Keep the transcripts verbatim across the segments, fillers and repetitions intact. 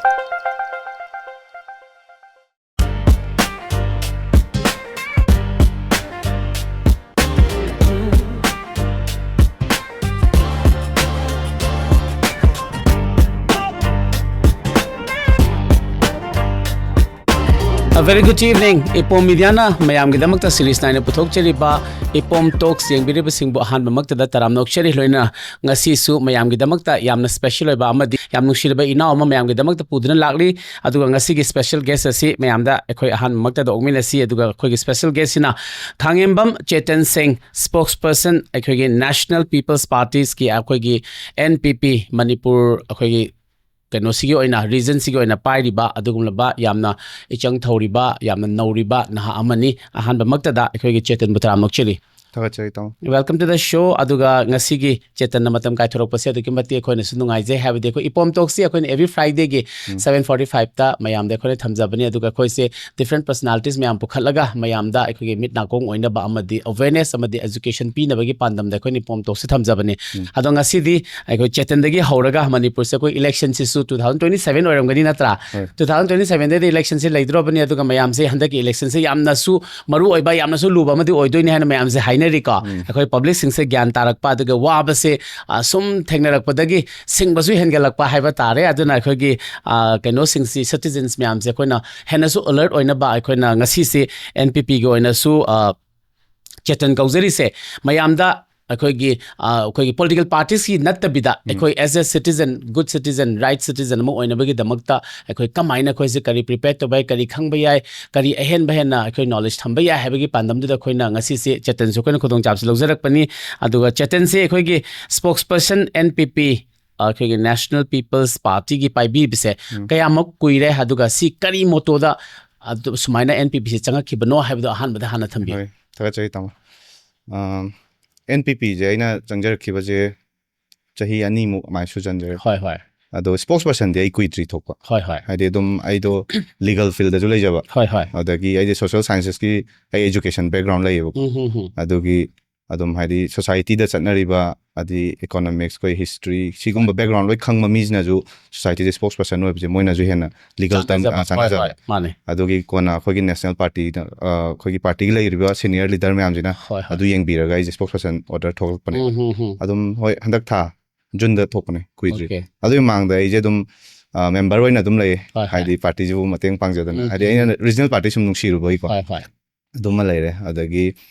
A very good evening. ꯏꯄꯣꯝ ꯃꯤꯗꯤꯌꯥꯅ ꯃꯌꯥꯝꯒꯤꯗꯃꯛꯇ ꯁꯤꯔꯤꯁ ꯅꯥꯏꯅ ꯄꯨꯊꯣꯛꯆꯔꯤꯕ ꯏꯄꯣꯝ ꯇꯣꯛꯁ ꯌꯦꯡꯕꯤꯔꯤꯕꯁꯤꯡꯕꯨ ꯑꯍꯥꯟꯕꯃꯛꯇꯗ ꯇꯔꯥꯝꯅ ꯑꯣꯛꯆꯔꯤ꯫ ꯂꯣꯏꯅꯅ ꯉꯁꯤꯁꯨ ꯃꯌꯥꯝꯒꯤꯗꯃꯛꯇ ꯌꯥꯝꯅ ꯁ꯭ꯄꯦꯁꯦꯜ ꯑꯣꯏꯕ ꯑꯃꯗꯤ ꯌꯥꯝ ꯅꯨꯡꯁꯤꯔꯕ ꯏꯅꯥꯎ ꯑꯃ ꯃꯌꯥꯝꯒꯤꯗꯃꯛꯇ ꯄꯨꯗꯨꯅ ꯂꯥꯛꯂꯤ꯫ ꯑꯗꯨꯒ ꯉꯁꯤꯒꯤ ꯁ꯭ꯄꯦꯁꯦꯜ ꯒꯦꯁ ꯑꯁꯤ ꯃꯌꯥꯝꯗ ꯑꯩꯈꯣꯏ ꯑꯍꯥꯟꯕꯃꯛꯇꯗ ꯑꯣꯛꯃꯤꯟꯅꯁꯤ꯫ ꯑꯗꯨꯒ ꯑꯩꯈꯣꯏꯒꯤ ꯁ꯭ꯄꯦꯁꯦꯜ ꯒꯦꯁꯁꯤꯅ ꯊꯥꯡꯉꯦꯝꯕꯝ ꯆꯦꯇꯟ ꯁꯤꯡ, ꯁ꯭ꯄꯣꯛꯁ ꯄꯔꯁꯟ ꯑꯩꯈꯣꯏꯒꯤ ꯅꯦꯁꯅꯦꯜ ꯄꯤꯄꯜꯁ ꯄꯥꯔꯇꯤꯁꯀꯤ, ꯑꯩꯈꯣꯏꯒꯤ ꯑꯦꯟ ꯄꯤ ꯄꯤ ꯃꯅꯤꯄꯨꯔ ꯑꯩꯈꯣꯏꯒꯤ ꯀꯩꯅꯣꯁꯤꯒꯤ ꯑꯣꯏꯅ, ꯔꯤꯖꯟꯁꯤꯒꯤ ꯑꯣꯏꯅ ꯄꯥꯏꯔꯤꯕ ꯑꯗꯨꯒꯨꯝꯂꯕ ꯌꯥꯝꯅ ꯏꯆꯪ ꯊꯧꯔꯤꯕ, ꯌꯥꯝꯅ ꯅꯧꯔꯤꯕ ꯅꯍꯥ ꯑꯃꯅꯤ꯫ ꯑꯍꯥꯟꯕꯃꯛꯇꯗ ꯑꯩꯈꯣꯏꯒꯤ ꯆꯦꯇꯟꯕꯨ ꯇꯔꯥꯝꯅ ꯑꯣꯛꯆꯔꯤ꯫ ꯊꯥꯒꯠꯆꯔꯤ, ꯇꯥꯃꯣ꯫ Welcome to the show꯫ ꯑꯗꯨꯒ ꯉꯁꯤꯒꯤ ꯆꯦꯇꯟꯅ ꯃꯇꯝ ꯀꯥꯏꯊꯣꯔꯛꯄꯁꯦ ꯑꯗꯨꯛꯀꯤ ꯃꯇꯤꯛ ꯑꯩꯈꯣꯏꯅꯁꯨ ꯅꯨꯡꯉꯥꯏꯖꯩ꯫ ꯍꯥꯏꯕꯗꯤ ꯑꯩꯈꯣꯏ ꯏꯄꯣꯝ ꯇꯣꯛꯁꯤ ꯑꯩꯈꯣꯏꯅ ꯑꯦꯕ꯭ꯔꯤ ꯐ꯭ꯔꯥꯏꯗꯦꯒꯤ ꯁꯚꯦꯟ ꯐꯣꯔꯇꯤ ꯐꯥꯏꯚꯇ ꯃꯌꯥꯝꯗ ꯑꯩꯈꯣꯏꯅ ꯊꯝꯖꯕꯅꯤ꯫ ꯑꯗꯨꯒ ꯑꯩꯈꯣꯏꯁꯦ ꯗꯤꯐ꯭ꯔꯦꯟ ꯄꯔꯁꯣꯅꯥꯂꯤꯇꯤꯁ ꯃꯌꯥꯝ ꯄꯨꯈꯠꯂꯒ ꯃꯌꯥꯝꯗ ꯑꯩꯈꯣꯏꯒꯤ ꯃꯤꯠ ꯅꯥꯀꯣꯡ ꯑꯣꯏꯅꯕ ꯑꯃꯗꯤ ꯑꯦꯋꯦꯔꯅꯦꯁ ꯑꯃꯗꯤ ꯑꯦꯖꯨꯀꯦꯁꯟ ꯄꯤꯅꯕꯒꯤ ꯄꯥꯟꯗꯝꯗ ꯑꯩꯈꯣꯏꯅ ꯏꯄꯣꯝ ꯇꯣꯛꯁꯤ ꯊꯝꯖꯕꯅꯤ꯫ ꯑꯗꯣ ꯉꯁꯤꯗꯤ ꯑꯩꯈꯣꯏ ꯆꯦꯇꯟꯗꯒꯤ ꯍꯧꯔꯒ ꯃꯅꯤꯄꯨꯔꯁꯦ ꯑꯩꯈꯣꯏ ꯏꯂꯦꯛꯁꯟꯁꯤꯁꯨ ꯇꯨ ꯊꯥꯎꯖꯟ ꯇ꯭ꯋꯦꯟꯇꯤ ꯁꯚꯦꯟ ꯑꯣꯏꯔꯝꯒꯅꯤ, ꯅꯠꯇ꯭ꯔꯥ? ꯍꯣꯏ꯫ ꯇꯨ ꯊꯥꯎꯖꯟ ꯇ꯭ꯋꯦꯟꯇꯤ ꯁꯚꯦꯟꯗꯗꯤ ꯏꯂꯦꯛꯁꯟꯁꯦ ꯂꯩꯗ꯭ꯔꯣꯕꯅꯤ꯫ ꯑꯗꯨꯒ ꯃꯌꯥꯝꯁꯦ ꯍꯟꯗꯛꯀꯤ ꯏꯂꯦꯛꯁꯟꯁꯦ ꯌꯥꯝꯅꯁꯨ ꯃꯔꯨ ꯑꯣꯏꯕ, ꯌꯥꯝꯅꯁꯨ ꯂꯨꯕ ꯑꯃꯗꯤ ꯑꯣꯏꯗꯣꯏꯅꯤ ꯍꯥꯏꯅ ꯃꯌꯥꯝꯁꯦ ꯍꯥꯏꯅꯔꯤꯀꯣ꯫ ꯑꯩꯈꯣꯏ ꯄꯕ꯭ꯂꯤꯛꯁꯤꯡꯁꯦ ꯒ꯭ꯌꯥꯟ ꯇꯥꯔꯛꯄ, ꯑꯗꯨꯒ ꯋꯥꯕꯁꯦ ꯑ, ꯁꯨꯝ ꯊꯦꯡꯅꯔꯛꯄꯗꯒꯤ ꯁꯤꯡꯕꯁꯨ ꯍꯦꯟꯒꯠꯂꯛꯄ ꯍꯥꯏꯕ ꯇꯥꯔꯦ꯫ ꯑꯗꯨꯅ ꯑꯩꯈꯣꯏꯒꯤ ꯑ, ꯀꯩꯅꯣꯁꯤꯡꯁꯤ, ꯁꯤꯇꯤꯖꯟꯁ ꯃꯌꯥꯝꯁꯦ ꯑꯩꯈꯣꯏꯅ ꯍꯦꯟꯅꯁꯨ ꯑꯂꯔꯠ ꯑꯣꯏꯅꯕ ꯑꯩꯈꯣꯏꯅ ꯉꯁꯤꯁꯦ ꯑꯦꯟ ꯄꯤ ꯄꯤꯒꯤ ꯑꯣꯏꯅꯁꯨ ꯑ, ꯆꯦꯇꯟ ꯀꯧꯖꯔꯤꯁꯦ꯫ ꯃꯌꯥꯝꯗ ꯑꯩꯈꯣꯏꯒꯤ ꯑ, ꯑꯩꯈꯣꯏꯒꯤ ꯄꯣꯂꯤꯇꯤꯀꯦꯜ ꯄꯥꯔꯇꯤꯁꯀꯤ ꯅꯠꯇꯕꯤꯗ ꯑꯩꯈꯣꯏ as a citizen, good citizen, right citizen ꯑꯃ ꯑꯣꯏꯅꯕꯒꯤꯗꯃꯛꯇ ꯑꯩꯈꯣꯏ ꯀꯃꯥꯏꯅ ꯑꯩꯈꯣꯏꯁꯦ ꯀꯔꯤ ꯄ꯭ꯔꯤꯄꯦꯌꯔ ꯇꯧꯕ ꯌꯥꯏ, ꯀꯔꯤ ꯈꯪꯕ ꯌꯥꯏ, ꯀꯔꯤ ꯑꯍꯦꯟꯕ ꯍꯦꯟꯅ ꯑꯩꯈꯣꯏ ꯅꯣꯂꯦꯖ ꯊꯝꯕ ꯌꯥꯏ ꯍꯥꯏꯕꯒꯤ ꯄꯥꯟꯗꯝꯗꯨꯗ ꯑꯩꯈꯣꯏꯅ ꯉꯁꯤꯁꯦ ꯆꯦꯇꯟꯁꯨ ꯑꯩꯈꯣꯏꯅ ꯈꯨꯗꯣꯡꯆꯥꯕꯁꯤ ꯂꯧꯖꯔꯛꯄꯅꯤ꯫ ꯑꯗꯨꯒ ꯆꯦꯇꯟꯁꯦ ꯑꯩꯈꯣꯏꯒꯤ ꯁ꯭ꯄꯣꯛꯁ ꯄꯔꯁꯟ ꯑꯦꯟ ꯄꯤ ꯄꯤ, ꯑꯩꯈꯣꯏꯒꯤ ꯅꯦꯁꯅꯦꯜ ꯄꯤꯄꯜꯁ ꯄꯥꯔꯇꯤꯒꯤ ꯄꯥꯏꯕꯤꯕꯁꯦ ꯀꯌꯥꯃꯨꯛ ꯀꯨꯏꯔꯦ, ꯑꯗꯨꯒ ꯁꯤ ꯀꯔꯤ ꯃꯣꯇꯣꯗ ꯑꯗꯨ ꯁꯨꯃꯥꯏꯅ ꯑꯦꯟ ꯄꯤ ꯄꯤꯁꯦ ꯆꯪꯉꯛꯈꯤꯕꯅꯣ ꯍꯥꯏꯕꯗꯣ ꯑꯍꯥꯟꯕꯗ ꯍꯥꯟꯅ ꯊꯝꯕꯤꯌꯨ꯫ ꯍꯣꯏ, ꯊꯥꯒꯠꯆꯔꯤ, ꯇꯥꯃꯣ꯫ ꯑꯦꯟ ꯄꯤ ꯄꯤꯁꯦ ꯑꯩꯅ ꯆꯪꯖꯔꯛꯈꯤꯕꯁꯦ ꯆꯍꯤ ꯑꯅꯤꯃꯨꯛ ꯑꯗꯨꯃꯥꯏꯅ ꯁꯨꯖꯟꯖꯔꯦ꯫ ꯍꯣꯏ, ꯍꯣꯏ꯫ ꯑꯗꯣ ꯁ꯭ꯄꯣꯛꯁ ꯄꯔꯁꯟꯗꯤ ꯑꯩ ꯀꯨꯏꯗ꯭ꯔꯤ ꯊꯣꯛꯄ꯫ ꯍꯣꯏ, ꯍꯣꯏ꯫ ꯍꯥꯏꯗꯤ ꯑꯗꯨꯝ ꯑꯩꯗꯣ ꯂꯤꯒꯜ ꯐꯤꯜꯗꯁꯨ ꯂꯩꯖꯕ꯫ ꯍꯣꯏ, ꯍꯣꯏ꯫ ꯑꯗꯒꯤ ꯑꯩꯗꯤ ꯁꯣꯁꯤꯌꯦꯜ ꯁꯥꯏꯟꯁꯦꯁꯀꯤ ꯑꯩ ꯑꯦꯖꯨꯀꯦꯁꯟ ꯕꯦꯛꯒ꯭ꯔꯥꯎꯟ ꯂꯩꯌꯦꯕꯀꯣ꯫ ꯎꯝ, ꯍꯝ, ꯍꯝ꯫ ꯑꯗꯨꯒꯤ ꯑꯗꯨꯝ ꯍꯥꯏꯗꯤ ꯁꯣꯁꯥꯏꯇꯤꯗ ꯆꯠꯅꯔꯤꯕ, ꯍꯥꯏꯗꯤ ꯏꯀꯣꯅꯣꯃꯤꯛꯁ, ꯑꯩꯈꯣꯏ ꯍꯤꯁꯇ꯭ꯔꯤ, ꯁꯤꯒꯨꯝꯕ ꯕꯦꯛꯒ꯭ꯔꯥꯎꯟ ꯂꯣꯏ ꯈꯪꯕ ꯃꯤꯁꯤꯅꯁꯨ ꯁꯣꯁꯥꯏꯇꯤꯗ ꯁ꯭ꯄꯣꯛꯁ ꯄꯔꯁꯟ ꯑꯣꯏꯕꯁꯦ ꯃꯣꯏꯅꯁꯨ ꯍꯦꯟꯅ ꯂꯤꯒꯦꯜ ꯇꯔꯝ ꯆꯥꯟꯅꯖꯕ꯫ ꯍꯣꯏ, ꯆꯥꯟꯅꯖꯕ꯫ ꯍꯣꯏ, ꯃꯥꯅꯦ꯫ ꯑꯗꯨꯒꯤ ꯀꯣꯟꯅ ꯑꯩꯈꯣꯏꯒꯤ ꯅꯦꯁꯅꯦꯜ ꯄꯥꯔꯇꯤꯗ, ꯑ, ꯑꯩꯈꯣꯏꯒꯤ ꯄꯥꯔꯇꯤꯒꯤ ꯂꯩꯔꯤꯕ ꯁꯦꯅꯤꯌꯔ ꯂꯤꯗꯔ ꯃꯌꯥꯝꯁꯤꯅ ꯍꯣꯏ, ꯍꯣꯏ꯫ ꯑꯗꯨ ꯌꯦꯡꯕꯤꯔꯒ ꯑꯩꯁꯦ ꯁ꯭ꯄꯣꯛꯁ ꯄꯔꯁꯟ ꯑꯣꯔꯗꯔ ꯊꯣꯛꯂꯛꯄꯅꯦ꯫ ꯎꯝ, ꯎꯝ, ꯎꯝ꯫ ꯑꯗꯨꯝ ꯍꯣꯏ, ꯍꯟꯗꯛ ꯊꯥ ꯖꯨꯟꯗ ꯊꯣꯛꯄꯅꯦ, ꯀꯨꯏꯗ꯭ꯔꯤ꯫ Okay. ꯑꯗꯨꯒꯤ ꯃꯃꯥꯡꯗ ꯑꯩꯁꯦ ꯑꯗꯨꯝ ꯃꯦꯝꯕꯔ ꯑꯣꯏꯅ ꯑꯗꯨꯝ ꯂꯩꯌꯦ, ꯍꯣꯏ, ꯍꯣꯏ꯫ ꯍꯥꯏꯗꯤ ꯄꯥꯔꯇꯤꯁꯤꯕꯨ ꯃꯇꯦꯡ ꯄꯥꯡꯖꯗꯅ, ꯎꯝ, ꯍꯥꯏꯗꯤ ꯎꯝ, ꯑꯩꯅ ꯎꯝ꯫ ꯔꯤꯖꯅꯦꯜ ꯄꯥꯔꯇꯤ ꯁꯨꯝ ꯅꯨꯡꯁꯤꯔꯨꯕꯒꯤꯀꯣ꯫ ꯍꯣꯏ, ꯍꯣꯏ꯫ ꯑꯗꯨꯃ ꯂꯩꯔꯦ꯫ ꯑꯗꯒꯤ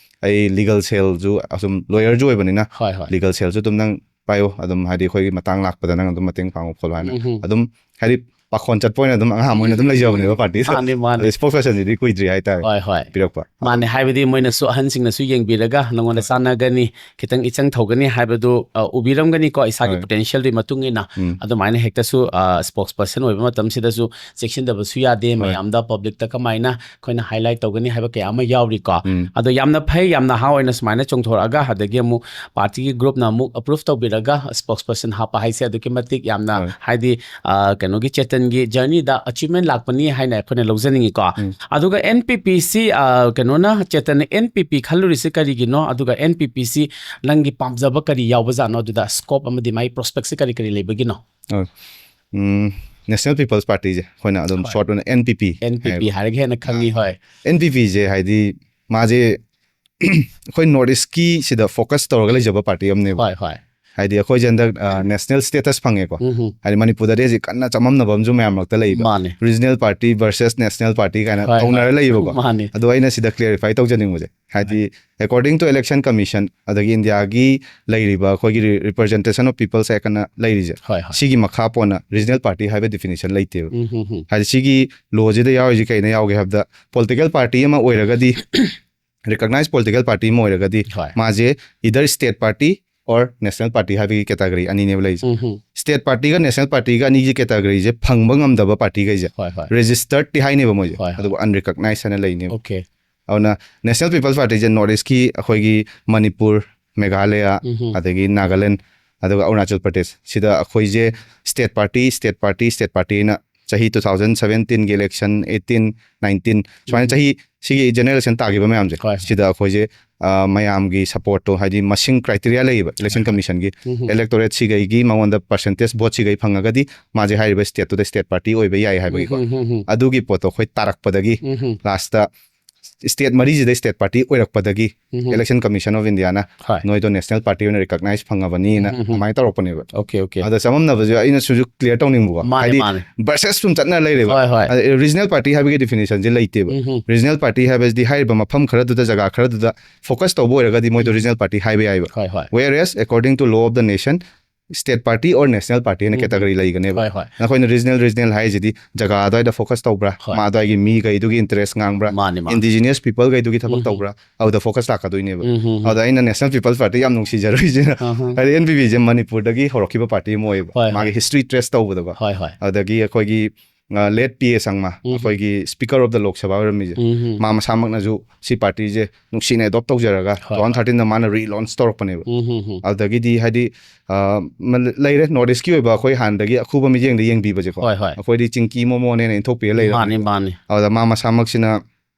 ꯑꯩ ꯂꯤꯒꯦꯜ ꯁꯦꯜꯁꯨ ꯑꯁꯨꯝ ꯂꯣꯌꯔꯁꯨ ꯑꯣꯏꯕꯅꯤꯅ, ꯍꯣꯏ, ꯍꯣꯏ꯫ ꯂꯤꯒꯦꯜ ꯁꯦꯜꯁꯨ ꯑꯗꯨꯝ ꯅꯪ ꯄꯥꯏꯌꯣ, ꯑꯗꯨꯝ ꯍꯥꯏꯗꯤ ꯑꯩꯈꯣꯏꯒꯤ ꯃꯇꯥꯡ ꯂꯥꯛꯄꯗ ꯅꯪ ꯑꯗꯨꯝ ꯃꯇꯦꯡ ꯄꯥꯡꯉꯣ ꯈꯣꯠꯂꯣ ꯍꯥꯏꯅ ꯎꯝ, ꯎꯝ꯫ ꯑꯗꯨꯝ ꯍꯥꯏꯗꯤ ꯄꯥꯈꯣꯟ ꯆꯠꯄ ꯑꯣꯏꯅ ꯑꯗꯨꯝ ꯑꯉꯥꯡ ꯑꯃ ꯑꯣꯏꯅ ꯑꯗꯨꯝ ꯂꯩꯖꯕꯅꯦꯕ ꯄꯥꯔꯇꯤꯗ꯫ ꯃꯥꯅꯦ, ꯃꯥꯅꯦ꯫ ꯑꯗꯩ ꯁ꯭ꯄꯣꯛꯁ ꯄꯔꯁꯟꯁꯤꯗꯤ ꯀꯨꯏꯗ꯭ꯔꯤ ꯍꯥꯏꯇꯥꯔꯦ꯫ ꯍꯣꯏ, ꯍꯣꯏ꯫ ꯄꯤꯔꯛꯄ꯫ ꯃꯥꯅꯦ, ꯍꯥꯏꯕꯗꯤ ꯃꯣꯏꯅꯁꯨ, ꯑꯍꯟꯁꯤꯡꯅꯁꯨ ꯌꯦꯡꯕꯤꯔꯒ ꯅꯉꯣꯟꯗ ꯆꯥꯟꯅꯒꯅꯤ, ꯈꯤꯇꯪ ꯏꯆꯪ ꯊꯧꯒꯅꯤ ꯍꯥꯏꯕꯗꯨ, ꯑ, ꯎꯕꯤꯔꯝꯒꯅꯤꯀꯣ, ꯏꯁꯥꯒꯤ ꯍꯣꯏ꯫ ꯄꯣꯇꯦꯟꯁꯤꯌꯦꯜꯗꯨꯒꯤ ꯃꯇꯨꯡ ꯏꯟꯅ꯫ ꯎꯝ꯫ ꯑꯗꯨꯃꯥꯏꯅ ꯍꯦꯛꯇꯁꯨ, ꯑ, ꯁ꯭ꯄꯣꯛꯁ ꯄꯔꯁꯟ ꯑꯣꯏꯕ ꯃꯇꯝꯁꯤꯗꯁꯨ ꯆꯦꯛꯁꯤꯟꯗꯕꯁꯨ ꯌꯥꯗꯦ, ꯍꯣꯏ꯫ ꯃꯌꯥꯝꯗ ꯄꯕ꯭ꯂꯤꯛꯇ ꯀꯃꯥꯏꯅ ꯑꯩꯈꯣꯏꯅ ꯍꯥꯏꯂꯥꯏꯠ ꯇꯧꯒꯅꯤ ꯍꯥꯏꯕ ꯀꯌꯥ ꯑꯃ ꯌꯥꯎꯔꯤꯀꯣ꯫ ꯎꯝ꯫ ꯑꯗꯣ ꯌꯥꯝꯅ ꯐꯩ, ꯌꯥꯝ ꯅꯍꯥ ꯑꯣꯏꯅ ꯁꯨꯃꯥꯏꯅ ꯆꯣꯡꯊꯣꯔꯛꯑꯒ, ꯑꯗꯒꯤ ꯑꯃꯨꯛ ꯄꯥꯔꯇꯤꯒꯤ ꯒ꯭ꯔꯨꯞꯅ ꯑꯃꯨꯛ ꯑꯦꯄ꯭ꯔꯨꯞ ꯇꯧꯕꯤꯔꯒ ꯁ꯭ꯄꯣꯛꯁ ꯄꯔꯁꯟ ꯍꯥꯞꯄ ꯍꯥꯏꯁꯦ ꯑꯗꯨꯛꯀꯤ ꯃꯇꯤꯛ ꯌꯥꯝꯅ, ꯍꯣꯏ꯫ ꯍꯥꯏꯗꯤ, ꯑ, ꯀꯩꯅꯣꯒꯤ ꯆꯦꯇꯟꯒꯤ ꯖꯔꯅꯤꯗ ꯑꯆꯤꯞꯃꯦꯟ ꯂꯥꯛꯄꯅꯤ ꯍꯥꯏꯅ ꯑꯩꯈꯣꯏꯅ ꯂꯧꯖꯅꯤꯡꯉꯤꯀꯣ꯫ ꯎꯝ꯫ ꯑꯗꯨꯒ NPP ꯁꯤ, ꯑ, ꯀꯩꯅꯣꯅ, ꯆꯦꯇꯟꯅ NPP ꯈꯜꯂꯨꯔꯤꯁꯦ ꯀꯔꯤꯒꯤꯅꯣ? ꯑꯗꯨꯒ NPP ꯁꯤ ꯅꯪꯒꯤ ꯄꯥꯝꯖꯕ ꯀꯔꯤ ꯌꯥꯎꯕꯖꯥꯠꯅꯣ? ꯑꯗꯨꯗ ꯁ꯭ꯀꯣꯞ ꯑꯃꯗꯤ ꯃꯥꯒꯤ ꯄ꯭ꯔꯣꯁꯄꯦꯛꯁꯦ ꯀꯔꯤ ꯀꯔꯤ ꯂꯩꯕꯒꯤꯅꯣ? ꯍꯣꯏ꯫ ꯎꯝ, ꯅꯦꯁꯅꯦꯜ ꯄꯤꯄꯜꯁ ꯄꯥꯔꯇꯤꯁꯦ ꯑꯩꯈꯣꯏꯅ ꯑꯗꯨꯝ ꯍꯣꯏ꯫ ꯁꯣꯔꯠ ꯑꯣꯏꯅ NPP NPP ꯍꯥꯏꯌꯦꯕ꯫ ꯍꯥꯏꯔꯒ ꯍꯦꯟꯅ ꯈꯪꯉꯤ, ꯍꯣꯏ꯫ NPP ꯁꯦ ꯍꯥꯏꯗꯤ ꯃꯥꯁꯦ ꯑꯩꯈꯣꯏ ꯅꯣꯔꯠ ꯏꯁꯀꯤ ꯁꯤꯗ ꯐꯣꯀꯁ ꯇꯧꯔꯒ ꯂꯩꯖꯕ ꯄꯥꯔꯇꯤ ꯑꯃꯅꯦꯕ꯫ ꯍꯣꯏ, ꯍꯣꯏ꯫ ꯍꯥꯏꯗꯤ ꯑꯩꯈꯣꯏꯁꯦ ꯍꯟꯗꯛ, ꯑ, ꯅꯦꯁꯅꯦꯜ ꯁ꯭ꯇꯦꯇꯁ ꯐꯪꯉꯦꯀꯣ꯫ ꯎꯝ, ꯎꯝ꯫ ꯍꯥꯏꯗꯤ ꯃꯅꯤꯄꯨꯔꯗꯗꯤ ꯍꯧꯖꯤꯛ ꯀꯟꯅ ꯆꯃꯝꯅꯕ ꯑꯃꯁꯨ ꯃꯌꯥꯝ ꯃꯔꯛꯇ ꯂꯩꯕ꯫ ꯃꯥꯅꯦ꯫ Regional party versus national party ꯀꯥꯏꯅ ꯍꯣꯏ, ꯍꯣꯏ꯫ ꯇꯧꯅꯔ ꯂꯩꯌꯦꯕꯀꯣ꯫ ꯃꯥꯅꯦ꯫ ꯑꯗꯣ ꯑꯩꯅ ꯁꯤꯗ ꯀ꯭ꯂꯦꯔꯤꯐꯥꯏ ꯇꯧꯖꯅꯤꯡꯕꯁꯦ, ꯍꯥꯏꯗꯤ according to election commission ꯑꯗꯒꯤ ꯏꯟꯗꯤꯌꯥꯒꯤ ꯂꯩꯔꯤꯕ ꯑꯩꯈꯣꯏꯒꯤ Representation of Peoples Act ꯑꯅ ꯂꯩꯔꯤꯁꯦ, ꯍꯣꯏ, ꯍꯣꯏ꯫ ꯁꯤꯒꯤ ꯃꯈꯥ ꯄꯣꯟꯅ ꯔꯤꯖꯅꯦꯜ ꯄꯥꯔꯇꯤ ꯍꯥꯏꯕ ꯗꯤꯐꯤꯅꯤꯁꯟ ꯂꯩꯇꯦꯕ꯫ ꯎꯝ, ꯎꯝ, ꯎꯝ꯫ ꯍꯥꯏꯗꯤ ꯁꯤꯒꯤ ꯂꯣꯁꯤꯗ ꯌꯥꯎꯔꯤꯁꯦ ꯀꯩꯅ ꯌꯥꯎꯒꯦ ꯍꯥꯏꯕꯗ, ꯄꯣꯂꯤꯇꯤꯀꯦꯜ ꯄꯥꯔꯇꯤ ꯑꯃ ꯑꯣꯏꯔꯒꯗꯤ, ꯔꯤꯀꯛꯅꯥꯏꯁ ꯄꯣꯂꯤꯇꯤꯀꯦꯜ ꯄꯥꯔꯇꯤ ꯑꯃ ꯑꯣꯏꯔꯒꯗꯤ, ꯍꯣꯏ꯫ ꯃꯥꯁꯦ either state party or national party ꯍꯥꯏꯕꯒꯤ ꯀꯦꯇꯥꯒꯣꯔꯤ ꯑꯅꯤꯅꯦꯕ ꯂꯩꯔꯤꯁꯦ꯫ ꯎꯝ, ꯎꯝ꯫ ꯁ꯭ꯇꯦꯠ ꯄꯥꯔꯇꯤꯒ ꯅꯦꯁꯅꯦꯜ ꯄꯥꯔꯇꯤꯒ ꯑꯅꯤꯒꯤ ꯀꯦꯇꯥꯒꯣꯔꯤꯁꯦ ꯐꯪꯕ ꯉꯝꯗꯕ ꯄꯥꯔꯇꯤꯈꯩꯁꯦ ꯍꯣꯏ, ꯍꯣꯏ꯫ ꯔꯦꯖꯤꯁꯇꯔꯗꯤ ꯍꯥꯏꯅꯦꯕ ꯃꯣꯏꯁꯦ, ꯍꯣꯏ, ꯍꯣꯏ꯫ ꯑꯗꯨꯒ ꯑꯟꯔꯤꯀꯛꯅꯥꯏꯁ ꯍꯥꯏꯅ ꯂꯩꯅꯦꯕ꯫ Okay꯫ ꯑꯗꯨꯅ ꯅꯦꯁꯅꯦꯜ ꯄꯤꯄꯜꯁ ꯄꯥꯔꯇꯤꯁꯦ ꯅꯣꯔꯠ ꯏꯁꯀꯤ ꯑꯩꯈꯣꯏꯒꯤ ꯃꯅꯤꯄꯨꯔ, ꯃꯦꯘꯥꯂꯌꯥ, ꯎꯝ, ꯎꯝ꯫ ꯑꯗꯒꯤ ꯅꯥꯒꯥꯂꯦꯟ, ꯑꯗꯨꯒ ꯑꯔꯨꯅꯥꯆꯜ ꯄ꯭ꯔꯗꯦꯁ, ꯁꯤꯗ ꯑꯩꯈꯣꯏꯁꯦ state party, state party, state ꯄꯥꯔꯇꯤꯅ ꯆꯍꯤ two thousand seventeen ꯒꯤ election, eighteen, nineteen, ꯁꯨꯃꯥꯏꯅ ꯎꯝ꯫ ꯆꯍꯤ ꯁꯤꯒꯤ ꯖꯦꯅꯔꯦꯁꯟ ꯇꯥꯈꯤꯕ ꯃꯌꯥꯝꯁꯦ, ꯍꯣꯏ꯫ ꯁꯤꯗ ꯑꯩꯈꯣꯏꯁꯦ ꯑ, ꯃꯌꯥꯝꯒꯤ ꯁꯄꯣꯔꯠꯇꯣ, ꯍꯥꯏꯗꯤ ꯃꯁꯤꯡ ꯀ꯭ꯔꯥꯏꯇꯦꯔꯤꯌꯥ ꯂꯩꯌꯦꯕ ꯏꯂꯦꯛꯁꯟ ꯀꯃꯤꯁꯟꯒꯤ, ꯏꯂꯦꯛꯇꯣꯔꯦꯠ ꯁꯤꯒꯩꯒꯤ ꯃꯉꯣꯟꯗ ꯄꯔꯁꯦꯟꯇꯦꯖ ꯚꯣꯠ ꯁꯤꯒꯩ ꯐꯪꯉꯒꯗꯤ ꯃꯥꯁꯦ ꯍꯥꯏꯔꯤꯕ ꯁ꯭ꯇꯦꯠꯇꯨꯗ ꯁ꯭ꯇꯦꯠ ꯄꯥꯔꯇꯤ ꯑꯣꯏꯕ ꯌꯥꯏ ꯍꯥꯏꯕꯒꯤꯀꯣ꯫ ꯑꯗꯨꯒꯤ ꯄꯣꯠꯇꯣ ꯑꯩꯈꯣꯏ ꯇꯥꯔꯛꯄꯗꯒꯤ ꯂꯥꯁꯇ ꯁ꯭ꯇꯦꯠ ꯃꯔꯤꯁꯤꯗ ꯁ꯭ꯇꯦꯠ ꯄꯥꯔꯇꯤ ꯑꯣꯏꯔꯛꯄꯗꯒꯤ ꯏꯂꯦꯛꯁꯟ ꯀꯃꯤꯁꯟ ꯑꯣꯐ ꯏꯟꯗꯤꯌꯥꯅ ꯍꯣꯏ꯫ ꯅꯣꯏꯗꯣ ꯅꯦꯁꯅꯦꯜ ꯄꯥꯔꯇꯤ ꯑꯣꯏꯅ ꯔꯤꯀꯛꯅꯥꯏꯁ ꯐꯪꯉꯕꯅꯤꯅ ꯑꯗꯨꯃꯥꯏꯅ ꯇꯧꯔꯛꯄꯅꯦꯕ꯫ Okay okay. ꯑꯗ ꯆꯃꯝꯅꯕꯁꯨ ꯑꯩꯅꯁꯨ ꯀ꯭ꯂꯤꯌꯥꯔ ꯇꯧꯅꯤꯡꯕꯀꯣ꯫ ꯃꯥꯅꯦ, ꯍꯥꯏꯗꯤ ꯃꯥꯅꯦ꯫ ꯕꯔꯁꯦꯁ ꯁꯨꯝ ꯆꯠꯅ ꯂꯩꯔꯦꯕ꯫ ꯍꯣꯏ, ꯍꯣꯏ꯫ ꯔꯤꯖꯅꯦꯜ ꯄꯥꯔꯇꯤ ꯍꯥꯏꯕꯒꯤ ꯗꯤꯐꯤꯅꯤꯁꯟꯁꯦ ꯂꯩꯇꯦꯕ꯫ ꯔꯤꯖꯅꯦꯜ ꯄꯥꯔꯇꯤ ꯍꯥꯏꯕꯁꯤꯗꯤ ꯍꯥꯏꯔꯤꯕ ꯃꯐꯝ ꯈꯔꯗꯨꯗ, ꯖꯒꯥ ꯈꯔꯗꯨꯗ ꯐꯣꯀꯁ ꯇꯧꯕ ꯑꯣꯏꯔꯒꯗꯤ ꯃꯣꯏꯗꯣ ꯔꯤꯖꯅꯦꯜ ꯄꯥꯔꯇꯤ ꯍꯥꯏꯕ ꯌꯥꯏꯕ꯫ ꯍꯣꯏ, ꯍꯣꯏ꯫ Whereas, according to law of the nation, state party or national party ꯍꯥꯏꯅ ꯀꯦꯇꯒꯣꯔꯤ ꯂꯩꯒꯅꯦꯕ꯫ ꯍꯣꯏ, ꯍꯣꯏ꯫ ꯅꯈꯣꯏꯅ ꯔꯤꯖꯅꯦꯜ, ꯔꯤꯖꯅꯦꯜ ꯍꯥꯏꯁꯤꯗꯤ ꯖꯒꯥ ꯑꯗꯨꯋꯥꯏꯗ ꯐꯣꯀꯁ ꯇꯧꯕ꯭ꯔꯥ, ꯍꯣꯏ꯫ ꯃꯥ ꯑꯗꯨꯋꯥꯏꯒꯤ ꯃꯤꯈꯩꯗꯨꯒꯤ ꯏꯟꯇꯔꯦꯁ ꯉꯥꯡꯕ꯭ꯔꯥ, ꯃꯥꯅꯦ, ꯃꯥꯅꯦ꯫ ꯏꯟꯗꯤꯖꯤꯅꯤꯌꯁ ꯄꯤꯄꯜꯈꯩꯗꯨꯒꯤ ꯊꯕꯛ ꯇꯧꯕ꯭ꯔꯥ, ꯑꯗꯨꯗ ꯐꯣꯀꯁ ꯂꯥꯛꯀꯗꯣꯏꯅꯦꯕ꯫ ꯎꯝ, ꯎꯝ, ꯎꯝ꯫ ꯑꯗ ꯑꯩꯅ ꯅꯦꯁꯅꯦꯜ ꯄꯤꯄꯜꯁ ꯄꯥꯔꯇꯤ ꯌꯥꯝ ꯅꯨꯡꯁꯤꯖꯔꯨꯏꯁꯤꯅ, ꯑꯍ꯫ ꯍꯥꯏꯗꯤ ꯑꯦꯟ ꯄꯤ ꯄꯤꯁꯦ ꯃꯅꯤꯄꯨꯔꯗꯒꯤ ꯍꯧꯔꯛꯈꯤꯕ ꯄꯥꯔꯇꯤ ꯑꯃ ꯑꯣꯏꯌꯦꯕ꯫ ꯍꯣꯏ, ꯍꯣꯏ꯫ ꯃꯥꯒꯤ ꯍꯤꯁꯇ꯭ꯔꯤ ꯇ꯭ꯔꯦꯁ ꯇꯧꯕꯗꯀꯣ꯫ ꯍꯣꯏ, ꯍꯣꯏ꯫ ꯑꯗꯒꯤ ꯑꯩꯈꯣꯏꯒꯤ ꯂꯦꯠ ꯄꯤ ꯑꯦ ꯁꯪꯃ, ꯑꯩꯈꯣꯏꯒꯤ speaker of the Lok Sabha ꯑꯣꯏꯔꯝꯃꯤꯁꯦ, ꯎꯝ, ꯎꯝ꯫ ꯃꯥ ꯃꯁꯥꯃꯛꯅꯁꯨ ꯁꯤ ꯄꯥꯔꯇꯤꯁꯦ ꯅꯨꯡꯁꯤꯅ ꯑꯦꯗꯣꯞ ꯇꯧꯖꯔꯒ ꯍꯣꯏ, ꯇꯨ ꯊꯥꯎꯖꯟ ꯊꯥꯔꯇꯤꯟꯗ ꯃꯥꯅ ꯔꯤꯂꯣꯟꯁ ꯇꯧꯔꯛꯄꯅꯦꯕ꯫ ꯎꯝ, ꯎꯝ, ꯎꯝ꯫ ꯑꯗꯒꯤꯗꯤ ꯍꯥꯏꯗꯤ, ꯑ, ꯃ-, ꯂꯩꯔꯦ, ꯅꯣꯔꯠ ꯏꯁꯀꯤ ꯑꯣꯏꯕ ꯑꯩꯈꯣꯏ ꯍꯥꯟꯅꯗꯒꯤ ꯑꯈꯨꯕ ꯃꯤꯠꯌꯦꯡꯗ ꯌꯦꯡꯕꯤꯕꯁꯦꯀꯣ꯫ ꯍꯣꯏ, ꯍꯣꯏ꯫ ꯑꯩꯈꯣꯏꯗꯤ ꯆꯤꯡꯀꯤ ꯃꯣꯃꯣꯅꯦꯅ ꯏꯟꯊꯣꯛꯄꯤꯔ ꯂꯩꯔꯕꯅꯦ꯫ ꯃꯥꯅꯤ, ꯃꯥꯅꯤ꯫ ꯑꯗꯨꯗ ꯃꯥ ꯃꯁꯥꯃꯛꯁꯤꯅ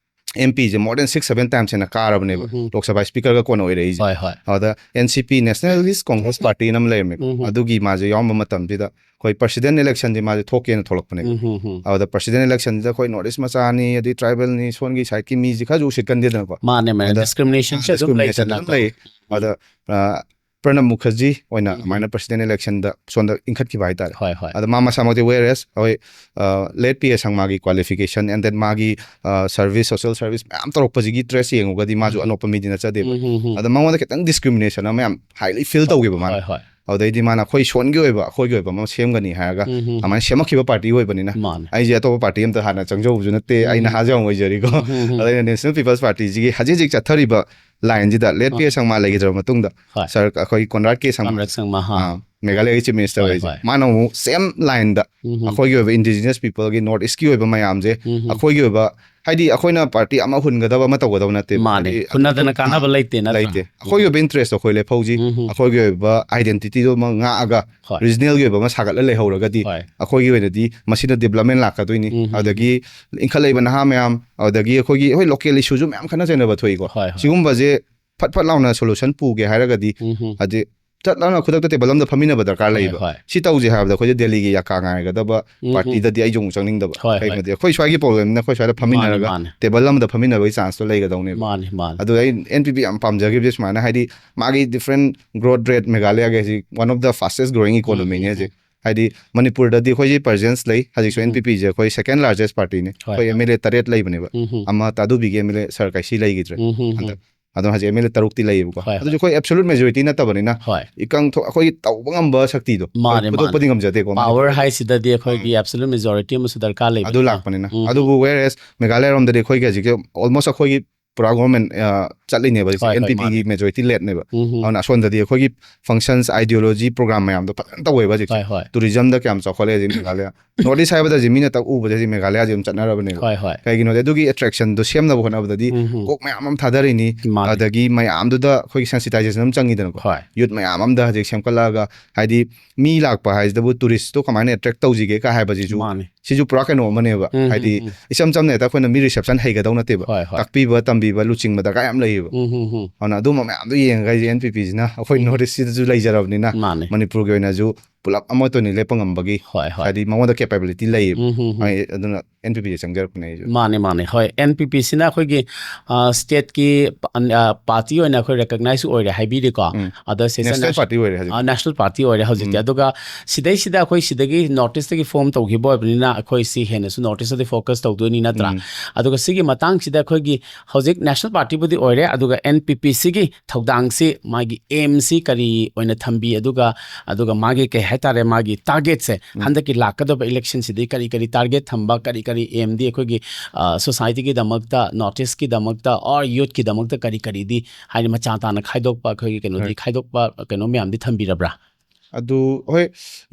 M ꯄꯤꯁꯦ more than six, seven times ꯍꯦꯟꯅ ꯀꯥꯔꯕꯅꯦꯕ, ꯎꯝ, ꯎꯝ꯫ ꯂꯣꯛ ꯁꯚꯥ ꯁ꯭ꯄꯤꯀꯔꯒ ꯀꯣꯟꯅ ꯑꯣꯏꯔꯛꯏꯁꯦ꯫ ꯍꯣꯏ, ꯍꯣꯏ꯫ ꯑꯗꯨꯗ ꯑꯦꯟ ꯁꯤ ꯄꯤ, Nationalist Congress Party ꯅ ꯑꯃ ꯂꯩꯔꯝꯃꯦ, ꯎꯝ, ꯎꯝ꯫ ꯑꯗꯨꯒꯤ ꯃꯥꯁꯦ ꯌꯥꯎꯔꯝꯕ ꯃꯇꯝꯁꯤꯗ ꯑꯩꯈꯣꯏ ꯄ꯭ꯔꯁꯤꯗꯦꯟ ꯏꯂꯦꯛꯁꯟꯁꯦ ꯃꯥꯁꯦ ꯊꯣꯛꯀꯦꯅ ꯊꯣꯛꯂꯛꯄꯅꯦꯕ꯫ ꯎꯝ, ꯎꯝ, ꯎꯝ꯫ ꯑꯗꯨꯗ ꯄ꯭ꯔꯁꯤꯗꯦꯟ ꯏꯂꯦꯛꯁꯟꯁꯤꯗ ꯑꯩꯈꯣꯏ ꯅꯣꯔꯠ ꯏꯁ ꯃꯆꯥꯅꯤ, ꯑꯗꯩ ꯇ꯭ꯔꯥꯏꯕꯦꯜꯅꯤ, ꯁꯣꯟꯒꯤ ꯁꯥꯏꯠꯀꯤ ꯃꯤꯁꯦ ꯈꯔꯁꯨ ꯎꯁꯤꯠꯀꯟꯗꯦꯗꯅꯀꯣ꯫ ꯃꯥꯅꯦ, ꯃꯥꯅꯦ꯫ ꯑꯗ ꯗꯤꯁꯀ꯭ꯔꯤꯃꯤꯅꯦꯁꯟꯁꯦ ꯑꯗꯨꯝ ꯗꯤꯁꯀ꯭ꯔꯤꯃꯤꯅꯦꯁꯟ ꯑꯗꯨꯝ ꯂꯩꯗꯅꯀꯣ꯫ ꯂꯩ꯫ ꯑꯗ, ꯑ, ꯄ꯭ꯔꯅꯕ ꯃꯨꯈꯔꯖꯤ ꯑꯣꯏꯅ ꯑꯗꯨꯃꯥꯏꯅ ꯄ꯭ꯔꯁꯤꯗꯦꯟ ꯏꯂꯦꯛꯁꯟꯗ ꯁꯣꯝꯗ ꯏꯟꯈꯠꯈꯤꯕ ꯍꯥꯏꯇꯥꯔꯦ꯫ ꯍꯣꯏ, ꯍꯣꯏ꯫ ꯑꯗ ꯃꯥ ꯃꯁꯥꯃꯛꯇꯤ, whereas ꯑꯩꯈꯣꯏ, ꯑ, ꯂꯦꯠ ꯄꯤ ꯑꯦ ꯁꯪꯃꯥꯒꯤ qualification and then ꯃꯥꯒꯤ, ꯑ, service, social service ꯃꯌꯥꯝ ꯇꯧꯔꯛꯄꯁꯤꯒꯤ ꯇ꯭ꯔꯦꯁ ꯌꯦꯡꯉꯨꯒꯗꯤ ꯃꯥꯁꯨ ꯑꯅꯣꯞꯄ ꯃꯤꯗꯤ ꯅꯠꯆꯗꯦꯕ꯫ ꯎꯝ, ꯎꯝ, ꯎꯝ꯫ ꯑꯗ ꯃꯉꯣꯟꯗ ꯈꯤꯇꯪ ꯗꯤꯁꯀ꯭ꯔꯤꯃꯤꯅꯦꯁꯟ ꯑꯃ ꯌꯥꯝ ꯍꯥꯏꯂꯤ ꯐꯤꯜ ꯇꯧꯈꯤꯕ ꯃꯥꯅ꯫ ꯍꯣꯏ, ꯍꯣꯏ꯫ ꯑꯗꯨꯗꯩꯗꯤ ꯃꯥꯅ ꯑꯩꯈꯣꯏ ꯁꯣꯟꯒꯤ ꯑꯣꯏꯕ, ꯑꯩꯈꯣꯏꯒꯤ ꯑꯣꯏꯕ ꯑꯃ ꯁꯦꯝꯒꯅꯤ ꯍꯥꯏꯔꯒ ꯎꯝ, ꯎꯝ, ꯎꯝ꯫ ꯑꯗꯨꯃꯥꯏꯅ ꯁꯦꯝꯃꯛꯈꯤꯕ ꯄꯥꯔꯇꯤ ꯑꯣꯏꯕꯅꯤꯅ꯫ ꯃꯥꯅꯦ꯫ ꯑꯩꯁꯦ ꯑꯇꯣꯞꯄ ꯄꯥꯔꯇꯤ ꯑꯝꯇ ꯍꯥꯟꯅ ꯆꯪꯖꯍꯧꯕꯁꯨ ꯅꯠꯇꯦ, ꯑꯩ ꯅꯍꯥꯁꯨ ꯌꯥꯝ ꯑꯣꯏꯖꯔꯤꯀꯣ꯫ ꯎꯝ, ꯎꯝ, ꯎꯝ꯫ ꯑꯗ ꯑꯩꯅ National People's Party ꯁꯤꯒꯤ ꯍꯧꯖꯤꯛ ꯍꯧꯖꯤꯛ ꯆꯠꯊꯔꯤꯕ ꯂꯥꯏꯟꯁꯤꯗ ꯂꯦꯠ ꯄꯤ ꯑꯦ ꯁꯪꯃꯥ ꯂꯩꯈꯤꯗ꯭ꯔꯕ ꯃꯇꯨꯡꯗ ꯍꯣꯏ꯫ ꯁꯔ ꯑꯩꯈꯣꯏ ꯀꯣꯟꯔꯥꯗ ꯀꯦ ꯁꯪꯃꯥ, ꯀꯣꯟꯔꯥꯗ ꯁꯪꯃꯥ, ꯍꯥ꯫ ꯑꯥ, ꯃꯦꯘꯥꯂꯌꯒꯤ ꯆꯤꯐ ꯃꯤꯅꯤꯁꯇꯔ ꯍꯣꯏ, ꯑꯣꯏꯔꯤꯁꯦ, ꯍꯣꯏ꯫ ꯃꯥꯅ ꯑꯃꯨꯛ ꯁꯦꯝ ꯂꯥꯏꯟꯗ ꯎꯝ, ꯎꯝ꯫ ꯑꯩꯈꯣꯏꯒꯤ ꯑꯣꯏꯕ ꯏꯟꯗꯤꯖꯤꯅꯁ ꯄꯤꯄꯜꯒꯤ, ꯅꯣꯔꯠ ꯏꯁꯀꯤ ꯑꯣꯏꯕ ꯃꯌꯥꯝꯁꯦ ꯎꯝ, ꯎꯝ꯫ ꯑꯩꯈꯣꯏꯒꯤ ꯑꯣꯏꯕ, ꯍꯥꯏꯗꯤ ꯑꯩꯈꯣꯏꯅ ꯄꯥꯔꯇꯤ ꯑꯃ ꯍꯨꯟꯒꯗꯕ ꯑꯃ ꯇꯧꯒꯗꯕ ꯅꯠꯇꯦꯕ꯫ ꯃꯥꯅꯦ꯫ ꯍꯥꯏꯗꯤ ꯍꯨꯟꯅꯗꯅ ꯀꯥꯟꯅꯕ ꯂꯩꯇꯦ, ꯅꯠꯇ꯭ꯔꯥ? ꯂꯩꯇꯦ꯫ ꯑꯩꯈꯣꯏꯒꯤ ꯑꯣꯏꯕ ꯏꯟꯇꯔꯦꯁꯇꯣ ꯑꯩꯈꯣꯏ ꯂꯦꯞꯍꯧꯁꯤ, ꯎꯝ, ꯎꯝ꯫ ꯑꯩꯈꯣꯏꯒꯤ ꯑꯣꯏꯕ ꯑꯥꯏꯗꯦꯟꯇꯤꯇꯤꯗꯣ ꯑꯃ ꯉꯥꯛꯑꯒ ꯍꯣꯏ꯫ ꯔꯤꯖꯅꯦꯜꯒꯤ ꯑꯣꯏꯕ ꯑꯃ ꯁꯥꯒꯠꯂ ꯂꯩꯍꯧꯔꯒꯗꯤ ꯍꯣꯏ꯫ ꯑꯩꯈꯣꯏꯒꯤ ꯑꯣꯏꯅꯗꯤ ꯃꯁꯤꯅ ꯗꯤꯕꯂꯞꯃꯦꯟ ꯂꯥꯛꯀꯗꯣꯏꯅꯤ꯫ ꯎꯝ, ꯎꯝ꯫ ꯑꯗꯒꯤ ꯏꯟꯈꯠꯂꯛꯏꯕ ꯅꯍꯥ ꯃꯌꯥꯝ, ꯑꯗꯒꯤ ꯑꯩꯈꯣꯏꯒꯤ, ꯑꯩꯈꯣꯏ ꯂꯣꯀꯦꯜ ꯏꯁꯨꯁꯨ ꯃꯌꯥꯝ ꯈꯟꯅ ꯆꯩꯅꯕ ꯊꯣꯛꯏꯀꯣ꯫ ꯍꯣꯏ, ꯍꯣꯏ꯫ ꯁꯤꯒꯨꯝꯕꯁꯦ ꯐꯠ ꯐꯠ ꯂꯥꯎꯅ ꯁꯣꯂꯨꯁꯟ ꯄꯨꯒꯦ ꯍꯥꯏꯔꯒꯗꯤ, ꯎꯝ ꯍꯝ꯫ ꯍꯥꯏꯗꯤ ꯆꯠ ꯂꯥꯎꯅ ꯈꯨꯗꯛꯇ ꯇꯦꯕꯜ ꯑꯃꯗ ꯐꯝꯃꯤꯟꯅꯕ ꯗꯔꯀꯥꯔ ꯍꯣꯏ, ꯂꯩꯌꯦꯕ꯫ ꯍꯣꯏ꯫ ꯁꯤ ꯇꯧꯁꯦ ꯍꯥꯏꯕꯗ ꯑꯩꯈꯣꯏꯁꯦ ꯗꯦꯜꯂꯤꯒꯤ ꯌꯥꯀꯥ ꯉꯥꯏꯒꯗꯕ ꯎꯝ ꯍꯝ꯫ ꯄꯥꯔꯇꯤꯗꯗꯤ ꯑꯩꯁꯨ ꯑꯃꯨꯛ ꯆꯪꯅꯤꯡꯗꯕ꯫ ꯍꯣꯏ, ꯍꯣꯏ꯫ ꯀꯩꯒꯤꯅꯣꯗꯤ ꯑꯩꯈꯣꯏ ꯁ꯭ꯋꯥꯏꯒꯤ ꯄ꯭ꯔꯣꯕ꯭ꯂꯦꯝꯅꯤꯅ ꯑꯩꯈꯣꯏ ꯁ꯭ꯋꯥꯏꯗ ꯃꯥꯅꯤ, ꯐꯝꯃꯤꯟꯅꯔꯒ ꯃꯥꯅꯤ꯫ ꯇꯦꯕꯜ ꯑꯃꯗ ꯐꯝꯃꯤꯟꯅꯕꯒꯤ ꯆꯥꯟꯁꯇꯣ ꯂꯩꯒꯗꯧꯅꯦꯕ꯫ ꯃꯥꯅꯤ, ꯃꯥꯅꯤ꯫ ꯑꯗꯨꯗ ꯑꯩ ꯑꯦꯟ ꯄꯤ ꯄꯤ ꯌꯥꯝ ꯄꯥꯝꯖꯈꯤꯕꯁꯦ ꯁꯨꯃꯥꯏꯅ, ꯍꯥꯏꯗꯤ ꯃꯥꯒꯤ ꯗꯤꯐ꯭ꯔꯦꯟ ꯒ꯭ꯔꯣꯠ ꯔꯦꯠ, ꯃꯦꯘꯥꯂꯌꯥꯒꯤ ꯍꯧꯖꯤꯛ one of the fastest growing economy ꯅꯤ ꯎꯝ, ꯍꯧꯖꯤꯛ꯫ ꯎꯝ꯫ ꯍꯥꯏꯗꯤ ꯃꯅꯤꯄꯨꯔꯗꯗꯤ ꯑꯩꯈꯣꯏꯁꯤ ꯄ꯭ꯔꯖꯦꯟꯁ ꯂꯩ꯫ ꯍꯧꯖꯤꯛꯁꯨ ꯎꯝ꯫ ꯑꯦꯟ ꯄꯤ ꯄꯤꯁꯦ ꯑꯩꯈꯣꯏ ꯁꯦꯀꯦꯟ ꯂꯥꯔꯖꯦꯁ ꯄꯥꯔꯇꯤꯅꯤ꯫ ꯍꯣꯏ, ꯑꯩꯈꯣꯏ ꯍꯣꯏ꯫ ꯑꯦꯝ ꯑꯦꯜ ꯑꯦ ꯇꯔꯦꯠ ꯂꯩꯕꯅꯦꯕ꯫ ꯎꯝ, ꯎꯝ꯫ ꯑꯃ ꯇꯥꯗꯨꯕꯤꯒꯤ ꯑꯦꯝ ꯑꯦꯜ ꯑꯦ ꯁꯥꯔ ꯀꯥꯏꯁꯤ ꯂꯩꯈꯤꯗ꯭ꯔꯦ ꯎꯝ, ꯎꯝ, ꯎꯝ꯫ ꯍꯟꯗꯛ꯫ ꯑꯗꯣ ꯍꯧꯖꯤꯛ ꯑꯦꯝ ꯑꯦꯜ ꯑꯦ ꯇꯔꯨꯛꯇꯤ ꯂꯩꯌꯦꯕꯀꯣ꯫ ꯍꯣꯏ, ꯑꯗꯨꯁꯨ ꯍꯣꯏ꯫ ꯑꯩꯈꯣꯏ ꯑꯦꯕꯁꯣꯂꯨꯠ ꯃꯦꯖꯣꯔꯤꯇꯤ ꯅꯠꯇꯕꯅꯤꯅ ꯍꯣꯏ꯫ ꯏꯀꯪ ꯊꯣꯛ-, ꯑꯩꯈꯣꯏꯒꯤ ꯇꯧꯕ ꯉꯝꯕ ꯁꯛꯇꯤꯗꯣ ꯃꯥꯅꯦ, ꯑꯩꯈꯣꯏ ꯐꯨꯗꯣꯛꯄꯗꯤ ꯃꯥꯅꯦ꯫ ꯉꯝꯖꯗꯦꯀꯣ ꯄꯥꯋꯔ ꯃꯅꯤꯄꯨꯔꯗ꯫ ꯍꯥꯏꯁꯤꯗꯗꯤ ꯑꯩꯈꯣꯏꯒꯤ ꯎꯝ꯫ ꯑꯦꯕꯁꯣꯂꯨꯠ ꯃꯦꯖꯣꯔꯤꯇꯤ ꯑꯃꯁꯨ ꯗꯔꯀꯥꯔ ꯂꯩꯕꯅꯤꯅ꯫ ꯑꯗꯨ ꯂꯥꯛꯄꯅꯤꯅ꯫ ꯎꯝ, ꯎꯝ꯫ ꯑꯗꯨꯕꯨ whereas ꯃꯦꯘꯥꯂꯌꯥꯔꯣꯝꯗꯗꯤ ꯑꯩꯈꯣꯏꯒꯤ ꯍꯧꯖꯤꯛꯁꯦ almost ꯑꯩꯈꯣꯏꯒꯤ ꯄꯨꯔꯥ ꯒꯣꯔꯃꯦꯟ, ꯑ, ꯆꯠꯂꯤꯅꯦꯕ ꯍꯧꯖꯤꯛꯁꯦ, ꯍꯣꯏ, ꯍꯣꯏ, ꯑꯦꯟ ꯄꯤ ꯄꯤꯒꯤ ꯃꯥꯅꯦ꯫ ꯃꯦꯖꯣꯔꯤꯇꯤ ꯂꯦꯗꯅꯦꯕ꯫ ꯎꯝ, ꯎꯝ, ꯑꯗꯨꯅ ꯎꯝ꯫ ꯑꯁꯣꯝꯗꯗꯤ ꯑꯩꯈꯣꯏꯒꯤ ꯐꯪꯁꯟꯁ, ꯑꯥꯏꯗꯤꯌꯣꯂꯣꯖꯤ, ꯄ꯭ꯔꯣꯒ꯭ꯔꯥꯝ ꯃꯌꯥꯝꯗꯣ ꯐꯖꯅ ꯇꯧꯋꯦꯕ ꯍꯧꯖꯤꯛꯁꯦ꯫ ꯍꯣꯏ, ꯍꯣꯏ꯫ ꯇꯨꯔꯤꯖꯝꯗ ꯀꯌꯥꯝ ꯆꯥꯎꯈꯠꯂꯦ ꯍꯧꯖꯤꯛ ꯃꯦꯘꯥꯂꯌꯥ꯫ ꯅꯣꯔꯠ ꯏꯁ ꯍꯥꯏꯕꯗ ꯍꯧꯖꯤꯛ ꯃꯤꯅ ꯇꯛ ꯎꯕꯁꯦ ꯍꯧꯖꯤꯛ ꯃꯦꯘꯥꯂꯌꯥꯁꯦ ꯑꯗꯨꯝ ꯆꯠꯅꯔꯕꯅꯦꯕ꯫ ꯍꯣꯏ, ꯍꯣꯏ꯫ ꯀꯩꯒꯤꯅꯣꯗꯤ ꯑꯗꯨꯒꯤ ꯑꯦꯇ꯭ꯔꯦꯛꯁꯟꯗꯣ ꯁꯦꯝꯅꯕ ꯍꯣꯠꯅꯕꯗꯗꯤ ꯎꯝ, ꯎꯝ꯫ ꯀꯣꯛ ꯃꯌꯥꯝ ꯑꯃ ꯊꯥꯗꯔꯤꯅꯤ, ꯃꯥꯅꯦ꯫ ꯑꯗꯒꯤ ꯃꯌꯥꯝꯗꯨꯗ ꯑꯩꯈꯣꯏꯒꯤ ꯁꯦꯟꯁꯤꯇꯥꯏꯖꯦꯁꯟ ꯑꯃ ꯆꯪꯉꯤꯗꯅꯀꯣ꯫ ꯍꯣꯏ꯫ ꯌꯨꯠ ꯃꯌꯥꯝ ꯑꯃꯗ ꯍꯧꯖꯤꯛ ꯁꯦꯝꯒꯠꯂꯛꯑꯒ, ꯍꯥꯏꯗꯤ ꯃꯤ ꯂꯥꯛꯄ ꯍꯥꯏꯁꯤꯗꯕꯨ ꯇꯨꯔꯤꯁꯇꯣ ꯀꯃꯥꯏꯅ ꯑꯦꯇ꯭ꯔꯦꯛ ꯇꯧꯁꯤꯒꯦ ꯀꯥꯏ ꯍꯥꯏꯕꯁꯤꯁꯨ ꯃꯥꯅꯦ꯫ ꯁꯤꯁꯨ ꯄꯨꯔꯥ ꯀꯩꯅꯣ ꯑꯃꯅꯦꯕ꯫ ꯎꯝ, ꯍꯥꯏꯗꯤ ꯎꯝ, ꯎꯝ꯫ ꯏꯆꯝ ꯆꯝꯅ ꯍꯦꯛꯇ ꯑꯩꯈꯣꯏꯅ ꯃꯤ ꯔꯤꯁꯦꯞꯁꯟ ꯍꯩꯒꯗꯧ ꯅꯠꯇꯦꯕ꯫ ꯍꯣꯏ, ꯍꯣꯏ꯫ ꯇꯥꯛꯄꯤꯕ, ꯇꯝꯕꯤꯕ, ꯂꯨꯆꯤꯡꯕ ꯗꯔꯀꯥꯔ ꯌꯥꯝ ꯂꯩꯌꯦꯕ꯫ ꯎꯝ, ꯎꯝ, ꯎꯝ꯫ ꯑꯗꯨꯅ ꯑꯗꯨꯝꯕ ꯃꯌꯥꯝꯗꯣ ꯌꯦꯡꯉꯒ ꯑꯩꯁꯦ ꯑꯦꯟ ꯄꯤ ꯄꯤꯁꯤꯅ ꯑꯩꯈꯣꯏ ꯎꯝ꯫ ꯅꯣꯔꯠ ꯏꯁꯁꯤꯗꯁꯨ ꯂꯩꯖꯔꯕꯅꯤꯅ ꯃꯥꯅꯦ꯫ ꯃꯅꯤꯄꯨꯔꯒꯤ ꯑꯣꯏꯅꯁꯨ ꯄꯨꯂꯞ ꯑꯃꯠꯇ ꯑꯣꯏꯅ ꯂꯦꯞꯄ ꯉꯝꯕꯒꯤ ꯍꯣꯏ, ꯍꯣꯏ꯫ ꯍꯥꯏꯗꯤ ꯃꯉꯣꯟꯗ ꯀꯦꯄꯦꯕꯤꯂꯤꯇꯤ ꯂꯩꯌꯦꯕ꯫ ꯎꯝ, ꯎꯝ, ꯎꯝ꯫ ꯑꯩ ꯑꯗꯨꯅ ꯑꯦꯟ ꯄꯤ ꯄꯤꯗ ꯆꯪꯖꯔꯛꯄꯅꯦ ꯑꯩꯁꯨ꯫ ꯃꯥꯅꯦ, ꯃꯥꯅꯦ꯫ ꯍꯣꯏ, ꯑꯦꯟ ꯄꯤ ꯄꯤꯁꯤꯅ ꯑꯩꯈꯣꯏꯒꯤ, ꯑ, ꯁ꯭ꯇꯦꯠꯀꯤ ꯄ-, ꯑ, ꯄꯥꯔꯇꯤ ꯑꯣꯏꯅ ꯑꯩꯈꯣꯏ ꯔꯦꯀꯒꯅꯥꯏꯖ ꯑꯣꯏꯔꯦ ꯍꯥꯏꯕꯤꯔꯤꯀꯣ꯫ ꯎꯝ꯫ ꯑꯗ ꯁꯦꯁꯟ ꯅꯦꯁꯅꯦꯜ ꯅꯦꯁ-, ꯄꯥꯔꯇꯤ ꯑꯣꯏꯔꯦ ꯍꯧꯖꯤꯛ꯫ ꯑ, ꯅꯦꯁꯅꯦꯜ ꯄꯥꯔꯇꯤ ꯑꯣꯏꯔꯦ ꯍꯧꯖꯤꯛꯇꯤ꯫ ꯎꯝ꯫ ꯑꯗꯨꯒ ꯁꯤꯗꯩꯁꯤꯗ ꯑꯩꯈꯣꯏ ꯁꯤꯗꯒꯤ ꯅꯣꯔꯠ ꯏꯁꯇꯒꯤ ꯐꯣꯔꯝ ꯇꯧꯈꯤꯕ ꯑꯣꯏꯕꯅꯤꯅ ꯑꯩꯈꯣꯏ ꯁꯤ ꯍꯦꯟꯅꯁꯨ ꯅꯣꯔꯠ ꯏꯁꯇꯗꯤ ꯐꯣꯀꯁ ꯇꯧꯗꯣꯏꯅꯤ ꯅꯠꯇ꯭ꯔꯥ? ꯎꯝ꯫ ꯑꯗꯨꯒ ꯁꯤꯒꯤ ꯃꯇꯥꯡꯁꯤꯗ ꯑꯩꯈꯣꯏꯒꯤ ꯍꯧꯖꯤꯛ ꯅꯦꯁꯅꯦꯜ ꯄꯥꯔꯇꯤꯕꯨꯗꯤ ꯑꯣꯏꯔꯦ, ꯑꯗꯨꯒ ꯑꯦꯟ ꯄꯤ ꯄꯤ ꯁꯤꯒꯤ ꯊꯧꯗꯥꯡꯁꯤ ꯃꯥꯒꯤ ꯑꯦꯝꯁꯤ ꯀꯔꯤ ꯑꯣꯏꯅ ꯊꯝꯕꯤ, ꯑꯗꯨꯒ, ꯑꯗꯨꯒ ꯃꯥꯒꯤ ꯀꯩ ꯍꯥꯏꯇꯥꯔꯦ, ꯃꯥꯒꯤ ꯇꯥꯔꯒꯦꯠꯁꯦ ꯎꯝ꯫ ꯍꯟꯗꯛꯀꯤ ꯂꯥꯛꯀꯗꯕ ꯏꯂꯦꯛꯁꯟꯁꯤꯗꯤ ꯀꯔꯤ ꯀꯔꯤ ꯇꯥꯔꯒꯦꯠ ꯊꯝꯕ, ꯀꯔꯤ ꯀꯔꯤ ꯑꯦꯝꯗꯤ ꯑꯩꯈꯣꯏꯒꯤ, ꯑ, ꯁꯣꯁꯥꯏꯇꯤꯒꯤꯗꯃꯛꯇ, ꯅꯣꯔꯠ ꯏꯁꯀꯤꯗꯃꯛꯇ, ꯑꯣꯔ ꯌꯨꯠꯀꯤꯗꯃꯛꯇ ꯀꯔꯤ ꯀꯔꯤꯗꯤ ꯍꯥꯏꯗꯤ ꯃꯆꯥ ꯇꯥꯅ ꯈꯥꯏꯗꯣꯛꯄ, ꯑꯩꯈꯣꯏꯒꯤ ꯀꯩꯅꯣꯗꯤ ꯍꯣꯏ꯫ ꯈꯥꯏꯗꯣꯛꯄ ꯀꯩꯅꯣ ꯃꯌꯥꯝꯗꯤ ꯊꯝꯕꯤꯔꯕ꯭ꯔꯥ? ꯑꯗꯨ ꯍꯣꯏ,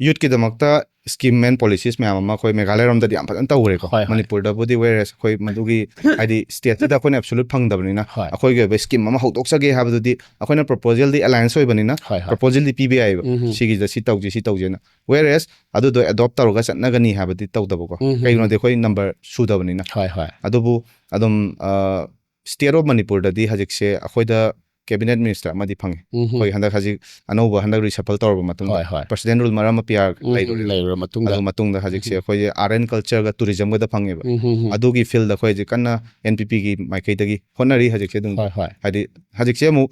ꯌꯨꯠꯀꯤꯗꯃꯛꯇ ꯁ꯭ꯀꯤꯝ ꯑꯦꯟ ꯄꯣꯂꯤꯁꯤꯁ ꯃꯌꯥꯝ ꯑꯃ ꯑꯩꯈꯣꯏ ꯃꯦꯘꯥꯂꯌꯥꯔꯣꯝꯗꯗꯤ ꯌꯥꯝ ꯐꯖꯅ ꯇꯧꯈ꯭ꯔꯦꯀꯣ꯫ ꯍꯣꯏ, ꯍꯣꯏ꯫ ꯃꯅꯤꯄꯨꯔꯗꯕꯨꯗꯤ whereas ꯑꯩꯈꯣꯏ ꯃꯗꯨꯒꯤ ꯍꯥꯏꯗꯤ ꯁ꯭ꯇꯦꯠꯁꯤꯗ ꯑꯩꯈꯣꯏꯅ ꯑꯦꯕꯁꯣꯂꯨꯠ ꯐꯪꯗꯕꯅꯤꯅ ꯍꯣꯏ꯫ ꯑꯩꯈꯣꯏꯒꯤ ꯑꯣꯏꯕ ꯁ꯭ꯀꯤꯝ ꯑꯃ ꯍꯧꯗꯣꯛꯆꯒꯦ ꯍꯥꯏꯕꯗꯨꯗꯤ ꯑꯩꯈꯣꯏꯅ ꯄ꯭ꯔꯣꯄꯣꯖꯦꯜꯗꯤ ꯑꯦꯂꯥꯏꯟꯁ ꯑꯣꯏꯕꯅꯤꯅ ꯍꯣꯏ, ꯍꯣꯏ꯫ ꯄ꯭ꯔꯣꯄꯣꯖꯦꯜꯗꯤ ꯄꯤꯕ ꯌꯥꯏꯑꯕ꯫ ꯎꯝ, ꯎꯝ꯫ ꯁꯤꯒꯤꯗ ꯁꯤ ꯇꯧꯁꯦ, ꯁꯤ ꯇꯧꯁꯦꯅ꯫ Whereas ꯑꯗꯨꯗꯣ ꯑꯦꯗꯣꯞ ꯇꯧꯔꯒ ꯆꯠꯅꯒꯅꯤ ꯍꯥꯏꯕꯗꯤ ꯇꯧꯗꯕꯀꯣ꯫ ꯎꯝ, ꯎꯝ, ꯀꯩꯒꯤꯅꯣꯗꯤ ꯎꯝ꯫ ꯑꯩꯈꯣꯏ ꯅꯝꯕꯔ ꯁꯨꯗꯕꯅꯤꯅ꯫ ꯍꯣꯏ, ꯍꯣꯏ꯫ ꯑꯗꯨꯕꯨ ꯑꯗꯨꯝ, ꯑ, ꯁ꯭ꯇꯦꯠ ꯑꯣꯐ ꯃꯅꯤꯄꯨꯔꯗꯗꯤ ꯍꯧꯖꯤꯛꯁꯦ ꯑꯩꯈꯣꯏꯗ cabinet minister ꯑꯃꯗꯤ ꯐꯪꯉꯦ꯫ ꯎꯝ ꯍꯝ꯫ ꯑꯩꯈꯣꯏ ꯍꯟꯗꯛ ꯍꯧꯖꯤꯛ ꯑꯅꯧꯕ ꯍꯟꯗꯛ reshuffle ꯇꯧꯔꯕ ꯃꯇꯨꯡꯗ ꯍꯣꯏ, ꯍꯣꯏ꯫ president rule ꯃꯔꯝ ꯑꯃ ꯄꯤ ꯑꯥꯔ ꯎꯝ, ꯂꯩꯔꯨꯔꯦ꯫ ꯂꯩꯔꯨꯔ ꯃꯇꯨꯡꯗ꯫ ꯑꯗꯨ ꯃꯇꯨꯡꯗ ꯍꯧꯖꯤꯛꯁꯦ ꯑꯩꯈꯣꯏꯁꯦ art and cultureꯒ tourismꯒꯗ ꯐꯪꯉꯦꯕ꯫ ꯎꯝ ꯍꯝ ꯍꯝ꯫ ꯑꯗꯨꯒꯤ fieldꯗ ꯑꯩꯈꯣꯏ ꯍꯧꯖꯤꯛ ꯀꯟꯅ N P Pꯒꯤ ꯃꯥꯏꯀꯩꯗꯒꯤ ꯍꯣꯠꯅꯔꯤ ꯍꯧꯖꯤꯛꯁꯦ ꯑꯗꯨꯝ꯫ ꯍꯣꯏ, ꯍꯣꯏ꯫ ꯍꯥꯏꯗꯤ ꯍꯧꯖꯤꯛꯁꯦ ꯑꯃꯨꯛ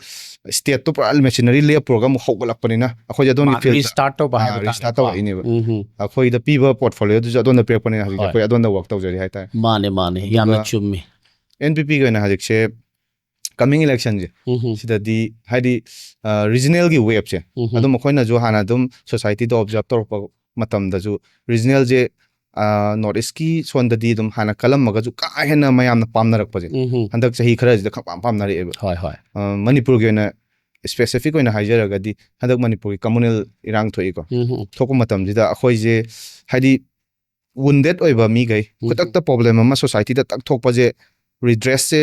stateꯇꯣ ꯄꯨꯔꯥ machinery ꯂꯦꯞꯄꯨꯔꯒ ꯑꯃꯨꯛ ꯍꯧꯒꯠꯂꯛꯄꯅꯤꯅ ꯑꯩꯈꯣꯏꯁꯦ ꯑꯗꯣꯝꯒꯤ ꯃꯥ-, fieldꯗ restart ꯇꯧꯕ ꯑꯥ, ꯍꯥꯏꯕ restart ꯇꯥꯔꯦꯀꯣ꯫ ꯇꯧꯔꯛꯏꯅꯦꯕ꯫ ꯎꯝ ꯍꯝ꯫ ꯑꯩꯈꯣꯏꯗ ꯄꯤꯕ portfolioꯗꯨꯁꯨ ꯑꯗꯣꯝꯗ ꯄꯤꯔꯛꯄꯅꯤꯅ ꯍꯧꯖꯤꯛ ꯍꯣꯏ꯫ ꯑꯩꯈꯣꯏ ꯑꯗꯣꯝꯗ work ꯇꯧꯖꯔꯤ ꯍꯥꯏꯇꯥꯔꯦ꯫ ꯃꯥꯅꯦ, ꯃꯥꯅꯦ꯫ ꯑꯗꯨꯒ ꯌꯥꯝꯅ ꯆꯨꯝꯃꯤ꯫ N P Pꯒꯤ ꯑꯣꯏꯅ ꯍꯧꯖꯤꯛꯁꯦ coming electionꯁꯦ ꯎꯝ ꯍꯝ꯫ ꯁꯤꯗꯗꯤ ꯍꯥꯏꯗꯤ regionalꯒꯤ waveꯁꯦ ꯎꯝ ꯍꯝ꯫ ꯑꯗꯨꯝ ꯑꯩꯈꯣꯏꯅꯁꯨ ꯍꯥꯟꯅ ꯑꯗꯨꯝ societyꯗ observe ꯇꯧꯔꯛꯄ ꯃꯇꯝꯗꯁꯨ regionalꯁꯦ North Eastꯀꯤ ꯁꯣꯟꯗꯗꯤ ꯑꯗꯨꯝ ꯍꯥꯟꯅ ꯀꯜꯂꯝꯃꯒꯁꯨ ꯀꯥ ꯍꯦꯟꯅ ꯃꯌꯥꯝꯅ ꯄꯥꯝꯅꯔꯛꯄꯁꯦ ꯎꯝ ꯍꯝ꯫ ꯍꯟꯗꯛ ꯆꯍꯤ ꯈꯔꯁꯤꯗ ꯈꯪꯄꯥꯝ ꯄꯥꯝꯅꯔꯛꯑꯦꯕ꯫ ꯍꯣꯏ, ꯍꯣꯏ꯫ ꯑ, ꯃꯅꯤꯄꯨꯔꯒꯤ ꯑꯣꯏꯅ specific ꯑꯣꯏꯅ ꯍꯥꯏꯖꯔꯒꯗꯤ ꯍꯟꯗꯛ ꯃꯅꯤꯄꯨꯔꯒꯤ communal ꯏꯔꯥꯡ ꯊꯣꯛꯏꯀꯣ꯫ ꯎꯝ ꯍꯝ꯫ ꯊꯣꯛꯄ ꯃꯇꯝꯁꯤꯗ ꯑꯩꯈꯣꯏꯁꯦ ꯍꯥꯏꯗꯤ wounded ꯑꯣꯏꯕ ꯃꯤꯈꯩ ꯎꯝ꯫ ꯈꯨꯗꯛꯇ problem ꯑꯃ societyꯗ ꯇꯛ ꯊꯣꯛꯄꯁꯦ redressꯁꯦ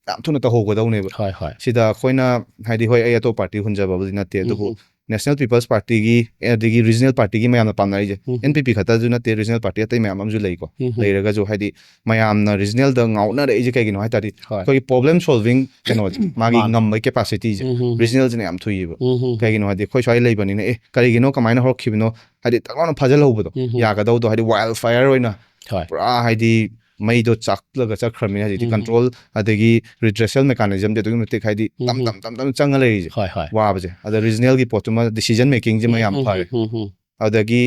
ꯌꯥꯝ ꯊꯨꯅ ꯇꯧꯍꯧꯒꯗꯧꯅꯦꯕ꯫ ꯍꯣꯏ, ꯍꯣꯏ꯫ ꯁꯤꯗ ꯑꯩꯈꯣꯏꯅ ꯍꯥꯏꯗꯤ ꯍꯣꯏ ꯑꯩ ꯑꯇꯣꯞꯄ party ꯍꯨꯟꯖꯕꯕꯨꯗꯤ ꯅꯠꯇꯦ ꯑꯗꯨꯕꯨ ꯎꯝ꯫ National People's Partyꯒꯤ ꯑꯗꯒꯤ regional partyꯒꯤ ꯃꯌꯥꯝꯅ ꯄꯥꯝꯅꯔꯤꯁꯦ ꯎꯝ꯫ N P P ꯈꯛꯇꯁꯨ ꯅꯠꯇꯦ regional party ꯑꯇꯩ ꯃꯌꯥꯝ ꯑꯃꯁꯨ ꯂꯩꯀꯣ꯫ ꯎꯝ꯫ ꯂꯩꯔꯒꯁꯨ ꯍꯥꯏꯗꯤ ꯃꯌꯥꯝꯅ regionalꯗ ꯉꯥꯎꯅꯔꯛꯏꯁꯦ ꯀꯩꯒꯤꯅꯣ ꯍꯥꯏ ꯇꯥꯔꯗꯤ ꯍꯣꯏ꯫ ꯑꯩꯈꯣꯏꯒꯤ problem solving ꯀꯩꯅꯣ ꯃꯥꯒꯤ ꯃꯥꯅꯦ꯫ ꯉꯝꯕꯒꯤ capacityꯁꯦ ꯎꯝ꯫ regionalꯁꯤꯅ ꯌꯥꯝ ꯊꯨꯏꯌꯦꯕ꯫ ꯎꯝ꯫ ꯀꯩꯒꯤꯅꯣ ꯍꯥꯏꯗꯤ ꯑꯩꯈꯣꯏ ꯁ꯭ꯋꯥꯏ ꯂꯩꯕꯅꯤꯅ ꯑꯦ ꯀꯔꯤꯒꯤꯅꯣ ꯀꯃꯥꯏꯅ ꯍꯧꯔꯛꯈꯤꯕꯅꯣ ꯍꯥꯏꯗꯤ ꯇꯛ ꯂꯥꯎꯅ ꯐꯥꯖꯤꯜꯍꯧꯕꯗꯣ ꯎꯝ꯫ ꯌꯥꯒꯗꯧꯗꯣ ꯍꯥꯏꯗꯤ wild fire ꯑꯣꯏꯅ ꯍꯣꯏ꯫ ꯄꯨꯔꯥ ꯍꯥꯏꯗꯤ ꯃꯩꯗꯣ ꯆꯥꯛꯂꯒ ꯆꯠꯈ꯭ꯔꯕꯅꯤꯅ ꯍꯧꯖꯤꯛꯇꯤ ꯎꯝ꯫ control ꯑꯗꯒꯤ redressal mechanismꯗꯤ ꯑꯗꯨꯛꯀꯤ ꯃꯇꯤꯛ ꯍꯥꯏꯗꯤ ꯇꯝ ꯎꯝ꯫ ꯇꯝ ꯇꯝ ꯇꯝ ꯆꯪꯉ ꯂꯩꯔꯤꯁꯦ꯫ ꯍꯣꯏ, ꯍꯣꯏ꯫ ꯋꯥꯕꯁꯦ ꯑꯗ regionalꯒꯤ ꯄꯣꯠꯇꯨꯃ decision makingꯁꯤꯃ ꯌꯥꯝ ꯎꯝ, ꯐꯔꯦ꯫ ꯎꯝ, ꯎꯝ꯫ ꯑꯗꯒꯤ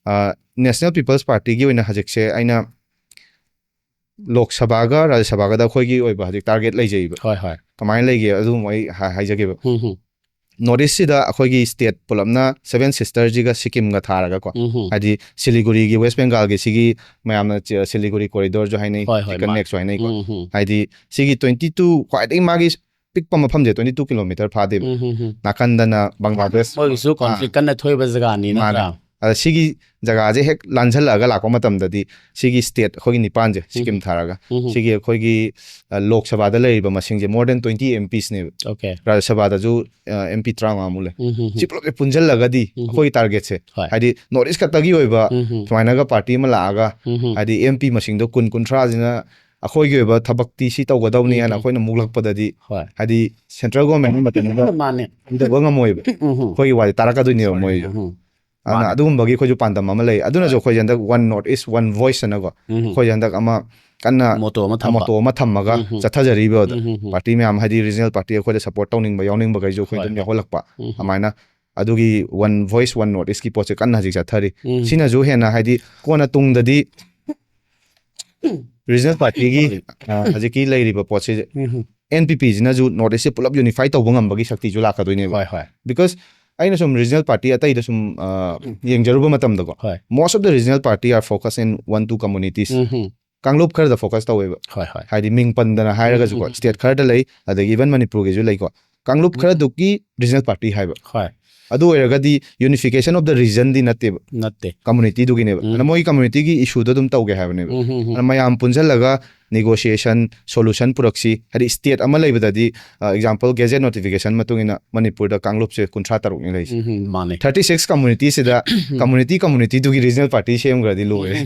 ꯑ, National People's Partyꯒꯤ ꯑꯣꯏꯅ ꯍꯧꯖꯤꯛꯁꯦ ꯑꯩꯅ ꯂꯣꯛ ꯁꯚꯥꯒ ꯔꯥꯖ꯭ꯌ ꯁꯚꯥꯒꯗ ꯑꯩꯈꯣꯏꯒꯤ ꯑꯣꯏꯕ ꯍꯧꯖꯤꯛ target ꯂꯩꯖꯩꯕ꯫ ꯍꯣꯏ, ꯍꯣꯏ꯫ ꯀꯃꯥꯏꯅ ꯂꯩꯒꯦ ꯑꯗꯨꯝ ꯑꯩ ꯍꯥ-, ꯍꯥꯏꯖꯒꯦꯕ꯫ ꯎꯝ, ꯎꯝ꯫ North Eastꯁꯤꯗ ꯑꯩꯈꯣꯏꯒꯤ state ꯄꯨꯂꯞꯅ Seven Sistersꯁꯤꯒ ꯁꯤꯛꯀꯤꯝꯒ ꯊꯥꯔꯒꯀꯣ꯫ ꯎꯝ, ꯎꯝ꯫ ꯍꯥꯏꯗꯤ ꯁꯤꯂꯤꯒꯨꯔꯤꯒꯤ West Bengalꯒꯤꯁꯤꯒꯤ ꯃꯌꯥꯝꯅ ꯆꯤ-, ꯁꯤꯂꯤꯒꯨꯔꯤ corridorꯁꯨ ꯍꯥꯏꯅꯩ, ꯍꯣꯏ, ꯍꯣꯏ, chicken ꯃꯥ-, neckꯁꯨ ꯍꯥꯏꯅꯩꯀꯣ꯫ ꯎꯝ, ꯎꯝ꯫ ꯍꯥꯏꯗꯤ ꯁꯤꯒꯤ twenty two ꯈ꯭ꯋꯥꯏꯗꯒꯤ ꯃꯥꯒꯤ ꯄꯤꯛꯄ ꯃꯐꯝꯁꯦ twenty two kilometer ꯐꯥꯗꯦꯕ꯫ ꯎꯝ, ꯎꯝ, ꯎꯝ꯫ ꯅꯥꯀꯟꯗꯅ ꯕꯪꯒ꯭ꯂꯥꯗꯦꯁ꯫ ꯃꯣꯏꯒꯤꯁꯨ ꯑꯥ꯫ conflict ꯀꯟꯅ ꯊꯣꯛꯏꯕ ꯖꯒꯥꯅꯤ ꯃꯥꯅꯦ꯫ ꯅꯠꯇ꯭ꯔꯥ? ꯑꯗ ꯁꯤꯒꯤ ꯖꯒꯥꯁꯦ ꯍꯦꯛ ꯂꯥꯟꯁꯤꯜꯂꯛꯑꯒ ꯂꯥꯛꯄ ꯃꯇꯝꯗꯗꯤ ꯁꯤꯒꯤ state ꯑꯩꯈꯣꯏꯒꯤ ꯅꯤꯄꯥꯟꯁꯦ ꯁꯤꯛꯀꯤꯝ ꯎꯝ꯫ ꯊꯥꯔꯒ ꯎꯝ, ꯎꯝ꯫ ꯁꯤꯒꯤ ꯑꯩꯈꯣꯏꯒꯤ ꯑ, ꯂꯣꯛ ꯁꯚꯥꯗ ꯂꯩꯔꯤꯕ ꯃꯁꯤꯡꯁꯦ more than twenty MPsꯅꯦꯕ꯫ Okay꯫ ꯔꯥꯖ꯭ꯌ ꯁꯚꯥꯗꯁꯨ ꯑ, MP ꯇꯔꯥꯃꯉꯥꯃꯨꯛ ꯂꯩ꯫ ꯎꯝ, ꯎꯝ, ꯎꯝ꯫ ꯁꯤ ꯄꯨꯂꯞꯁꯦ ꯄꯨꯟꯁꯤꯜꯂꯒꯗꯤ ꯎꯝ꯫ ꯑꯩꯈꯣꯏꯒꯤ targetꯁꯦ ꯍꯣꯏ꯫ ꯍꯥꯏꯗꯤ North East ꯈꯛꯇꯒꯤ ꯑꯣꯏꯕ ꯎꯝ, ꯎꯝ꯫ ꯁꯨꯃꯥꯏꯅꯒ party ꯑꯃ ꯂꯥꯛꯑꯒ ꯎꯝ, ꯎꯝ꯫ ꯍꯥꯏꯗꯤ MP ꯃꯁꯤꯡꯗꯣ ꯀꯨꯟ ꯀꯨꯟꯊ꯭ꯔꯥꯁꯤꯅ ꯑꯩꯈꯣꯏꯒꯤ ꯑꯣꯏꯕ ꯊꯕꯛꯇꯤ ꯁꯤ ꯇꯧꯒꯗꯧꯅꯤ ꯍꯥꯏꯅ ꯎꯝ꯫ ꯑꯩꯈꯣꯏꯅ ꯃꯨꯛꯂꯛꯄꯗꯗꯤ, ꯍꯣꯏ꯫ ꯍꯥꯏꯗꯤ central government ꯃꯇꯝꯗ ꯃꯥꯅꯦ꯫ ꯏꯟꯗꯕ ꯉꯝꯃꯣꯏꯕ꯫ ꯎꯝ꯫ ꯑꯩꯈꯣꯏꯒꯤ ꯋꯥꯗꯤ ꯇꯥꯔꯛꯀꯗꯣꯏꯅꯦꯕ ꯃꯣꯏꯁꯨ꯫ ꯎꯝ꯫ ꯑꯗꯨꯅ ꯃꯥꯅꯦ꯫ ꯑꯗꯨꯒꯨꯝꯕꯒꯤ ꯑꯩꯈꯣꯏꯁꯨ ꯄꯥꯟꯗꯝ ꯑꯃ ꯂꯩ꯫ ꯑꯗꯨꯅꯁꯨ ꯍꯣꯏ꯫ ꯑꯩꯈꯣꯏꯁꯦ ꯍꯟꯗꯛ One North East One Voice ꯍꯥꯏꯅꯀꯣ, ꯎꯝ꯫ ꯑꯩꯈꯣꯏꯁꯦ ꯍꯟꯗꯛ ꯑꯃ ꯀꯟꯅ ꯃꯣꯇꯣ ꯑꯃ ꯊꯝꯕ꯫ ꯃꯣꯇꯣ ꯑꯃ ꯊꯝꯃꯒ ꯎꯝ꯫ ꯆꯠꯊꯖꯔꯤꯕ ꯑꯗꯣ꯫ ꯎꯝ꯫ ꯄꯥꯔꯇꯤ ꯃꯌꯥꯝ, ꯍꯥꯏꯗꯤ regional party ꯑꯩꯈꯣꯏꯗ support ꯇꯧꯅꯤꯡꯕ ꯌꯥꯎꯅꯤꯡꯕꯒꯩꯁꯨ ꯑꯩꯈꯣꯏ ꯍꯣꯏ, ꯑꯗꯨꯝ ꯍꯣꯏ꯫ ꯌꯥꯎꯍꯜꯂꯛꯄ꯫ ꯎꯝ꯫ ꯑꯗꯨꯃꯥꯏꯅ ꯑꯗꯨꯒꯤ One Voice One North Eastꯀꯤ ꯄꯣꯠꯁꯦ ꯀꯟꯅ ꯍꯧꯖꯤꯛ ꯆꯠꯊꯔꯤ꯫ ꯎꯝ꯫ ꯁꯤꯅꯁꯨ ꯍꯦꯟꯅ, ꯍꯥꯏꯗꯤ, ꯀꯣꯟꯅ ꯇꯨꯡꯗꯗꯤ regional partyꯒꯤ, ꯑ, ꯍꯧꯖꯤꯛꯀꯤ ꯂꯩꯔꯤꯕ ꯄꯣꯠꯁꯤ, ꯎꯝ꯫ NPPꯁꯤꯅꯁꯨ North Eastꯁꯦ ꯄꯨꯂꯞ unify ꯇꯧꯕ ꯉꯝꯕꯒꯤ ꯁꯛꯇꯤꯁꯨ ꯂꯥꯛꯀꯗꯣꯏꯅꯦꯕ꯫ ꯍꯣꯏ, ꯍꯣꯏ꯫ Because ꯑꯩꯅ ꯁꯨꯝ regional party ꯑꯇꯩꯗ ꯁꯨꯝ, ꯑ, ꯎꯝ꯫ ꯌꯦꯡꯖꯔꯨꯕ ꯃꯇꯝꯗꯀꯣ, ꯍꯣꯏ꯫ most of the regional party are focused in one two communities꯫ ꯎꯝ꯫ ꯀꯥꯡꯂꯨꯞ ꯈꯔꯗ focus ꯇꯧꯋꯦꯕ꯫ ꯍꯣꯏ, ꯍꯣꯏ꯫ ꯍꯥꯏꯗꯤ ꯃꯤꯡ ꯄꯟꯗꯅ ꯍꯥꯏꯔꯒꯁꯨꯀꯣ, ꯎꯝ, ꯎꯝ, ꯎꯝ꯫ state ꯈꯔꯗ ꯂꯩ, ꯑꯗꯒꯤ even ꯃꯅꯤꯄꯨꯔꯒꯤꯁꯨ ꯂꯩꯀꯣ꯫ ꯀꯥꯡꯂꯨꯞ ꯎꯝ꯫ ꯈꯔꯗꯨꯒꯤ regional party ꯍꯥꯏꯕ꯫ ꯍꯣꯏ꯫ ꯑꯗꯨ ꯑꯣꯏꯔꯒꯗꯤ unification of the regionꯗꯤ ꯅꯠꯇꯦꯕ, ꯅꯠꯇꯦ꯫ communityꯗꯨꯒꯤꯅꯦꯕ꯫ ꯎꯝ꯫ ꯑꯗꯨꯅ ꯃꯣꯏꯒꯤ communityꯒꯤ issueꯗꯣ ꯑꯗꯨꯝ ꯇꯧꯒꯦ ꯍꯥꯏꯕꯅꯦꯕ꯫ ꯎꯝ, ꯎꯝ, ꯎꯝ꯫ ꯑꯗꯨꯅ ꯃꯌꯥꯝ ꯄꯨꯟꯁꯤꯜꯂꯒ negotiation, solution ꯄꯨꯔꯛꯁꯤ꯫ ꯍꯥꯏꯗꯤ state ꯑꯃ ꯂꯩꯕꯗꯗꯤ, ꯑ, example, gazette notification ꯃꯇꯨꯡ ꯏꯟꯅ ꯃꯅꯤꯄꯨꯔꯗ ꯀꯥꯡꯂꯨꯞꯁꯦ ꯀꯨꯟꯊ꯭ꯔꯥ ꯇꯔꯨꯛꯅꯤ ꯂꯩꯔꯤꯁꯦ꯫ ꯎꯝ, ꯎꯝ, ꯃꯥꯅꯦ꯫ Thirty six communityꯁꯤꯗ community communityꯗꯨꯒꯤ regional party ꯁꯦꯝꯈ꯭ꯔꯗꯤ ꯂꯣꯏꯔꯦ꯫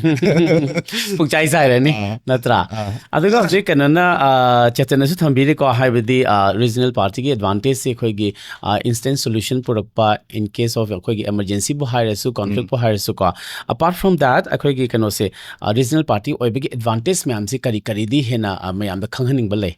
ꯄꯨꯡꯆꯥꯏ ꯆꯥꯏꯔꯅꯤ, ꯑꯥ꯫ ꯅꯠꯇ꯭ꯔꯥ? ꯑꯥ꯫ ꯑꯗꯨꯒ ꯍꯧꯖꯤꯛ ꯀꯩꯅꯣꯅ, ꯑ, ꯆꯦꯇꯟꯅꯁꯨ ꯊꯝꯕꯤꯔꯤꯀꯣ, ꯍꯥꯏꯕꯗꯤ, ꯑ, regional partyꯒꯤ advantageꯁꯦ ꯑꯩꯈꯣꯏꯒꯤ, ꯑ, instant solution ꯄꯨꯔꯛꯄ, in case of ꯑꯩꯈꯣꯏꯒꯤ emergencyꯕꯨ ꯍꯥꯏꯔꯁꯨ, conflictꯄꯨ ꯍꯥꯏꯔꯁꯨꯀꯣ꯫ Apart from that, ꯑꯩꯈꯣꯏꯒꯤ ꯀꯩꯅꯣꯁꯦ, ꯑ, regional party ꯑꯣꯏꯕꯒꯤ advantage ꯃꯌꯥꯝꯁꯦ ꯀꯔꯤ ꯀꯔꯤꯗꯤ ꯍꯦꯟꯅ, ꯑ, ꯃꯌꯥꯝꯗ ꯈꯪꯍꯟꯅꯤꯡꯕ ꯂꯩ?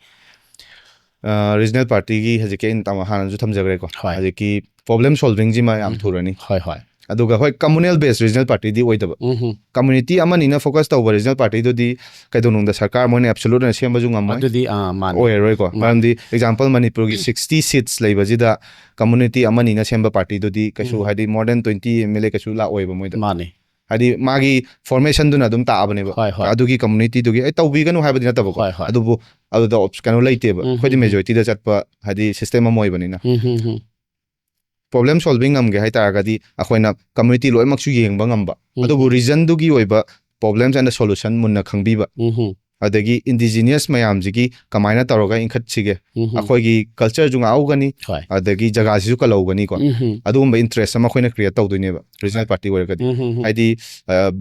ꯑ, regional partyꯒꯤ ꯍꯧꯖꯤꯛꯀꯤ ꯑꯩꯅ ꯇꯥꯃꯣ ꯍꯥꯟꯅꯁꯨ ꯊꯝꯖꯈ꯭ꯔꯦꯀꯣ꯫ ꯍꯣꯏ꯫ ꯍꯧꯖꯤꯛꯀꯤ problem solvingꯁꯤꯃ ꯌꯥꯝ ꯎꯝ꯫ ꯊꯨꯔꯅꯤ꯫ ꯍꯣꯏ, ꯍꯣꯏ꯫ ꯑꯗꯨꯒ ꯍꯣꯏ, communal based regional partyꯗꯤ ꯑꯣꯏꯗꯕ꯫ ꯎꯝ, ꯎꯝ꯫ Community ꯑꯃꯅꯤꯅ focus ꯇꯧꯕ regional partyꯗꯨꯗꯤ ꯀꯩꯗꯧꯅꯨꯡꯗ ꯁꯔꯀꯥꯔ ꯃꯣꯏꯅ absolute ꯑꯣꯏꯅ ꯁꯦꯝꯕꯁꯨ ꯉꯝꯃꯣꯏ꯫ ꯑꯗꯨꯗꯤ, ꯑ, ꯃꯥꯅꯦ꯫ ꯑꯣꯏꯔꯔꯣꯏꯀꯣ꯫ ꯎꯝ꯫ ꯃꯔꯝꯗꯤ example, ꯃꯅꯤꯄꯨꯔꯒꯤ sixty seats ꯂꯩꯕꯁꯤꯗ community ꯑꯃꯅꯤꯅ ꯁꯦꯝꯕ partyꯗꯨꯗꯤ ꯀꯩꯁꯨ, ꯎꯝ꯫ ꯍꯥꯏꯗꯤ, more than twenty MLA ꯀꯩꯁꯨ ꯂꯥꯛꯑꯣꯏꯕ ꯃꯣꯏꯗ꯫ ꯃꯥꯅꯦ꯫ ꯍꯥꯏꯗꯤ ꯃꯥꯒꯤ formationꯗꯨꯅ ꯑꯗꯨꯝ ꯇꯥꯛꯑꯕꯅꯦꯕ꯫ ꯍꯣꯏ, ꯍꯣꯏ꯫ ꯑꯗꯨꯒꯤ communityꯗꯨꯒꯤ ꯑꯩ ꯇꯧꯕꯤꯒꯅꯨ ꯍꯥꯏꯕꯗꯤ ꯅꯠꯇꯕꯀꯣ꯫ ꯍꯣꯏ, ꯍꯣꯏ꯫ ꯑꯗꯨꯕꯨ ꯑꯗꯨꯗ op-, ꯀꯩꯅꯣ ꯂꯩꯇꯦꯕ꯫ ꯎꯝ, ꯑꯩꯈꯣꯏꯗꯤ ꯎꯝ, ꯎꯝ꯫ Majorityꯗ ꯆꯠꯄ, ꯍꯥꯏꯗꯤ, system ꯑꯃ ꯑꯣꯏꯕꯅꯤꯅ꯫ ꯎꯝ, ꯎꯝ, ꯎꯝ꯫ Problem solving ꯉꯝꯒꯦ ꯍꯥꯏꯇꯥꯔꯒꯗꯤ ꯑꯩꯈꯣꯏꯅ community ꯂꯣꯏꯅꯃꯛꯁꯨ ꯌꯦꯡꯕ ꯉꯝꯕ, ꯎꯝ꯫ ꯑꯗꯨꯕꯨ regionꯗꯨꯒꯤ ꯑꯣꯏꯕ problems and solution ꯃꯨꯟꯅ ꯈꯪꯕꯤꯕ, ꯎꯝ, ꯎꯝ꯫ ꯑꯗꯒꯤ indigenous ꯃꯌꯥꯝꯁꯤꯒꯤ ꯀꯃꯥꯏꯅ ꯇꯧꯔꯒ ꯏꯟꯈꯠꯁꯤꯒꯦ, ꯎꯝ ꯑꯩꯈꯣꯏꯒꯤ culture ꯁꯨ ꯉꯥꯛꯍꯧꯒꯅꯤ, ꯍꯣꯏ ꯑꯗꯒꯤ ꯖꯒꯥꯁꯤꯁꯨ ꯀꯜꯍꯧꯒꯅꯤꯀꯣ꯫ ꯎꯝ ꯑꯗꯨꯒꯨꯝꯕ interest ꯑꯃ ꯑꯩꯈꯣꯏꯅ create ꯇꯧꯗꯣꯏꯅꯦꯕ regional party ꯑꯣꯏꯔꯒꯗꯤ꯫ ꯎꯝ ꯍꯥꯏꯗꯤ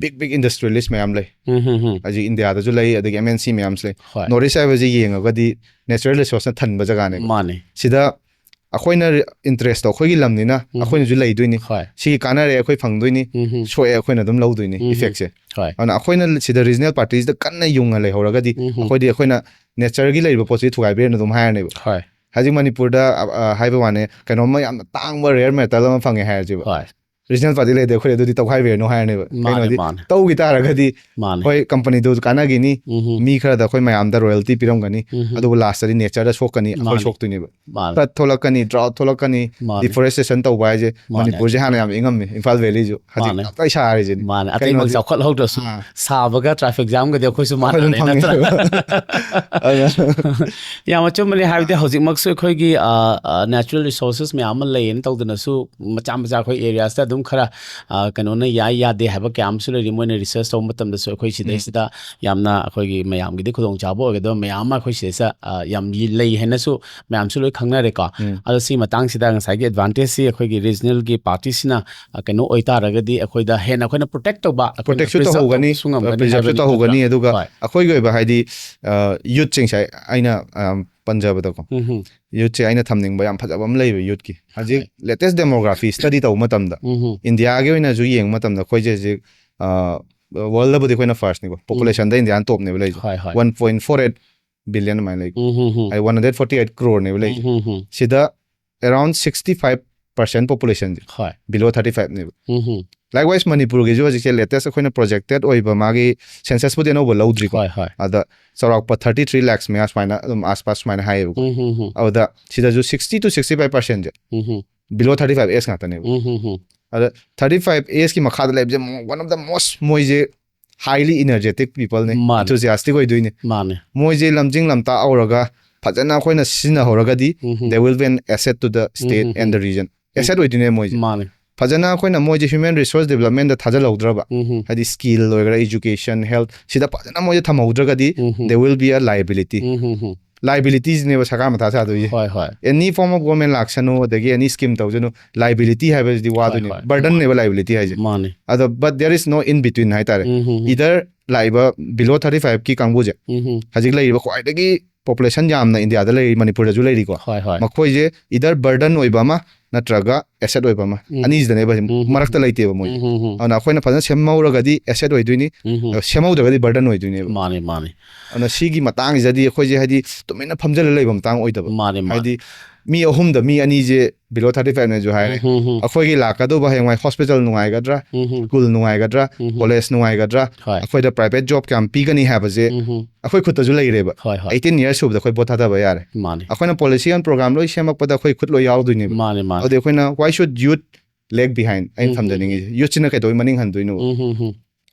big big industrialist ꯃꯌꯥꯝ ꯂꯩ, ꯎꯝ ꯍꯧꯖꯤꯛ ꯏꯟꯗꯤꯌꯥꯗꯁꯨ ꯂꯩ, ꯑꯗꯒꯤ M N C ꯃꯌꯥꯝꯁꯨ ꯂꯩ꯫ ꯍꯣꯏ North East ꯍꯥꯏꯕꯁꯤ ꯌꯦꯡꯉꯒꯗꯤ natural resource ꯅ ꯊꯟꯕ ꯖꯒꯥꯅꯦꯕ꯫ ꯃꯥꯅꯦ ꯁꯤꯗ ꯑꯩꯈꯣꯏꯅ interest ꯇꯣ ꯑꯩꯈꯣꯏꯒꯤ ꯂꯝꯅꯤꯅ ꯎꯝ ꯑꯩꯈꯣꯏꯅꯁꯨ ꯂꯩꯗꯣꯏꯅꯤ꯫ ꯍꯣꯏ ꯁꯤꯒꯤ ꯀꯥꯟꯅꯔꯦ ꯑꯩꯈꯣꯏ ꯐꯪꯗꯣꯏꯅꯤ, ꯎꯝ ꯁꯣꯛꯑꯦ ꯑꯩꯈꯣꯏꯅ ꯑꯗꯨꯝ ꯂꯧꯗꯣꯏꯅꯤ ꯎꯝ effect ꯁꯦ꯫ ꯍꯣꯏ ꯑꯗꯨꯅ ꯑꯩꯈꯣꯏꯅ ꯁꯤꯗ regional party ꯁꯤꯗ ꯀꯟꯅ ꯌꯨꯡꯉ ꯂꯩꯍꯧꯔꯒꯗꯤ ꯎꯝ ꯑꯩꯈꯣꯏꯗꯤ ꯑꯩꯈꯣꯏꯅ nature ꯒꯤ ꯂꯩꯔꯤꯕ ꯄꯣꯠꯁꯤ ꯊꯨꯒꯥꯏꯕꯤꯔꯦꯅ ꯑꯗꯨꯝ ꯍꯥꯏꯔꯅꯦꯕ꯫ ꯍꯣꯏ ꯍꯧꯖꯤꯛ ꯃꯅꯤꯄꯨꯔꯗ ꯑ, ꯑ, ꯍꯥꯏꯕ ꯋꯥꯅꯦ, ꯀꯩꯅꯣꯝꯃ ꯌꯥꯝꯅ ꯇꯥꯡꯕ rare metal ꯑꯃ ꯐꯪꯉꯦ ꯍꯥꯏꯔꯁꯦꯕ꯫ ꯍꯣꯏ Regional party ꯂꯩꯔꯗꯤ ꯑꯩꯈꯣꯏ ꯑꯗꯨꯗꯤ ꯇꯧꯈꯥꯏꯕꯤꯔꯅꯨ ꯍꯥꯏꯔꯅꯦꯕ꯫ ꯃꯥꯅꯦ, ꯀꯩꯅꯣꯗꯤ ꯃꯥꯅꯦ꯫ ꯇꯧꯈꯤ ꯇꯥꯔꯒꯗꯤ ꯃꯥꯅꯦ ꯍꯣꯏ company ꯗꯨ ꯀꯥꯟꯅꯈꯤꯅꯤ, ꯎꯝ ꯃꯤ ꯈꯔꯗ ꯑꯩꯈꯣꯏ ꯃꯌꯥꯝꯗ royalty ꯄꯤꯔꯝꯒꯅꯤ, ꯎꯝ ꯑꯗꯨꯕꯨ last ꯇꯗꯤ nature ꯗ ꯁꯣꯛꯀꯅꯤ, ꯑꯩꯈꯣꯏ ꯃꯥꯅꯦ꯫ ꯁꯣꯛꯇꯣꯏꯅꯦꯕ꯫ ꯃꯥꯅꯦ Flood ꯊꯣꯛꯂꯛꯀꯅꯤ, drought ꯊꯣꯛꯂꯛꯀꯅꯤ, ꯃꯥꯅꯦ꯫ Deforestation ꯇꯧꯕ ꯍꯥꯏꯁꯦ꯫ ꯃꯥꯅꯦ꯫ ꯃꯅꯤꯄꯨꯔꯁꯦ ꯍꯥꯟꯅ ꯌꯥꯝ ꯏꯪꯉꯝꯃꯤ, ꯏꯝꯐꯥꯜ valley ꯁꯨ ꯍꯧꯖꯤꯛ ꯃꯥꯅꯦ꯫ ꯇꯞ ꯇꯥꯏ ꯁꯥꯔꯤꯁꯤꯅꯤ꯫ ꯃꯥꯅꯦ, ꯑꯇꯩ ꯀꯩꯅꯣ ꯃꯛ ꯍꯧꯖꯤꯛ ꯆꯥꯎꯈꯠꯍꯧꯗ꯭ꯔꯁꯨ ꯑꯥ꯫ ꯁꯥꯕꯒ traffic jam ꯒꯗꯤ ꯑꯩꯈꯣꯏꯁꯨ ꯑꯩꯈꯣꯏ ꯑꯗꯨꯝ ꯃꯥꯟꯅꯔꯦ ꯅꯠꯇ꯭ꯔꯥ? ꯐꯪꯉꯦꯕ꯫ ꯑꯗꯨꯅ ꯌꯥꯝ ꯑꯆꯨꯝꯕꯅꯤ, ꯍꯥꯏꯕꯗꯤ ꯍꯧꯖꯤꯛꯃꯛꯁꯨ ꯑꯩꯈꯣꯏꯒꯤ natural resources ꯃꯌꯥꯝ ꯑꯃ ꯂꯩꯌꯦꯅ ꯇꯧꯗꯅꯁꯨ ꯃꯆꯥ ꯃꯆꯥ ꯑꯩꯈꯣꯏ area ꯁꯇ ꯑꯗꯨꯝ ꯈꯔ ꯑ, ꯀꯩꯅꯣꯅ ꯌꯥꯏ ꯌꯥꯗꯦ ꯍꯥꯏꯕ ꯀꯌꯥ ꯑꯃꯁꯨ ꯂꯩꯔꯤ꯫ ꯃꯣꯏꯅ research ꯇꯧꯕ ꯃꯇꯝꯗꯁꯨ ꯑꯩꯈꯣꯏ ꯁꯤꯗꯩꯁꯤꯗ ꯌꯥꯝꯅ ꯑꯩꯈꯣꯏꯒꯤ ꯃꯌꯥꯝꯒꯤꯗꯤ ꯈꯨꯗꯣꯡꯆꯥꯕ ꯑꯣꯏꯒꯗꯕ ꯃꯌꯥꯝ ꯑꯃ ꯑꯩꯈꯣꯏ ꯁꯤꯗꯩꯁꯤꯗ ꯑ, ꯌꯥꯝ ꯂꯩ ꯍꯥꯏꯅꯁꯨ ꯃꯌꯥꯝꯁꯨ ꯂꯣꯏ ꯈꯪꯅꯔꯦꯀꯣ꯫ ꯎꯝ꯫ ꯑꯗꯣ ꯁꯤ ꯃꯇꯥꯡꯁꯤꯗ ꯉꯁꯥꯏꯒꯤ advantage ꯁꯤ ꯑꯩꯈꯣꯏꯒꯤ regional ꯒꯤ party ꯁꯤꯅ ꯑ, ꯀꯩꯅꯣ ꯑꯣꯏꯇꯥꯔꯒꯗꯤ ꯑꯩꯈꯣꯏꯗ ꯍꯦꯟꯅ ꯑꯩꯈꯣꯏꯅ protect ꯇꯧꯕ, ꯑꯩꯈꯣꯏꯅ Protect ꯁꯨ preserve ꯇꯧꯍꯧꯒꯅꯤ, ꯇꯧꯕꯁꯨ ꯉꯝꯒꯅꯤ preserve ꯁꯨ ꯍꯥꯏꯕꯅꯤ, ꯇꯧꯍꯧꯒꯅꯤ, ꯅꯠꯇ꯭ꯔꯥ? ꯑꯗꯨꯒ ꯍꯣꯏ꯫ ꯑꯩꯈꯣꯏꯒꯤ ꯑꯣꯏꯕ ꯍꯥꯏꯗꯤ youth ꯁꯤꯡꯁꯦ ꯑꯩꯅ ꯑ, ꯄꯟꯖꯕꯗꯀꯣ, ꯎꯝ ꯍꯝ꯫ youth ꯁꯦ ꯑꯩꯅ ꯊꯝꯅꯤꯡꯕ ꯌꯥꯝ ꯐꯖꯕ ꯑꯃ ꯂꯩꯕ youth ꯀꯤ꯫ ꯍꯧꯖꯤꯛ latest demography study ꯇꯧꯕ ꯃꯇꯝꯗ ꯎꯝ ꯍꯝ꯫ ꯏꯟꯗꯤꯌꯥꯒꯤ ꯑꯣꯏꯅꯁꯨ ꯌꯦꯡꯕ ꯃꯇꯝꯗ ꯑꯩꯈꯣꯏꯁꯦ ꯍꯧꯖꯤꯛ world ꯗꯕꯨꯗꯤ ꯑꯩꯈꯣꯏꯅ first ꯅꯤꯀꯣ, population ꯗ ꯏꯟꯗꯤꯌꯥꯅ top ꯅꯦꯕ ꯂꯩꯁꯦ꯫ ꯍꯣꯏ, ꯍꯣꯏ꯫ One point four eight billion ꯑꯗꯨꯃꯥꯏꯅ ꯂꯩ꯫ ꯎꯝ ꯍꯝ ꯍꯝ꯫ ꯍꯥꯏꯗꯤ one hundred forty eight crore ꯅꯦꯕ ꯂꯩꯁꯦ꯫ ꯎꯝ ꯍꯝ ꯍꯝ꯫ ꯁꯤꯗ around sixty five percent population ꯁꯦ ꯍꯣꯏ꯫ Below thirty five ꯅꯦꯕ꯫ ꯎꯝ ꯍꯝ꯫ Likewise ꯃꯅꯤꯄꯨꯔꯒꯤꯁꯨ ꯍꯧꯖꯤꯛꯁꯦ latest ꯑꯩꯈꯣꯏꯅ projected ꯑꯣꯏꯕ ꯃꯥꯒꯤ census ꯄꯨꯗꯤ ꯑꯅꯧꯕ ꯂꯧꯗ꯭ꯔꯤꯀꯣ꯫ ꯍꯣꯏ, ꯍꯣꯏ꯫ ꯑꯗ ꯆꯥꯎꯔꯥꯛꯄ thirty three lakhs ꯃꯌꯥ ꯁꯨꯃꯥꯏꯅ ꯑꯗꯨꯝ ꯑꯁ ꯄꯥꯁ ꯁꯨꯃꯥꯏꯅ ꯍꯥꯏꯌꯦꯕꯀꯣ꯫ ꯎꯝ ꯍꯝ ꯍꯝ꯫ ꯑꯗꯨꯗ ꯁꯤꯗꯁꯨ sixty to sixty five percent say um Hum. Below thirty five age ꯉꯥꯛꯇꯅꯦꯕ꯫ ꯎꯝ ꯍꯝ ꯍꯝ꯫ ꯑꯗ thirty five age ꯀꯤ ꯃꯈꯥꯗ ꯂꯩꯕꯁꯦ one of the most, ꯃꯣꯏꯁꯦ highly energetic people ꯅꯦ, ꯃꯥꯅꯦ꯫ Enthusiastic ꯑꯣꯏꯗꯣꯏꯅꯦ꯫ ꯃꯥꯅꯦ꯫ ꯃꯣꯏꯁꯦ ꯂꯝꯖꯤꯡ ꯂꯝꯇꯥꯛ ꯍꯧꯔꯒ ꯐꯖꯅ ꯑꯩꯈꯣꯏꯅ ꯁꯤꯖꯤꯟꯅꯍꯧꯔꯒꯗꯤ ꯎꯝ ꯍꯝ꯫ They will be an asset to the state um Hum and the region꯫ Asset ꯑꯣꯏꯗꯣꯏꯅꯦ ꯃꯣꯏꯁꯦ꯫ ꯃꯥꯅꯦ꯫ ꯐꯖꯅ ꯑꯩꯈꯣꯏꯅ ꯃꯣꯏꯁꯦ human resource developmentꯗ ꯊꯥꯖꯜꯍꯧꯗ꯭ꯔꯕ, ꯎꯝ ꯍꯝ꯫ ꯍꯥꯏꯗꯤ skill ꯑꯣꯏꯒꯦꯔꯥ, education, health, ꯁꯤꯗ ꯐꯖꯅ ꯃꯣꯏꯁꯦ ꯊꯝꯍꯧꯗ꯭ꯔꯒꯗꯤ, ꯎꯝ ꯍꯝ꯫ They will be a liability. ꯎꯝ ꯍꯝ ꯍꯝ꯫ Liabilityꯁꯤꯅꯦꯕ ꯁꯔꯀꯥꯔ ꯃꯊꯥ ꯁꯥꯗꯣꯏꯁꯦ꯫ ꯍꯣꯏ ꯍꯣꯏ꯫ Any form of government ꯂꯥꯛꯁꯅꯨ, ꯑꯗꯒꯤ any scheme ꯇꯧꯁꯅꯨ, liability ꯍꯥꯏꯕꯁꯤꯗꯤ ꯋꯥꯗꯣꯏꯅꯦ꯫ ꯍꯣꯏ ꯍꯣꯏ꯫ Burdenꯅꯦꯕ liability ꯍꯥꯏꯁꯦ꯫ ꯃꯥꯅꯦ꯫ ꯑꯗꯣ but there is no in between ꯍꯥꯏꯇꯥꯔꯦ꯫ ꯎꯝ ꯍꯝ ꯍꯝ꯫ Either ꯂꯥꯛꯏꯕ below thirty fiveꯀꯤ ꯀꯥꯡꯕꯨꯁꯦ, ꯎꯝ ꯍꯝ꯫ ꯍꯧꯖꯤꯛ ꯂꯩꯔꯤꯕ ꯈ꯭ꯋꯥꯏꯗꯒꯤ population ꯌꯥꯝꯅ ꯏꯟꯗꯤꯌꯥꯗ ꯂꯩꯔꯤ, ꯃꯅꯤꯄꯨꯔꯗꯁꯨ ꯂꯩꯔꯤꯀꯣ꯫ ꯍꯣꯏ ꯍꯣꯏ꯫ ꯃꯈꯣꯏꯁꯦ either burden ꯑꯣꯏꯕ ꯑꯃ ꯅꯠꯇ꯭ꯔꯒ asset ꯑꯣꯏꯕ ꯑꯃ, ꯎꯝ꯫ ꯑꯅꯤꯁꯤꯗꯅꯦꯕ ꯎꯝ ꯍꯝ꯫ ꯃꯔꯛꯇ ꯂꯩꯇꯦꯕ ꯃꯣꯏꯁꯦ꯫ ꯎꯝ ꯍꯝ ꯍꯝ꯫ ꯑꯗꯨꯅ ꯑꯩꯈꯣꯏꯅ ꯐꯖꯅ ꯁꯦꯝꯍꯧꯔꯒꯗꯤ asset ꯑꯣꯏꯗꯣꯏꯅꯤ, ꯎꯝ ꯍꯝ꯫ ꯑꯗꯣ ꯁꯦꯝꯍꯧꯗ꯭ꯔꯒꯗꯤ burden ꯑꯣꯏꯗꯣꯏꯅꯦꯕ꯫ ꯃꯥꯅꯦ ꯃꯥꯅꯦ꯫ ꯑꯗꯨꯅ ꯁꯤꯒꯤ ꯃꯇꯥꯡꯁꯤꯗꯗꯤ ꯑꯩꯈꯣꯏꯁꯦ ꯍꯥꯏꯗꯤ ꯇꯨꯃꯤꯟꯅ ꯐꯝꯖꯤꯜꯂ ꯂꯩꯕ ꯃꯇꯥꯡ ꯑꯣꯏꯗꯕ꯫ ꯃꯥꯅꯦ ꯃꯥꯅꯦ꯫ ꯍꯥꯏꯗꯤ ꯃꯤ ꯑꯍꯨꯝꯗ ꯃꯤ ꯑꯅꯤꯁꯦ below thirty fiveꯅꯁꯨ ꯍꯥꯏꯔꯦ꯫ ꯎꯝ ꯍꯝ ꯍꯝ꯫ ꯑꯩꯈꯣꯏꯒꯤ ꯂꯥꯛꯀꯗꯧꯕ ꯍꯌꯦꯡꯋꯥꯏ hospital ꯅꯨꯡꯉꯥꯏꯒꯗ꯭ꯔꯥ, ꯎꯝ ꯍꯝ꯫ School ꯅꯨꯡꯉꯥꯏꯒꯗ꯭ꯔꯥ, ꯎꯝ ꯍꯝ꯫ College ꯅꯨꯡꯉꯥꯏꯒꯗ꯭ꯔꯥ, ꯍꯣꯏ꯫ ꯑꯩꯈꯣꯏꯗ private job ꯀꯌꯥꯝ ꯄꯤꯒꯅꯤ ꯍꯥꯏꯕꯁꯦ ꯎꯝ ꯍꯝ꯫ ꯑꯩꯈꯣꯏ ꯈꯨꯠꯇꯁꯨ ꯂꯩꯔꯦꯕ꯫ ꯍꯣꯏ ꯍꯣꯏ꯫ Eighteen years ꯁꯨꯕꯗ ꯑꯩꯈꯣꯏ ꯚꯣꯠ ꯊꯥꯗꯕ ꯌꯥꯔꯦ꯫ ꯃꯥꯅꯦ꯫ ꯑꯩꯈꯣꯏꯅ policy and program ꯂꯣꯏ ꯁꯦꯝꯃꯛꯄꯗ ꯑꯩꯈꯣꯏ ꯈꯨꯠ ꯂꯣꯏ ꯌꯥꯎꯗꯣꯏꯅꯦꯕ꯫ ꯃꯥꯅꯦ ꯃꯥꯅꯦ꯫ ꯑꯗꯨꯗꯤ ꯑꯩꯈꯣꯏꯅ why should youth lag behind? ꯑꯩꯅ ꯎꯝ ꯍꯝ꯫ Themꯖꯅꯤꯡꯉꯤꯁꯦ youthꯁꯤꯅ ꯀꯩꯗꯧꯕꯩ ꯃꯅꯤꯡ ꯍꯟꯗꯣꯏꯅꯣ? ꯎꯝ ꯍꯝ ꯍꯝ꯫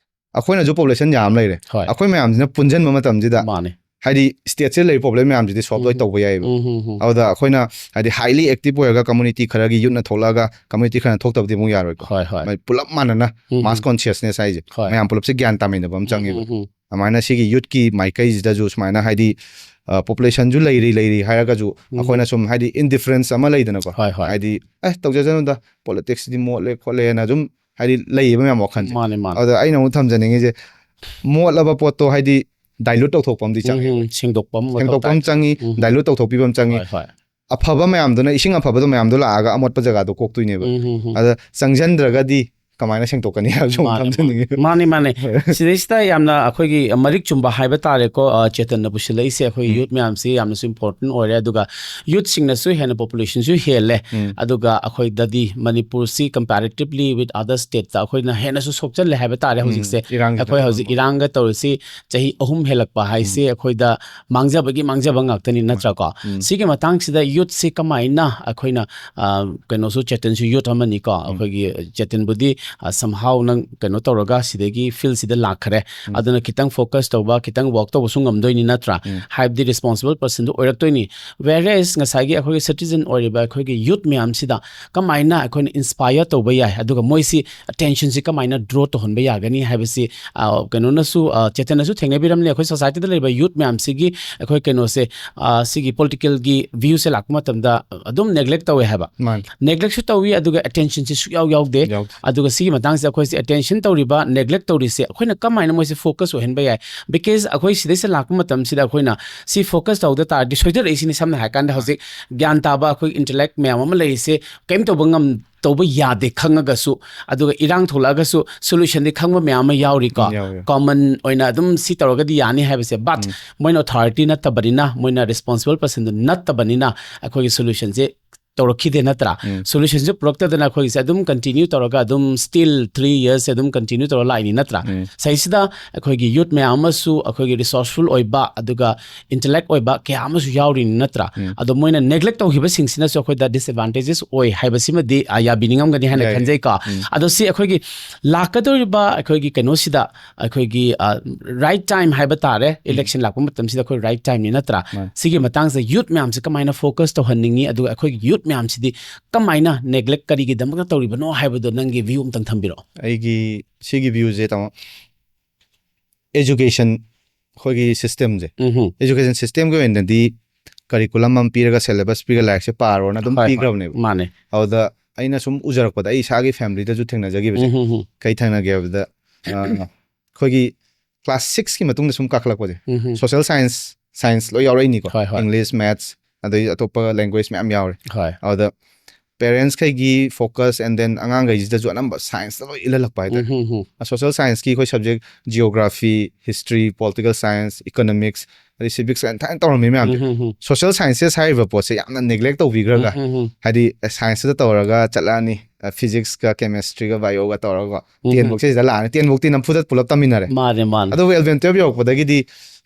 ꯑꯩꯈꯣꯏꯅꯁꯨ population ꯌꯥꯝ ꯂꯩꯔꯦ꯫ ꯍꯣꯏ꯫ ꯑꯩꯈꯣꯏ ꯃꯌꯥꯝꯁꯤꯅ ꯄꯨꯟꯁꯤꯟꯕ ꯃꯇꯝꯁꯤꯗ ꯃꯥꯅꯦ꯫ ꯍꯥꯏꯗꯤ stateꯁꯤꯗ ꯂꯩꯔꯤꯕ problem ꯃꯌꯥꯝꯁꯤꯗꯤ solve ꯂꯣꯏ ꯎꯝ꯫ ꯇꯧꯕ ꯌꯥꯏꯑꯕ꯫ ꯎꯝ ꯍꯝ ꯍꯝ꯫ ꯑꯗꯨꯗ ꯑꯩꯈꯣꯏꯅ ꯍꯥꯏꯗꯤ highly active ꯑꯣꯏꯔꯒ community ꯈꯔꯒꯤ youthꯅ ꯊꯣꯛꯂꯛꯑꯒ community ꯈꯔꯅ ꯊꯣꯛꯇꯕꯗꯤ ꯑꯃꯨꯛ ꯌꯥꯔꯣꯏꯀꯣ꯫ ꯍꯣꯏ ꯍꯣꯏ꯫ ꯃꯥꯏ ꯄꯨꯂꯞ ꯃꯥꯟꯅꯅ ꯎꯝ ꯍꯝ꯫ Mass consciousness ꯍꯥꯏꯁꯦ ꯍꯣꯏ꯫ ꯃꯌꯥꯝ ꯄꯨꯂꯞꯁꯦ ꯒ꯭ꯌꯥꯟ ꯇꯥꯃꯤꯟꯅꯕ ꯑꯃ ꯎꯝ ꯆꯪꯉꯦꯕ꯫ ꯍꯝ ꯍꯝ꯫ ꯑꯗꯨꯃꯥꯏꯅ ꯁꯤꯒꯤ youthꯀꯤ ꯃꯥꯏꯀꯩꯁꯤꯗꯁꯨ ꯁꯨꯃꯥꯏꯅ ꯍꯥꯏꯗꯤ populationꯁꯨ ꯂꯩꯔꯤ ꯂꯩꯔꯤ ꯍꯥꯏꯔꯒꯁꯨ ꯎꯝ꯫ ꯑꯩꯈꯣꯏꯅ ꯁꯨꯝ ꯍꯥꯏꯗꯤ indifference ꯑꯃ ꯂꯩꯗꯅꯀꯣ꯫ ꯍꯣꯏ ꯍꯣꯏ꯫ ꯍꯥꯏꯗꯤ ꯑꯦ ꯇꯧꯖꯁꯅꯨꯗ, politicsꯗꯤ ꯃꯣꯠꯂꯦ ꯈꯣꯠꯂꯦꯅ ꯑꯗꯨꯝ ꯍꯥꯏꯗꯤ ꯂꯩꯌꯦꯕ ꯃꯌꯥꯝ ꯋꯥꯈꯜꯁꯦ꯫ ꯃꯥꯅꯦ ꯃꯥꯅꯦ꯫ ꯑꯗ ꯑꯩꯅ ꯑꯃꯨꯛ ꯊꯝꯖꯅꯤꯡꯉꯤꯁꯦ ꯃꯣꯠꯂꯕ ꯄꯣꯠꯇꯣ ꯍꯥꯏꯗꯤ dilute ꯇꯧꯊꯣꯛꯄ ꯑꯃꯗꯤ ꯆꯪꯉꯦ꯫ ꯎꯝ, ꯁꯦꯡꯗꯣꯛꯄ ꯑꯃ ꯃꯊꯧ ꯁꯦꯡꯗꯣꯛꯄ ꯑꯃ ꯇꯥꯏ꯫ ꯆꯪꯉꯤ, ꯎꯝ꯫ Dilute ꯇꯧꯊꯣꯛꯄꯤꯕ ꯑꯃ ꯆꯪꯉꯤ꯫ ꯍꯣꯏ ꯍꯣꯏ꯫ ꯑꯐꯕ ꯃꯌꯥꯝꯗꯨꯅ, ꯏꯁꯤꯡ ꯑꯐꯕꯗꯣ ꯃꯌꯥꯝꯗꯣ ꯂꯥꯛꯑꯒ ꯑꯃꯣꯠꯄ ꯖꯒꯥꯗꯣ ꯀꯣꯛꯇꯣꯏꯅꯦꯕ꯫ ꯎꯝ, ꯎꯝ, ꯎꯝ꯫ ꯑꯗ ꯆꯪꯁꯤꯟꯗ꯭ꯔꯒꯗꯤ ꯀꯃꯥꯏꯅ ꯁꯦꯡꯗꯣꯛꯀꯅꯤ ꯍꯥꯏꯕꯁꯨ ꯑꯃꯨꯛ ꯃꯥꯅꯦ, ꯊꯝꯖꯅꯤꯡꯉꯤ꯫ ꯃꯥꯅꯦ, ꯃꯥꯅꯦ꯫ ꯁꯤꯗꯩꯁꯤꯗ ꯌꯥꯝꯅ ꯑꯩꯈꯣꯏꯒꯤ ꯃꯔꯤꯛ ꯆꯨꯝꯕ ꯍꯥꯏꯕ ꯇꯥꯔꯦꯀꯣ, ꯑ, ꯆꯦꯇꯟꯅ ꯄꯨꯁꯤꯜꯂꯛꯏꯁꯦ ꯑꯩꯈꯣꯏ ꯎꯝ꯫ Youth ꯃꯌꯥꯝꯁꯤ ꯌꯥꯝꯅꯁꯨ important ꯑꯣꯏꯔꯦ, ꯑꯗꯨꯒ youthꯁꯤꯡꯅꯁꯨ ꯍꯦꯟꯅ populationꯁꯨ ꯍꯦꯜꯂꯦ, ꯎꯝ꯫ ꯑꯗꯨꯒ ꯑꯩꯈꯣꯏꯗꯗꯤ ꯃꯅꯤꯄꯨꯔꯁꯤ comparatively with other stateꯇ ꯑꯩꯈꯣꯏꯅ ꯍꯦꯟꯅꯁꯨ ꯁꯣꯛꯆꯜꯂꯦ ꯍꯥꯏꯕ ꯇꯥꯔꯦ꯫ ꯎꯝ, ꯍꯧꯖꯤꯛꯁꯦ ꯏꯔꯥꯡꯁꯤꯅ ꯑꯩꯈꯣꯏ ꯍꯧꯖꯤꯛ ꯃꯔꯝ ꯏꯔꯥꯡꯒ ꯇꯧꯔꯤꯁꯤ ꯆꯍꯤ ꯑꯍꯨꯝ ꯍꯦꯜꯂꯛꯄ ꯍꯥꯏꯁꯦ ꯎꯝ꯫ ꯑꯩꯈꯣꯏꯗ ꯃꯥꯡꯖꯕꯒꯤ ꯃꯥꯡꯖꯕ ꯉꯥꯛꯇꯅꯤ, ꯅꯠꯇ꯭ꯔꯥꯀꯣ? ꯎꯝ꯫ ꯁꯤꯒꯤ ꯃꯇꯥꯡꯁꯤꯗ youthꯁꯤ ꯀꯃꯥꯏꯅ ꯑꯩꯈꯣꯏꯅ, ꯑ, ꯀꯩꯅꯣꯁꯨ ꯆꯦꯇꯟꯁꯨ youth ꯑꯃꯅꯤꯀꯣ, ꯎꯝ꯫ ꯑꯩꯈꯣꯏꯒꯤ ꯆꯦꯇꯟꯕꯨꯗꯤ somehow ꯅꯪ ꯀꯩꯅꯣ ꯇꯧꯔꯒ ꯁꯤꯗꯒꯤ field ꯁꯤꯗ ꯂꯥꯛꯈ꯭ꯔꯦ, ꯎꯝ. ꯑꯗꯨꯅ ꯈꯤꯇꯪ focus ꯇꯧꯕ, ꯈꯤꯇꯪ work ꯇꯧꯕꯁꯨ ꯉꯝꯗꯣꯏꯅꯤ, ꯅꯠꯇ꯭ꯔꯥ? ꯎꯝ. ꯍꯥꯏꯕꯗꯤ responsible person ꯗꯨ ꯑꯣꯏꯔꯛꯇꯣꯏꯅꯤ. Whereas ꯉꯁꯥꯏꯒꯤ ꯑꯩꯈꯣꯏꯒꯤ citizen ꯑꯣꯏꯔꯤꯕ ꯑꯩꯈꯣꯏꯒꯤ youth ꯃꯌꯥꯝꯁꯤꯗ ꯀꯃꯥꯏꯅ ꯑꯩꯈꯣꯏꯅ inspire ꯇꯧꯕ ꯌꯥꯏ, ꯑꯗꯨꯒ ꯃꯣꯏꯁꯤ attention ꯁꯤ ꯀꯃꯥꯏꯅ draw ꯇꯧꯍꯟꯕ ꯌꯥꯒꯅꯤ ꯍꯥꯏꯕꯁꯤ, ꯑ, ꯀꯩꯅꯣꯅꯁꯨ, ꯑ, ꯆꯦꯇꯟꯅꯁꯨ ꯊꯦꯡꯅꯕꯤꯔꯝꯅꯤ, ꯑꯩꯈꯣꯏ society ꯗ ꯂꯩꯔꯤꯕ youth ꯃꯌꯥꯝꯁꯤꯒꯤ ꯑꯩꯈꯣꯏ ꯀꯩꯅꯣꯁꯦ, ꯑ, ꯁꯤꯒꯤ political ꯒꯤ view ꯁꯦ ꯂꯥꯛꯄ ꯃꯇꯝꯗ ꯑꯗꯨꯝ neglect ꯇꯧꯋꯦ ꯍꯥꯏꯕ. ꯃꯥꯅꯤ. Neglect ꯁꯨ ꯇꯧꯋꯤ, ꯑꯗꯨꯒ attention ꯁꯤ ꯁꯨꯛꯌꯥꯎ ꯌꯥꯎꯗꯦ. ꯌꯥꯎꯗꯦ. ꯑꯗꯨꯒ ꯁꯤꯒꯤ ꯃꯇꯥꯡꯁꯤꯗ ꯑꯩꯈꯣꯏꯁꯦ attention ꯇꯧꯔꯤꯕ, neglect ꯇꯧꯔꯤꯁꯦ ꯑꯩꯈꯣꯏꯅ ꯀꯃꯥꯏꯅ ꯃꯣꯏꯁꯦ focus ꯑꯣꯏꯍꯟꯕ ꯌꯥꯏ? Because ꯑꯩꯈꯣꯏ ꯁꯤꯗꯩꯁꯤꯗ ꯂꯥꯛꯄ ꯃꯇꯝꯁꯤꯗ ꯑꯩꯈꯣꯏꯅ ꯁꯤ focus ꯇꯧꯗ ꯇꯥꯔꯗꯤ ꯁꯣꯏꯗꯔꯛꯏꯁꯤꯅꯤ꯫ ꯁꯝꯅ ꯍꯥꯏꯔꯀꯥꯟꯗ ꯍꯧꯖꯤꯛ ꯒ꯭ꯌꯥꯟ ꯇꯥꯕ ꯑꯩꯈꯣꯏ intellect ꯃꯌꯥꯝ ꯑꯃ ꯂꯩꯔꯤꯁꯦ ꯀꯔꯤꯝ ꯇꯧꯕ ꯉꯝ ꯇꯧꯕ ꯌꯥꯗꯦ ꯈꯪꯉꯒꯁꯨ, ꯑꯗꯨꯒ ꯏꯔꯥꯡ ꯊꯣꯛꯂꯛꯑꯒꯁꯨ solution ꯗꯤ ꯈꯪꯕ ꯃꯌꯥꯝ ꯑꯃ ꯌꯥꯎꯔꯤꯀꯣ꯫ ꯎꯝ, ꯌꯥꯎꯋꯦ. Common ꯑꯣꯏꯅ ꯑꯗꯨꯝ ꯁꯤ ꯇꯧꯔꯒꯗꯤ ꯌꯥꯅꯤ ꯍꯥꯏꯕꯁꯦ, but ꯎꯝ. ꯃꯣꯏꯅ authority ꯅꯠꯇꯕꯅꯤꯅ, ꯃꯣꯏꯅ responsible person ꯗꯨ ꯅꯠꯇꯕꯅꯤꯅ ꯑꯩꯈꯣꯏꯒꯤ solution ꯁꯦ ꯇꯧꯔꯛꯈꯤꯗꯦ, ꯅꯠꯇ꯭ꯔꯥ? ꯎꯝ. Solution ꯁꯦ ꯄꯨꯔꯛꯇꯗꯅ ꯑꯩꯈꯣꯏꯒꯤꯁꯦ ꯑꯗꯨꯝ continue ꯇꯧꯔꯒ ꯑꯗꯨꯝ still three years ꯁꯦ ꯑꯗꯨꯝ continue ꯇꯧꯔ ꯂꯥꯛꯏꯅꯤ, ꯅꯠꯇ꯭ꯔꯥ? ꯎꯝ. ꯁꯤꯁꯤꯗ ꯑꯩꯈꯣꯏꯒꯤ youth ꯃꯌꯥꯝ ꯑꯃꯁꯨ ꯑꯩꯈꯣꯏꯒꯤ resourceful ꯑꯣꯏꯕ ꯑꯗꯨꯒ intellect ꯑꯣꯏꯕ ꯀꯌꯥ ꯑꯃꯁꯨ ꯌꯥꯎꯔꯤꯅꯤ, ꯅꯠꯇ꯭ꯔꯥ? ꯎꯝ. ꯑꯗꯣ ꯃꯣꯏꯅ neglect ꯇꯧꯈꯤꯕꯁꯤꯡꯁꯤꯅꯁꯨ ꯑꯩꯈꯣꯏꯗ disadvantages ꯑꯣꯏ ꯍꯥꯏꯕꯁꯤꯃꯗꯤ, ꯑ, ꯌꯥꯕꯤꯅꯤꯡꯉꯝꯒꯅꯤ ꯍꯥꯏꯅ ꯌꯥꯏ. ꯈꯟꯖꯩꯀꯣ꯫ ꯎꯝ. ꯑꯗꯣ ꯁꯤ ꯑꯩꯈꯣꯏꯒꯤ ꯂꯥꯛꯀꯗꯧꯔꯤꯕ ꯑꯩꯈꯣꯏꯒꯤ ꯀꯩꯅꯣꯁꯤꯗ ꯑꯩꯈꯣꯏꯒꯤ, ꯑ, right time ꯍꯥꯏꯕ ꯇꯥꯔꯦ, election ꯂꯥꯛꯄ ꯃꯇꯝꯁꯤꯗ ꯑꯩꯈꯣꯏ right time ꯅꯤ, ꯅꯠꯇ꯭ꯔꯥ? ꯃꯥꯅꯤ. ꯁꯤꯒꯤ ꯃꯇꯥꯡꯁꯤꯗ youth ꯃꯌꯥꯝꯁꯦ ꯀꯃꯥꯏꯅ focus ꯇꯧꯍꯟꯅꯤꯡꯉꯤ, ꯑꯗꯨꯒ ꯑꯩꯈꯣꯏꯒꯤ youth ꯃꯌꯥꯝꯁꯤꯗꯤ ꯀꯃꯥꯏꯅ neglect ꯀꯔꯤꯒꯤꯗꯃꯛꯇ ꯇꯧꯔꯤꯕꯅꯣ ꯍꯥꯏꯕꯗꯣ ꯅꯪꯒꯤ view ꯑꯝꯇꯪ ꯊꯝꯕꯤꯔꯛꯑꯣ꯫ ꯑꯩꯒꯤ ꯁꯤꯒꯤ view ꯁꯦ ꯇꯥꯃꯣ, education ꯑꯩꯈꯣꯏꯒꯤ system ꯁꯦ, ꯎꯝ education system ꯒꯤ ꯑꯣꯏꯅꯗꯤ curriculum ꯑꯃ ꯄꯤꯔꯒ, syllabus ꯄꯤꯔꯒ, ꯂꯥꯏꯔꯤꯛꯁꯦ ꯄꯥꯔꯣꯅ ꯑꯗꯨꯝ ꯍꯣꯏ, ꯍꯣꯏ. ꯄꯤꯈ꯭ꯔꯕꯅꯦꯕ꯫ ꯃꯥꯅꯦ. ꯑꯗꯨꯗ ꯑꯩꯅ ꯁꯨꯝ ꯎꯖꯔꯛꯄꯗ, ꯑꯩ ꯏꯁꯥꯒꯤ family ꯗꯁꯨ ꯊꯦꯡꯅꯖꯈꯤꯕꯁꯦ, ꯎꯝ ꯎꯝ ꯀꯩ ꯊꯦꯡꯅꯒꯦ ꯍꯥꯏꯕꯗ, ꯑ, ꯑꯩꯈꯣꯏꯒꯤ class six ꯀꯤ ꯃꯇꯨꯡꯗ ꯁꯨꯝ ꯀꯥꯈꯠꯂꯛꯄꯁꯦ, ꯎꯝ ꯎꯝ. Social science, science ꯂꯣꯏ ꯌꯥꯎꯔꯛꯏꯅꯤꯀꯣ. ꯍꯣꯏ, ꯍꯣꯏ. English, maths, ꯑꯗꯩ ꯑꯇꯣꯞꯄ language ꯃꯌꯥꯝ ꯌꯥꯎꯔꯦ꯫ ꯍꯣꯏ. ꯑꯗꯨꯗ parents ꯈꯩꯒꯤ focus and then ꯑꯉꯥꯡꯈꯩꯁꯤꯗꯁꯨ ꯑꯅꯝꯕ science ꯇ ꯂꯣꯏ ꯏꯜꯍꯜꯂꯛꯄ ꯍꯥꯏꯇꯥꯔꯦ꯫ ꯎꯝ ꯎꯝ. Social science ꯀꯤ ꯑꯩꯈꯣꯏ subject geography, history, political science, economics, ꯑꯗꯩ civics ꯀꯥꯏꯅ ꯊꯥꯏꯅ ꯇꯧꯔꯝꯃꯤ ꯃꯌꯥꯝꯁꯦ꯫ ꯎꯝ ꯎꯝ. Social sciences ꯍꯥꯏꯔꯤꯕ ꯄꯣꯠꯁꯦ ꯌꯥꯝꯅ neglect ꯇꯧꯕꯤꯈ꯭ꯔꯒ, ꯎꯝ ꯎꯝ. ꯍꯥꯏꯗꯤ science ꯇ ꯇꯧꯔꯒ ꯆꯠꯂꯛꯑꯅꯤ, physics ꯀ chemistry ꯒ bio ꯒ ꯇꯧꯔꯒ, ꯎꯝ. ten ꯐꯧꯁꯦ ꯁꯤꯗ ꯂꯥꯛꯑꯅꯤ, ten ꯐꯧꯇꯤ ꯅꯝꯐꯨꯗ ꯄꯨꯂꯞ ꯇꯝꯃꯤꯟꯅꯔꯦ꯫ ꯃꯥꯅꯦ ꯃꯥꯅꯦ. ꯑꯗꯨꯕꯨ eleven twelve ꯌꯧꯔꯛꯄꯗꯒꯤꯗꯤ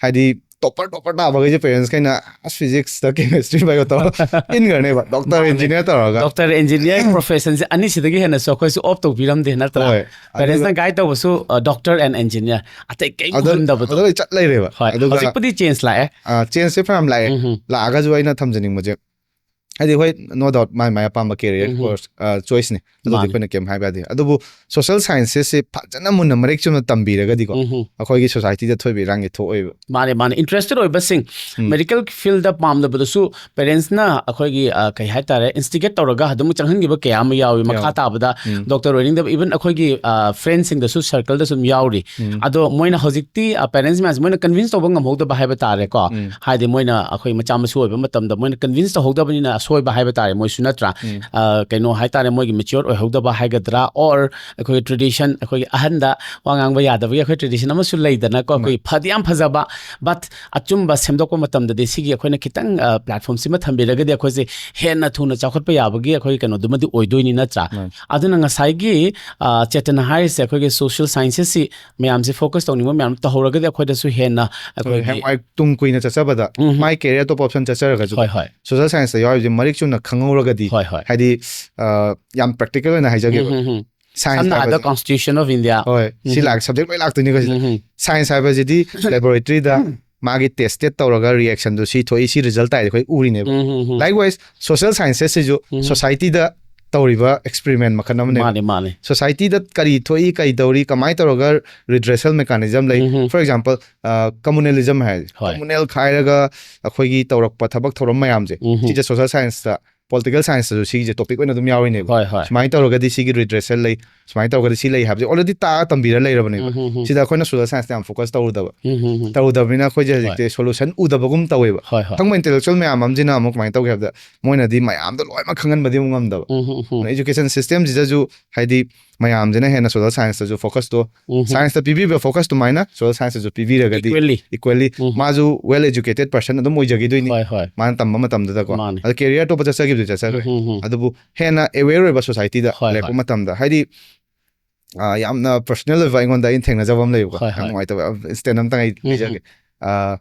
ꯍꯥꯏꯗꯤ ꯇꯣꯄꯔ ꯇꯣꯄꯔ ꯇꯥꯕꯈꯩꯁꯦ ꯄꯦꯔꯦꯟꯁ ꯈꯩꯅ ꯑꯁ ꯐꯤꯖꯤꯛꯁꯇ ꯀꯦꯃꯦꯁꯇ꯭ꯔꯤ ꯕꯥꯏꯑꯣ ꯇꯧꯔꯒ ꯏꯟꯈ꯭ꯔꯅꯦꯕ ꯗꯣꯛꯇꯔ ꯏꯟꯖꯤꯅꯤꯌꯥꯔ ꯇꯧꯔꯒ ꯗꯣꯛꯇꯔ ꯏꯟꯖꯤꯅꯤꯌꯥꯔ ꯄ꯭ꯔꯣꯐꯦꯁꯟꯁꯦ ꯑꯅꯤꯁꯤꯗꯒꯤ ꯍꯦꯟꯅꯁꯨ ꯑꯩꯈꯣꯏꯁꯨ ꯑꯣꯞ ꯇꯧꯕꯤꯔꯝꯗꯦ ꯅꯠꯇ꯭ꯔꯥ? ꯍꯣꯏ ꯄꯦꯔꯦꯟꯁꯅ ꯒꯥꯏꯗ ꯇꯧꯕꯁꯨ ꯗꯣꯛꯇꯔ ꯑꯦꯟ ꯏꯟꯖꯤꯅꯤꯌꯥꯔ, ꯑꯇꯩ ꯀꯩꯝ ꯑꯗꯨ ꯈꯨꯝꯗꯕꯗꯣ꯫ ꯑꯗꯨ ꯂꯣꯏ ꯆꯠ ꯂꯩꯔꯦꯕ ꯍꯣꯏ, ꯑꯗꯨꯒ ꯍꯧꯖꯤꯛꯄꯨꯗꯤ ꯆꯦꯟꯖ ꯂꯥꯛꯑꯦ꯫ ꯆꯦꯟꯖꯁꯦ ꯐꯅꯌꯥꯝ ꯂꯥꯛꯑꯦ ꯎꯝ ꯍꯝ. ꯂꯥꯛꯑꯒꯁꯨ ꯑꯩꯅ ꯊꯝꯖꯅꯤꯡꯕꯁꯦ ꯍꯥꯏꯗꯤ ꯍꯣꯏ ꯅꯣ ꯗꯥꯎꯠ ꯃꯥꯏ ꯃꯥꯏ ꯑꯄꯥꯝꯕ ꯀꯦꯔꯤꯌꯔ ꯎꯝ ꯍꯝ. ꯀꯣꯔꯁ ꯆꯣꯏꯁꯅꯤ ꯑꯗꯨꯗꯤ ꯃꯥꯅꯤ. ꯑꯩꯈꯣꯏꯅ ꯀꯩꯝ ꯍꯥꯏꯕ ꯌꯥꯗꯦ ꯑꯗꯨꯕꯨ ꯁꯣꯁꯦꯜ ꯁꯥꯏꯟꯁꯦꯁꯁꯤ ꯐꯖꯅ ꯃꯨꯟꯅ ꯃꯔꯤꯛ ꯆꯨꯝꯅ ꯇꯝꯕꯤꯔꯒꯗꯤꯀꯣ ꯎꯝ ꯍꯝ. ꯑꯩꯈꯣꯏꯒꯤ ꯁꯣꯁꯥꯏꯇꯤꯗ ꯊꯣꯏꯕ ꯏꯔꯥꯡꯁꯦ ꯊꯣꯛꯑꯣꯏꯕ ꯃꯥꯅꯦ ꯃꯥꯅꯦ, ꯏꯟꯇꯔꯦꯁꯇꯦꯠ ꯑꯣꯏꯕꯁꯤꯡ ꯎꯝ. ꯃꯦꯗꯤꯀꯦꯜ ꯐꯤꯜꯗ ꯄꯥꯝꯗꯕꯗꯁꯨ ꯄꯦꯔꯦꯟꯁꯅ ꯑꯩꯈꯣꯏꯒꯤ ꯑ, ꯀꯩ ꯍꯥꯏꯇꯥꯔꯦ, ꯏꯟꯁꯇꯤꯒꯦꯠ ꯇꯧꯔꯒ ꯑꯗꯨꯝ ꯆꯪꯍꯟꯈꯤꯕ ꯀꯌꯥ ꯑꯃ ꯌꯥꯎꯏ꯫ ꯃꯈꯥ ꯌꯥꯎꯏ. ꯇꯥꯕꯗ ꯎꯝ. ꯗꯣꯛꯇꯔ ꯑꯣꯏꯅꯤꯡꯗꯕ, ꯏꯚꯟ ꯑꯩꯈꯣꯏꯒꯤ ꯐ꯭ꯔꯦꯟꯁꯤꯡꯗꯁꯨ ꯁꯔꯀꯜꯗꯁꯨ ꯑꯗꯨꯝ ꯌꯥꯎꯔꯤ꯫ ꯎꯝ. ꯑꯗꯣ ꯃꯣꯏꯅ ꯍꯧꯖꯤꯛꯇꯤ ꯄꯦꯔꯦꯟꯁ ꯃꯌꯥꯝꯁꯦ ꯃꯣꯏꯅ ꯀꯟꯚꯤꯟꯁ ꯇꯧꯕ ꯉꯝꯍꯧꯗꯕ ꯍꯥꯏꯕ ꯇꯥꯔꯦꯀꯣ꯫ ꯎꯝ. ꯍꯥꯏꯗꯤ ꯃꯣꯏꯅ ꯑꯩꯈꯣꯏ ꯃꯆꯥ ꯃꯁꯨ ꯑꯣꯏꯕ ꯃꯇꯝꯗ ꯃꯣꯏꯅ ꯀꯟꯚꯤꯟꯁ ꯇꯧꯍꯧꯗꯕꯅꯤꯅ ꯑꯁꯣꯏꯕ ꯍꯥꯏꯕ ꯇꯥꯔꯦ ꯃꯣꯏꯁꯨ ꯅꯠꯇ꯭ꯔꯥ? ꯎꯝ. ꯑ, ꯀꯩꯅꯣ ꯍꯥꯏꯇꯥꯔꯦ, ꯃꯣꯏꯒꯤ ꯃꯦꯆꯤꯌꯣꯔ ꯑꯣꯏꯍꯧꯗꯕ ꯍꯥꯏꯒꯗ꯭ꯔꯥ, ꯑꯣꯔ ꯑꯩꯈꯣꯏꯒꯤ ꯇ꯭ꯔꯦꯗꯤꯁꯟ, ꯑꯩꯈꯣꯏꯒꯤ ꯑꯍꯟꯗ ꯋꯥ ꯉꯥꯡꯕ ꯌꯥꯗꯕꯒꯤ ꯑꯩꯈꯣꯏ ꯇ꯭ꯔꯦꯗꯤꯁꯟ ꯑꯃꯁꯨ ꯂꯩꯗꯅꯀꯣ, ꯑꯩꯈꯣꯏ ꯐꯗꯤ ꯌꯥꯝ ꯐꯖꯕ, ꯕꯠ ꯑꯆꯨꯝꯕ ꯁꯦꯝꯗꯣꯛꯄ ꯃꯇꯝꯗꯗꯤ ꯁꯤꯒꯤ ꯑꯩꯈꯣꯏꯅ ꯈꯤꯇꯪ ꯄ꯭ꯂꯦꯠꯐꯣꯝꯁꯤꯃ ꯊꯝꯕꯤꯔꯒꯗꯤ ꯑꯩꯈꯣꯏꯁꯦ ꯍꯦꯟꯅ ꯊꯨꯅ ꯆꯥꯎꯈꯠꯄ ꯌꯥꯕꯒꯤ ꯑꯩꯈꯣꯏ ꯀꯩꯅꯣꯗꯨꯃꯗꯤ ꯑꯣꯏꯗꯣꯏꯅꯤ ꯅꯠꯇ꯭ꯔꯥ? ꯃꯥꯅꯤ. ꯑꯗꯨꯅ ꯉꯁꯥꯏꯒꯤ ꯑ, ꯆꯦꯇꯟꯅ ꯍꯥꯏꯔꯤꯁꯦ ꯑꯩꯈꯣꯏꯒꯤ ꯁꯣꯁꯤꯌꯦꯜ ꯁꯥꯏꯟꯁꯦꯁꯁꯤ ꯃꯌꯥꯝꯁꯦ ꯐꯣꯀꯁ ꯇꯧꯅꯤꯡꯕ ꯃꯌꯥꯝ ꯇꯧꯍꯧꯔꯒꯗꯤ ꯑꯩꯈꯣꯏꯗꯁꯨ ꯍꯦꯟꯅ ꯑꯩꯈꯣꯏꯒꯤ ꯍꯌꯦꯡꯋꯥꯏ ꯇꯨꯡ ꯀꯨꯏꯅ ꯆꯠꯆꯕꯗ ꯎꯝ. ꯃꯥꯏ ꯀꯦꯔꯤꯌꯔ ꯑꯇꯣꯞꯄ ꯑꯣꯞꯁꯟ ꯆꯠꯆꯔꯒꯁꯨ ꯍꯣꯏ ꯍꯣꯏ. ꯁꯣꯁꯦꯜ ꯁꯥꯏꯟꯁꯇ ꯌꯥꯎꯔꯤꯕꯁꯦ ꯃꯔꯤꯛ ꯆꯨꯝꯅ ꯈꯪꯍꯧꯔꯒꯗꯤ ꯍꯣꯏ ꯍꯣꯏ. ꯍꯥꯏꯗꯤ ꯑ, ꯌꯥꯝ ꯄ꯭ꯔꯦꯛꯇꯤꯀꯦꯜ ꯑꯣꯏꯅ ꯍꯥꯏꯖꯒꯦꯕ ꯎꯝ, ꯎꯝ, ꯎꯝ. ꯁꯥꯏꯟꯁ ꯁꯝꯅ ꯍꯥꯏꯔꯕꯗ ꯍꯥꯏꯕꯁꯦ ꯀꯣꯟꯁꯇꯤꯇ꯭ꯌꯨꯁꯟ ꯑꯣꯐ ꯏꯟꯗꯤꯌꯥ. ꯍꯣꯏ ꯁꯤ ꯎꯝ. ꯂꯥꯛ ꯁꯕꯖꯦꯛ ꯂꯣꯏ ꯂꯥꯛꯇꯣꯏꯅꯤꯀꯣ ꯁꯤꯗ ꯎꯝ. ꯁꯥꯏꯟꯁ ꯍꯥꯏꯕꯁꯤꯗꯤ ꯂꯦꯕꯣꯔꯦꯇꯔꯤꯗ ꯃꯥꯒꯤ ꯇꯦꯁꯇꯦꯠ ꯇꯧꯔꯒ ꯔꯤꯌꯦꯛꯁꯟꯗꯣ ꯁꯤ ꯊꯣꯛꯏ ꯁꯤ ꯔꯤꯖꯜ ꯇꯥꯏ ꯑꯩꯈꯣꯏ ꯎꯔꯤꯅꯦꯕ ꯎꯝ, ꯎꯝ, ꯎꯝ. ꯂꯥꯏꯛ ꯋꯥꯏꯁ ꯁꯣꯁꯦꯜ ꯁꯥꯏꯟꯁꯦꯁꯁꯤꯁꯨ ꯎꯝ. ꯁꯣꯁꯥꯏꯇꯤꯗ ꯇꯧꯔꯤꯕ ꯑꯦꯛꯁꯄꯦꯔꯤꯃꯦꯟ ꯃꯈꯜ ꯑꯃꯅꯦꯕ ꯃꯥꯅꯦ ꯃꯥꯅꯦ. ꯁꯣꯁꯥꯏꯇꯤꯗ ꯀꯔꯤ ꯊꯣꯛꯏ ꯀꯔꯤ ꯇꯧꯔꯤ ꯀꯃꯥꯏꯅ ꯇꯧꯔꯒ ꯔꯤꯗ꯭ꯔꯦꯁꯦꯜ ꯃꯦꯀꯥꯅꯤꯖꯝ ꯂꯩ ꯎꯝ. ꯐꯣꯔ ꯑꯦꯛꯖꯥꯝꯄꯜ ꯀꯝꯃꯨꯅꯦꯂꯤꯖꯝ ꯍꯥꯏꯔꯁꯦ ꯍꯣꯏ. ꯀꯝꯃꯨꯅꯦꯜ ꯈꯥꯏꯔꯒ ꯑꯩꯈꯣꯏꯒꯤ ꯇꯧꯔꯛꯄ ꯊꯕꯛ ꯊꯧꯔꯝ ꯃꯌꯥꯝꯁꯦ ꯎꯝ. ꯁꯤꯁꯦ ꯁꯣꯁꯦꯜ ꯁꯥꯏꯟꯁꯇ ꯄꯣꯂꯤꯇꯤꯀꯦꯜ ꯁꯥꯏꯟꯁꯇꯁꯨ ꯁꯤꯒꯤꯁꯦ ꯇꯣꯄꯤꯛ ꯑꯣꯏꯅ ꯑꯗꯨꯝ ꯌꯥꯎꯔꯤꯅꯦꯕ ꯍꯣꯏ ꯍꯣꯏ. ꯁꯨꯃꯥꯏꯅ ꯇꯧꯔꯒꯗꯤ ꯁꯤꯒꯤ ꯔꯤꯗ꯭ꯔꯦꯁꯦꯜ ꯂꯩ ꯁꯨꯃꯥꯏꯅ ꯇꯧꯔꯒꯗꯤ ꯁꯤ ꯂꯩ ꯍꯥꯏꯕꯁꯦ ꯑꯣꯜꯔꯦꯗꯤ ꯇꯥꯛꯑ ꯇꯝꯕꯤꯔ ꯂꯩꯔꯕꯅꯦꯕ ꯎꯝ, ꯎꯝ, ꯎꯝ. ꯁꯤꯗ ꯑꯩꯈꯣꯏꯅ ꯁꯣꯁꯦꯜ ꯁꯥꯏꯟꯁꯇ ꯌꯥꯝ ꯐꯣꯀꯁ ꯇꯧꯔꯨꯗꯕ ꯎꯝ, ꯎꯝ, ꯎꯝ. ꯇꯧꯔꯨꯗꯕꯅꯤꯅ ꯑꯩꯈꯣꯏꯁꯦ ꯍꯧꯖꯤꯛꯇꯤ ꯁꯣꯂꯨꯁꯟ ꯎꯗꯕꯒꯨꯝ ꯇꯧꯋꯦꯕ ꯍꯣꯏ ꯍꯣꯏ. ꯈꯪꯕ ꯏꯟꯇꯦꯂꯦꯛꯆꯨꯋꯦꯜ ꯃꯌꯥꯝ ꯑꯃꯁꯤꯅ ꯑꯃꯨꯛ ꯀꯃꯥꯏꯅ ꯇꯧꯒꯦ ꯍꯥꯏꯕꯗ ꯃꯣꯏꯅꯗꯤ ꯃꯌꯥꯝꯗꯣ ꯂꯣꯏꯅꯃꯛ ꯈꯪꯍꯟꯕꯗꯤ ꯑꯃꯨꯛ ꯉꯝꯗꯕ ꯎꯝ, ꯎꯝ, ꯎꯝ. ꯑꯦꯖꯨꯀꯦꯁꯟ ꯁꯤꯁꯇꯦꯝꯁꯤꯗꯁꯨ ꯍꯥꯏꯗꯤ ꯃꯌꯥꯝꯁꯤꯅ ꯍꯦꯟꯅ ꯁꯣꯁꯦꯜ ꯁꯥꯏꯟꯁꯇꯁꯨ ꯐꯣꯀꯁꯇꯣ ꯎꯝ. ꯁꯥꯏꯟꯁꯇ ꯄꯤꯕꯤꯕ ꯐꯣꯀꯁ ꯑꯗꯨꯃꯥꯏꯅ ꯁꯣꯁꯦꯜ ꯁꯥꯏꯟꯁꯇꯁꯨ ꯄꯤꯕꯤꯔꯒꯗꯤ Equally. ꯏꯀ꯭ꯋꯦꯜꯂꯤ ꯃꯥꯁꯨ ꯋꯦꯜ ꯑꯦꯖꯨꯀꯦꯇꯦꯠ ꯄꯔꯁꯟ ꯑꯗꯨꯝ ꯑꯣꯏꯖꯈꯤꯗꯣꯏꯅꯤ ꯍꯣꯏ ꯍꯣꯏ. ꯃꯥꯅ ꯇꯝꯕ ꯃꯇꯝꯗꯨꯗꯀꯣ ꯃꯥꯅꯦ. ꯑꯗ ꯀꯦꯔꯤꯌꯔ ꯑꯇꯣꯞꯄ ꯆꯠꯆꯈꯤꯕꯗꯤ ꯆꯠꯆꯈ꯭ꯔꯦ ꯎꯝ, ꯎꯝ, ꯎꯝ. ꯑꯗꯨꯕꯨ ꯍꯦꯟꯅ ꯑꯦꯋꯦꯌꯔ ꯑꯣꯏꯕ ꯁꯣꯁꯥꯏꯇꯤꯗ ꯍꯣꯏ, ꯂꯩꯔꯛꯄ ꯍꯣꯏ. ꯃꯇꯝꯗ ꯍꯥꯏꯗꯤ ꯑ, ꯌꯥꯝꯅ ꯄꯔꯁꯅꯦꯜ ꯑꯣꯏꯕ ꯑꯩꯉꯣꯟꯗ ꯑꯩꯅ ꯊꯦꯡꯅꯖꯕ ꯑꯃ ꯂꯩꯕꯀꯣ ꯍꯣꯏ, ꯌꯥꯝ ꯍꯣꯏ. ꯅꯨꯡꯉꯥꯏꯇꯕ ꯏꯟꯁꯤꯗꯦꯟ ꯑꯝꯇꯪ ꯑꯩ ꯎꯝ, ꯂꯤꯖꯒꯦ ꯑ,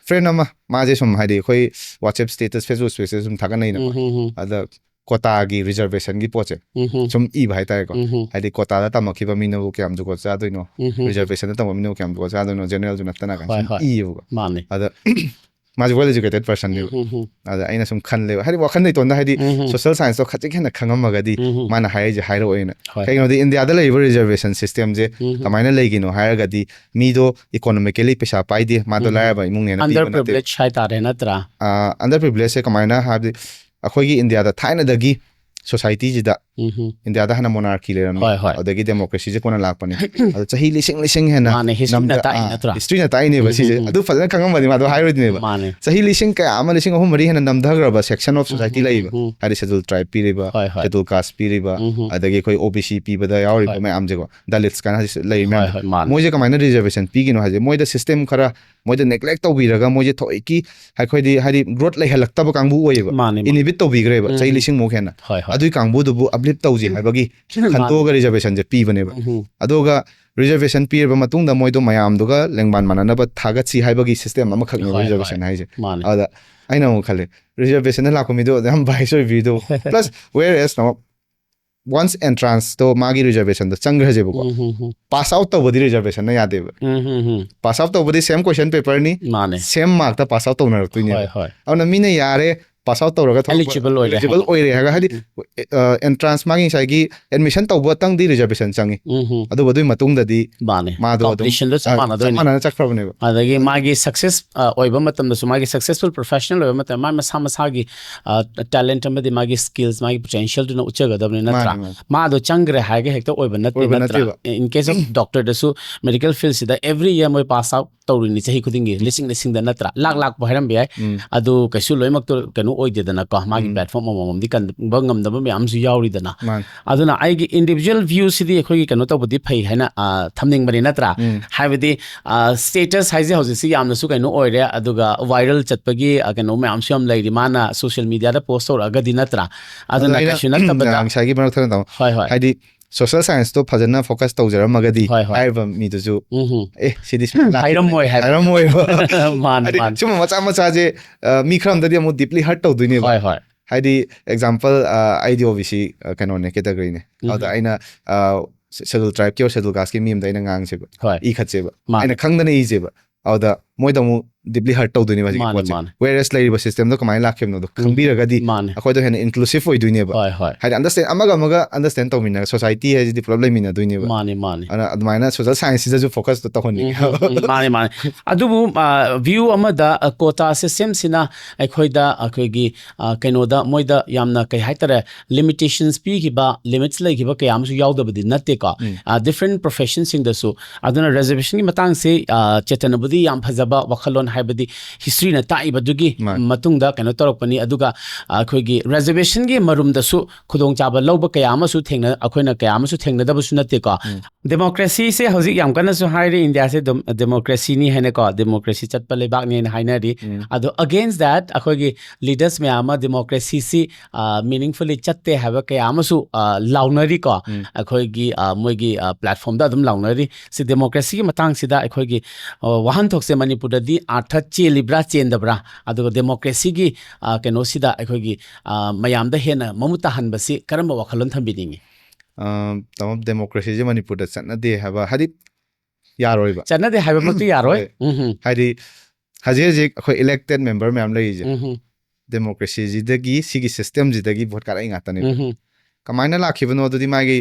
friend ꯑꯃ, ꯃꯥꯁꯦ ꯁꯨꯝ ꯍꯥꯏꯗꯤ ꯑꯩꯈꯣꯏ WhatsApp status, Facebook spaces ꯁꯨꯝ ꯊꯥꯒꯠꯅꯩꯅ, ꯎꯝ, ꯎꯝ, ꯎꯝ, ꯑꯗ ꯀꯣꯇꯥꯒꯤ ꯔꯤꯖꯔꯕꯦꯁꯟꯒꯤ ꯄꯣꯠꯁꯦ ꯎꯝ, ꯎꯝ, ꯁꯨꯝ ꯏꯕ ꯍꯥꯏꯇꯥꯔꯦꯀꯣ꯫ ꯎꯝ, ꯎꯝ, ꯍꯥꯏꯗꯤ ꯀꯣꯇꯥꯗ ꯇꯝꯃꯛꯈꯤꯕ ꯃꯤꯅꯕꯨ ꯀꯌꯥꯝ ꯖꯨꯒꯣꯠ ꯆꯥꯗꯣꯏꯅꯣ, ꯎꯝ, ꯎꯝ, ꯔꯤꯖꯔꯕꯦꯁꯟꯗ ꯇꯝꯕ ꯃꯤꯅꯕꯨ ꯀꯌꯥꯝ ꯖꯨꯒꯣꯠ ꯆꯥꯗꯣꯏꯅꯣ, ꯖꯦꯅꯔꯦꯜꯁꯨ ꯅꯠꯇꯅ ꯀꯥꯏꯅ ꯍꯣꯏ, ꯁꯨꯝ ꯍꯣꯏ꯫ ꯏꯌꯦꯕꯀꯣ꯫ ꯃꯥꯅꯦ꯫ ꯑꯗ ꯃꯥꯁꯦ well educated personꯅꯦꯕ꯫ ꯎꯝ, ꯎꯝ, ꯎꯝ, ꯑꯗ ꯑꯩꯅ ꯁꯨꯝ ꯈꯜꯂꯦꯕ, ꯍꯥꯏꯗꯤ ꯋꯥꯈꯜꯗ ꯏꯇꯣꯟꯗ ꯍꯥꯏꯗꯤ ꯎꯝ, ꯎꯝ, social scienceꯇꯣ ꯈꯖꯤꯛ ꯍꯦꯟꯅ ꯈꯪꯉꯝꯃꯒꯗꯤ ꯎꯝ, ꯎꯝ, ꯃꯥꯅ ꯍꯥꯏꯔꯛꯏꯁꯦ ꯍꯥꯏꯔꯛꯑꯣꯏꯅ꯫ ꯍꯣꯏ꯫ ꯀꯩꯒꯤꯅꯣꯗꯤ ꯏꯟꯗꯤꯌꯥꯗ ꯂꯩꯔꯤꯕ ꯔꯤꯖꯔꯕꯦꯁꯟ ꯁꯤꯁꯇꯦꯝꯁꯦ ꯎꯝ, ꯎꯝ, ꯀꯃꯥꯏꯅ ꯂꯩꯒꯤꯅꯣ ꯍꯥꯏꯔꯒꯗꯤ ꯃꯤꯗꯣ economically ꯄꯩꯁꯥ ꯄꯥꯏꯗꯦ, ꯃꯥꯗꯣ ꯎꯝ, ꯂꯥꯏꯔꯕ ꯏꯃꯨꯡꯅꯦꯅ under ꯄꯤꯕ ꯅꯠꯇꯦ꯫ privilege ꯍꯥꯏꯇꯥꯔꯦ ꯅꯠꯇ꯭ꯔꯥ? Under privilegeꯁꯦ ꯀꯃꯥꯏꯅ ꯍꯥꯏꯕꯗꯤ, ꯑꯩꯈꯣꯏꯒꯤ ꯏꯟꯗꯤꯌꯥꯗ ꯊꯥꯏꯅꯗꯒꯤ societyꯁꯤꯗ, ꯎꯝ, ꯎꯝ, ꯏꯟꯗꯤꯌꯥꯗ ꯍꯥꯟꯅ monarchy ꯂꯩꯔꯝꯃꯤ, ꯍꯣꯏ, ꯍꯣꯏ꯫ ꯑꯗꯒꯤ democracyꯁꯦ ꯀꯣꯟꯅ ꯂꯥꯛꯄꯅꯦ꯫ ꯑꯗꯣ ꯆꯍꯤ ꯂꯤꯁꯤꯡ ꯂꯤꯁꯤꯡ ꯍꯦꯟꯅ ꯃꯥꯅꯦ, historyꯅ ꯅꯝꯊ- ꯇꯥꯛꯏ ꯑꯥ, ꯅꯠꯇ꯭ꯔꯥ? historyꯅ ꯇꯥꯛꯏꯅꯦꯕ ꯎꯝ, ꯁꯤꯁꯦ꯫ ꯎꯝ, ꯎꯝ꯫ ꯑꯗꯨ ꯐꯖꯅ ꯈꯪꯉꯝꯃꯗꯤ ꯃꯥꯗꯣ ꯍꯥꯏꯔꯣꯏꯗꯣꯏꯅꯦꯕ꯫ ꯃꯥꯅꯦ꯫ ꯆꯍꯤ ꯂꯤꯁꯤꯡ ꯀꯌꯥ ꯑꯃ, ꯂꯤꯁꯤꯡ ꯑꯍꯨꯝ ꯃꯔꯤ ꯍꯦꯟꯅ ꯅꯝꯊꯈ꯭ꯔꯕ section of society ꯎꯝ, ꯂꯩꯕ, ꯎꯝ, ꯎꯝ꯫ ꯍꯥꯏꯗꯤ schedule tribe ꯄꯤꯔꯤꯕ, ꯍꯣꯏ, ꯍꯣꯏ꯫ schedule caste ꯄꯤꯔꯤꯕ, ꯎꯝ, ꯎꯝ꯫ ꯑꯗꯒꯤ ꯑꯩꯈꯣꯏ OBC ꯄꯤꯕꯗ ꯌꯥꯎꯔꯤꯕ ꯍꯣꯏ꯫ ꯃꯌꯥꯝꯁꯦꯀꯣ, Dalits ꯀꯥꯏꯅ ꯍꯧꯖꯤꯛ ꯂꯩꯔꯤ ꯍꯣꯏ, ꯃꯌꯥꯝꯁꯦ꯫ ꯍꯣꯏ, ꯃꯥꯅꯦ꯫ ꯃꯣꯏꯁꯦ ꯀꯃꯥꯏꯅ reservation ꯄꯤꯒꯤꯅꯣ ꯍꯥꯏꯁꯦ, ꯃꯣꯏꯗ system ꯈꯔ ꯃꯣꯏꯗ neglect ꯇꯧꯕꯤꯔꯒ ꯃꯣꯏꯁꯦ ꯊꯑꯣꯏꯀꯤ ꯑꯩꯈꯣꯏꯗꯤ ꯍꯥꯏꯗꯤ growth ꯂꯩꯍꯜꯂꯛꯇꯕ ꯀꯥꯡꯕꯨ ꯑꯣꯏꯌꯦꯕ꯫ ꯃꯥꯅꯦ, ꯃꯥꯅꯦ꯫ Inhibit ꯇꯧꯕꯤꯈ꯭ꯔꯦꯕ ꯎꯝ, ꯆꯍꯤ ꯎꯝ꯫ ꯂꯤꯁꯤꯡꯃꯨꯛ ꯍꯦꯟꯅ꯫ ꯍꯣꯏ, ꯍꯣꯏ꯫ ꯑꯗꯨꯒꯤ ꯀꯥꯡꯕꯨꯗꯨꯕꯨ uplift ꯇꯧꯁꯦ ꯍꯥꯏꯕꯒꯤ ꯃꯥꯅꯦ꯫ ꯈꯟꯇꯣꯛꯑꯒ reservationꯁꯦ ꯄꯤꯕꯅꯦꯕ꯫ ꯎꯝ, ꯎꯝ꯫ ꯑꯗꯨꯒ reservation ꯄꯤꯔꯕ ꯃꯇꯨꯡꯗ ꯃꯣꯏꯗꯣ ꯃꯌꯥꯝꯗꯨꯒ ꯂꯦꯡꯕꯥꯟ ꯃꯥꯟꯅꯅꯕ ꯊꯥꯒꯠꯁꯤ ꯍꯥꯏꯕꯒꯤ system ꯑꯃꯈꯛꯅꯦꯕ ꯍꯣꯏ, reservation ꯍꯣꯏ꯫ ꯍꯥꯏꯁꯦ꯫ ꯃꯥꯅꯦ꯫ ꯑꯗ ꯑꯩꯅ ꯑꯃꯨꯛ ꯈꯜꯂꯦ, reservationꯗ ꯂꯥꯛꯄ ꯃꯤꯗꯣ ꯌꯥꯝ bias ꯑꯣꯏꯕꯤꯗꯣ꯫ Plus whereas now once entranceꯇꯣ ꯃꯥꯒꯤ reservationꯗ ꯆꯪꯈ꯭ꯔꯁꯦꯕꯀꯣ, ꯎꯝ, ꯎꯝ, ꯎꯝ꯫ Pass out ꯇꯧꯕꯗꯤ reservationꯅ ꯌꯥꯗꯦꯕ꯫ ꯎꯝ, ꯎꯝ, ꯎꯝ꯫ Pass out ꯇꯧꯕꯗꯤ same question paperꯅꯤ, ꯃꯥꯅꯦ꯫ same markꯇ pass out ꯇꯧꯅꯔꯛꯇꯣꯏꯅꯦꯕ꯫ ꯍꯣꯏ, ꯍꯣꯏ꯫ ꯑꯗꯨꯅ ꯃꯤꯅ ꯌꯥꯔꯦ, pass out ꯇꯧꯔꯒ ꯊꯣꯛꯂꯛꯄ, Eligible ꯑꯣꯏꯔꯦ eligible ꯍꯥꯏꯅ꯫ ꯑꯣꯏꯔꯦ ꯍꯥꯏꯔꯒ, ꯍꯥꯏꯗꯤ entrance ꯃꯥꯒꯤ ꯉꯁꯥꯏꯒꯤ admission ꯇꯧꯕꯇꯪꯗꯤ reservation ꯆꯪꯉꯤ꯫ ꯎꯝ, ꯎꯝ꯫ ꯑꯗꯨꯕꯨ ꯑꯗꯨꯒꯤ ꯃꯇꯨꯡꯗꯗꯤ ꯃꯥꯅꯦ꯫ ꯃꯥꯗꯣ ꯑꯗꯨꯝ, Competitionꯗꯣ ꯆꯞ ꯑ, ꯃꯥꯟꯅꯗꯣꯏꯅꯤ꯫ ꯆꯞ ꯃꯥꯟꯅꯅ ꯆꯠꯈ꯭ꯔꯕꯅꯦꯕ꯫ ꯑꯗꯒꯤ ꯃꯥꯒꯤ success, ꯑ, ꯑꯣꯏꯕ ꯃꯇꯝꯗꯁꯨ, ꯃꯥꯒꯤ successful professional ꯑꯣꯏꯕ ꯃꯇꯝꯗ, ꯃꯥ ꯃꯁꯥ ꯃꯁꯥꯒꯤ, ꯑ, talent ꯑꯃꯗꯤ ꯃꯥꯒꯤ skills, ꯃꯥꯒꯤ potentialꯗꯨꯅ ꯎꯠꯆꯒꯗꯕꯅꯤ ꯅꯠꯇ꯭ꯔꯥ? ꯃꯥꯅꯦ, ꯃꯥꯅꯦ꯫ ꯃꯥꯗꯣ ꯆꯪꯈ꯭ꯔꯦ ꯍꯥꯏꯔꯒ ꯍꯦꯛꯇ ꯑꯣꯏꯕ ꯅꯠꯇꯦ ꯑꯣꯏꯕ ꯅꯠꯇꯦꯕ꯫ In case of doctorꯗꯁꯨ medical fieldꯁꯤꯗ every year ꯃꯣꯏ pass out ꯇꯧꯔꯤꯅꯤ ꯆꯍꯤ ꯈꯨꯗꯤꯡꯒꯤ, ꯂꯤꯁꯤꯡ ꯂꯤꯁꯤꯡꯗ ꯅꯠꯇ꯭ꯔꯥ? ꯂꯥꯛ ꯂꯥꯛꯄ ꯍꯥꯏꯔꯝꯕ ꯌꯥꯏ꯫ ꯎꯝ꯫ ꯑꯗꯨ ꯀꯩꯁꯨ ꯂꯣꯏꯅꯃꯛꯇꯣ ꯀꯩꯅꯣ ꯑꯣꯏꯗꯦꯗꯅꯀꯣ, ꯃꯥꯒꯤ ꯎꯝ꯫ Platform ꯑꯃꯃꯝꯗꯤ ꯀꯟꯕ ꯉꯝꯗꯕ ꯃꯌꯥꯝꯁꯨ ꯌꯥꯎꯔꯤꯗꯅ꯫ ꯃꯥꯅꯦ꯫ ꯑꯗꯨꯅ ꯑꯩꯒꯤ individual viewꯁꯤꯗꯤ ꯑꯩꯈꯣꯏꯒꯤ ꯀꯩꯅꯣ ꯇꯧꯕꯗꯤ ꯐꯩ ꯍꯥꯏꯅ, ꯑ, ꯊꯝꯅꯤꯡꯕꯅꯤ ꯅꯠꯇ꯭ꯔꯥ? ꯎꯝ꯫ ꯍꯥꯏꯕꯗꯤ, ꯑ, status ꯍꯥꯏꯁꯦ ꯍꯧꯖꯤꯛꯁꯤ ꯌꯥꯝꯅꯁꯨ ꯀꯩꯅꯣ ꯑꯣꯏꯔꯦ, ꯑꯗꯨꯒ viral ꯆꯠꯄꯒꯤ, ꯑ, ꯀꯩꯅꯣ ꯃꯌꯥꯝꯁꯨ ꯌꯥꯝ ꯂꯩꯔꯤ, ꯃꯥꯅ social mediaꯗ post ꯇꯧꯔꯛꯑꯒꯗꯤ ꯅꯠꯇ꯭ꯔꯥ? ꯑꯗꯨꯅ ꯑꯗꯣ ꯑꯩꯅ ꯀꯩꯁꯨ ꯅꯠꯇꯕꯗ ꯉꯁꯥꯏꯒꯤ ꯃꯔꯛ ꯊꯠꯅ ꯇꯥꯃꯣ, ꯍꯣꯏ, ꯍꯣꯏ꯫ ꯍꯥꯏꯗꯤ ꯁꯣꯁꯦꯜ ꯁꯥꯏꯟꯁꯇꯣ ꯐꯖꯅ ꯐꯣꯀꯁ ꯇꯧꯖꯔꯝꯃꯒꯗꯤ ꯍꯣꯏ, ꯍꯣꯏ꯫ ꯍꯥꯏꯔꯤꯕ ꯃꯤꯗꯨꯁꯨ ꯎꯝ ꯑꯦ ꯁꯤꯗꯤ ꯁꯨꯝ ꯂꯥꯛ- ꯍꯥꯏꯔꯝꯃꯣꯏ ꯍꯥꯏꯕ ꯍꯥꯏꯔꯝꯃꯣꯏꯕ꯫ ꯃꯥꯅꯤ ꯍꯥꯏꯗꯤ ꯃꯥꯅꯤ ꯁꯨꯝꯕ ꯃꯆꯥ ꯃꯆꯥꯁꯦ ꯑ, ꯃꯤ ꯈꯔ ꯑꯃꯗꯗꯤ ꯑꯃꯨꯛ ꯗꯤꯞꯂꯤ ꯍꯔꯠ ꯇꯧꯗꯣꯏꯅꯦꯕ꯫ ꯍꯣꯏ ꯍꯣꯏ ꯍꯥꯏꯗꯤ ꯑꯦꯛꯖꯥꯝꯄꯜ ꯑꯩꯗꯤ ꯑꯣ ꯕꯤ ꯁꯤ ꯀꯩꯅꯣꯅꯦ, ꯀꯦꯇꯒꯔꯤꯅꯦ꯫ ꯎꯝ꯫ ꯑꯗꯨꯗ ꯑꯩꯅ ꯁꯦꯗꯨꯜ ꯇ꯭ꯔꯥꯏꯕꯀꯤ ꯑꯣꯔ ꯁꯦꯗꯨꯜ ꯀꯥꯁꯀꯤ ꯃꯤ ꯑꯃꯗ ꯑꯩꯅ ꯉꯥꯡꯁꯦꯕ, ꯍꯣꯏ ꯏ ꯈꯠꯁꯦꯕ, ꯃꯥꯅꯦ꯫ ꯑꯩꯅ ꯈꯪꯗꯅ ꯏꯁꯦꯕ꯫ ꯑꯗꯨꯗ ꯃꯣꯏꯗ ꯑꯃꯨꯛ ꯗꯤꯞꯂꯤ ꯍꯔꯠ ꯇꯧꯗꯣꯏꯅꯦꯕ ꯍꯧꯖꯤꯛꯀꯤ ꯃꯥꯅꯦ, ꯄꯣꯠꯁꯦ꯫ ꯃꯥꯅꯦ꯫ ꯋꯦꯔꯦꯁ ꯂꯩꯔꯤꯕ ꯁꯤꯁꯇꯦꯝꯗꯣ ꯀꯃꯥꯏꯅ ꯂꯥꯛꯈꯤꯕꯅꯣꯗꯣ ꯈꯪꯕꯤꯔꯒꯗꯤ ꯃꯥꯅꯦ꯫ ꯑꯩꯈꯣꯏꯗꯣ ꯍꯦꯟꯅ ꯏꯟꯀ꯭ꯂꯨꯁꯤꯞ ꯑꯣꯏꯗꯣꯏꯅꯦꯕ꯫ ꯍꯣꯏ ꯍꯣꯏ ꯍꯥꯏꯗꯤ ꯑꯟꯗꯔꯁꯇꯦꯟ ꯑꯃꯒ ꯑꯃꯒ ꯑꯟꯗꯔꯁꯇꯦꯟ ꯇꯧꯃꯤꯟꯅꯔꯒ ꯁꯣꯁꯥꯏꯇꯤ ꯍꯥꯏꯁꯤꯗꯤ ꯄꯨꯂꯞ ꯂꯩꯃꯤꯟꯅꯗꯣꯏꯅꯦꯕ꯫ ꯃꯥꯅꯦ ꯃꯥꯅꯦ ꯑꯗꯨꯅ ꯑꯗꯨꯃꯥꯏꯅ ꯁꯣꯁꯦꯜ ꯁꯥꯏꯟꯁꯁꯤꯗꯁꯨ ꯐꯣꯀꯁꯇꯣ ꯇꯧꯍꯟꯅꯤꯡꯉꯦ꯫ ꯎꯝ, ꯎꯝ, ꯃꯥꯅꯦ ꯃꯥꯅꯦ꯫ ꯑꯗꯨꯕꯨ ꯚ꯭ꯌꯨ ꯑꯃꯗ ꯀꯣꯇꯥ ꯁꯤꯁꯇꯦꯝꯁꯤꯅ ꯑꯩꯈꯣꯏꯗ ꯑꯩꯈꯣꯏꯒꯤ ꯑ, ꯀꯩꯅꯣꯗ ꯃꯣꯏꯗ ꯌꯥꯝꯅ ꯀꯩ ꯍꯥꯏꯇꯥꯔꯦ, ꯂꯤꯃꯤꯇꯦꯁꯟꯁ ꯄꯤꯈꯤꯕ, ꯂꯤꯃꯤꯠꯁ ꯂꯩꯈꯤꯕ ꯀꯌꯥ ꯑꯃꯁꯨ ꯌꯥꯎꯗꯕꯗꯤ ꯅꯠꯇꯦꯀꯣ꯫ ꯎꯝ꯫ ꯗꯤꯐ꯭ꯔꯦꯟ ꯄ꯭ꯔꯣꯐꯦꯁꯟꯁꯤꯡꯗꯁꯨ꯫ ꯑꯗꯨꯅ ꯔꯤꯖꯔꯕꯦꯁꯟꯒꯤ ꯃꯇꯥꯡꯁꯤ ꯑ, ꯆꯦꯇꯅꯕꯨꯗꯤ ꯌꯥꯝ ꯐꯖꯕ ꯋꯥꯈꯜꯂꯣꯟ, ꯍꯥꯏꯕꯗꯤ ꯍꯤꯁꯇ꯭ꯔꯤꯅ ꯇꯥꯛꯏꯕꯗꯨꯒꯤ ꯃꯥꯅꯤ꯫ ꯃꯇꯨꯡꯗ ꯀꯩꯅꯣ ꯇꯧꯔꯛꯄꯅꯤ꯫ ꯑꯗꯨꯒ ꯑ, ꯑꯩꯈꯣꯏꯒꯤ ꯔꯤꯖꯔꯕꯦꯁꯟꯒꯤ ꯃꯔꯨꯝꯗꯁꯨ ꯈꯨꯗꯣꯡꯆꯥꯕ ꯂꯧꯕ ꯀꯌꯥ ꯑꯃꯁꯨ ꯊꯦꯡꯅ ꯑꯩꯈꯣꯏꯅ ꯀꯌꯥ ꯑꯃꯁꯨ ꯊꯦꯡꯅꯗꯕꯁꯨ ꯅꯠꯇꯦꯀꯣ꯫ ꯎꯝ꯫ ꯗꯦꯃꯣꯀ꯭ꯔꯦꯁꯤꯁꯦ ꯍꯧꯖꯤꯛ ꯌꯥꯝ ꯀꯟꯅꯁꯨ ꯍꯥꯏꯔꯤ, ꯏꯟꯗꯤꯌꯥꯁꯦ ꯑꯗꯨꯝ ꯗꯦꯃꯣꯀ꯭ꯔꯦꯁꯤꯅꯤ ꯍꯥꯏꯅꯀꯣ, ꯗꯦꯃꯣꯀ꯭ꯔꯦꯁꯤ ꯆꯠꯄ ꯂꯩꯕꯥꯛꯅꯦꯅ ꯍꯥꯏꯅꯔꯤ꯫ ꯎꯝ꯫ ꯑꯗꯣ ꯑꯒꯦꯟꯁ ꯗꯦꯠ ꯑꯩꯈꯣꯏꯒꯤ ꯂꯤꯗꯔꯁ ꯃꯌꯥꯝ ꯑꯃ ꯗꯦꯃꯣꯀ꯭ꯔꯦꯁꯤꯁꯤ ꯃꯤꯅꯤꯡꯐꯨꯜꯂꯤ ꯆꯠꯇꯦ ꯍꯥꯏꯕ ꯀꯌꯥ ꯑꯃꯁꯨ ꯑ, ꯂꯥꯎꯅꯔꯤꯀꯣ꯫ ꯎꯝ꯫ ꯑꯩꯈꯣꯏꯒꯤ ꯑ, ꯃꯣꯏꯒꯤ ꯄ꯭ꯂꯦꯠꯐꯣꯝꯗ ꯑꯗꯨꯝ ꯂꯥꯎꯅꯔꯤ꯫ ꯁꯤ ꯗꯦꯃꯣꯀ꯭ꯔꯦꯁꯤꯒꯤ ꯃꯇꯥꯡꯁꯤꯗ ꯑꯩꯈꯣꯏꯒꯤ ꯑ, ꯋꯥꯍꯟꯊꯣꯛꯁꯦ ꯃꯅꯤꯄꯨꯔꯗꯗꯤ ꯑꯥꯔꯊ ꯆꯦꯜꯂꯤꯕ꯭ꯔꯥ ꯆꯦꯟꯗꯕ꯭ꯔꯥ, ꯑꯗꯨꯒ ꯗꯦꯃꯣꯀ꯭ꯔꯦꯁꯤꯒꯤ ꯑ, ꯀꯩꯅꯣꯁꯤꯗ ꯑꯩꯈꯣꯏꯒꯤ ꯑ, ꯃꯌꯥꯝꯗ ꯍꯦꯟꯅ ꯃꯃꯨꯠ ꯇꯥꯍꯟꯕꯁꯤ ꯀꯔꯝꯕ ꯋꯥꯈꯜꯂꯣꯟ ꯊꯝꯕꯤꯅꯤꯡꯉꯤ? ꯑ, ꯇꯥꯃꯣ, ꯗꯦꯃꯣꯀ꯭ꯔꯦꯁꯤꯁꯦ ꯃꯅꯤꯄꯨꯔꯗ ꯆꯠꯅꯗꯦ ꯍꯥꯏꯕ ꯍꯥꯏꯗꯤ ꯌꯥꯔꯣꯏꯕ꯫ ꯆꯠꯅꯗꯦ ꯍꯥꯏꯕꯃꯛꯇꯤ ꯌꯥꯔꯣꯏ꯫ ꯍꯣꯏ꯫ ꯎꯝ ꯍꯝ꯫ ꯍꯥꯏꯗꯤ ꯍꯧꯖꯤꯛ ꯍꯧꯖꯤꯛ ꯑꯩꯈꯣꯏ ꯏꯂꯦꯛꯇꯦꯠ ꯃꯦꯝꯕꯔ ꯃꯌꯥꯝ ꯂꯩꯔꯤꯁꯦ ꯎꯝ ꯍꯝ꯫ ꯗꯦꯃꯣꯀ꯭ꯔꯦꯁꯤꯁꯤꯗꯒꯤ, ꯁꯤꯒꯤ ꯁꯤꯁꯇꯦꯝꯁꯤꯗꯒꯤ ꯚꯣꯠ ꯀꯥꯔꯛꯏ ꯉꯥꯛꯇꯅꯦꯕ꯫ ꯎꯝ ꯍꯝ꯫ ꯀꯃꯥꯏꯅ ꯂꯥꯛꯈꯤꯕꯅꯣ ꯑꯗꯨꯗꯤ ꯃꯥꯒꯤ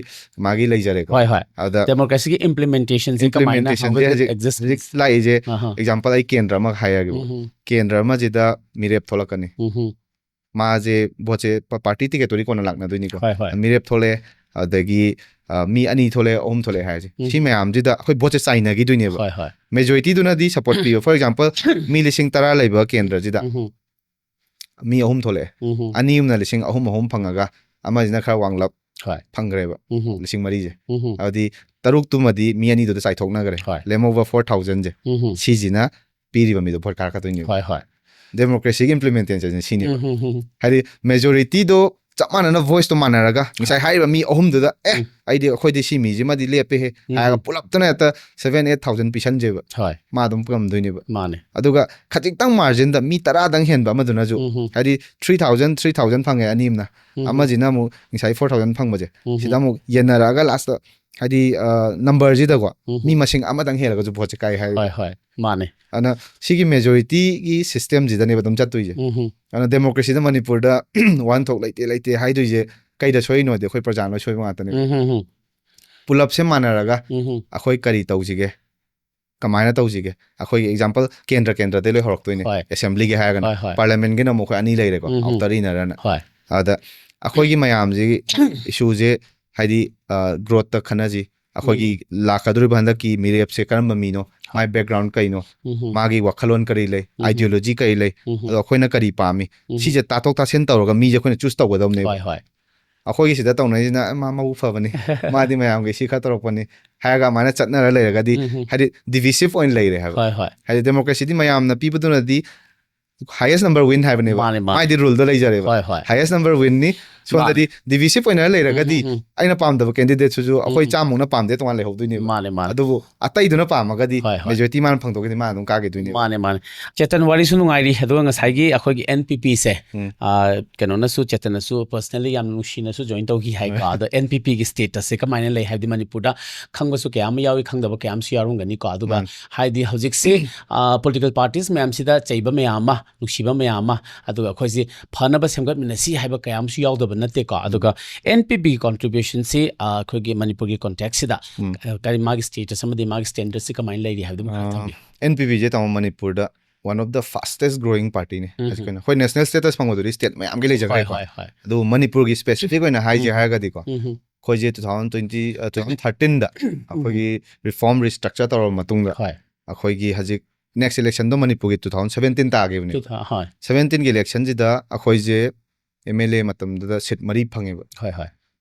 ꯃꯥꯒꯤ ꯂꯩꯖꯔꯦꯀꯣ꯫ ꯍꯣꯏ ꯍꯣꯏ꯫ ꯑꯗ ꯗꯦꯃꯣꯀ꯭ꯔꯦꯁꯤꯒꯤ ꯏꯝꯄ꯭ꯂꯤꯃꯦꯟꯇꯦꯁꯟꯁꯤ ꯀꯃꯥꯏꯅ ꯏꯝꯄ꯭ꯂꯤꯃꯦꯟꯇꯦꯁꯟꯁꯦ ꯍꯧꯖꯤꯛ ꯍꯧꯖꯤꯛ ꯑꯦꯛꯖꯤꯁ ꯍꯧꯖꯤꯛ ꯂꯥꯛꯏꯁꯦ꯫ ꯑꯍꯥ꯫ ꯑꯦꯛꯖꯥꯝꯄꯜ ꯑꯩ ꯀꯦꯟꯗ꯭ꯔ ꯑꯃ ꯍꯥꯏꯔꯒꯦꯕ꯫ ꯎꯝ ꯍꯝ꯫ ꯀꯦꯟꯗ꯭ꯔ ꯑꯃꯁꯤꯗ ꯃꯤꯔꯦꯞ ꯊꯣꯛꯂꯛꯀꯅꯤ꯫ ꯎꯝ ꯍꯝ꯫ ꯃꯥꯁꯦ ꯚꯣꯠꯁꯦ ꯄꯥꯔꯇꯤ ꯇꯤꯀꯦꯠꯇꯨꯗꯤ ꯀꯣꯟꯅ ꯂꯥꯛꯅꯗꯣꯏꯅꯤꯀꯣ꯫ ꯍꯣꯏ ꯍꯣꯏ꯫ ꯃꯤꯔꯦꯞ ꯊꯣꯛꯂꯛꯑꯦ, ꯑꯗꯒꯤ ꯑ, ꯃꯤ ꯑꯅꯤ ꯊꯣꯛꯂꯛꯑꯦ, ꯑꯍꯨꯝ ꯊꯣꯛꯂꯛꯑꯦ ꯍꯥꯏꯔꯁꯦ꯫ ꯎꯝ꯫ ꯁꯤ ꯃꯌꯥꯝꯁꯤꯗ ꯑꯩꯈꯣꯏ ꯚꯣꯠꯁꯦ ꯆꯥꯏꯅꯈꯤꯗꯣꯏꯅꯦꯕ꯫ ꯍꯣꯏ ꯍꯣꯏ꯫ ꯃꯦꯖꯣꯔꯤꯇꯤꯗꯨꯅꯗꯤ ꯁꯄꯣꯔꯠ ꯄꯤꯕ꯫ ꯐꯣꯔ ꯑꯦꯛꯖꯥꯝꯄꯜ, ꯃꯤ ꯂꯤꯁꯤꯡ ꯇꯔꯥ ꯂꯩꯕ ꯀꯦꯟꯗ꯭ꯔꯁꯤꯗ ꯎꯝ ꯍꯝ꯫ ꯃꯤ ꯑꯍꯨꯝ ꯊꯣꯛꯂꯛꯑꯦ꯫ ꯎꯝ ꯍꯝ꯫ ꯑꯅꯤ ꯑꯃꯅ ꯂꯤꯁꯤꯡ ꯑꯍꯨꯝ ꯑꯍꯨꯝ ꯐꯪꯉꯒ ꯑꯃꯁꯤꯅ ꯈꯔ ꯋꯥꯡꯂꯞ ꯍꯣꯏ꯫ ꯐꯪꯈ꯭ꯔꯦꯕ, ꯎꯝ ꯍꯝ꯫ ꯂꯤꯁꯤꯡ ꯃꯔꯤꯁꯦ꯫ ꯎꯝ ꯍꯝ꯫ ꯑꯗꯨꯗꯤ ꯇꯔꯨꯛꯇꯨꯃꯗꯤ ꯃꯤ ꯑꯅꯤꯗꯨꯗ ꯆꯥꯏꯊꯣꯛꯅꯈ꯭ꯔꯦ꯫ ꯍꯣꯏ꯫ ꯂꯦꯝꯍꯧꯕ ꯐꯣꯔ ꯊꯥꯎꯖꯟꯁꯦ ꯎꯝ ꯍꯝ꯫ ꯁꯤꯁꯤꯅ ꯄꯤꯔꯤꯕ ꯃꯤꯗꯣ ꯚꯣꯠ ꯀꯥꯔꯛꯀꯗꯣꯏꯅꯦꯕ꯫ ꯍꯣꯏ ꯍꯣꯏ꯫ ꯗꯦꯃꯣꯀ꯭ꯔꯦꯁꯤꯒꯤ ꯏꯝꯄ꯭ꯂꯤꯃꯦꯟꯇꯦꯁꯟꯁꯦ ꯁꯤꯅꯦꯕ꯫ ꯎꯝ ꯍꯝ ꯍꯝ꯫ ꯍꯥꯏꯗꯤ ꯃꯦꯖꯣꯔꯤꯇꯤꯗꯣ ꯆꯞ ꯃꯥꯟꯅꯅ voiceꯇꯣ ꯃꯥꯟꯅꯔꯒ ꯉꯁꯥꯏ ꯍꯥꯏꯔꯤꯕ ꯃꯤ ꯑꯍꯨꯝꯗꯨꯗ, "ꯑꯦ, ꯎꯝ꯫ ꯑꯩꯗꯤ, ꯑꯩꯈꯣꯏꯗꯤ ꯁꯤ ꯃꯤꯁꯤꯃꯗꯤ ꯂꯦꯞꯄꯦꯍꯦ" ꯎꯝ꯫ ꯍꯥꯏꯔꯒ ꯄꯨꯂꯞꯇꯅ ꯍꯦꯛꯇ seven eight thousand ꯄꯤꯁꯟꯁꯦꯕ꯫ ꯍꯣꯏ꯫ ꯃꯥ ꯑꯗꯨꯝ ꯉꯝꯗꯣꯏꯅꯦꯕ꯫ ꯃꯥꯅꯦ꯫ ꯑꯗꯨꯒ ꯈꯖꯤꯛꯇꯪ marginꯗ ꯃꯤ ꯇꯔꯥꯗꯪ ꯍꯦꯟꯕ ꯑꯃꯗꯨꯅꯁꯨ, ꯎꯝ꯫ ꯍꯥꯏꯗꯤ three thousand, three thousand ꯐꯪꯉꯦ ꯑꯅꯤ ꯑꯃꯅ, ꯎꯝ꯫ ꯑꯃꯁꯤꯅ ꯑꯃꯨꯛ ꯉꯁꯥꯏ four thousand ꯐꯪꯕꯁꯦ, ꯎꯝ꯫ ꯁꯤꯗ ꯑꯃꯨꯛ ꯌꯦꯟꯅꯔꯛꯑꯒ lastꯇ ꯍꯥꯏꯗꯤ, ꯑ, numberꯁꯤꯗꯀꯣ, ꯎꯝ꯫ ꯃꯤ ꯃꯁꯤꯡ ꯑꯃꯗꯪ ꯍꯦꯜꯂꯒꯁꯨ voteꯁꯦ ꯀꯥꯏ ꯍꯥꯏ꯫ ꯍꯣꯏ, ꯍꯣꯏ, ꯃꯥꯅꯦ꯫ ꯑꯗꯨꯅ ꯁꯤꯒꯤ majorityꯒꯤ systemꯁꯤꯗꯅꯦꯕ ꯑꯗꯨꯝ ꯆꯠꯇꯣꯏꯁꯦ꯫ ꯎꯝ꯫ ꯑꯗꯨꯅ democracyꯗ ꯃꯅꯤꯄꯨꯔꯗ ꯋꯥꯍꯟꯊꯣꯛ ꯂꯩꯇꯦ, ꯂꯩꯇꯦ ꯍꯥꯏꯗꯣꯏꯁꯦ ꯀꯩꯗ ꯁꯣꯏꯅꯣꯗꯤ ꯑꯩꯈꯣꯏ ꯄ꯭ꯔꯖꯥ ꯂꯣꯏ ꯁꯣꯏꯕ ꯉꯥꯛꯇꯅꯦꯕ꯫ ꯎꯝ, ꯎꯝ, ꯎꯝ꯫ ꯄꯨꯂꯞꯁꯦ ꯃꯥꯟꯅꯔꯒ ꯎꯝ, ꯎꯝ꯫ ꯑꯩꯈꯣꯏ ꯀꯔꯤ ꯇꯧꯁꯤꯒꯦ, ꯀꯃꯥꯏꯅ ꯇꯧꯁꯤꯒꯦ? ꯑꯩꯈꯣꯏꯒꯤ example ꯀꯦꯟꯗ꯭ꯔ ꯀꯦꯟꯗ꯭ꯔꯗꯩ ꯂꯣꯏ ꯍꯧꯔꯛꯇꯣꯏꯅꯦ꯫ ꯍꯣꯏ꯫ Assemblyꯒꯤ ꯍꯥꯏꯔꯒꯅ꯫ ꯍꯣꯏ, ꯍꯣꯏ꯫ Parliamentꯒꯤꯅ ꯑꯃꯨꯛ ꯑꯩꯈꯣꯏ ꯑꯅꯤ ꯂꯩꯔꯦꯀꯣ, ꯎꯝ, ꯎꯝ꯫ Outer innerꯅ꯫ ꯍꯣꯏ꯫ ꯑꯗ ꯑꯩꯈꯣꯏꯒꯤ ꯃꯌꯥꯝꯁꯤꯒꯤ issueꯁꯦ ꯍꯥꯏꯗꯤ, ꯑ, growthꯇ ꯈꯟꯅꯁꯤ, ꯑꯩꯈꯣꯏꯒꯤ ꯎꯝ꯫ ꯂꯥꯛꯀꯗꯧꯔꯤꯕ ꯍꯟꯗꯛꯀꯤ ꯃꯤꯔꯦꯞꯁꯦ ꯀꯔꯝꯕ ꯃꯤꯅꯣ, ꯃꯥꯏ background ꯀꯩꯅꯣ, ꯎꯝ, ꯎꯝ꯫ ꯃꯥꯒꯤ ꯋꯥꯈꯜꯂꯣꯟ ꯀꯔꯤ ꯂꯩ, ꯎꯝ, ꯎꯝ꯫ Ideology ꯀꯔꯤ ꯂꯩ, ꯎꯝ, ꯎꯝ꯫ ꯑꯗꯣ ꯑꯩꯈꯣꯏꯅ ꯀꯔꯤ ꯄꯥꯝꯃꯤ, ꯎꯝ, ꯎꯝ꯫ ꯁꯤꯁꯦ ꯇꯥꯊꯣꯛ ꯇꯥꯁꯤꯟ ꯇꯧꯔꯒ ꯃꯤꯁꯦ ꯑꯩꯈꯣꯏꯅ choose ꯇꯧꯒꯗꯕꯅꯦꯕ꯫ ꯍꯣꯏ, ꯍꯣꯏ꯫ ꯑꯩꯈꯣꯏꯒꯤ ꯁꯤꯗ ꯇꯧꯅꯔꯤꯁꯤꯅ, "ꯑꯦ, ꯃꯥ ꯃꯕꯨꯛ ꯐꯕꯅꯤ, ꯃꯥꯗꯤ ꯃꯌꯥꯝꯒꯤ ꯁꯤ ꯈꯔ ꯇꯧꯔꯛꯄꯅꯤ" ꯍꯥꯏꯔꯒ ꯑꯗꯨꯃꯥꯏꯅ ꯆꯠꯅꯔ ꯂꯩꯔꯒꯗꯤ, ꯎꯝ, ꯎꯝ꯫ ꯍꯥꯏꯗꯤ divisive ꯑꯣꯏꯅ ꯂꯩꯔꯦ ꯍꯥꯏꯕ꯫ ꯍꯣꯏ, ꯍꯣꯏ꯫ ꯍꯥꯏꯗꯤ democracyꯗꯤ ꯃꯌꯥꯝꯅ ꯄꯤꯕꯗꯨꯅꯗꯤ highest number win ꯍꯥꯏꯕꯅꯦꯕ꯫ ꯃꯥꯅꯦ, ꯃꯥꯅꯦ꯫ ꯃꯥꯏꯗꯤ ruleꯗ ꯂꯩꯖꯔꯦꯕ꯫ ꯍꯣꯏ, ꯍꯣꯏ꯫ Highest number winꯅꯤ꯫ ꯁꯣꯝꯗꯗꯤ divisive ꯑꯣꯏꯅꯔ ꯂꯩꯔꯒꯗꯤ ꯎꯝ, ꯎꯝ, ꯎꯝ꯫ ꯑꯩꯅ ꯄꯥꯝꯗꯕ candidateꯁꯨ ꯑꯩꯈꯣꯏ ꯎꯝ, ꯎꯝ꯫ ꯆꯥꯝꯃꯃꯨꯛꯅ ꯄꯥꯝꯗꯦ ꯇꯣꯉꯥꯟ ꯂꯩꯍꯧꯗꯣꯏꯅꯦꯕ꯫ ꯃꯥꯅꯦ, ꯃꯥꯅꯦ꯫ ꯑꯗꯨꯕꯨ ꯑꯇꯩꯗꯨꯅ ꯄꯥꯝꯃꯒꯗꯤ ꯍꯣꯏ, ꯍꯣꯏ꯫ Majority ꯃꯥꯅ ꯐꯪꯗꯣꯛꯈꯤꯗꯤ ꯃꯥ ꯑꯗꯨꯝ ꯀꯥꯈꯤꯗꯣꯏꯅꯦꯕ꯫ ꯃꯥꯅꯦ, ꯃꯥꯅꯦ꯫ ꯆꯦꯇꯟ, ꯋꯥꯔꯤꯁꯨ ꯅꯨꯡꯉꯥꯏꯔꯤ꯫ ꯑꯗꯨꯒ ꯉꯁꯥꯏꯒꯤ ꯑꯩꯈꯣꯏꯒꯤ NPPꯁꯦ, ꯎꯝ꯫ ꯑ, ꯀꯩꯅꯣꯅꯁꯨ, ꯆꯦꯇꯟꯅꯁꯨ personally ꯌꯥꯝ ꯅꯨꯡꯁꯤꯅꯁꯨ join ꯇꯧꯈꯤ ꯍꯥꯏꯀꯣ꯫ ꯍꯣꯏ꯫ ꯑꯗꯣ NPPꯒꯤ statusꯁꯦ ꯀꯃꯥꯏꯅ ꯂꯩ? ꯍꯥꯏꯕꯗꯤ ꯃꯅꯤꯄꯨꯔꯗ ꯈꯪꯕꯁꯨ ꯀꯌꯥ ꯑꯃ ꯌꯥꯎꯏ, ꯈꯪꯗꯕ ꯀꯌꯥ ꯑꯃꯁꯨ ꯌꯥꯎꯔꯝꯒꯅꯤꯀꯣ꯫ ꯑꯗꯨꯒ ꯃꯥꯅꯦ꯫ ꯍꯥꯏꯗꯤ ꯍꯧꯖꯤꯛꯁꯤ, ꯑ, political parties ꯃꯌꯥꯝꯁꯤꯗ ꯆꯩꯕ ꯃꯌꯥꯝ ꯑꯃ, ꯅꯨꯡꯁꯤꯕ ꯃꯌꯥꯝ ꯑꯃ, ꯑꯗꯨꯒ ꯑꯩꯈꯣꯏꯁꯤ ꯐꯅꯕ ꯁꯦꯝꯒꯠꯃꯤꯟꯅꯁꯤ ꯍꯥꯏꯕ ꯀꯌꯥ ꯑꯃꯁꯨ ꯌꯥꯎꯗꯕ ꯅꯠꯇꯦꯀꯣ꯫ ꯎꯝ꯫ ꯑꯗꯨꯒ NPPꯒꯤ contributionꯁꯤ, ꯑ, ꯑꯩꯈꯣꯏꯒꯤ ꯃꯅꯤꯄꯨꯔꯒꯤ contextꯁꯤꯗ, ꯎꯝ꯫ ꯑ, ꯀꯔꯤ ꯃꯥꯒꯤ status ꯑꯃꯗꯤ ꯃꯥꯒꯤ standardꯁꯤ ꯀꯃꯥꯏꯅ ꯂꯩꯔꯤ ꯍꯥꯏꯕꯗꯨꯃ ꯈꯔ ꯑ, ꯊꯝꯕꯤꯌꯨ꯫ NPPꯁꯦ ꯇꯥꯃꯣ ꯃꯅꯤꯄꯨꯔꯗ one of the fastest growing partyꯅꯦ꯫ ꯎꯝ꯫ ꯍꯧꯖꯤꯛ ꯑꯩꯈꯣꯏꯅ, ꯍꯣꯏ, national status ꯐꯪꯕꯗꯨꯗꯤ state ꯃꯌꯥꯝꯒꯤ ꯂꯩꯖꯈ꯭ꯔꯦꯀꯣ꯫ ꯍꯣꯏ, ꯍꯣꯏ, ꯍꯣꯏ꯫ ꯑꯗꯨꯕꯨ ꯃꯅꯤꯄꯨꯔꯒꯤ specific ꯑꯣꯏꯅ ꯍꯥꯏꯁꯦ ꯎꯝ꯫ ꯍꯥꯏꯔꯒꯗꯤꯀꯣ, ꯎꯝ, ꯎꯝ꯫ ꯑꯩꯈꯣꯏꯁꯦ two thousand twenty, ꯑ, two thousand thirteenꯗ ꯎꯝ꯫ ꯑꯩꯈꯣꯏꯒꯤ reform restructure ꯇꯧꯔꯕ ꯃꯇꯨꯡꯗ ꯍꯣꯏ꯫ ꯑꯩꯈꯣꯏꯒꯤ ꯍꯧꯖꯤꯛ next electionꯗꯣ ꯃꯅꯤꯄꯨꯔꯒꯤ two thousand seventeen ꯇꯥꯈꯤꯕꯅꯦ꯫ Two thou-, ꯍꯣꯏ꯫ Seventeenꯒꯤ electionꯁꯤꯗ ꯑꯩꯈꯣꯏꯁꯦ MLA ꯃꯇꯝꯗꯨꯗ seat ꯃꯔꯤ ꯐꯪꯉꯦꯕ꯫ ꯍꯣꯏ, ꯍꯣꯏ꯫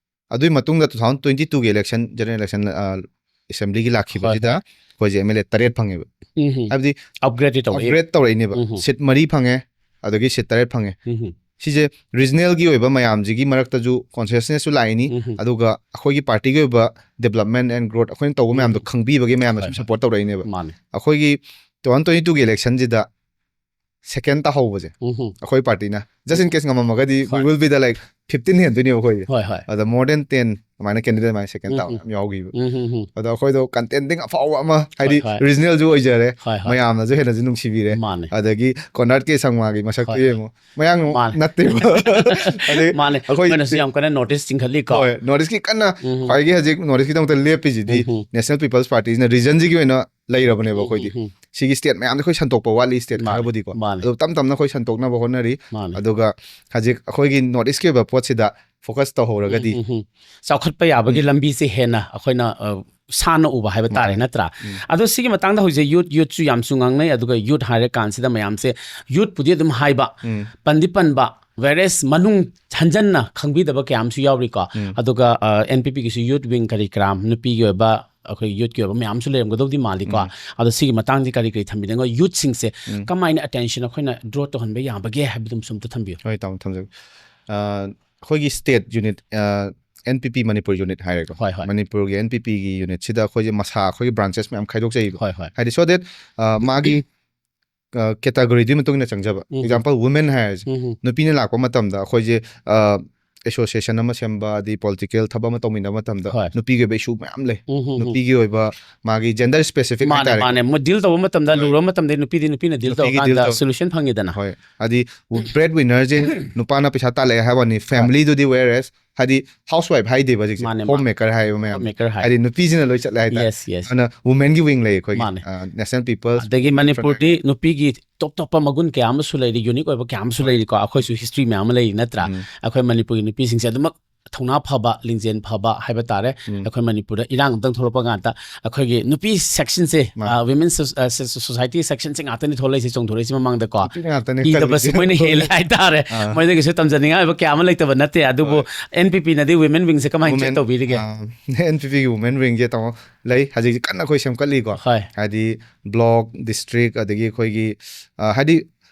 ꯑꯗꯨꯒꯤ ꯃꯇꯨꯡꯗ two thousand twenty twoꯒꯤ election, general election, ꯑ, assemblyꯒꯤ ꯂꯥꯛꯈꯤꯕꯁꯤꯗ ꯍꯣꯏ, ꯍꯣꯏ꯫ ꯑꯩꯈꯣꯏꯁꯦ MLA ꯇꯔꯦꯠ ꯐꯪꯉꯦꯕ꯫ ꯎꯝ ꯍꯝ꯫ ꯍꯥꯏꯕꯗꯤ upgrade ꯇꯧꯔꯛꯏ꯫ Upgrade ꯇꯧꯔꯛꯏꯅꯦꯕ꯫ ꯎꯝ ꯍꯝ꯫ Seat ꯃꯔꯤ ꯐꯪꯉꯦ, ꯑꯗꯒꯤ seat ꯇꯔꯦꯠ ꯐꯪꯉꯦ꯫ ꯎꯝ ꯍꯝ꯫ ꯁꯤꯁꯦ ꯔꯤꯖꯅꯦꯜꯒꯤ ꯑꯣꯏꯕ ꯃꯌꯥꯝꯁꯤꯒꯤ ꯃꯔꯛꯇꯁꯨ ꯀꯣꯟꯁꯤꯌꯁꯅꯦꯁꯁꯨ ꯂꯥꯛꯏꯅꯤ꯫ ꯎꯝ ꯍꯝ꯫ ꯑꯗꯨꯒ ꯑꯩꯈꯣꯏꯒꯤ ꯄꯥꯔꯇꯤꯒꯤ ꯑꯣꯏꯕ ꯗꯤꯕꯂꯞꯃꯦꯟ ꯑꯦꯟ ꯒ꯭ꯔꯣꯠ ꯑꯩꯈꯣꯏꯅ ꯇꯧꯕ ꯃꯌꯥꯝꯗꯣ ꯎꯝ꯫ ꯈꯪꯕꯤꯕꯒꯤ ꯃꯌꯥꯝꯅ ꯍꯣꯏ, ꯁꯨꯝ ꯍꯣꯏ꯫ ꯁꯞꯄꯣꯔꯠ ꯇꯧꯔꯛꯏꯅꯦꯕ꯫ ꯃꯥꯅꯦ꯫ ꯑꯩꯈꯣꯏꯒꯤ ꯇꯨ ꯊꯥꯎꯖꯟ ꯇ꯭ꯋꯦꯟꯇꯤ ꯇꯨꯒꯤ ꯏꯂꯦꯛꯁꯟꯁꯤꯗ ꯁꯦꯀꯦꯟ ꯇꯥꯍꯧꯕꯁꯦ ꯎꯝ ꯍꯝ꯫ ꯑꯩꯈꯣꯏ ꯄꯥꯔꯇꯤꯅ, ꯖꯁ ꯏꯟ ꯀꯦꯁ ꯉꯝꯃꯝꯃꯒꯗꯤ we ꯍꯣꯏ꯫ will be the like fifteen ꯍꯦꯟꯗꯣꯏꯅꯦꯕ ꯑꯩꯈꯣꯏꯁꯦ꯫ ꯍꯣꯏ ꯍꯣꯏ꯫ ꯑꯗ more than ten ꯑꯗꯨꯃꯥꯏꯅ ꯀꯦꯟꯗꯤꯗꯦꯠ ꯑꯗꯨꯃꯥꯏꯅ ꯁꯦꯀꯦꯟ ꯇꯥꯕ ꯎꯝ, ꯌꯥꯝ ꯌꯥꯎꯈꯤꯕ꯫ ꯎꯝ ꯍꯝ ꯍꯝ꯫ ꯑꯗꯣ ꯑꯩꯈꯣꯏꯗꯣ ꯀꯟꯇꯦꯟꯇꯤꯡ ꯑꯐꯥꯎꯕ ꯑꯃ, ꯍꯥꯏꯗꯤ ꯍꯣꯏ, ꯍꯣꯏ꯫ ꯔꯤꯖꯅꯦꯜꯁꯨ ꯑꯣꯏꯖꯔꯦ, ꯍꯣꯏ ꯍꯣꯏ꯫ ꯃꯌꯥꯝꯅꯁꯨ ꯍꯦꯟꯅꯁꯨ ꯅꯨꯡꯁꯤꯕꯤꯔꯦ꯫ ꯃꯥꯅꯦ꯫ ꯑꯗꯒꯤ ꯀꯣꯟꯔꯥꯗ ꯀꯦ ꯁꯪꯃꯥꯒꯤ ꯃꯁꯛꯇꯨ ꯍꯣꯏ꯫ ꯌꯦꯡꯉꯣ, ꯃꯌꯥꯡ ꯃꯥꯅꯦ꯫ ꯅꯠꯇꯦꯕ꯫ ꯑꯗꯩ ꯃꯥꯅꯦ꯫ ꯑꯩꯈꯣꯏ ꯑꯩꯈꯣꯏꯅꯁꯨ ꯌꯥꯝ ꯀꯟꯅ ꯅꯣꯇꯤꯁ ꯆꯤꯡꯈꯠꯂꯤꯀꯣ꯫ ꯍꯣꯏ, ꯅꯣꯔꯠ ꯏꯁꯀꯤ ꯀꯟꯅ ꯎꯝ ꯍꯝ꯫ ꯈ꯭ꯋꯥꯏꯗꯒꯤ ꯍꯧꯖꯤꯛ ꯅꯣꯔꯠ ꯏꯁꯀꯤꯗꯃꯛꯇ ꯂꯦꯞꯄꯤꯁꯤꯗꯤ ꯎꯝ ꯍꯝ꯫ ꯅꯦꯁꯅꯦꯜ ꯄꯤꯄꯜꯁ ꯄꯥꯔꯇꯤꯁꯤꯅ ꯔꯤꯖꯟꯁꯤꯒꯤ ꯑꯣꯏꯅ ꯂꯩꯔꯕꯅꯦꯕ ꯑꯩꯈꯣꯏꯗꯤ꯫ ꯎꯝ ꯍꯝ꯫ ꯁꯤꯒꯤ ꯁ꯭ꯇꯦꯠ ꯃꯌꯥꯝꯗꯤ ꯑꯩꯈꯣꯏ ꯁꯟꯗꯣꯛꯄ ꯋꯥꯠꯂꯤ, ꯁ꯭ꯇꯦꯠ ꯃꯥꯅꯦ, ꯈꯔꯕꯨꯗꯤꯀꯣ꯫ ꯃꯥꯅꯦ꯫ ꯑꯗꯨ ꯇꯞ ꯇꯞꯅ ꯑꯩꯈꯣꯏ ꯁꯟꯗꯣꯛꯅꯕ ꯍꯣꯠꯅꯔꯤ꯫ ꯃꯥꯅꯦ꯫ ꯑꯗꯨꯒ ꯍꯧꯖꯤꯛ ꯑꯩꯈꯣꯏꯒꯤ ꯅꯣꯔꯠ ꯏꯁꯀꯤ ꯑꯣꯏꯕ ꯄꯣꯠꯁꯤꯗ ꯐꯣꯀꯁ ꯇꯧꯍꯧꯔꯒꯗꯤ ꯎꯝ, ꯎꯝ, ꯎꯝ꯫ ꯆꯥꯎꯈꯠꯄ ꯌꯥꯕꯒꯤ ꯎꯝ꯫ ꯂꯝꯕꯤꯁꯦ ꯍꯦꯟꯅ ꯑꯩꯈꯣꯏꯅ ꯑ, ꯁꯥꯟꯅ ꯎꯕ ꯍꯥꯏꯕ ꯇꯥꯔꯦ, ꯃꯥꯅꯦ꯫ ꯅꯠꯇ꯭ꯔꯥ? ꯎꯝ꯫ ꯑꯗꯣ ꯁꯤꯒꯤ ꯃꯇꯥꯡꯗ ꯍꯧꯖꯤꯛ ꯌꯨꯠ, ꯌꯨꯠꯁꯨ ꯌꯥꯝꯁꯨ ꯉꯥꯡꯅꯩ, ꯑꯗꯨꯒ ꯌꯨꯠ ꯍꯥꯏꯔ ꯀꯥꯟꯁꯤꯗ ꯃꯌꯥꯝꯁꯦ ꯌꯨꯠꯄꯨꯗꯤ ꯑꯗꯨꯝ ꯍꯥꯏꯕ, ꯎꯝ꯫ ꯄꯟꯗꯤ ꯄꯟꯕ, ꯋꯦꯔꯦꯁ ꯃꯅꯨꯡ ꯍꯟꯖꯟꯅ ꯈꯪꯕꯤꯗꯕ ꯀꯌꯥ ꯑꯃꯁꯨ ꯌꯥꯎꯔꯤꯀꯣ꯫ ꯎꯝ꯫ ꯑꯗꯨꯒ ꯑꯦꯟ ꯄꯤ ꯄꯤꯒꯤꯁꯨ ꯌꯨꯠ ꯋꯤꯡ ꯀꯔꯤ ꯀꯔꯥ, ꯅꯨꯄꯤꯒꯤ ꯑꯣꯏꯕ, ꯑꯩꯈꯣꯏ ꯌꯨꯠꯀꯤ ꯑꯣꯏꯕ ꯃꯌꯥꯝꯁꯨ ꯂꯩꯔꯝꯒꯗꯧꯗꯤ ꯃꯥꯜꯂꯤꯀꯣ꯫ ꯎꯝ꯫ ꯑꯗꯣ ꯁꯤꯒꯤ ꯃꯇꯥꯡꯗꯤ ꯀꯔꯤ ꯀꯔꯤ ꯊꯝꯕꯤꯅꯤꯡꯉꯣ? ꯌꯨꯠꯁꯤꯡꯁꯦ ꯎꯝ꯫ ꯀꯃꯥꯏꯅ ꯑꯦꯇꯦꯟꯁꯟ ꯑꯩꯈꯣꯏꯅ ꯗ꯭ꯔꯣ ꯇꯧꯍꯟꯕ ꯌꯥꯕꯒꯦ ꯍꯥꯏꯕꯗꯨꯝꯁꯨ ꯑꯝꯇ ꯊꯝꯕꯤꯌꯨ꯫ ꯍꯣꯏ, ꯇꯥꯃꯣ, ꯊꯝꯖꯒꯦ꯫ ꯑ, ꯑꯩꯈꯣꯏꯒꯤ ꯁ꯭ꯇꯦꯠ ꯌꯨꯅꯤꯠ, ꯑ, ꯑꯦꯟ ꯄꯤ ꯄꯤ ꯃꯅꯤꯄꯨꯔ ꯌꯨꯅꯤꯠ ꯍꯥꯏꯔꯦꯀꯣ꯫ ꯍꯣꯏ, ꯍꯣꯏ꯫ ꯃꯅꯤꯄꯨꯔꯒꯤ ꯑꯦꯟ ꯄꯤ ꯄꯤꯒꯤ ꯌꯨꯅꯤꯠꯁꯤꯗ ꯑꯩꯈꯣꯏꯁꯦ ꯃꯁꯥ, ꯑꯩꯈꯣꯏꯒꯤ ꯕ꯭ꯔꯥꯟꯆꯦꯁ ꯃꯌꯥꯝ ꯈꯥꯏꯗꯣꯛꯆꯩꯕ꯫ ꯍꯣꯏ, ꯍꯣꯏ꯫ ꯍꯥꯏꯗꯤ, so that, ꯑ, ꯃꯥꯒꯤ, ꯑ, ꯀꯦꯇꯥꯒꯣꯔꯤꯗꯨꯒꯤ ꯃꯇꯨꯡ ꯏꯟꯅ ꯆꯪꯖꯕ꯫ ꯎꯝ꯫ Example, women ꯍꯥꯏꯔꯁꯦ꯫ ꯎꯝ, ꯎꯝ꯫ ꯅꯨꯄꯤꯅ ꯂꯥꯛꯄ ꯃꯇꯝꯗ ꯑꯩꯈꯣꯏꯁꯦ, ꯑ, ꯑꯦꯁꯣꯁꯤꯌꯦꯁꯟ ꯑꯃ ꯁꯦꯝꯕ, ꯑꯗꯩ ꯄꯣꯂꯤꯇꯤꯀꯦꯜ ꯊꯕꯛ ꯑꯃ ꯇꯧꯃꯤꯟꯅꯕ ꯃꯇꯝꯗ ꯍꯣꯏ꯫ ꯅꯨꯄꯤꯒꯤ ꯑꯣꯏꯕ ꯏꯁꯨ ꯃꯌꯥꯝ ꯂꯩ꯫ ꯎꯝ, ꯎꯝ, ꯎꯝ꯫ ꯅꯨꯄꯤꯒꯤ ꯑꯣꯏꯕ ꯃꯥꯒꯤ ꯖꯦꯟꯗꯔ ꯁ꯭ꯄꯦꯁꯤꯐꯤꯛ ꯃꯥꯅꯦ, ꯍꯥꯏꯇꯥꯔꯦ꯫ ꯃꯥꯅꯦ꯫ ꯃꯣꯏ ꯗꯤꯜ ꯇꯧꯕ ꯃꯇꯝꯗ, ꯍꯣꯏ꯫ ꯂꯨꯔꯕ ꯃꯇꯝꯗ ꯅꯨꯄꯤꯗꯤ ꯅꯨꯄꯤꯅ ꯗꯤꯜ ꯅꯨꯄꯤꯒꯤ ꯗꯤꯜ ꯇꯧꯔꯀꯥꯟꯗ ꯇꯧ- ꯁꯣꯂꯨꯁꯟ ꯐꯪꯉꯤꯗꯅ꯫ ꯍꯣꯏ, ꯍꯥꯏꯗꯤ ꯕ꯭ꯔꯦꯗ ꯋꯤꯅꯔꯁꯦ ꯅꯨꯄꯥꯅ ꯄꯩꯁꯥ ꯇꯥꯜꯂꯛꯑꯦ ꯍꯥꯏꯕ ꯋꯥꯅꯤ, ꯐꯦꯃꯤꯂꯤꯗꯨꯗꯤ ꯋꯦꯔꯦꯁ ꯍꯥꯏꯗꯤ ꯍꯥꯎꯁ ꯋꯥꯏꯐ ꯍꯥꯏꯗꯦꯕ ꯍꯧꯖꯤꯛꯁꯦ, ꯃꯥꯅꯦ, ꯍꯣꯝ ꯃꯥꯅꯦ꯫ ꯃꯦꯀꯔ ꯍꯥꯏꯕ ꯃꯌꯥꯝ, ꯍꯣꯝ ꯃꯦꯀꯔ ꯍꯥꯏ꯫ ꯍꯥꯏꯗꯤ ꯅꯨꯄꯤꯁꯤꯅ ꯂꯣꯏ ꯆꯠꯂꯦ ꯍꯥꯏꯇꯥꯔꯦ꯫ Yes, yes꯫ ꯑꯗꯨꯅ ꯋꯨꯃꯦꯟꯒꯤ ꯋꯤꯡ ꯂꯩ ꯑꯩꯈꯣꯏꯒꯤ, ꯃꯥꯅꯦ꯫ ꯑ, ꯅꯦꯁꯅꯦꯜ ꯄꯤꯄꯜꯁ ꯑꯗꯒꯤ ꯃꯅꯤꯄꯨꯔꯗꯤ ꯅꯨꯄꯤꯒꯤ ꯇꯣꯞ ꯇꯣꯞꯄ ꯃꯒꯨꯟ ꯀꯌꯥ ꯑꯃꯁꯨ ꯂꯩꯔꯤ, ꯌꯨꯅꯤꯛ ꯑꯣꯏꯕ ꯀꯌꯥ ꯑꯃꯁꯨ ꯂꯩꯔꯤꯀꯣ, ꯑꯩꯈꯣꯏꯁꯨ ꯍꯤꯁꯇ꯭ꯔꯤ ꯃꯌꯥꯝ ꯑꯃ ꯂꯩꯔꯤ, ꯅꯠꯇ꯭ꯔꯥ? ꯎꯝ꯫ ꯑꯩꯈꯣꯏ ꯃꯅꯤꯄꯨꯔꯒꯤ ꯅꯨꯄꯤꯁꯤꯡꯁꯦ ꯑꯗꯨꯃꯛ ꯊꯧꯅꯥ ꯐꯕ, ꯂꯤꯡꯖꯦꯜ ꯐꯕ ꯍꯥꯏꯕ ꯇꯥꯔꯦ꯫ ꯎꯝ꯫ ꯑꯩꯈꯣꯏ ꯃꯅꯤꯄꯨꯔꯗ ꯏꯔꯥꯡ ꯑꯝꯇꯪ ꯊꯣꯛꯂꯛꯄ ꯀꯥꯟꯗ ꯑꯩꯈꯣꯏꯒꯤ ꯅꯨꯄꯤ ꯁꯦꯛꯁꯟꯁꯦ, ꯃꯥꯅꯦ꯫ ꯑ, ꯋꯤꯃꯦꯟ ꯁꯣ-, ꯑ, ꯁꯣ-, ꯁꯣꯁꯥꯏꯇꯤ ꯁꯦꯛꯁꯟꯁꯦ ꯉꯥꯛꯇꯅꯤ ꯊꯣꯛꯂꯛꯏꯁꯦ, ꯆꯣꯡꯊꯣꯔꯛꯏꯁꯦ ꯃꯃꯥꯡꯗꯀꯣ꯫ ꯅꯨꯄꯤ ꯉꯥꯛꯇꯅꯦ ꯀꯤꯗꯕꯁꯦ ꯀꯜꯂꯤꯁꯦ꯫ ꯑꯥ꯫ ꯃꯣꯏꯗꯒꯤꯁꯨ ꯇꯝꯖꯅꯤꯡꯉꯥꯏ ꯑꯣꯏꯕ ꯀꯌꯥ ꯑꯃ ꯂꯩꯇꯕ ꯅꯠꯇꯦ, ꯑꯗꯨꯕꯨ ꯍꯣꯏ꯫ ꯑꯦꯟ ꯄꯤ ꯄꯤꯅꯗꯤ ꯋꯤꯃꯦꯟ ꯋꯤꯡꯁꯦ ꯀꯃꯥꯏꯅ ꯆꯦꯛ ꯋꯨꯃꯦꯟ, ꯇꯧꯕꯤꯔꯤꯒꯦ? ꯑ, ꯑꯦꯟ ꯄꯤ ꯄꯤꯒꯤ ꯋꯨꯃꯦꯟ ꯋꯤꯡꯁꯦ, ꯇꯥꯃꯣ, ꯂꯩ, ꯍꯧꯖꯤꯛ ꯀꯟꯅ ꯑꯩꯈꯣꯏ ꯁꯦꯝꯒꯠꯂꯤꯀꯣ꯫ ꯍꯣꯏ꯫ ꯍꯥꯏꯗꯤ ꯕ꯭ꯂꯣꯛ, ꯗꯤꯁꯇ꯭ꯔꯤꯛ, ꯑꯗꯒꯤ ꯑꯩꯈꯣꯏꯒꯤ, ꯑ, ꯍꯥꯏꯗꯤ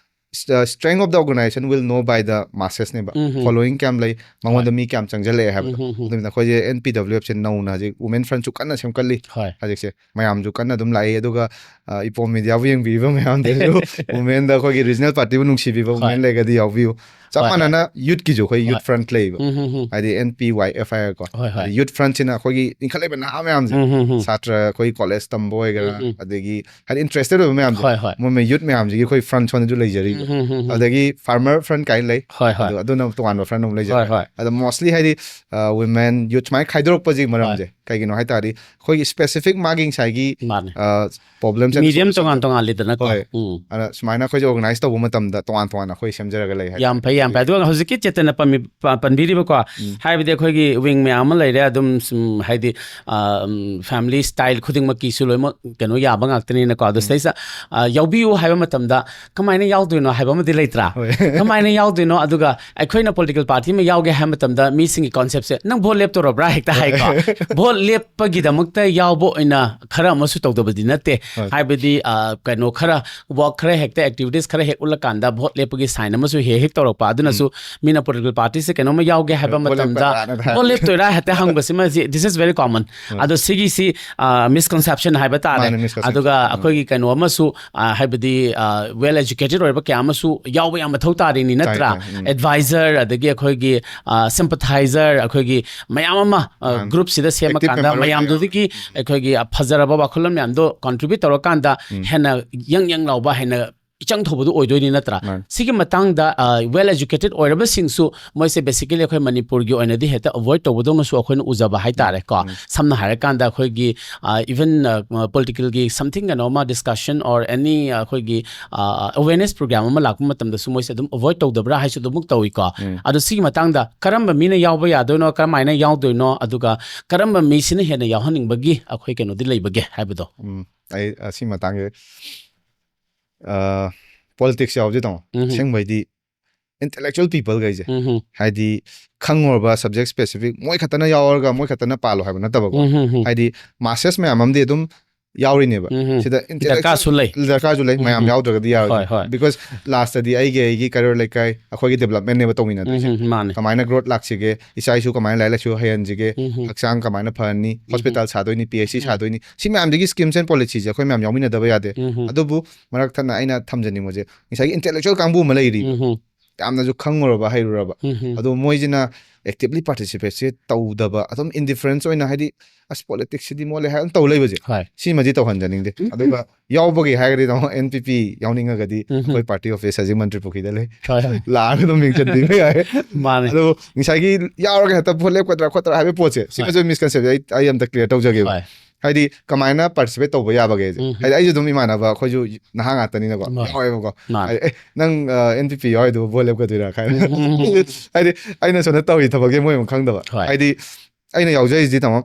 strength of the organization will know by the masses ꯅꯦꯕ꯫ ꯎꯝ, ꯎꯝ꯫ Following ꯀꯌꯥꯝ ꯂꯩ, ꯃꯉꯣꯟꯗ ꯃꯤ ꯀꯌꯥꯝ ꯆꯪꯁꯤꯜꯂꯛꯑꯦ ꯍꯥꯏꯕꯗꯣ꯫ ꯎꯝ, ꯎꯝ, ꯎꯝ꯫ ꯑꯗꯨꯅ ꯑꯩꯈꯣꯏꯁꯦ N P W F ꯁꯦ ꯅꯧꯅ ꯍꯧꯖꯤꯛ Women Front ꯁꯨ ꯀꯟꯅ ꯁꯦꯝꯒꯠꯂꯤ꯫ ꯍꯣꯏ꯫ ꯍꯧꯖꯤꯛꯁꯦ ꯃꯌꯥꯝꯁꯨ ꯀꯟꯅ ꯑꯗꯨꯝ ꯂꯥꯛꯏ꯫ ꯑꯗꯨꯒ ꯑ, ꯏꯄꯣꯝ ꯃꯦꯗꯤꯌꯥꯕꯨ ꯌꯦꯡꯕꯤꯕ ꯃꯌꯥꯝꯗꯁꯨ, Women ꯗ ꯑꯩꯈꯣꯏꯒꯤ regional party ꯕꯨ ꯅꯨꯡꯁꯤꯕꯤꯕ ꯍꯣꯏ꯫ Women ꯂꯩꯔꯒꯗꯤ ꯌꯥꯎꯕꯤꯌꯨ꯫ ꯆꯞ ꯍꯣꯏ, ꯍꯣꯏ꯫ ꯃꯥꯟꯅꯅ youth ꯀꯤꯁꯨ ꯑꯩꯈꯣꯏ youth ꯍꯣꯏ꯫ front ꯂꯩꯕ꯫ ꯎꯝ, ꯎꯝ, ꯎꯝ꯫ ꯍꯥꯏꯗꯤ N P Y F ꯍꯥꯏꯔꯒꯀꯣ꯫ ꯍꯣꯏ, ꯍꯣꯏ꯫ Youth Front ꯁꯤꯅ ꯑꯩꯈꯣꯏꯒꯤ ꯏꯟꯈꯠꯂꯛꯏꯕ ꯅꯍꯥ ꯃꯌꯥꯝꯁꯦ, ꯎꯝ, ꯎꯝ, ꯎꯝ꯫ ꯁꯥꯇ꯭ꯔ ꯑꯩꯈꯣꯏ college ꯇꯝꯕ ꯑꯣꯏꯒꯦꯔꯥ, ꯎꯝ, ꯎꯝ꯫ ꯑꯗꯒꯤ ꯍꯥꯏꯗꯤ interested ꯑꯣꯏꯕ ꯃꯌꯥꯝꯁꯦ, ꯍꯣꯏ, ꯍꯣꯏ꯫ ꯃꯣꯏ youth ꯃꯌꯥꯝꯁꯤꯒꯤ ꯑꯩꯈꯣꯏ front ꯁꯣꯝꯗꯁꯨ ꯂꯩꯖꯔꯤꯕ꯫ ꯎꯝ, ꯎꯝ, ꯎꯝ, ꯎꯝ꯫ ꯑꯗꯒꯤ farmer front ꯀꯥꯏꯅ ꯂꯩ꯫ ꯍꯣꯏ, ꯍꯣꯏ꯫ ꯑꯗꯨ, ꯑꯗꯨꯅ ꯇꯣꯉꯥꯟꯕ front ꯑꯃ ꯍꯣꯏ, ꯂꯩꯖꯔꯦ꯫ ꯍꯣꯏ꯫ ꯑꯗꯣ mostly ꯍꯥꯏꯗꯤ, ꯑ, women, youth ꯁꯨꯃꯥꯏꯅ ꯈꯥꯏꯗꯣꯔꯛꯄꯁꯤꯒꯤ ꯃꯔꯝꯁꯦ ꯀꯩꯒꯤꯅꯣ ꯍꯥꯏ ꯇꯥꯔꯗꯤ, ꯑꯩꯈꯣꯏꯒꯤ specific ꯃꯥꯒꯤ ꯉꯁꯥꯏꯒꯤ, ꯃꯥꯅꯦ꯫ ꯑ, problem ꯁꯦ Medium solution ꯇꯣꯉꯥꯟ ꯇꯣꯉꯥꯟꯂꯤꯗꯅꯀꯣ꯫ ꯍꯣꯏ꯫ ꯎꯝ꯫ ꯑꯗ ꯁꯨꯃꯥꯏꯅ ꯑꯩꯈꯣꯏꯁꯦ organize ꯇꯧꯕ ꯃꯇꯝꯗ ꯇꯣꯉꯥꯟ ꯇꯣꯉꯥꯟꯅ ꯑꯩꯈꯣꯏ ꯁꯦꯝꯖꯔꯒ ꯂꯩ ꯍꯥꯏꯇꯥꯔꯦ꯫ ꯌꯥꯝ ꯐꯩ, ꯌꯥꯝ ꯐꯩ꯫ ꯑꯗꯨꯒ ꯍꯧꯖꯤꯛꯀꯤ ꯆꯦꯇꯟꯅ ꯄꯟꯕꯤ-, ꯄ-, ꯄꯟꯕꯤꯔꯤꯕꯀꯣ, ꯎꯝ꯫ ꯍꯥꯏꯕꯗꯤ ꯑꯩꯈꯣꯏꯒꯤ wing ꯃꯌꯥꯝ ꯑꯃ ꯂꯩꯔꯦ, ꯑꯗꯨꯝ ꯁꯨꯝ ꯍꯥꯏꯗꯤ, ꯑ, ꯎꯝ, family style ꯈꯨꯗꯤꯡꯃꯛꯀꯤꯁꯨ ꯂꯣꯏꯅꯃꯛ ꯀꯩꯅꯣ ꯌꯥꯕ ꯉꯥꯛꯇꯅꯤꯅꯀꯣ꯫ ꯑꯗꯣ ꯎꯝ꯫ ꯁꯤꯗꯩꯁꯤꯗ, ꯑ, ꯌꯥꯎꯕꯤꯌꯨ ꯍꯥꯏꯕ ꯃꯇꯝꯗ ꯀꯃꯥꯏꯅ ꯌꯥꯎꯗꯣꯏꯅꯣ ꯍꯥꯏꯕ ꯑꯃꯗꯤ ꯂꯩꯇ꯭ꯔꯥ? ꯍꯣꯏ꯫ ꯀꯃꯥꯏꯅ ꯌꯥꯎꯗꯣꯏꯅꯣ? ꯑꯗꯨꯒ ꯑꯩꯈꯣꯏꯅ political party ꯑꯃ ꯌꯥꯎꯒꯦ ꯍꯥꯏꯕ ꯃꯇꯝꯗ ꯃꯤꯁꯤꯡꯒꯤ concept ꯁꯦ, "ꯅꯪ vote ꯂꯦꯞꯇꯣꯔꯕ꯭ꯔꯥ?" ꯍꯦꯛꯇ ꯍꯥꯏꯀꯣ꯫ Vote ꯂꯦꯞꯄꯒꯤꯗꯃꯛꯇ ꯌꯥꯎꯕ ꯑꯣꯏꯅ ꯈꯔ ꯑꯃꯁꯨ ꯇꯧꯗꯕꯗꯤ ꯅꯠꯇꯦ꯫ ꯍꯣꯏ꯫ ꯍꯥꯏꯕꯗꯤ, ꯑ, ꯀꯩꯅꯣ ꯈꯔ work ꯈꯔ ꯍꯦꯛꯇ, activities ꯈꯔ ꯍꯦꯛ ꯎꯠꯂꯀꯥꯟꯗ vote ꯂꯦꯞꯄꯒꯤ sign ꯑꯃꯁꯨ ꯍꯦꯛ ꯍꯦꯛ ꯇꯧꯔꯛꯄ꯫ ꯑꯗꯨꯅꯁꯨ ꯃꯤꯅ political party ꯁꯦ ꯀꯩꯅꯣꯝꯃ ꯌꯥꯎꯒꯦ ꯍꯥꯏꯕ ꯍꯣꯏ, vote ꯃꯇꯝꯗ, ꯂꯦꯞꯄ ꯇꯥꯔꯅ ꯊꯥꯔꯛꯑꯦ꯫ "Vote ꯂꯦꯞꯇꯣꯏꯔꯥ?" ꯍꯦꯛꯇ ꯍꯪꯕꯁꯤꯃ, this is very common꯫ ꯍꯣꯏ꯫ ꯑꯗꯣ ꯁꯤꯒꯤꯁꯤ, ꯑ, misconception ꯍꯥꯏꯕ ꯇꯥꯔꯦ꯫ ꯃꯥꯅꯦ, misconception꯫ ꯑꯗꯨꯒ ꯎꯝ꯫ ꯑꯩꯈꯣꯏꯒꯤ ꯀꯩꯅꯣ ꯑꯃꯁꯨ, ꯑ, ꯍꯥꯏꯕꯗꯤ, ꯑ, well educated ꯑꯣꯏꯕ ꯀꯌꯥ ꯑꯃꯁꯨ ꯌꯥꯎꯕ ꯌꯥꯝ ꯃꯊꯧ ꯇꯥꯔꯤꯅꯤ, ꯇꯥꯏ, ꯅꯠꯇ꯭ꯔꯥ? ꯇꯥꯏ, ꯎꯝ꯫ Advisor, ꯑꯗꯒꯤ ꯑꯩꯈꯣꯏꯒꯤ, ꯑ, sympathizer, ꯑꯩꯈꯣꯏꯒꯤ ꯃꯌꯥꯝ ꯑꯃ, ꯑ, ꯃꯥꯅꯦ꯫ group ꯁꯤꯗ Active ꯁꯦꯝꯃꯀꯥꯟꯗ member ꯑꯣꯏꯕ ꯃꯌꯥꯝꯗꯨꯗꯒꯤ ꯑꯩꯈꯣꯏꯒꯤ, ꯑ, ꯐꯖꯔꯕ ꯋꯥꯈꯜꯂꯣꯟ ꯃꯌꯥꯝꯗꯣ contribute ꯇꯧꯔꯀꯥꯟꯗ ꯎꯝ꯫ ꯍꯦꯟꯅ ꯌꯪ ꯌꯪ ꯂꯥꯎꯕ, ꯍꯦꯟꯅ ꯏꯆꯪ ꯊꯧꯕꯗꯨ ꯑꯣꯏꯗꯣꯏꯅꯤ, ꯅꯠꯇ꯭ꯔꯥ? ꯃꯥꯅꯦ꯫ ꯁꯤꯒꯤ ꯃꯇꯥꯡꯗ, ꯑ, well educated ꯑꯣꯏꯔꯕꯁꯤꯡꯁꯨ ꯃꯣꯏꯁꯦ basically ꯑꯩꯈꯣꯏ ꯃꯅꯤꯄꯨꯔꯒꯤ ꯑꯣꯏꯅꯗꯤ ꯍꯦꯛꯇ avoid ꯇꯧꯕꯗꯧꯅꯁꯨ ꯑꯩꯈꯣꯏꯅ ꯎꯖꯕ ꯍꯥꯏꯇꯥꯔꯦꯀꯣ꯫ ꯎꯝ꯫ ꯁꯝꯅ ꯍꯥꯏꯔꯀꯥꯟꯗ ꯑꯩꯈꯣꯏꯒꯤ, ꯑ, even, ꯑ, political ꯒꯤ something ꯀꯩꯅꯣ ꯑꯃ discussion or any, ꯑ, ꯑꯩꯈꯣꯏꯒꯤ, ꯑ, awareness program ꯑꯃ ꯂꯥꯛꯄ ꯃꯇꯝꯗꯁꯨ ꯃꯣꯏꯁꯦ ꯑꯗꯨꯝ avoid ꯇꯧꯗꯕ꯭ꯔꯥ ꯍꯥꯏꯁꯨ ꯑꯗꯨꯃꯛ ꯇꯧꯏꯀꯣ꯫ ꯎꯝ꯫ ꯑꯗꯣ ꯁꯤꯒꯤ ꯃꯇꯥꯡꯗ ꯀꯔꯝꯕ ꯃꯤꯅ ꯌꯥꯎꯕ ꯌꯥꯗꯣꯏꯅꯣ, ꯀꯔꯝꯍꯥꯏꯅ ꯌꯥꯎꯗꯣꯏꯅꯣ, ꯑꯗꯨꯒ ꯀꯔꯝꯕ ꯃꯤꯁꯤꯅ ꯍꯦꯟꯅ ꯌꯥꯎꯍꯟꯅꯤꯡꯕꯒꯤ ꯑꯩꯈꯣꯏ ꯀꯩꯅꯣꯗꯤ ꯂꯩꯕꯒꯦ ꯍꯥꯏꯕꯗꯣ? ꯎꯝ, ꯑꯩ, ꯑ, ꯁꯤ ꯃꯇꯥꯡꯁꯦ, ꯑ, politics ꯌꯥꯎꯕꯁꯦ ꯇꯥꯃꯣ, ꯎꯝ꯫ ꯑꯁꯦꯡꯕꯩꯗꯤ intellectual people ꯈꯩꯁꯦ, ꯎꯝ꯫ ꯍꯥꯏꯗꯤ ꯈꯪꯉꯨꯔꯕ subject specific ꯃꯣꯏ ꯈꯛꯇꯅ ꯌꯥꯎꯔꯒ ꯃꯣꯏ ꯈꯛꯇꯅ ꯄꯥꯜꯂꯣ ꯍꯥꯏꯕ ꯅꯠꯇꯕꯀꯣ꯫ ꯎꯝ, ꯎꯝ, ꯎꯝ꯫ ꯍꯥꯏꯗꯤ masses ꯃꯌꯥꯝ ꯑꯃꯗꯤ ꯑꯗꯨꯝ ꯌꯥꯎꯔꯤꯅꯦꯕ꯫ ꯎꯝ. ꯁꯤꯗ ꯗꯔꯀꯥꯔꯁꯨ ꯂꯩ꯫ ꯗꯔꯀꯥꯔꯁꯨ ꯂꯩ, ꯃꯌꯥꯝ ꯎꯝ. ꯌꯥꯎꯗ꯭ꯔꯒꯗꯤ ꯍꯣꯏ, ꯌꯥꯔꯣꯏ꯫ ꯍꯣꯏ꯫ Because last ꯇꯗꯤ ꯑꯩꯒꯤ ꯑꯩꯒꯤ ꯀꯩꯔꯣꯜ ꯂꯩꯀꯥꯏ ꯑꯩꯈꯣꯏꯒꯤ development ꯅꯦꯕ ꯇꯧꯃꯤꯟꯅꯗꯣꯏꯁꯦ꯫ ꯎꯝ, ꯃꯥꯅꯦ꯫ ꯀꯃꯥꯏꯅ growth ꯂꯥꯛꯁꯤꯒꯦ, ꯏꯆꯥ ꯏꯁꯨ ꯀꯃꯥꯏꯅ ꯂꯥꯏꯔꯤꯛ ꯂꯥꯏꯁꯨ ꯍꯩꯍꯟꯁꯤꯒꯦ, ꯎꯝ. ꯍꯛꯆꯥꯡ ꯀꯃꯥꯏꯅ ꯐꯍꯟꯅꯤ, hospital ꯁꯥꯗꯣꯏꯅꯤ, P H C ꯎꯝ. ꯁꯥꯗꯣꯏꯅꯤ, ꯁꯤ ꯃꯌꯥꯝꯁꯤꯒꯤ schemes and policy ꯁꯦ ꯑꯩꯈꯣꯏ ꯃꯌꯥꯝ ꯌꯥꯎꯃꯤꯟꯅꯗꯕ ꯌꯥꯗꯦ꯫ ꯎꯝ. ꯑꯗꯨꯕꯨ ꯃꯔꯛ ꯊꯠꯅ ꯑꯩꯅ ꯊꯝꯖꯅꯤꯡꯕꯁꯦ, ꯉꯁꯥꯏꯒꯤ intellectual ꯀꯥꯡꯕꯨ ꯑꯃ ꯂꯩꯔꯤ, ꯎꯝ. ꯌꯥꯝꯅꯁꯨ ꯈꯪꯉꯨꯔꯕ ꯍꯩꯔꯨꯔꯕ, ꯎꯝ. ꯑꯗꯣ ꯃꯣꯏꯁꯤꯅ actively participate ꯁꯦ ꯇꯧꯗꯕ, ꯑꯗꯨꯝ indifference ꯑꯣꯏꯅ, ꯍꯥꯏꯗꯤ ꯑꯁ politics ꯁꯤꯗꯤ ꯃꯣꯠꯂꯦ ꯍꯥꯏꯅ ꯇꯧ ꯂꯩꯕꯁꯦ, ꯍꯣꯏ꯫ ꯁꯤꯃꯗꯤ ꯇꯧꯍꯟꯖꯅꯤꯡꯗꯦ꯫ ꯑꯗꯨꯒ ꯌꯥꯎꯕꯒꯤ ꯍꯥꯏꯔꯒꯗꯤ ꯇꯥꯃꯣ, N P P ꯌꯥꯎꯅꯤꯡꯉꯒꯗꯤ ꯎꯝ. ꯑꯩꯈꯣꯏ party office ꯍꯧꯖꯤꯛ ꯃꯟꯇ꯭ꯔꯤ ꯄꯨꯈ꯭ꯔꯤꯗ ꯂꯩ, ꯍꯣꯏ, ꯍꯣꯏ꯫ ꯂꯥꯛꯑꯒ ꯑꯗꯨꯝ ꯃꯤꯡ ꯆꯟꯕꯤꯕ ꯌꯥꯏ꯫ ꯃꯥꯅꯦ꯫ ꯑꯗꯨ ꯉꯁꯥꯏꯒꯤ ꯌꯥꯎꯔꯒ ꯍꯦꯛꯇ vote ꯂꯦꯞꯀꯗ꯭ꯔꯥ ꯈꯣꯠꯇ꯭ꯔꯥ ꯍꯥꯏꯕꯒꯤ ꯄꯣꯠꯁꯦ, ꯁꯤꯃꯁꯨ misconception ꯑꯩ, ꯑꯩ ꯑꯝꯇ clear ꯇꯧꯖꯒꯦꯕ꯫ ꯍꯣꯏ꯫ ꯍꯥꯏꯗꯤ ꯀꯃꯥꯏꯅ participate ꯇꯧꯕ ꯌꯥꯕꯒꯦꯁꯦ꯫ ꯎꯝ. ꯍꯥꯏꯗꯤ ꯑꯩꯁꯨ ꯑꯗꯨꯝ ꯏꯃꯥꯟꯅꯕ, ꯑꯩꯈꯣꯏꯁꯨ ꯅꯍꯥ ꯉꯥꯛꯇꯅꯤꯅꯀꯣ, ꯍꯣꯏ꯫ ꯌꯥꯎꯋꯦꯕꯀꯣ꯫ ꯃꯥꯅꯦ꯫ ꯍꯥꯏꯗꯤ, "ꯑꯦ, ꯅꯪ N P P ꯌꯥꯎꯔꯤꯗꯨꯕꯨ vote ꯂꯦꯞꯀꯗꯣꯏꯔꯥ?" ꯀꯥꯏꯅ꯫ ꯎꯝ. ꯍꯥꯏꯗꯤ ꯑꯩꯅ ꯁꯣꯝꯗ ꯇꯧꯔꯤ ꯊꯕꯛꯁꯦ ꯃꯣꯏ ꯑꯃꯨꯛ ꯈꯪꯗꯕ꯫ ꯍꯣꯏ꯫ ꯍꯥꯏꯗꯤ ꯑꯩꯅ ꯌꯥꯎꯖꯔꯤꯁꯤꯗꯤ ꯇꯥꯃꯣ,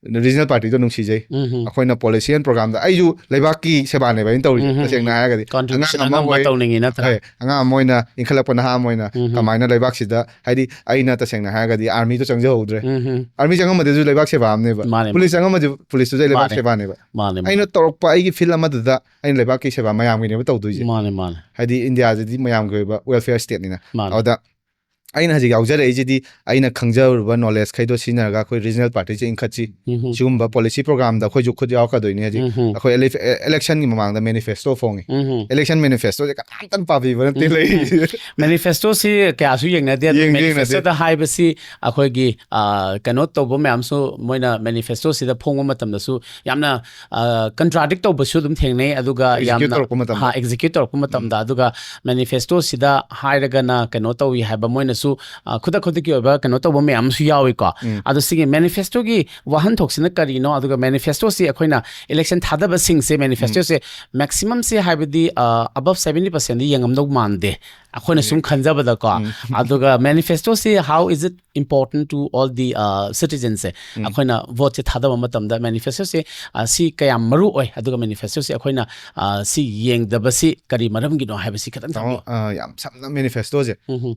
regional party ꯗꯣ ꯅꯨꯡꯁꯤꯖꯩ꯫ ꯎꯝ. ꯑꯩꯈꯣꯏꯅ policy and program ꯗ, ꯑꯩꯁꯨ ꯂꯩꯕꯥꯛꯀꯤ ꯁꯦꯕꯥꯅꯦꯕ ꯑꯩꯅ ꯇꯧꯔꯤꯁꯦ, ꯎꯝ. ꯇꯁꯦꯡꯅ ꯍꯥꯏꯔꯒꯗꯤ꯫ Contribution ꯑꯉꯥꯡ ꯑꯃ ꯑꯉꯝꯕ ꯑꯣꯏ-, ꯇꯧꯅꯤꯡꯉꯤ ꯅꯠꯇ꯭ꯔꯥ? ꯍꯣꯏ, ꯑꯉꯥꯡ ꯑꯃ ꯑꯣꯏꯅ, ꯏꯟꯈꯠꯂꯛꯄ ꯅꯍꯥ ꯑꯃ ꯑꯣꯏꯅ ꯎꯝ. ꯀꯃꯥꯏꯅ ꯂꯩꯕꯥꯛꯁꯤꯗ, ꯍꯥꯏꯗꯤ ꯑꯩꯅ ꯇꯁꯦꯡꯅ ꯍꯥꯏꯔꯒꯗꯤ army ꯗꯣ ꯆꯪꯖꯍꯧꯗ꯭ꯔꯦ꯫ ꯎꯝ. Army ꯆꯪꯉꯝꯃꯗꯤ ꯂꯩꯕꯥꯛ ꯁꯦꯕꯥ ꯑꯃꯅꯦꯕ꯫ ꯃꯥꯅꯦ, Police ꯆꯪꯉꯝꯃꯗꯤ police ꯇꯨꯁꯨ ꯂꯩꯕꯥꯛ ꯃꯥꯅꯦ꯫ ꯁꯦꯕꯥꯅꯦꯕ꯫ ꯃꯥꯅꯦ, ꯃꯥꯅꯦ꯫ ꯑꯩꯅ ꯇꯧꯔꯛꯄ ꯑꯩꯒꯤ field ꯑꯃꯗꯨꯗ ꯑꯩꯅ ꯂꯩꯕꯥꯛꯀꯤ ꯁꯦꯕꯥ ꯃꯌꯥꯝꯒꯤꯅꯦꯕ ꯇꯧꯗꯣꯏꯁꯦ꯫ ꯃꯥꯅꯦ, ꯃꯥꯅꯦ꯫ ꯍꯥꯏꯗꯤ ꯏꯟꯗꯤꯌꯥꯁꯤꯗꯤ ꯃꯌꯥꯝꯒꯤ ꯑꯣꯏꯕ welfare state ꯅꯤꯅ꯫ ꯃꯥꯅꯦ꯫ ꯑꯗꯨꯗ ꯑꯩꯅ ꯍꯧꯖꯤꯛ ꯌꯥꯎꯖꯔꯛꯏꯁꯤꯗꯤ ꯑꯩꯅ ꯈꯪꯖꯔꯨꯕ knowledge ꯈꯩꯗꯣ ꯁꯤꯖꯤꯟꯅꯔꯒ ꯑꯩꯈꯣꯏ regional party ꯁꯦ ꯏꯟꯈꯠꯁꯤ꯫ ꯎꯝ. ꯁꯤꯒꯨꯝꯕ policy program ꯗ ꯑꯩꯈꯣꯏꯁꯨ ꯈꯨꯠ ꯌꯥꯎꯔꯛꯀꯗꯣꯏꯅꯤ꯫ ꯍꯧꯖꯤꯛ ꯎꯝ. ꯑꯩꯈꯣꯏ ele-, election ꯒꯤ ꯃꯃꯥꯡꯗ manifesto ꯐꯣꯡꯉꯤ꯫ ꯎꯝ. Election manifesto ꯁꯦ ꯀꯅꯥꯝꯇꯅ ꯄꯥꯕꯤꯕ ꯅꯠꯇꯦ ꯎꯝ. ꯂꯩꯔꯤꯁꯦ꯫ Manifesto ꯁꯤ ꯀꯌꯥꯁꯨ ꯌꯦꯡꯅꯗꯦ꯫ ꯑꯗꯨ ꯌꯦꯡꯗꯦ, manifesto ꯗ ꯍꯥꯏꯕꯁꯤ ꯑꯩꯈꯣꯏꯒꯤ, ꯑ, ꯀꯩꯅꯣ ꯇꯧꯕ ꯃꯌꯥꯝꯁꯨ ꯃꯣꯏꯅ manifesto ꯁꯤꯗ ꯐꯣꯡꯕ ꯃꯇꯝꯗꯁꯨ ꯌꯥꯝꯅ, ꯑ, contradict ꯇꯧꯕꯁꯨ ꯑꯗꯨꯝ ꯊꯦꯡꯅꯩ꯫ ꯑꯗꯨꯒ Execute ꯌꯥꯝꯅ, ꯇꯧꯔꯛꯄ ꯃꯇꯝꯗ꯫ ꯍꯥ, execute ꯇꯧꯔꯛꯄ ꯃꯇꯝꯗ꯫ ꯑꯗꯨꯒ manifesto ꯁꯤꯗ ꯍꯥꯏꯔꯒꯅ ꯀꯩꯅꯣ ꯇꯧꯏ ꯍꯥꯏꯕ ꯃꯣꯏꯅꯁꯨ, ꯑ, ꯈꯨꯗꯛ ꯈꯨꯗꯛꯀꯤ ꯑꯣꯏꯕ ꯀꯩꯅꯣ ꯇꯧꯕ ꯃꯌꯥꯝ ꯑꯃꯁꯨ ꯌꯥꯎꯏꯀꯣ꯫ ꯎꯝ. ꯑꯗꯣ ꯁꯤꯒꯤ manifesto ꯒꯤ ꯋꯥꯍꯟꯊꯣꯛꯁꯤꯅ ꯀꯔꯤꯅꯣ? ꯑꯗꯨꯒ manifesto ꯁꯤ ꯑꯩꯈꯣꯏꯅ election ꯊꯥꯗꯕꯁꯤꯡꯁꯦ manifesto ꯁꯦ maximum ꯁꯦ ꯍꯥꯏꯕꯗꯤ, ꯑ, above seventy percent ꯗꯤ ꯌꯦꯡꯉꯝꯗꯧ ꯃꯥꯟꯗꯦ, ꯑꯩꯈꯣꯏꯅ ꯁꯨꯝ ꯈꯟꯖꯕꯗꯀꯣ꯫ ꯎꯝ. ꯑꯗꯨꯒ manifesto ꯁꯤ how is it important to all the, uh, citizen ꯁꯦ, ꯎꯝ. ꯑꯩꯈꯣꯏꯅ vote ꯁꯦ ꯊꯥꯗꯕ ꯃꯇꯝꯗ manifesto ꯁꯦ, ꯑ, ꯁꯤ ꯀꯌꯥꯝ ꯃꯔꯨ ꯑꯣꯏ, ꯑꯗꯨꯒ manifesto ꯁꯦ ꯑꯩꯈꯣꯏꯅ, ꯑ, ꯁꯤ ꯌꯦꯡꯗꯕꯁꯤ ꯀꯔꯤ ꯃꯔꯝꯒꯤꯅꯣ ꯍꯥꯏꯕꯁꯤ ꯈꯤꯇꯪ ꯇꯥꯃꯣ, ꯊꯝꯕꯤꯌꯨ꯫ ꯑ, ꯌꯥꯝ ꯁꯝꯅ manifesto ꯁꯦ ꯎꯝ.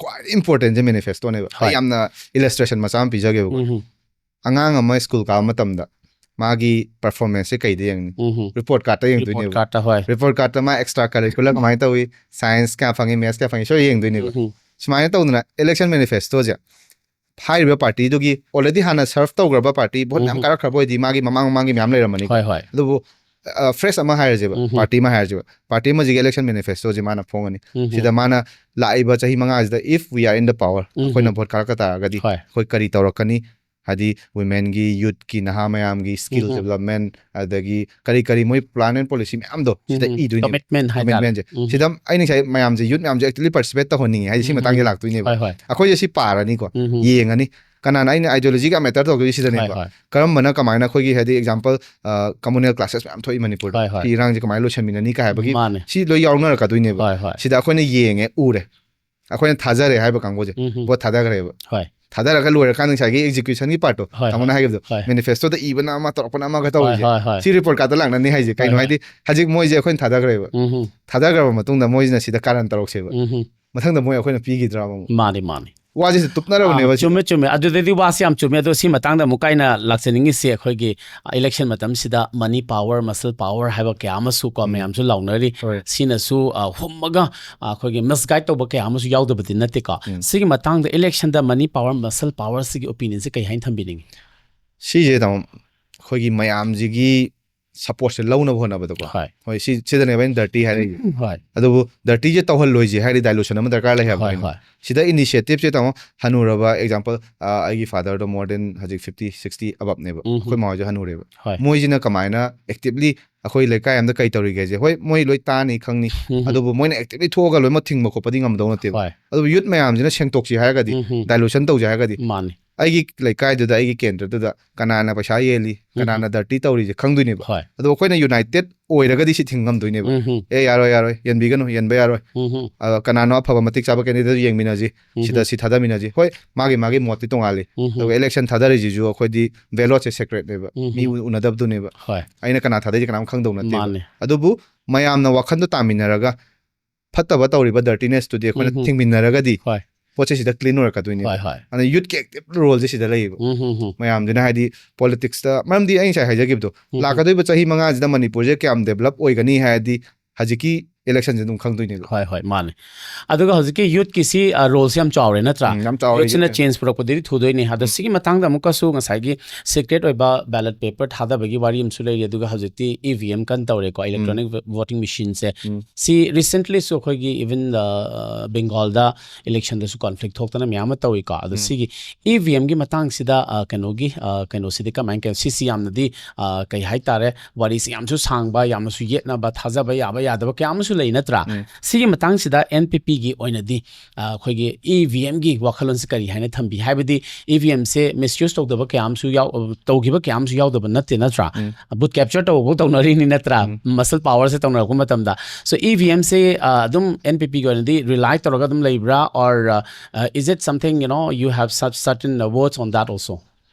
ꯈ꯭ꯋꯥꯏ important ꯁꯦ manifesto ꯅꯦꯕ꯫ ꯍꯣꯏ. ꯑꯩ ꯌꯥꯝꯅ illustration ꯃꯆꯥ ꯑꯃ ꯄꯤꯖꯒꯦꯕꯀꯣ꯫ ꯎꯝ. ꯑꯉꯥꯡ ꯑꯃ school ꯀꯥꯕ ꯃꯇꯝꯗ ꯃꯥꯒꯤ ꯄꯔꯐꯣꯔꯃꯦꯟꯁꯁꯦ ꯀꯩꯗ ꯌꯦꯡꯅꯤ? ꯎꯝ ꯔꯤꯄꯣꯔꯠ ꯀꯥꯔꯠꯇ ꯔꯤꯄꯣꯔꯠ ꯌꯦꯡꯗꯣꯏꯅꯦꯕ꯫ ꯀꯥꯔꯠꯇ ꯍꯣꯏ ꯔꯤꯄꯣꯔꯠ ꯀꯥꯔꯠꯇ ꯃꯥ ꯑꯦꯛꯁꯇ꯭ꯔꯥ ꯀꯔꯤꯀꯨꯂꯔ ꯀꯃꯥꯏꯅ ꯇꯧꯏ, ꯁꯥꯏꯟꯁ ꯀꯌꯥ ꯐꯪꯉꯤ, ꯃꯦꯠꯁ ꯀꯌꯥ ꯐꯪꯉꯤ, ꯁꯣꯏ ꯌꯦꯡꯗꯣꯏꯅꯦꯕ꯫ ꯎꯝ ꯁꯨꯃꯥꯏꯅ ꯇꯧꯗꯅ ꯏꯂꯦꯛꯁꯟ ꯃꯦꯅꯤꯐꯦꯁꯇꯣꯁꯦ ꯍꯥꯏꯔꯤꯕ ꯄꯥꯔꯇꯤꯗꯨꯒꯤ ꯑꯣꯜꯔꯦꯗꯤ ꯍꯥꯟꯅ ꯁꯔꯐ ꯇꯧꯈ꯭ꯔꯕ ꯄꯥꯔꯇꯤ, ꯚꯣꯠ ꯃꯌꯥꯝ ꯎꯝ ꯀꯥꯔꯛꯈ꯭ꯔꯕ ꯑꯣꯏꯗꯤ ꯃꯥꯒꯤ ꯃꯃꯥꯡ ꯃꯃꯥꯡꯒꯤ ꯃꯌꯥꯝ ꯂꯩꯔꯝꯃꯅꯤ꯫ ꯍꯣꯏ ꯍꯣꯏ ꯑꯗꯨꯕꯨ ꯐ꯭ꯔꯦꯁ ꯑꯃ ꯍꯥꯏꯔꯁꯦꯕ, ꯎꯝ ꯄꯥꯔꯇꯤ ꯑꯃ ꯍꯥꯏꯔꯁꯦꯕ, ꯄꯥꯔꯇꯤ ꯑꯃꯁꯤꯒꯤ ꯏꯂꯦꯛꯁꯟ ꯃꯦꯅꯤꯐꯦꯁꯇꯣꯁꯦ ꯃꯥꯅ ꯐꯣꯡꯉꯅꯤ꯫ ꯎꯝ ꯁꯤꯗ ꯃꯥꯅ ꯂꯥꯛꯏꯕ ꯆꯍꯤ ꯃꯉꯥꯁꯤꯗ, if we are in the power, ꯎꯝ ꯑꯩꯈꯣꯏꯅ ꯚꯣꯠ ꯀꯥꯔꯛꯄ ꯇꯥꯔꯒꯗꯤ ꯍꯣꯏ ꯑꯩꯈꯣꯏ ꯀꯔꯤ ꯇꯧꯔꯛꯀꯅꯤ? ꯍꯥꯏꯗꯤ ꯋꯤꯃꯦꯟꯒꯤ, ꯌꯨꯠꯀꯤ, ꯅꯍꯥ ꯃꯌꯥꯝꯒꯤ ꯁ꯭ꯀꯤꯜ ꯎꯝ ꯗꯦꯕꯂꯞꯃꯦꯟ, ꯑꯗꯒꯤ ꯀꯔꯤ ꯀꯔꯤ ꯃꯣꯏ ꯄ꯭ꯂꯥꯟ ꯑꯦꯟ ꯄꯣꯂꯤꯁꯤ ꯃꯌꯥꯝꯗꯣ ꯁꯤꯗ ꯏꯗꯣꯏꯅꯦꯕ꯫ ꯀꯃꯤꯠꯃꯦꯟ ꯍꯥꯏꯇꯥꯔꯦ ꯀꯃꯤꯠꯃꯦꯟꯁꯦ ꯎꯝ ꯁꯤꯗ ꯑꯩꯅ ꯉꯁꯥꯏ ꯃꯌꯥꯝꯁꯦ, ꯌꯨꯠ ꯃꯌꯥꯝꯁꯦ ꯑꯦꯛꯇꯤꯚꯂꯤ ꯄꯥꯔꯇꯤꯁꯤꯄꯦꯠ ꯇꯧꯍꯟꯅꯤꯡꯉꯦ ꯍꯥꯏꯗꯤ ꯁꯤ ꯎꯝ ꯃꯇꯥꯡꯁꯦ ꯂꯥꯛꯇꯣꯏꯅꯦꯕ꯫ ꯍꯣꯏ ꯍꯣꯏ ꯑꯩꯈꯣꯏꯁꯦ ꯁꯤ ꯄꯥꯔꯅꯤꯀꯣ, ꯎꯝ ꯌꯦꯡꯉꯅꯤ꯫ ꯀꯅꯥꯅ, ꯑꯩꯅ ꯑꯥꯏꯗꯤꯌꯣꯂꯣꯖꯤꯒ ꯃꯦꯇꯔ ꯇꯧꯗꯣꯏꯁꯦ ꯍꯣꯏ ꯁꯤꯗꯅꯦꯕ꯫ ꯍꯣꯏ ꯀꯔꯝꯕꯅ ꯀꯃꯥꯏꯅ ꯑꯩꯈꯣꯏꯒꯤ, ꯍꯥꯏꯗꯤ ꯑꯦꯛꯖꯥꯝꯄꯜ, ꯀꯝꯃꯨꯅꯦꯜ ꯀ꯭ꯂꯥꯁꯦꯁ ꯃꯌꯥꯝ ꯊꯣꯛꯏ ꯃꯅꯤꯄꯨꯔꯗ, ꯍꯣꯏ ꯍꯣꯏ ꯁꯤ ꯏꯔꯥꯡꯁꯦ ꯀꯃꯥꯏꯅ ꯂꯣꯏꯁꯟꯃꯤꯟꯅꯅꯤ ꯀꯥꯏ ꯍꯥꯏꯕꯒꯤ ꯃꯥꯅꯦ ꯁꯤ ꯂꯣꯏ ꯌꯥꯎꯅꯔꯛꯀꯗꯣꯏꯅꯦꯕ꯫ ꯍꯣꯏ ꯍꯣꯏ ꯁꯤꯗ ꯑꯩꯈꯣꯏꯅ ꯌꯦꯡꯉꯦ, ꯎꯔꯦ, ꯑꯩꯈꯣꯏꯅ ꯊꯥꯖꯔꯦ ꯍꯥꯏꯕ ꯀꯥꯡꯕꯨꯁꯦ ꯎꯝ ꯚꯣꯠ ꯊꯥꯗꯈ꯭ꯔꯦꯕ꯫ ꯍꯣꯏ ꯊꯥꯗꯔꯒ ꯂꯣꯏꯔꯀꯥꯟꯗ ꯉꯁꯥꯏꯒꯤ ꯑꯦꯛꯖꯤꯀ꯭ꯌꯨꯁꯟꯒꯤ ꯄꯥꯔꯠꯇꯣ ꯍꯣꯏ, ꯇꯥꯃꯣꯅ ꯍꯥꯏꯈꯤꯕꯗꯣ, ꯍꯣꯏ꯫ ꯃꯦꯅꯤꯐꯦꯁꯇꯣꯗ ꯏꯕꯅ ꯑꯃ, ꯇꯧꯔꯛꯄꯅ ꯑꯃꯒ ꯍꯣꯏ ꯇꯧꯔꯤꯁꯦ, ꯍꯣꯏ ꯍꯣꯏ ꯁꯤ ꯔꯤꯄꯣꯔꯠ ꯀꯥꯔꯠꯇ ꯂꯥꯛꯅꯅꯤ ꯍꯥꯏꯁꯦ ꯀꯩꯅꯣ ꯍꯣꯏ, ꯍꯥꯏꯗꯤ ꯍꯧꯖꯤꯛ ꯃꯣꯏꯁꯦ ꯑꯩꯈꯣꯏꯅ ꯊꯥꯗꯈ꯭ꯔꯦꯕ꯫ ꯎꯝ ꯊꯥꯗꯈ꯭ꯔꯕ ꯃꯇꯨꯡꯗ ꯃꯣꯏꯁꯤꯅ ꯁꯤꯗ ꯀꯥꯔꯟ ꯇꯧꯔꯛꯁꯦꯕ꯫ ꯎꯝ ꯃꯊꯪꯗ ꯃꯣꯏ ꯑꯩꯈꯣꯏꯅ ꯄꯤꯈꯤꯗ꯭ꯔꯕ ꯑꯃꯨꯛ? ꯃꯥꯅꯤ ꯃꯥꯅꯤ ꯋꯥꯁꯤꯁꯨ ꯇꯨꯞꯅꯔꯕꯅꯦꯕ ꯑꯥ, ꯁꯤ꯫ ꯆꯨꯝꯃꯦ ꯆꯨꯝꯃꯦ꯫ ꯑꯗꯨꯗꯗꯤ ꯋꯥꯁꯤ ꯌꯥꯝ ꯆꯨꯝꯃꯦ꯫ ꯑꯗꯣ ꯁꯤ ꯃꯇꯥꯡꯗ ꯑꯃꯨꯛꯀ ꯑꯩꯅ ꯂꯥꯛꯆꯅꯤꯡꯉꯤꯁꯤ, ꯑꯩꯈꯣꯏꯒꯤ ꯏꯂꯦꯛꯁꯟ ꯃꯇꯝꯁꯤꯗ ꯃꯅꯤ ꯄꯥꯋꯔ, ꯃꯁꯜ ꯄꯥꯋꯔ ꯍꯥꯏꯕ ꯀꯌꯥ ꯑꯃꯁꯨ ꯀꯣ ꯎꯝ꯫ ꯃꯌꯥꯝꯁꯨ ꯂꯥꯎꯅꯔꯤ꯫ ꯍꯣꯏ꯫ ꯁꯤꯅꯁꯨ ꯑ, ꯍꯨꯝꯃꯒ ꯑ, ꯑꯩꯈꯣꯏꯒꯤ ꯃꯤꯁꯒꯥꯏꯗ ꯇꯧꯕ ꯀꯌꯥ ꯑꯃꯁꯨ ꯌꯥꯎꯗꯕꯗꯤ ꯅꯠꯇꯦꯀꯣ꯫ ꯎꯝ꯫ ꯁꯤꯒꯤ ꯃꯇꯥꯡꯗ ꯏꯂꯦꯛꯁꯟꯗ ꯃꯅꯤ ꯄꯥꯋꯔ, ꯃꯁꯜ ꯄꯥꯋꯔꯁꯤꯒꯤ ꯑꯣꯄꯤꯅꯤꯌꯟꯁꯤ ꯀꯩ ꯍꯥꯏꯅ ꯊꯝꯕꯤꯅꯤꯡꯉꯤ? ꯁꯤꯁꯦ ꯇꯥꯃꯣ, ꯑꯩꯈꯣꯏꯒꯤ ꯃꯌꯥꯝꯁꯤꯒꯤ ꯁꯄꯣꯔꯠꯁꯦ ꯂꯧꯅꯕ ꯍꯣꯠꯅꯕꯗꯀꯣ꯫ ꯍꯣꯏ ꯍꯣꯏ, ꯁꯤ ꯁꯤꯗꯅꯦꯕ ꯑꯩꯅ ꯗꯔꯇꯤ ꯍꯥꯏꯔꯛꯏꯁꯦ꯫ ꯍꯣꯏ ꯑꯗꯨꯕꯨ ꯗꯔꯇꯤꯁꯦ ꯇꯧꯍꯜꯂꯣꯏꯁꯦ ꯍꯥꯏꯔꯗꯤ ꯗꯥꯏꯂꯨꯁꯟ ꯑꯃ ꯗꯔꯀꯥꯔ ꯂꯩ ꯍꯥꯏꯕ ꯍꯣꯏ ꯑꯩꯅ꯫ ꯍꯣꯏ ꯁꯤꯗ ꯏꯅꯤꯁꯤꯌꯦꯇꯤꯞꯁꯦ ꯇꯥꯃꯣ, ꯍꯅꯨꯔꯕ ꯑꯦꯛꯖꯥꯝꯄꯜ, ꯑꯩꯒꯤ ꯐꯥꯗꯔꯗꯣ ꯃꯣꯔ ꯗꯦꯟ ꯍꯧꯖꯤꯛ ꯐꯤꯐꯇꯤ ꯁꯤꯛꯁꯇꯤ ꯑꯕꯞꯅꯦꯕ꯫ ꯎꯝ꯫ ꯑꯩꯈꯣꯏ ꯃꯥ ꯍꯣꯏꯁꯨ ꯍꯅꯨꯔꯦꯕ꯫ ꯍꯣꯏ ꯃꯣꯏꯁꯤꯅ ꯀꯃꯥꯏꯅ ꯑꯦꯛꯇꯤꯞꯂꯤ ꯑꯩꯈꯣꯏ ꯂꯩꯀꯥꯏ ꯑꯃꯗ ꯀꯩ ꯇꯧꯔꯤꯒꯦꯁꯦ, ꯍꯣꯏ, ꯃꯣꯏ ꯂꯣꯏ ꯇꯥꯅꯤ ꯈꯪꯅꯤ꯫ ꯎꯝ꯫ ꯑꯗꯨꯕꯨ ꯃꯣꯏꯅ ꯑꯦꯛꯇꯤꯞꯂꯤ ꯊꯣꯛꯑꯒ ꯂꯣꯏꯅꯃꯛ ꯊꯤꯡꯕ ꯈꯣꯠꯄꯗꯤ ꯉꯝꯗꯧ ꯅꯠꯇꯦꯕ꯫ ꯍꯣꯏ ꯑꯗꯨꯕꯨ ꯌꯨꯠ ꯃꯌꯥꯝꯁꯤꯅ ꯁꯦꯡꯇꯣꯛꯁꯤ ꯍꯥꯏꯔꯒꯗꯤ, ꯎꯝ꯫ ꯗꯥꯏꯂꯨꯁꯟ ꯇꯧꯁꯤ ꯍꯥꯏꯔꯒꯗꯤ, ꯃꯥꯅꯤ ꯑꯩꯒꯤ ꯂꯩꯀꯥꯏꯗꯨꯗ, ꯑꯩꯒꯤ ꯀꯦꯟꯗ꯭ꯔꯗꯨꯗ ꯀꯅꯥꯅ ꯄꯩꯁꯥ ꯌꯦꯜꯂꯤ, ꯎꯝ꯫ ꯀꯅꯥꯅ ꯗꯔꯇꯤ ꯇꯧꯔꯤꯁꯦ ꯈꯪꯗꯣꯏꯅꯦꯕ꯫ ꯍꯣꯏ ꯑꯗꯣ ꯑꯩꯈꯣꯏꯅ ꯌꯨꯅꯥꯏꯇꯦꯠ ꯑꯣꯏꯔꯒꯗꯤ ꯁꯤ ꯊꯤꯡ ꯉꯝꯗꯣꯏꯅꯦꯕ꯫ ꯎꯝ꯫ ꯑꯦ, ꯌꯥꯔꯣꯏ, ꯌꯥꯔꯣꯏ, ꯌꯦꯟꯕꯤꯒꯅꯨ, ꯌꯦꯟꯕ ꯌꯥꯔꯣꯏ꯫ ꯎꯝ꯫ ꯑ, ꯀꯅꯥꯅꯣ ꯑꯐꯕ ꯃꯇꯤꯛ ꯆꯥꯕ ꯀꯦꯟꯗꯤꯗꯦꯠ ꯌꯦꯡꯃꯤꯟꯅꯁꯤ, ꯎꯝ꯫ ꯁꯤꯗ ꯁꯤ ꯊꯥꯗꯃꯤꯟꯅꯁꯤ꯫ ꯍꯣꯏ, ꯃꯥꯒꯤ ꯃꯥꯒꯤ ꯃꯣꯠꯇꯤ ꯇꯣꯡꯉꯥꯜꯂꯤ꯫ ꯎꯝ꯫ ꯑꯗꯨꯒ ꯏꯂꯦꯛꯁꯟ ꯊꯥꯗꯔꯤꯁꯤꯁꯨ ꯑꯩꯈꯣꯏꯗꯤ ꯕꯦꯂꯣꯠꯁꯦ ꯁꯦꯀ꯭ꯔꯦꯠꯅꯦꯕ, ꯎꯝ꯫ ꯃꯤ ꯎ- ꯎꯅꯗꯕꯗꯨꯅꯦꯕ꯫ ꯍꯣꯏ ꯑꯩꯅ ꯀꯅꯥ ꯊꯥꯗꯩꯁꯦ ꯀꯅꯥꯝ ꯈꯪꯗꯧ ꯅꯠꯇꯦꯕ꯫ ꯃꯥꯅꯦ ꯑꯗꯨꯕꯨ ꯃꯌꯥꯝꯅ ꯋꯥꯈꯟꯗꯣ ꯇꯥꯃꯤꯟꯅꯔꯒ ꯐꯠꯇꯕ ꯇꯧꯔꯤꯕ ꯗꯔꯇꯤꯅꯦꯁꯇꯨꯗꯤ ꯑꯩꯈꯣꯏꯅ ꯎꯝ꯫ ꯊꯤꯡꯃꯤꯟꯅꯔꯒꯗꯤ, ꯍꯣꯏ ꯄꯣꯠꯁꯦ ꯁꯤꯗ ꯀ꯭ꯂꯤꯟ ꯑꯣꯏꯔꯛꯀꯗꯣꯏꯅꯦ꯫ ꯍꯣꯏ ꯍꯣꯏ ꯑꯗꯨꯅ ꯌꯨꯠꯀꯤ ꯑꯦꯛꯇꯤꯞ ꯔꯣꯜꯁꯦ ꯁꯤꯗ ꯂꯩꯌꯦꯕ꯫ ꯎꯝ ꯍꯝ ꯍꯝ ꯃꯌꯥꯝꯗꯨꯅ ꯍꯥꯏꯗꯤ ꯄꯣꯂꯤꯇꯤꯛꯁꯇ, ꯃꯔꯝꯗꯤ ꯑꯩ ꯉꯁꯥꯏ ꯍꯥꯏꯖꯈꯤꯕꯗꯣ, ꯎꯝ꯫ ꯂꯥꯛꯀꯗꯣꯏꯕ ꯆꯍꯤ ꯃꯉꯥꯁꯤꯗ ꯃꯅꯤꯄꯨꯔꯁꯦ ꯀꯌꯥꯝ ꯗꯦꯕꯂꯞ ꯑꯣꯏꯒꯅꯤ ꯍꯥꯏꯔꯗꯤ ꯍꯧꯖꯤꯛꯀꯤ ꯏꯂꯦꯛꯁꯟꯁꯦ ꯑꯗꯨꯝ ꯈꯪꯗꯣꯏꯅꯦꯕ꯫ ꯍꯣꯏ ꯍꯣꯏ ꯃꯥꯅꯦ꯫ ꯑꯗꯨꯒ ꯍꯧꯖꯤꯛꯀꯤ ꯌꯨꯠꯀꯤꯁꯤ ꯔꯣꯜꯁꯦ ꯌꯥꯝ ꯆꯥꯎꯔꯦ ꯅꯠꯇ꯭ꯔꯥ? ꯎꯝ, ꯌꯥꯝ ꯆꯥꯎꯔꯦ ꯌꯨꯠꯁꯤꯅ ꯌꯨꯠꯁꯦ꯫ ꯆꯦꯟꯖ ꯄꯨꯔꯛꯄꯗꯗꯤ ꯊꯨꯗꯣꯏꯅꯦ꯫ ꯑꯗꯣ ꯁꯤꯒꯤ ꯃꯇꯥꯡꯗ ꯑꯃꯨꯛꯀꯁꯨ ꯉꯁꯥꯏꯒꯤ ꯁꯤꯀ꯭ꯔꯦꯠ ꯑꯣꯏꯕ ꯕꯦꯂꯠ ꯄꯦꯄꯔ ꯊꯥꯗꯕꯒꯤ ꯋꯥꯔꯤ ꯑꯃꯁꯨ ꯂꯩꯔꯤ꯫ ꯑꯗꯨꯒ ꯍꯧꯖꯤꯛꯇꯤ ꯏ ꯚꯤ ꯑꯦꯝ ꯀꯟ ꯇꯧꯔꯦꯀꯣ, ꯏꯂꯦꯛꯇ꯭ꯔꯣꯅꯤꯛ ꯚꯣꯇꯤꯡ ꯃꯦꯆꯤꯟꯁꯦ꯫ ꯎꯝ꯫ ꯁꯤ ꯔꯤꯁꯦꯟꯠꯂꯤꯁꯨ ꯑꯩꯈꯣꯏꯒꯤ ꯏꯚꯟ ꯕꯦꯡꯒꯥꯜꯗ ꯏꯂꯦꯛꯁꯟꯗꯁꯨ ꯀꯣꯟꯐ꯭ꯂꯤꯛ ꯊꯣꯛꯇꯅ ꯃꯌꯥꯝ ꯑꯃ ꯇꯧꯏꯀꯣ꯫ ꯑꯗꯣ ꯎꯝ꯫ ꯁꯤꯒꯤ ꯏ ꯚꯤ ꯑꯦꯝꯒꯤ ꯃꯇꯥꯡꯁꯤꯗ ꯑ, ꯀꯩꯅꯣꯒꯤ ꯑ, ꯀꯩꯅꯣꯁꯤꯗꯤ ꯀꯃꯥꯏꯅ ꯀꯩꯅꯣ ꯁꯤꯁꯤ ꯌꯥꯝꯅꯗꯤ ꯑ, ꯀꯩ ꯍꯥꯏꯇꯥꯔꯦ, ꯋꯥꯔꯤꯁꯤ ꯌꯥꯝꯁꯨ ꯁꯥꯡꯕ, ꯌꯥꯝꯅꯁꯨ ꯌꯦꯠꯅꯕ, ꯊꯥꯖꯕ ꯌꯥꯕ ꯌꯥꯗꯕ ꯀꯌꯥ ꯑꯃꯁꯨ ꯂꯩ ꯅꯠꯇ꯭ꯔꯥ? ꯎꯝ꯫ ꯁꯤꯒꯤ ꯃꯇꯥꯡꯁꯤꯗ ꯑꯦꯟ ꯄꯤ ꯄꯤꯒꯤ ꯑꯣꯏꯅꯗꯤ ꯑ, ꯑꯩꯈꯣꯏꯒꯤ ꯏ ꯚꯤ ꯑꯦꯝꯒꯤ ꯋꯥꯈꯜꯂꯣꯟꯁꯤ ꯀꯔꯤ ꯍꯥꯏꯅ ꯊꯝꯕꯤ? ꯍꯥꯏꯕꯗꯤ ꯏ ꯚꯤ ꯑꯦꯝꯁꯦ ꯃꯤꯁꯌꯨꯁ ꯇꯧꯗꯕ ꯀꯌꯥ ꯑꯃꯁꯨ ꯌꯥꯎ ꯇꯧꯈꯤꯕ ꯀꯌꯥ ꯑꯃꯁꯨ ꯌꯥꯎꯗꯕ ꯅꯠꯇꯦ ꯅꯠꯇ꯭ꯔꯥ? ꯎꯝ꯫ ꯕꯨꯠ ꯀꯦꯞꯆꯔ ꯇꯧꯕꯐꯥꯎ ꯇꯧꯅꯔꯤꯅꯤ ꯅꯠꯇ꯭ꯔꯥ? ꯎꯝ꯫ ꯃꯁꯜ ꯄꯥꯋꯔꯁꯦ ꯇꯧꯅꯔꯛꯄ ꯃꯇꯝꯗ꯫ ꯁꯣ ꯏ ꯚꯤ ꯑꯦꯝꯁꯦ ꯑꯗꯨꯝ ꯑꯦꯟ ꯄꯤ ꯄꯤꯒꯤ ꯑꯣꯏꯅꯗꯤ ꯔꯤꯂꯥꯏ ꯇꯧꯔꯒ ꯑꯗꯨꯝ ꯂꯩꯕ꯭ꯔꯥ? Or is it something, you know, you have such certain words on that also?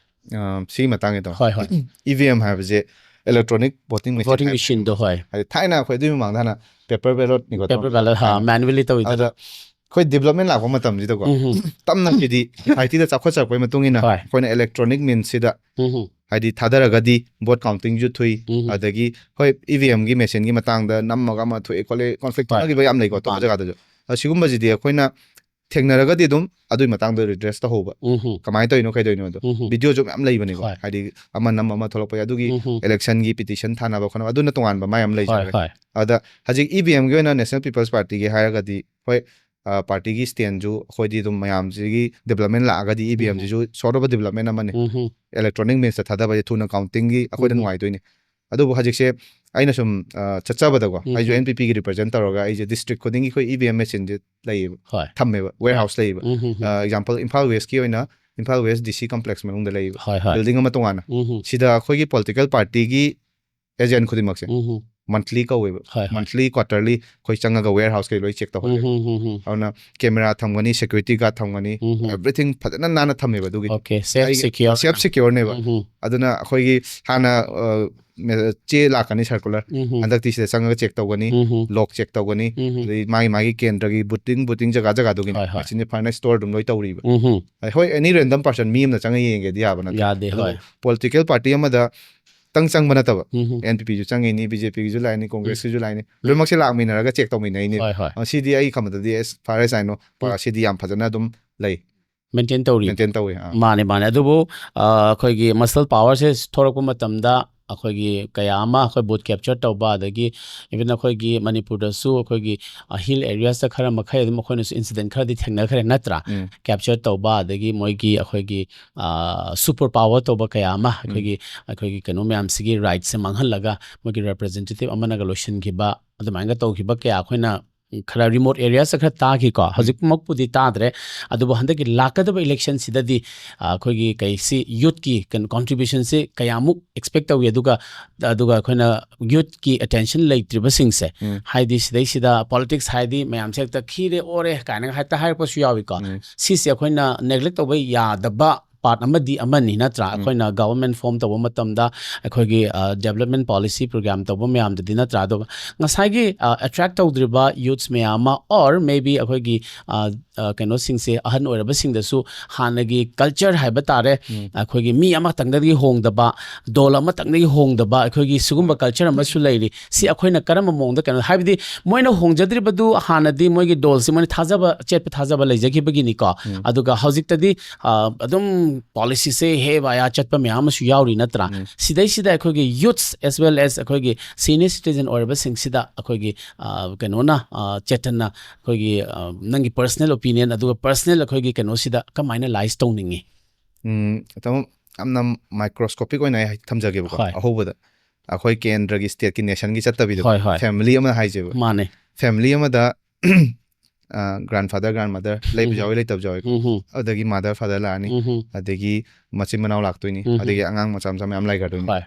ꯑ, ꯁꯤꯒꯤ ꯃꯇꯥꯡꯒꯤꯗꯣ, ꯍꯣꯏ ꯍꯣꯏ ꯏ ꯚꯤ ꯑꯦꯝ ꯍꯥꯏꯕꯁꯦ ꯏꯂꯦꯛꯇ꯭ꯔꯣꯅꯤꯛ ꯚꯣꯇꯤꯡ ꯚꯣꯇꯤꯡ ꯃꯦꯆꯤꯟꯗꯣ ꯍꯣꯏ꯫ ꯍꯥꯏꯗꯤ ꯊꯥꯏꯅ ꯑꯩꯈꯣꯏ ꯑꯗꯨꯒꯤ ꯃꯃꯥꯡꯗ ꯍꯥꯟꯅ ꯄꯦꯄꯔ ꯕꯦꯂꯣꯠꯅꯤꯀꯣ꯫ ꯄꯦꯄꯔ ꯕꯦꯂꯠ ꯃꯦꯅꯨꯋꯦꯂꯤ ꯇꯧꯋꯤꯗ꯫ ꯑꯗ ꯑꯩꯈꯣꯏ ꯗꯤꯕꯂꯞꯃꯦꯟ ꯂꯥꯛꯄ ꯃꯇꯝꯁꯤꯗꯀꯣ, ꯎꯝ ꯍꯝ꯫ ꯇꯞꯅ ꯍꯥꯏꯗꯤ ꯁꯣꯁꯥꯏꯇꯤꯗ ꯆꯥꯎꯈꯠꯆꯔꯛꯄꯒꯤ ꯃꯇꯨꯡ ꯏꯟꯅ ꯍꯣꯏ꯫ ꯑꯩꯈꯣꯏꯅ ꯏꯂꯦꯛꯇ꯭ꯔꯣꯅꯤꯛ ꯃꯤꯟꯁꯤꯗ ꯎꯝ ꯍꯝ꯫ ꯍꯥꯏꯗꯤ ꯊꯥꯗꯔꯒꯗꯤ ꯚꯣꯠ ꯀꯥꯎꯟꯇꯤꯡꯁꯨ ꯊꯨꯏ꯫ ꯎꯝ ꯍꯝ꯫ ꯑꯗꯒꯤ ꯍꯣꯏ, ꯏ ꯚꯤ ꯑꯦꯝꯒꯤ ꯃꯦꯆꯤꯟꯒꯤ ꯃꯇꯥꯡꯗ ꯅꯝꯃꯒ ꯑꯃ ꯊꯣꯛꯑꯦ ꯈꯣꯠꯂꯦ, ꯀꯣꯟꯐ꯭ꯂꯤꯛ ꯍꯣꯏ꯫ ꯊꯣꯛꯅꯈꯤꯕ ꯌꯥꯝ ꯂꯩꯀꯣ ꯑꯇꯣꯞꯄ ꯃꯥꯅꯦ꯫ ꯖꯒꯥꯗꯁꯨ꯫ ꯑꯗꯣ ꯁꯤꯒꯨꯝꯕꯁꯤꯗꯤ ꯑꯩꯈꯣꯏꯅ ꯊꯦꯡꯅꯔꯒꯗꯤ ꯑꯗꯨꯝ ꯑꯗꯨꯒꯤ ꯃꯇꯥꯡꯗ ꯔꯤꯗ꯭ꯔꯦꯁ ꯇꯧꯍꯧꯕ꯫ ꯎꯝ ꯍꯝ꯫ ꯀꯃꯥꯏꯅ ꯇꯧꯔꯤꯅꯣ ꯀꯩꯗꯧꯔꯤꯅꯣꯗꯣ꯫ ꯎꯝ ꯍꯝ꯫ ꯚꯤꯗꯤꯑꯣꯁꯨ ꯃꯌꯥꯝ ꯂꯩꯕꯅꯤꯀꯣ꯫ ꯍꯣꯏ꯫ ꯍꯥꯏꯗꯤ ꯑꯃ ꯅꯝ ꯑꯃ ꯊꯣꯛꯂꯛꯄ ꯌꯥꯏ꯫ ꯑꯗꯨꯒꯤ ꯎꯝ ꯍꯝ꯫ ꯏꯂꯦꯛꯁꯟꯒꯤ ꯄꯤꯇꯤꯁꯟ ꯊꯥꯅꯕ ꯈꯣꯠꯅꯕ ꯑꯗꯨꯅ ꯇꯣꯉꯥꯟꯕ ꯃꯥ ꯌꯥꯝ ꯍꯣꯏ ꯂꯩꯖꯔꯦ꯫ ꯍꯣꯏ꯫ ꯑꯗ ꯍꯧꯖꯤꯛ ꯏ ꯚꯤ ꯑꯦꯝꯒꯤ ꯑꯣꯏꯅ ꯅꯦꯁꯅꯦꯜ ꯄꯤꯄꯜꯁ ꯄꯥꯔꯇꯤꯒꯤ ꯍꯥꯏꯔꯒꯗꯤ ꯍꯣꯏ, ꯑ, ꯄꯥꯔꯇꯤꯒꯤ ꯁ꯭ꯇꯦꯟꯁꯨ ꯑꯩꯈꯣꯏꯗꯤ ꯑꯗꯨꯝ ꯃꯌꯥꯝꯁꯤꯒꯤ ꯗꯤꯕꯂꯞꯃꯦꯟ ꯂꯥꯛꯑꯒꯗꯤ ꯏ ꯚꯤ ꯑꯦꯝꯁꯤꯁꯨ ꯁꯣꯔꯠ ꯑꯣꯐ ꯗꯤꯕꯂꯞꯃꯦꯟ ꯑꯃꯅꯤ꯫ ꯎꯝ ꯍꯝ꯫ ꯏꯂꯦꯛꯇ꯭ꯔꯣꯅꯤꯛ ꯃꯤꯟꯁꯇ ꯊꯥꯗꯕꯁꯦ ꯊꯨꯅ ꯀꯥꯎꯟꯇꯤꯡꯒꯤ ꯑꯩꯈꯣꯏꯗ ꯎꯝ꯫ ꯅꯨꯡꯉꯥꯏꯗꯣꯏꯅꯤ꯫ ꯑꯗꯨꯕꯨ ꯍꯧꯖꯤꯛꯁꯦ ꯑꯩꯅ ꯁꯨꯝ, ꯑ, ꯆꯠꯆꯕꯗꯀꯣ, ꯎꯝ꯫ ꯑꯩꯁꯨ ꯑꯦꯟ ꯄꯤ ꯄꯤꯒꯤ ꯔꯤꯄ꯭ꯔꯖꯦꯟ ꯇꯧꯔꯒ ꯑꯩꯁꯦ ꯗꯤꯁꯇ꯭ꯔꯤꯛ ꯈꯨꯗꯤꯡꯒꯤ ꯑꯩꯈꯣꯏ ꯏ ꯚꯤ ꯑꯦꯝ ꯃꯦꯆꯤꯟꯁꯦ ꯂꯩꯌꯦꯕ, ꯍꯣꯏ꯫ ꯊꯝꯃꯦꯕ, ꯋꯦꯌꯔ ꯍꯥꯎꯁ ꯂꯩꯌꯦꯕ꯫ ꯎꯝ ꯍꯝ ꯍꯝ꯫ ꯑꯦꯛꯖꯥꯝꯄꯜ, ꯏꯝꯐꯥꯜ ꯋꯦꯁꯀꯤ ꯑꯣꯏꯅ ꯏꯝꯐꯥꯜ ꯋꯦꯁ ꯗꯤ ꯁꯤ ꯀꯝꯄ꯭ꯂꯦꯛꯁ ꯃꯅꯨꯡꯗ ꯂꯩꯌꯦꯕ, ꯍꯣꯏ ꯍꯣꯏ꯫ ꯕꯤꯜꯗꯤꯡ ꯑꯃ ꯇꯣꯉꯥꯟꯅ꯫ ꯎꯝ ꯍꯝ꯫ ꯁꯤꯗ ꯑꯩꯈꯣꯏꯒꯤ ꯄꯣꯂꯤꯇꯤꯀꯦꯜ ꯄꯥꯔꯇꯤꯒꯤ ꯑꯦꯖꯦꯟ ꯈꯨꯗꯤꯡꯃꯛꯁꯦ ꯎꯝ ꯍꯝ꯫ ꯃꯟꯊꯂꯤ ꯀꯧꯋꯦꯕ꯫ ꯍꯣꯏ, ꯍꯣꯏ꯫ ꯃꯟꯊꯂꯤ ꯀ꯭ꯋꯥꯇꯔꯂꯤ ꯑꯩꯈꯣꯏ ꯆꯪꯉꯒ ꯋꯦꯌꯔ ꯍꯥꯎꯁ ꯀꯩ ꯂꯣꯏ ꯆꯦꯛ ꯇꯧꯍꯜꯂꯦ꯫ ꯎꯝ, ꯎꯝ, ꯎꯝ, ꯎꯝ꯫ ꯑꯗꯨꯅ ꯀꯦꯃꯦꯔꯥ ꯊꯝꯒꯅꯤ, ꯁꯦꯀ꯭ꯌꯨꯔꯤꯇꯤ ꯒꯥꯔꯗ ꯊꯝꯒꯅꯤ, ꯎꯝ, ꯎꯝ꯫ ꯑꯦꯕ꯭ꯔꯤꯊꯤꯡ ꯐꯖꯅ ꯅꯥꯟꯅ ꯊꯝꯃꯦꯕ ꯑꯗꯨꯒꯤ꯫ Okay, safe, secure. ꯁꯦꯐ ꯁꯦꯀ꯭ꯌꯣꯔꯅꯦꯕ꯫ ꯎꯝ, ꯎꯝ꯫ ꯑꯗꯨꯅ ꯑꯩꯈꯣꯏꯒꯤ ꯍꯥꯟꯅ ꯑ, ꯃꯦ- ꯆꯦ ꯂꯥꯛꯀꯅꯤ, ꯁꯔꯀꯨꯂꯔ꯫ ꯎꯝ, ꯎꯝ꯫ ꯍꯟꯗꯛꯇꯤ ꯁꯤꯗ ꯆꯪꯉꯒ ꯆꯦꯛ ꯇꯧꯒꯅꯤ, ꯎꯝ, ꯎꯝ꯫ ꯂꯣꯛ ꯆꯦꯛ ꯇꯧꯒꯅꯤ, ꯎꯝ, ꯎꯝ꯫ ꯑꯗꯩ ꯃꯥꯒꯤ ꯃꯥꯒꯤ ꯀꯦꯟꯗ꯭ꯔꯒꯤ ꯕꯨꯇꯤꯡ ꯕꯨꯇꯤꯡ ꯖꯒꯥ ꯖꯒꯥꯗꯨꯒꯤꯅꯤ꯫ ꯍꯣꯏ, ꯍꯣꯏ꯫ ꯃꯦꯆꯤꯟꯁꯦ ꯐꯖꯅ ꯁ꯭ꯇꯣꯔ ꯑꯗꯨꯝ ꯂꯣꯏ ꯇꯧꯔꯤꯕ꯫ ꯎꯝ, ꯎꯝ꯫ ꯑꯩ ꯍꯣꯏ, ꯑꯦꯅꯤ ꯔꯦꯟꯗꯝ ꯄꯥꯔꯁꯟ ꯃꯤ ꯑꯃꯅ ꯆꯪꯉ ꯌꯦꯡꯒꯦꯗꯤ ꯌꯥꯕ ꯅꯠꯇꯦ꯫ ꯌꯥꯗꯦ, ꯍꯣꯏ꯫ ꯄꯣꯂꯤꯇꯤꯀꯦꯜ ꯄꯥꯔꯇꯤ ꯑꯃꯗ ꯇꯪ ꯆꯪꯕ ꯅꯠꯇꯕ꯫ ꯎꯝ, ꯎꯝ꯫ ꯑꯦꯟ ꯄꯤ ꯄꯤꯁꯨ ꯆꯪꯉꯤꯅꯤ, ꯕꯤ ꯖꯦ ꯄꯤꯒꯤꯁꯨ ꯂꯥꯛꯏꯅꯤ, ꯀꯣꯡꯒ꯭ꯔꯦꯁꯀꯤꯁꯨ ꯂꯥꯛꯏꯅꯤ, ꯂꯣꯏꯅꯃꯛꯁꯦ ꯂꯥꯛꯃꯤꯟꯅꯔꯒ ꯆꯦꯛ ꯇꯧꯃꯤꯟꯅꯩꯅꯦ꯫ ꯍꯣꯏ, ꯍꯣꯏ꯫ ꯑ, ꯁꯤꯗꯤ ꯑꯩ ꯈꯟꯕꯗꯗꯤ ꯑꯦꯁ ꯐꯥꯔ ꯑꯦꯁ ꯑꯥꯏꯅꯣ ꯎꯝ꯫ ꯁꯤꯗꯤ ꯌꯥꯝ ꯐꯖꯅ ꯑꯗꯨꯝ ꯂꯩ꯫ ꯃꯦꯟꯇꯦꯟ ꯇꯧꯔꯤ꯫ ꯃꯦꯟꯇꯦꯟ ꯇꯧꯋꯤ꯫ ꯑꯥ꯫ ꯃꯥꯅꯦ, ꯃꯥꯅꯦ꯫ ꯑꯗꯨꯕꯨ, ꯑ, ꯑꯩꯈꯣꯏꯒꯤ ꯃꯁꯜ ꯄꯥꯋꯔꯁꯦ ꯊꯣꯔꯛꯄ ꯃꯇꯝꯗ ꯑꯩꯈꯣꯏꯒꯤ ꯀꯌꯥ ꯑꯃ ꯑꯩꯈꯣꯏ ꯕꯨꯠ ꯀꯦꯞꯆꯔ ꯇꯧꯕ, ꯑꯗꯒꯤ ꯏꯚꯟ ꯑꯩꯈꯣꯏꯒꯤ ꯃꯅꯤꯄꯨꯔꯗꯁꯨ ꯑꯩꯈꯣꯏꯒꯤ, ꯑ, ꯍꯤꯜ ꯑꯦꯔꯤꯌꯥꯁꯇ ꯈꯔ ꯃꯈꯩ ꯑꯗꯨꯝ ꯑꯩꯈꯣꯏꯅꯁꯨ ꯏꯟꯁꯤꯗꯦꯟ ꯈꯔꯗꯤ ꯊꯦꯡꯅꯈ꯭ꯔꯦ, ꯅꯠꯇ꯭ꯔꯥ? ꯎꯝ꯫ ꯀꯦꯞꯆꯔ ꯇꯧꯕ, ꯑꯗꯒꯤ ꯃꯣꯏꯒꯤ ꯑꯩꯈꯣꯏꯒꯤ, ꯑ, ꯁꯨꯄꯔ ꯄꯥꯋꯔ ꯇꯧꯕ ꯀꯌꯥ ꯑꯃ ꯑꯩꯈꯣꯏꯒꯤ, ꯑꯩꯈꯣꯏꯒꯤ ꯀꯩꯅꯣ ꯃꯌꯥꯝꯁꯤꯒꯤ ꯔꯥꯏꯠꯁꯦ ꯃꯥꯡꯍꯜꯂꯒ ꯃꯣꯏꯒꯤ ꯔꯦꯄ꯭ꯔꯖꯦꯟꯇꯦꯇꯤꯚ ꯑꯃꯅꯒ ꯂꯣꯏꯁꯤꯟꯈꯤꯕ, ꯑꯗꯨꯃꯥꯏꯅ ꯇꯧꯈꯤꯕ ꯀꯌꯥ ꯑꯩꯈꯣꯏꯅ ꯈꯔ ꯔꯤꯃꯣꯠ ꯑꯦꯔꯤꯌꯥꯁꯇ ꯈꯔ ꯇꯥꯈꯤꯀꯣ꯫ ꯍꯧꯖꯤꯛꯃꯛꯄꯨꯗꯤ ꯇꯥꯗ꯭ꯔꯦ, ꯑꯗꯨꯕꯨ ꯍꯟꯗꯛꯀꯤ ꯂꯥꯛꯀꯗꯕ ꯏꯂꯦꯛꯁꯟꯁꯤꯗꯗꯤ, ꯑ, ꯑꯩꯈꯣꯏꯒꯤ ꯀꯩꯁꯤ ꯌꯨꯠꯀꯤ ꯀꯩꯅꯣ ꯀꯣꯟꯇ꯭ꯔꯤꯕ꯭ꯌꯨꯁꯟꯁꯤ ꯀꯌꯥꯃꯨꯛ ꯑꯦꯛꯁꯄꯦꯛ ꯇꯧꯏ, ꯑꯗꯨꯒ, ꯑꯗꯨꯒ ꯑꯩꯈꯣꯏꯅ ꯌꯨꯠꯀꯤ ꯑꯦꯇꯦꯟꯁꯟ ꯂꯩꯇ꯭ꯔꯤꯕꯁꯤꯡꯁꯦ, ꯎꯝ꯫ ꯍꯥꯏꯗꯤ ꯁꯤꯗꯩꯁꯤꯗ ꯄꯣꯂꯤꯇꯤꯛꯁ ꯍꯥꯏꯗꯤ ꯃꯌꯥꯝꯁꯦ ꯍꯦꯛꯇ ꯈꯤꯔꯦ ꯑꯣꯔꯦ ꯀꯥꯏꯅꯒ ꯍꯦꯛꯇ ꯍꯥꯏꯔꯛꯄꯁꯨ ꯌꯥꯎꯏꯀꯣ꯫ ꯎꯝ꯫ ꯁꯤꯁꯦ ꯑꯩꯈꯣꯏꯅ ꯅꯦꯒ꯭ꯂꯦꯛ ꯇꯧꯕ ꯌꯥꯗꯕ ꯄꯥꯔꯠ ꯑꯃꯗꯤ ꯑꯃꯅꯤ, ꯅꯠꯇ꯭ꯔꯥ? ꯎꯝ꯫ ꯑꯩꯈꯣꯏꯅ ꯒꯚꯔꯟꯃꯦꯟ ꯐꯣꯔꯝ ꯇꯧꯕ ꯃꯇꯝꯗ ꯑꯩꯈꯣꯏꯒꯤ, ꯑ, ꯗꯦꯕꯂꯞꯃꯦꯟ ꯄꯣꯂꯤꯁꯤ ꯄ꯭ꯔꯣꯒ꯭ꯔꯥꯝ ꯇꯧꯕ ꯃꯌꯥꯝꯗꯨꯗꯤ, ꯅꯠꯇ꯭ꯔꯥ? ꯑꯗꯨꯒ ꯉꯁꯥꯏꯒꯤ, ꯑ, ꯑꯦꯇ꯭ꯔꯦꯛ ꯇꯧꯗ꯭ꯔꯤꯕ ꯌꯨꯠꯁ ꯃꯌꯥꯝ ꯑꯃ, ꯑꯣꯔ ꯃꯦ ꯕꯤ ꯑꯩꯈꯣꯏꯒꯤ, ꯑ, ꯑ, ꯀꯩꯅꯣꯁꯤꯡꯁꯦ, ꯑꯍꯟ ꯑꯣꯏꯔꯕꯁꯤꯡꯗꯁꯨ ꯍꯥꯟꯅꯒꯤ ꯀꯜꯆꯔ ꯍꯥꯏꯕ ꯇꯥꯔꯦ, ꯎꯝ꯫ ꯑꯩꯈꯣꯏꯒꯤ ꯃꯤ ꯑꯃꯇꯪꯗꯒꯤ ꯍꯣꯡꯗꯕ, ꯗꯣꯜ ꯑꯃꯇꯪꯗꯒꯤ ꯍꯣꯡꯗꯕ ꯑꯩꯈꯣꯏꯒꯤ ꯁꯤꯒꯨꯝꯕ ꯀꯜꯆꯔ ꯑꯃꯁꯨ ꯂꯩꯔꯤ꯫ ꯁꯤ ꯑꯩꯈꯣꯏꯅ ꯀꯔꯝꯕ ꯃꯑꯣꯡꯗ ꯀꯩꯅꯣ, ꯍꯥꯏꯕꯗꯤ ꯃꯣꯏꯅ ꯍꯣꯡꯖꯗ꯭ꯔꯤꯕꯗꯨ ꯍꯥꯟꯅꯗꯤ ꯃꯣꯏꯒꯤ ꯗꯣꯜꯁꯤ ꯃꯣꯏꯅ ꯊꯥꯖꯕ, ꯑꯆꯦꯠꯄ ꯊꯥꯖꯕ ꯂꯩꯖꯈꯤꯕꯒꯤꯅꯤꯀꯣ꯫ ꯎꯝ꯫ ꯑꯗꯨꯒ ꯍꯧꯖꯤꯛꯇꯗꯤ, ꯑ, ꯑꯗꯨꯝ ꯄꯣꯂꯤꯁꯤꯁꯦ ꯍꯦ ꯕꯥꯌꯥ ꯆꯠꯄ ꯃꯌꯥꯝ ꯑꯃꯁꯨ ꯌꯥꯎꯔꯤ, ꯅꯠꯇ꯭ꯔꯥ? ꯎꯝ꯫ ꯁꯤꯗꯩꯁꯤꯗ ꯑꯩꯈꯣꯏꯒꯤ ꯌꯨꯠꯁ ꯑꯦꯁ ꯋꯦꯜ ꯑꯦꯁ ꯑꯩꯈꯣꯏꯒꯤ ꯁꯤꯅꯤꯌꯔ ꯁꯤꯇꯤꯖꯟ ꯑꯣꯏꯔꯕꯁꯤꯡꯁꯤꯗ ꯑꯩꯈꯣꯏꯒꯤ, ꯑ, ꯀꯩꯅꯣꯅ, ꯑ, ꯆꯦꯇꯟꯅ ꯑꯩꯈꯣꯏꯒꯤ, ꯑ, ꯅꯪꯒꯤ ꯄꯔꯁꯅꯦꯜ ꯑꯣꯄꯤꯅꯤꯌꯟ ꯑꯗꯨꯒ ꯄꯔꯁꯅꯦꯜ ꯑꯩꯈꯣꯏꯒꯤ ꯀꯩꯅꯣꯁꯤꯗ ꯀꯃꯥꯏꯅ ꯂꯥꯏꯁ ꯇꯧꯅꯤꯡꯉꯤ? ꯎꯝ, ꯇꯥꯃꯣ, ꯌꯥꯝꯅ ꯃꯥꯏꯀ꯭ꯔꯣꯁꯀꯣꯄꯤꯛ ꯑꯣꯏꯅ ꯑꯩ ꯊꯝꯖꯒꯦꯕꯀꯣ꯫ ꯍꯣꯏ꯫ ꯑꯍꯧꯕꯗ ꯑꯩꯈꯣꯏ ꯀꯦꯟꯗ꯭ꯔꯒꯤ ꯁ꯭ꯇꯦꯠꯀꯤ ꯅꯦꯁꯟꯒꯤ ꯆꯠꯇꯕꯤꯗ ꯍꯣꯏ, ꯍꯣꯏ꯫ ꯐꯦꯃꯤꯂꯤ ꯑꯃ ꯍꯥꯏꯖꯦꯕ꯫ ꯃꯥꯅꯦ꯫ ꯐꯦꯃꯤꯂꯤ ꯑꯃꯗ ꯒ꯭ꯔꯥꯟꯐꯥꯗꯔ ꯒ꯭ꯔꯥꯟꯃꯗꯔ ꯂꯩꯕ ꯎꯝ꯫ ꯌꯥꯎꯋꯤ, ꯂꯩꯇꯕꯁꯨ ꯌꯥꯎꯋꯤ꯫ ꯎꯝ, ꯎꯝ꯫ ꯑꯗꯒꯤ ꯃꯥꯗꯔ ꯐꯥꯗꯔ ꯂꯥꯛꯑꯅꯤ, ꯎꯝ, ꯎꯝ꯫ ꯑꯗꯒꯤ ꯃꯆꯤꯟ ꯃꯅꯥꯎ ꯂꯥꯛꯇꯣꯏꯅꯤ, ꯎꯝ, ꯎꯝ꯫ ꯑꯗꯒꯤ ꯑꯉꯥꯡ ꯃꯆꯥ ꯃꯆꯥ ꯃꯌꯥꯝ ꯂꯩꯈ꯭ꯔꯗꯣꯏꯅꯤ꯫ ꯍꯣꯏ꯫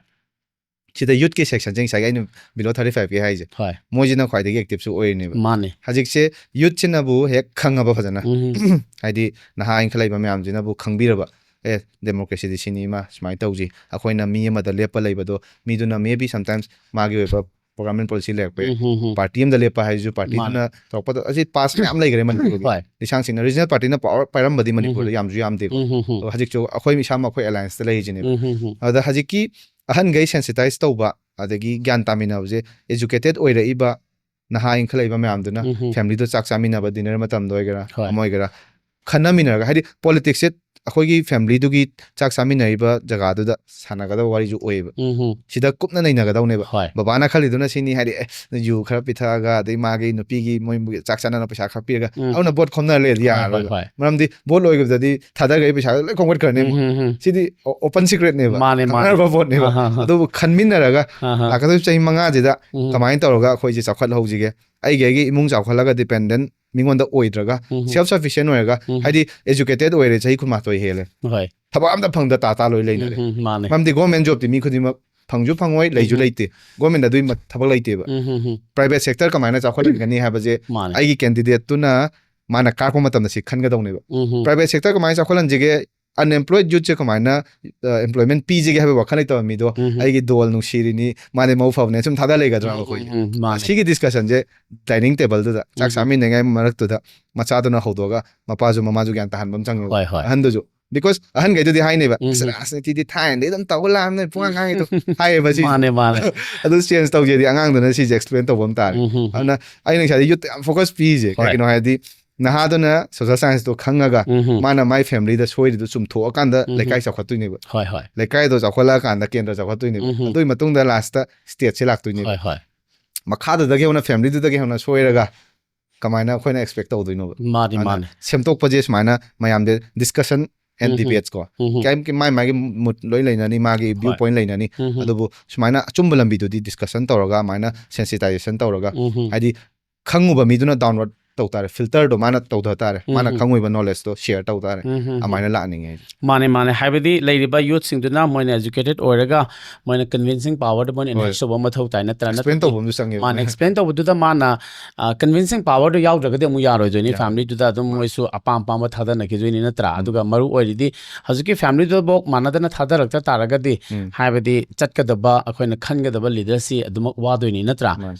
ꯁꯤꯗ youth ꯀꯤ section ꯁꯦ, ꯉꯁꯥꯏꯒꯤ ꯑꯩꯅ below thirty five ꯀꯤ ꯍꯥꯏꯁꯦ, ꯍꯣꯏ ꯃꯣꯏꯁꯤꯅ ꯈ꯭ꯋꯥꯏꯗꯒꯤ active ꯁꯨ ꯑꯣꯏꯔꯤꯅꯦꯕ꯫ ꯃꯥꯅꯦ ꯍꯧꯖꯤꯛꯁꯦ youth ꯁꯤꯅꯕꯨ ꯍꯦꯛ ꯈꯪꯉꯕ ꯐꯖꯅ, ꯎꯝ ꯍꯥꯏꯗꯤ ꯅꯍꯥ ꯏꯟꯈꯠꯂꯛꯏꯕ ꯃꯌꯥꯝꯁꯤꯅꯕꯨ ꯈꯪꯕꯤꯔꯕ, ꯑꯦ, democracy ꯗꯤ ꯁꯤꯅꯤ, ꯏꯃꯥ ꯁꯨꯃꯥꯏꯅ ꯇꯧꯁꯤ, ꯑꯩꯈꯣꯏꯅ ꯃꯤ ꯑꯃꯗ ꯂꯦꯞꯄ ꯂꯩꯕꯗꯣ, ꯃꯤꯗꯨꯅ maybe sometimes ꯃꯥꯒꯤ ꯑꯣꯏꯕ program and policy ꯂꯩꯔꯛꯄ ꯌꯥꯏ꯫ ꯎꯝ ꯎꯝ ꯎꯝ ꯄꯥꯔꯇꯤ ꯑꯃꯗ ꯂꯦꯞꯄ ꯍꯥꯏꯁꯤꯁꯨ ꯄꯥꯔꯇꯤꯗꯨꯅ ꯇꯧꯔꯛꯄꯗ, ꯑꯁꯤ past ꯃꯌꯥꯝ ꯂꯩꯈ꯭ꯔꯦ ꯃꯅꯤꯄꯨꯔꯒꯤ꯫ ꯍꯣꯏ ꯂꯤꯁꯥꯡꯁꯤꯠꯅ regional party ꯅ power ꯄꯥꯏꯔꯝꯕꯗꯤ ꯃꯅꯤꯄꯨꯔꯗ ꯎꯝ ꯌꯥꯝꯁꯨ ꯌꯥꯝꯗꯦꯕ꯫ ꯎꯝ ꯎꯝ ꯎꯝ ꯑꯗꯣ ꯍꯧꯖꯤꯛꯁꯨ ꯑꯩꯈꯣꯏ ꯏꯁꯥꯃꯛ ꯑꯩꯈꯣꯏ alliance ꯇ ꯂꯩꯔꯤꯁꯤꯅꯦꯕ꯫ ꯎꯝ ꯎꯝ ꯎꯝ ꯑꯗ ꯍꯧꯖꯤꯛꯀꯤ ꯑꯍꯟꯈꯩ sensitize ꯇꯧꯕ, ꯑꯗꯒꯤ ꯒ꯭ꯌꯥꯟ ꯇꯥꯃꯤꯟꯅꯕꯁꯦ, educated ꯑꯣꯏꯔꯛꯏꯕ ꯅꯍꯥ ꯏꯟꯈꯠꯂꯛꯏꯕ ꯃꯌꯥꯝꯗꯨꯅ ꯎꯝ ꯎꯝ family ꯗꯣ ꯆꯥꯛ ꯆꯥꯃꯤꯟꯅꯕ dinner ꯃꯇꯝꯗ ꯑꯣꯏꯒꯦꯔꯥ ꯍꯣꯏ ꯑꯃ ꯑꯣꯏꯒꯦꯔꯥ, ꯈꯟꯅꯃꯤꯟꯅꯔꯒ, ꯍꯥꯏꯗꯤ politics ꯁꯦ ꯑꯩꯈꯣꯏꯒꯤ family ꯗꯨꯒꯤ ꯆꯥꯛ ꯆꯥꯃꯤꯟꯅꯔꯤꯕ ꯖꯒꯥꯗꯨꯗ ꯁꯥꯟꯅꯒꯗꯕ ꯋꯥꯔꯤꯁꯨ ꯑꯣꯏꯌꯦꯕ꯫ ꯎꯝ ꯎꯝ ꯁꯤꯗ ꯀꯨꯞꯅ ꯅꯩꯅꯒꯗꯧꯅꯦꯕ꯫ ꯍꯣꯏ ꯕꯕꯥꯅ ꯈꯜꯂꯤꯗꯨꯅ ꯁꯤꯅꯤ, ꯍꯥꯏꯗꯤ, ꯑꯦ, ꯌꯨ ꯈꯔ ꯄꯤꯊꯛꯑꯒ, ꯑꯗꯩ ꯃꯥꯒꯤ ꯅꯨꯄꯤꯒꯤ ꯃꯣꯏ ꯆꯥꯛ ꯆꯥꯅꯅ ꯄꯩꯁꯥ ꯈꯔ ꯄꯤꯔꯒ ꯎꯝ ꯑꯗꯨꯅ vote ꯈꯣꯝꯅꯔ ꯂꯩꯔꯗꯤ ꯍꯣꯏ ꯍꯣꯏ ꯌꯥꯔꯔꯣꯏꯕ꯫ ꯍꯣꯏ ꯃꯔꯝꯗꯤ vote ꯂꯣꯏꯈꯤꯕꯗꯗꯤ ꯊꯥꯗꯈ꯭ꯔꯤ ꯄꯩꯁꯥꯗꯣ ꯂꯣꯏ ꯈꯣꯝꯒꯠꯈ꯭ꯔꯅꯦꯕ꯫ ꯎꯝ ꯎꯝ ꯎꯝ ꯁꯤꯗꯤ open secret ꯅꯦꯕ, ꯃꯥꯅꯦ, ꯃꯥꯅꯦ꯫ ꯈꯪꯅꯔꯕ ꯄꯣꯠꯅꯦꯕ꯫ ꯑꯍꯥ, ꯑꯍꯥ꯫ ꯑꯗꯨꯕꯨ ꯈꯟꯃꯤꯟꯅꯔꯒ ꯑꯍꯥ꯫ ꯂꯥꯛꯀꯗꯧꯔꯤꯕ ꯆꯍꯤ ꯃꯉꯥꯁꯤꯗ ꯎꯝ ꯀꯃꯥꯏꯅ ꯇꯧꯔꯒ ꯑꯩꯈꯣꯏꯁꯦ ꯆꯥꯎꯈꯠꯍꯧꯁꯤꯒꯦ, ꯑꯩꯒꯤ ꯑꯩꯒꯤ ꯏꯃꯨꯡ ꯆꯥꯎꯈꯠꯂꯒ dependent ꯃꯤꯉꯣꯟꯗ ꯑꯣꯏꯗ꯭ꯔꯒ ꯎꯝ self sufficient ꯑꯣꯏꯔꯒ, ꯎꯝ ꯍꯥꯏꯗꯤ educated ꯑꯣꯏꯔꯦ, ꯆꯍꯤ ꯀꯨꯟꯃꯥꯊꯣꯏ ꯍꯦꯜꯂꯦ, ꯍꯣꯏ ꯊꯕꯛ ꯑꯝꯇ ꯐꯪꯗ ꯇꯥ ꯇꯥ ꯂꯣꯏ ꯂꯩꯅꯔꯦ꯫ ꯎꯝ ꯎꯝ ꯃꯥꯅꯦ ꯃꯔꯝꯗꯤ government job ꯇꯤ ꯃꯤ ꯈꯨꯗꯤꯡꯃꯛ ꯐꯪꯁꯨ ꯐꯪꯉꯣꯏ, ꯂꯩꯁꯨ ꯎꯝ ꯂꯩꯇꯦ, government ꯑꯗꯨꯒꯤ ꯃ- ꯊꯕꯛ ꯂꯩꯇꯦꯕ꯫ ꯎꯝ ꯎꯝ ꯎꯝ Private sector ꯀꯃꯥꯏꯅ ꯆꯥꯎꯈꯠꯍꯟꯒꯅꯤ ꯍꯥꯏꯕꯁꯦ ꯃꯥꯅꯦ ꯑꯩꯒꯤ candidate ꯇꯨꯅ ꯃꯥꯅ ꯀꯥꯔꯛꯄ ꯃꯇꯝꯗ ꯁꯤ ꯈꯟꯒꯗꯧꯅꯦꯕ꯫ ꯎꯝ ꯎꯝ Private sector ꯀꯃꯥꯏꯅ ꯆꯥꯎꯈꯠꯍꯟꯁꯤꯒꯦ, unemployed youth ꯁꯦ ꯀꯃꯥꯏꯅ employment ꯄꯤꯁꯤꯒꯦ ꯍꯥꯏꯕ ꯋꯥꯈꯜ ꯂꯩꯇꯕ ꯃꯤꯗꯣ ꯎꯝ ꯎꯝ ꯑꯩꯒꯤ ꯗꯣꯜ ꯅꯨꯡꯁꯤꯔꯤꯅꯤ, ꯃꯥꯗꯤ ꯃꯕꯨꯛ ꯐꯕꯅꯦ, ꯁꯨꯝ ꯊꯥꯗ ꯂꯩꯒꯗ꯭ꯔꯥ ꯎꯝ ꯑꯩꯈꯣꯏꯒꯤ? ꯎꯝ ꯎꯝ ꯃꯥꯅꯦ ꯁꯤꯒꯤ discussion ꯁꯦ dining table ꯗꯨꯗ ꯆꯥꯛ ꯎꯝ ꯆꯥꯃꯤꯟꯅꯉꯥꯏ ꯃꯔꯛꯇꯨꯗ ꯃꯆꯥꯗꯨꯅ ꯍꯧꯗꯣꯛꯑꯒ ꯃꯄꯥꯁꯨ ꯃꯃꯥꯁꯨ ꯒ꯭ꯌꯥꯟ ꯇꯥꯍꯟꯕ ꯑꯃ ꯆꯪꯉꯦꯕ꯫ ꯍꯣꯏ ꯍꯣꯏ ꯑꯍꯟꯗꯨꯁꯨ, because ꯑꯍꯟꯈꯩꯗꯨꯗꯤ ꯍꯥꯏꯅꯦꯕ, ꯎꯝ "ꯑꯁ, ꯎꯝ ꯔꯥꯖꯅꯤꯇꯤꯗꯤ ꯊꯥꯏꯅꯗꯩ ꯑꯗꯨꯝ ꯇꯧꯕ ꯂꯥꯛꯑꯕꯅꯦ, ꯄꯨꯡꯉꯥꯡ ꯉꯥꯡꯉꯤꯗꯣ" ꯍꯥꯏꯌꯦꯕ ꯁꯤ꯫ ꯃꯥꯅꯦ ꯃꯥꯅꯦ ꯑꯗꯨ change ꯇꯧꯖꯦꯗꯤ ꯑꯉꯥꯡꯗꯨꯅ ꯁꯤꯁꯦ explain ꯇꯧꯕ ꯑꯃ ꯇꯥꯔꯦ꯫ ꯎꯝ ꯎꯝ ꯑꯗꯨꯅ ꯑꯩꯅ ꯉꯁꯥꯏꯗ youth ꯇ ꯌꯥꯝ focus ꯄꯤꯔꯤꯁꯦ ꯍꯣꯏ ꯀꯩꯒꯤꯅꯣ ꯍꯥꯏꯔꯗꯤ, ꯅꯍꯥꯗꯨꯅ social science ꯇꯣ ꯈꯪꯉꯒ ꯎꯝ ꯎꯝ ꯃꯥꯅ ꯃꯥꯏ family ꯗ ꯁꯣꯏꯔꯤꯗꯣ ꯆꯨꯝꯊꯣꯛꯑꯀꯥꯟꯗ ꯎꯝ ꯂꯩꯀꯥꯏ ꯆꯥꯎꯈꯠꯇꯣꯏꯅꯦꯕ꯫ ꯍꯣꯏ ꯍꯣꯏ ꯂꯩꯀꯥꯏꯗꯣ ꯆꯥꯎꯈꯠꯂꯛꯑꯀꯥꯟꯗ ꯀꯦꯟꯗ꯭ꯔ ꯆꯥꯎꯈꯠꯇꯣꯏꯅꯦꯕ꯫ ꯎꯝ ꯎꯝ ꯑꯗꯨꯒꯤ ꯃꯇꯨꯡꯗ last ꯇ state ꯁꯦ ꯂꯥꯛꯇꯣꯏꯅꯦꯕ꯫ ꯍꯣꯏ ꯍꯣꯏ ꯃꯈꯥꯗꯨꯗꯒꯤ ꯍꯧꯅ, family ꯗꯨꯗꯒꯤ ꯍꯧꯅ ꯁꯣꯏꯔꯒ ꯀꯃꯥꯏꯅ ꯑꯩꯈꯣꯏꯅ expect ꯇꯧꯗꯣꯏꯅꯣꯕ? ꯃꯥꯅꯤ ꯑꯗꯨꯅ ꯃꯥꯅꯤ ꯁꯦꯝꯗꯣꯛꯄꯁꯦ ꯁꯨꯃꯥꯏꯅ ꯃꯌꯥꯝꯁꯦ discussion and um um debates ꯀꯣ꯫ ꯎꯝ ꯎꯝ ꯀꯩꯝ ꯃꯥꯏ ꯃꯥꯒꯤ mood ꯂꯣꯏ ꯂꯩꯅꯅꯤ, ꯃꯥꯒꯤ view ꯍꯣꯏ point ꯂꯩꯅꯅꯤ꯫ ꯎꯝ ꯎꯝ ꯑꯗꯨꯕꯨ ꯁꯨꯃꯥꯏꯅ ꯑꯆꯨꯝꯕ ꯂꯝꯕꯤꯗꯨꯗꯤ discussion ꯇꯧꯔꯒ ꯑꯗꯨꯃꯥꯏꯅ sensitization ꯇꯧꯔꯒ, ꯎꯝ ꯎꯝ ꯍꯥꯏꯗꯤ ꯈꯪꯉꯨꯕ ꯃꯤꯗꯨꯅ downward ꯇꯧ ꯇꯥꯔꯦ, ꯐꯤꯜꯇꯔꯗꯣ ꯃꯥꯅ ꯇꯧꯊ ꯇꯥꯔꯦ, ꯃꯥꯅ ꯈꯪꯉꯣꯏꯕ ꯅꯣꯂꯦꯖꯇꯣ ꯁꯤꯌꯔ ꯇꯧ ꯇꯥꯔꯦ꯫ ꯑꯗꯨꯃꯥꯏꯅ ꯂꯥꯛꯍꯟꯅꯤꯡꯉꯦ ꯑꯩꯗꯤ꯫ ꯃꯥꯅꯦ, ꯃꯥꯅꯦ꯫ ꯍꯥꯏꯕꯗꯤ ꯂꯩꯔꯤꯕ ꯌꯨꯠꯁꯤꯡꯗꯨꯅ ꯃꯣꯏꯅ educated ꯑꯣꯏꯔꯒ ꯃꯣꯏꯅ convincing powerꯗ ꯃꯣꯏꯅ enhance ꯇꯧꯕ ꯃꯊꯧ ꯇꯥꯏ, ꯅꯠꯇ꯭ꯔꯥ? ꯑꯦꯛꯁꯄ꯭ꯂꯦꯟ ꯇꯧꯕ ꯑꯃꯁꯨ ꯆꯪꯉꯦꯕ꯫ ꯃꯥꯅ explain ꯇꯧꯕꯗꯨꯗ ꯃꯥꯅ convincing powerꯗꯨ ꯌꯥꯎꯗ꯭ꯔꯒꯗꯤ ꯑꯃꯨꯛ ꯌꯥꯔꯣꯏꯗꯣꯏꯅꯤ꯫ Familyꯗꯨꯗ ꯑꯗꯨꯝ ꯃꯣꯏꯁꯨ ꯑꯄꯥꯝ ꯑꯄꯥꯝꯕ ꯊꯥꯗꯅꯈꯤꯗꯣꯏꯅꯤ, ꯅꯠꯇ꯭ꯔꯥ? ꯑꯗꯨꯒ ꯃꯔꯨ ꯑꯣꯏꯔꯤꯗꯤ ꯍꯧꯖꯤꯛꯀꯤ familyꯗꯨꯐꯥꯎ ꯃꯥꯟꯅꯗꯅ ꯊꯥꯗꯔꯛꯇ ꯇꯥꯔꯒꯗꯤ, ꯍꯥꯏꯕꯗꯤ ꯆꯠꯀꯗꯕ ꯑꯩꯈꯣꯏꯅ ꯈꯟꯒꯗꯕ leaderꯁꯤ ꯑꯗꯨꯃꯛ ꯋꯥꯗꯣꯏꯅꯤ, ꯅꯠꯇ꯭ꯔꯥ?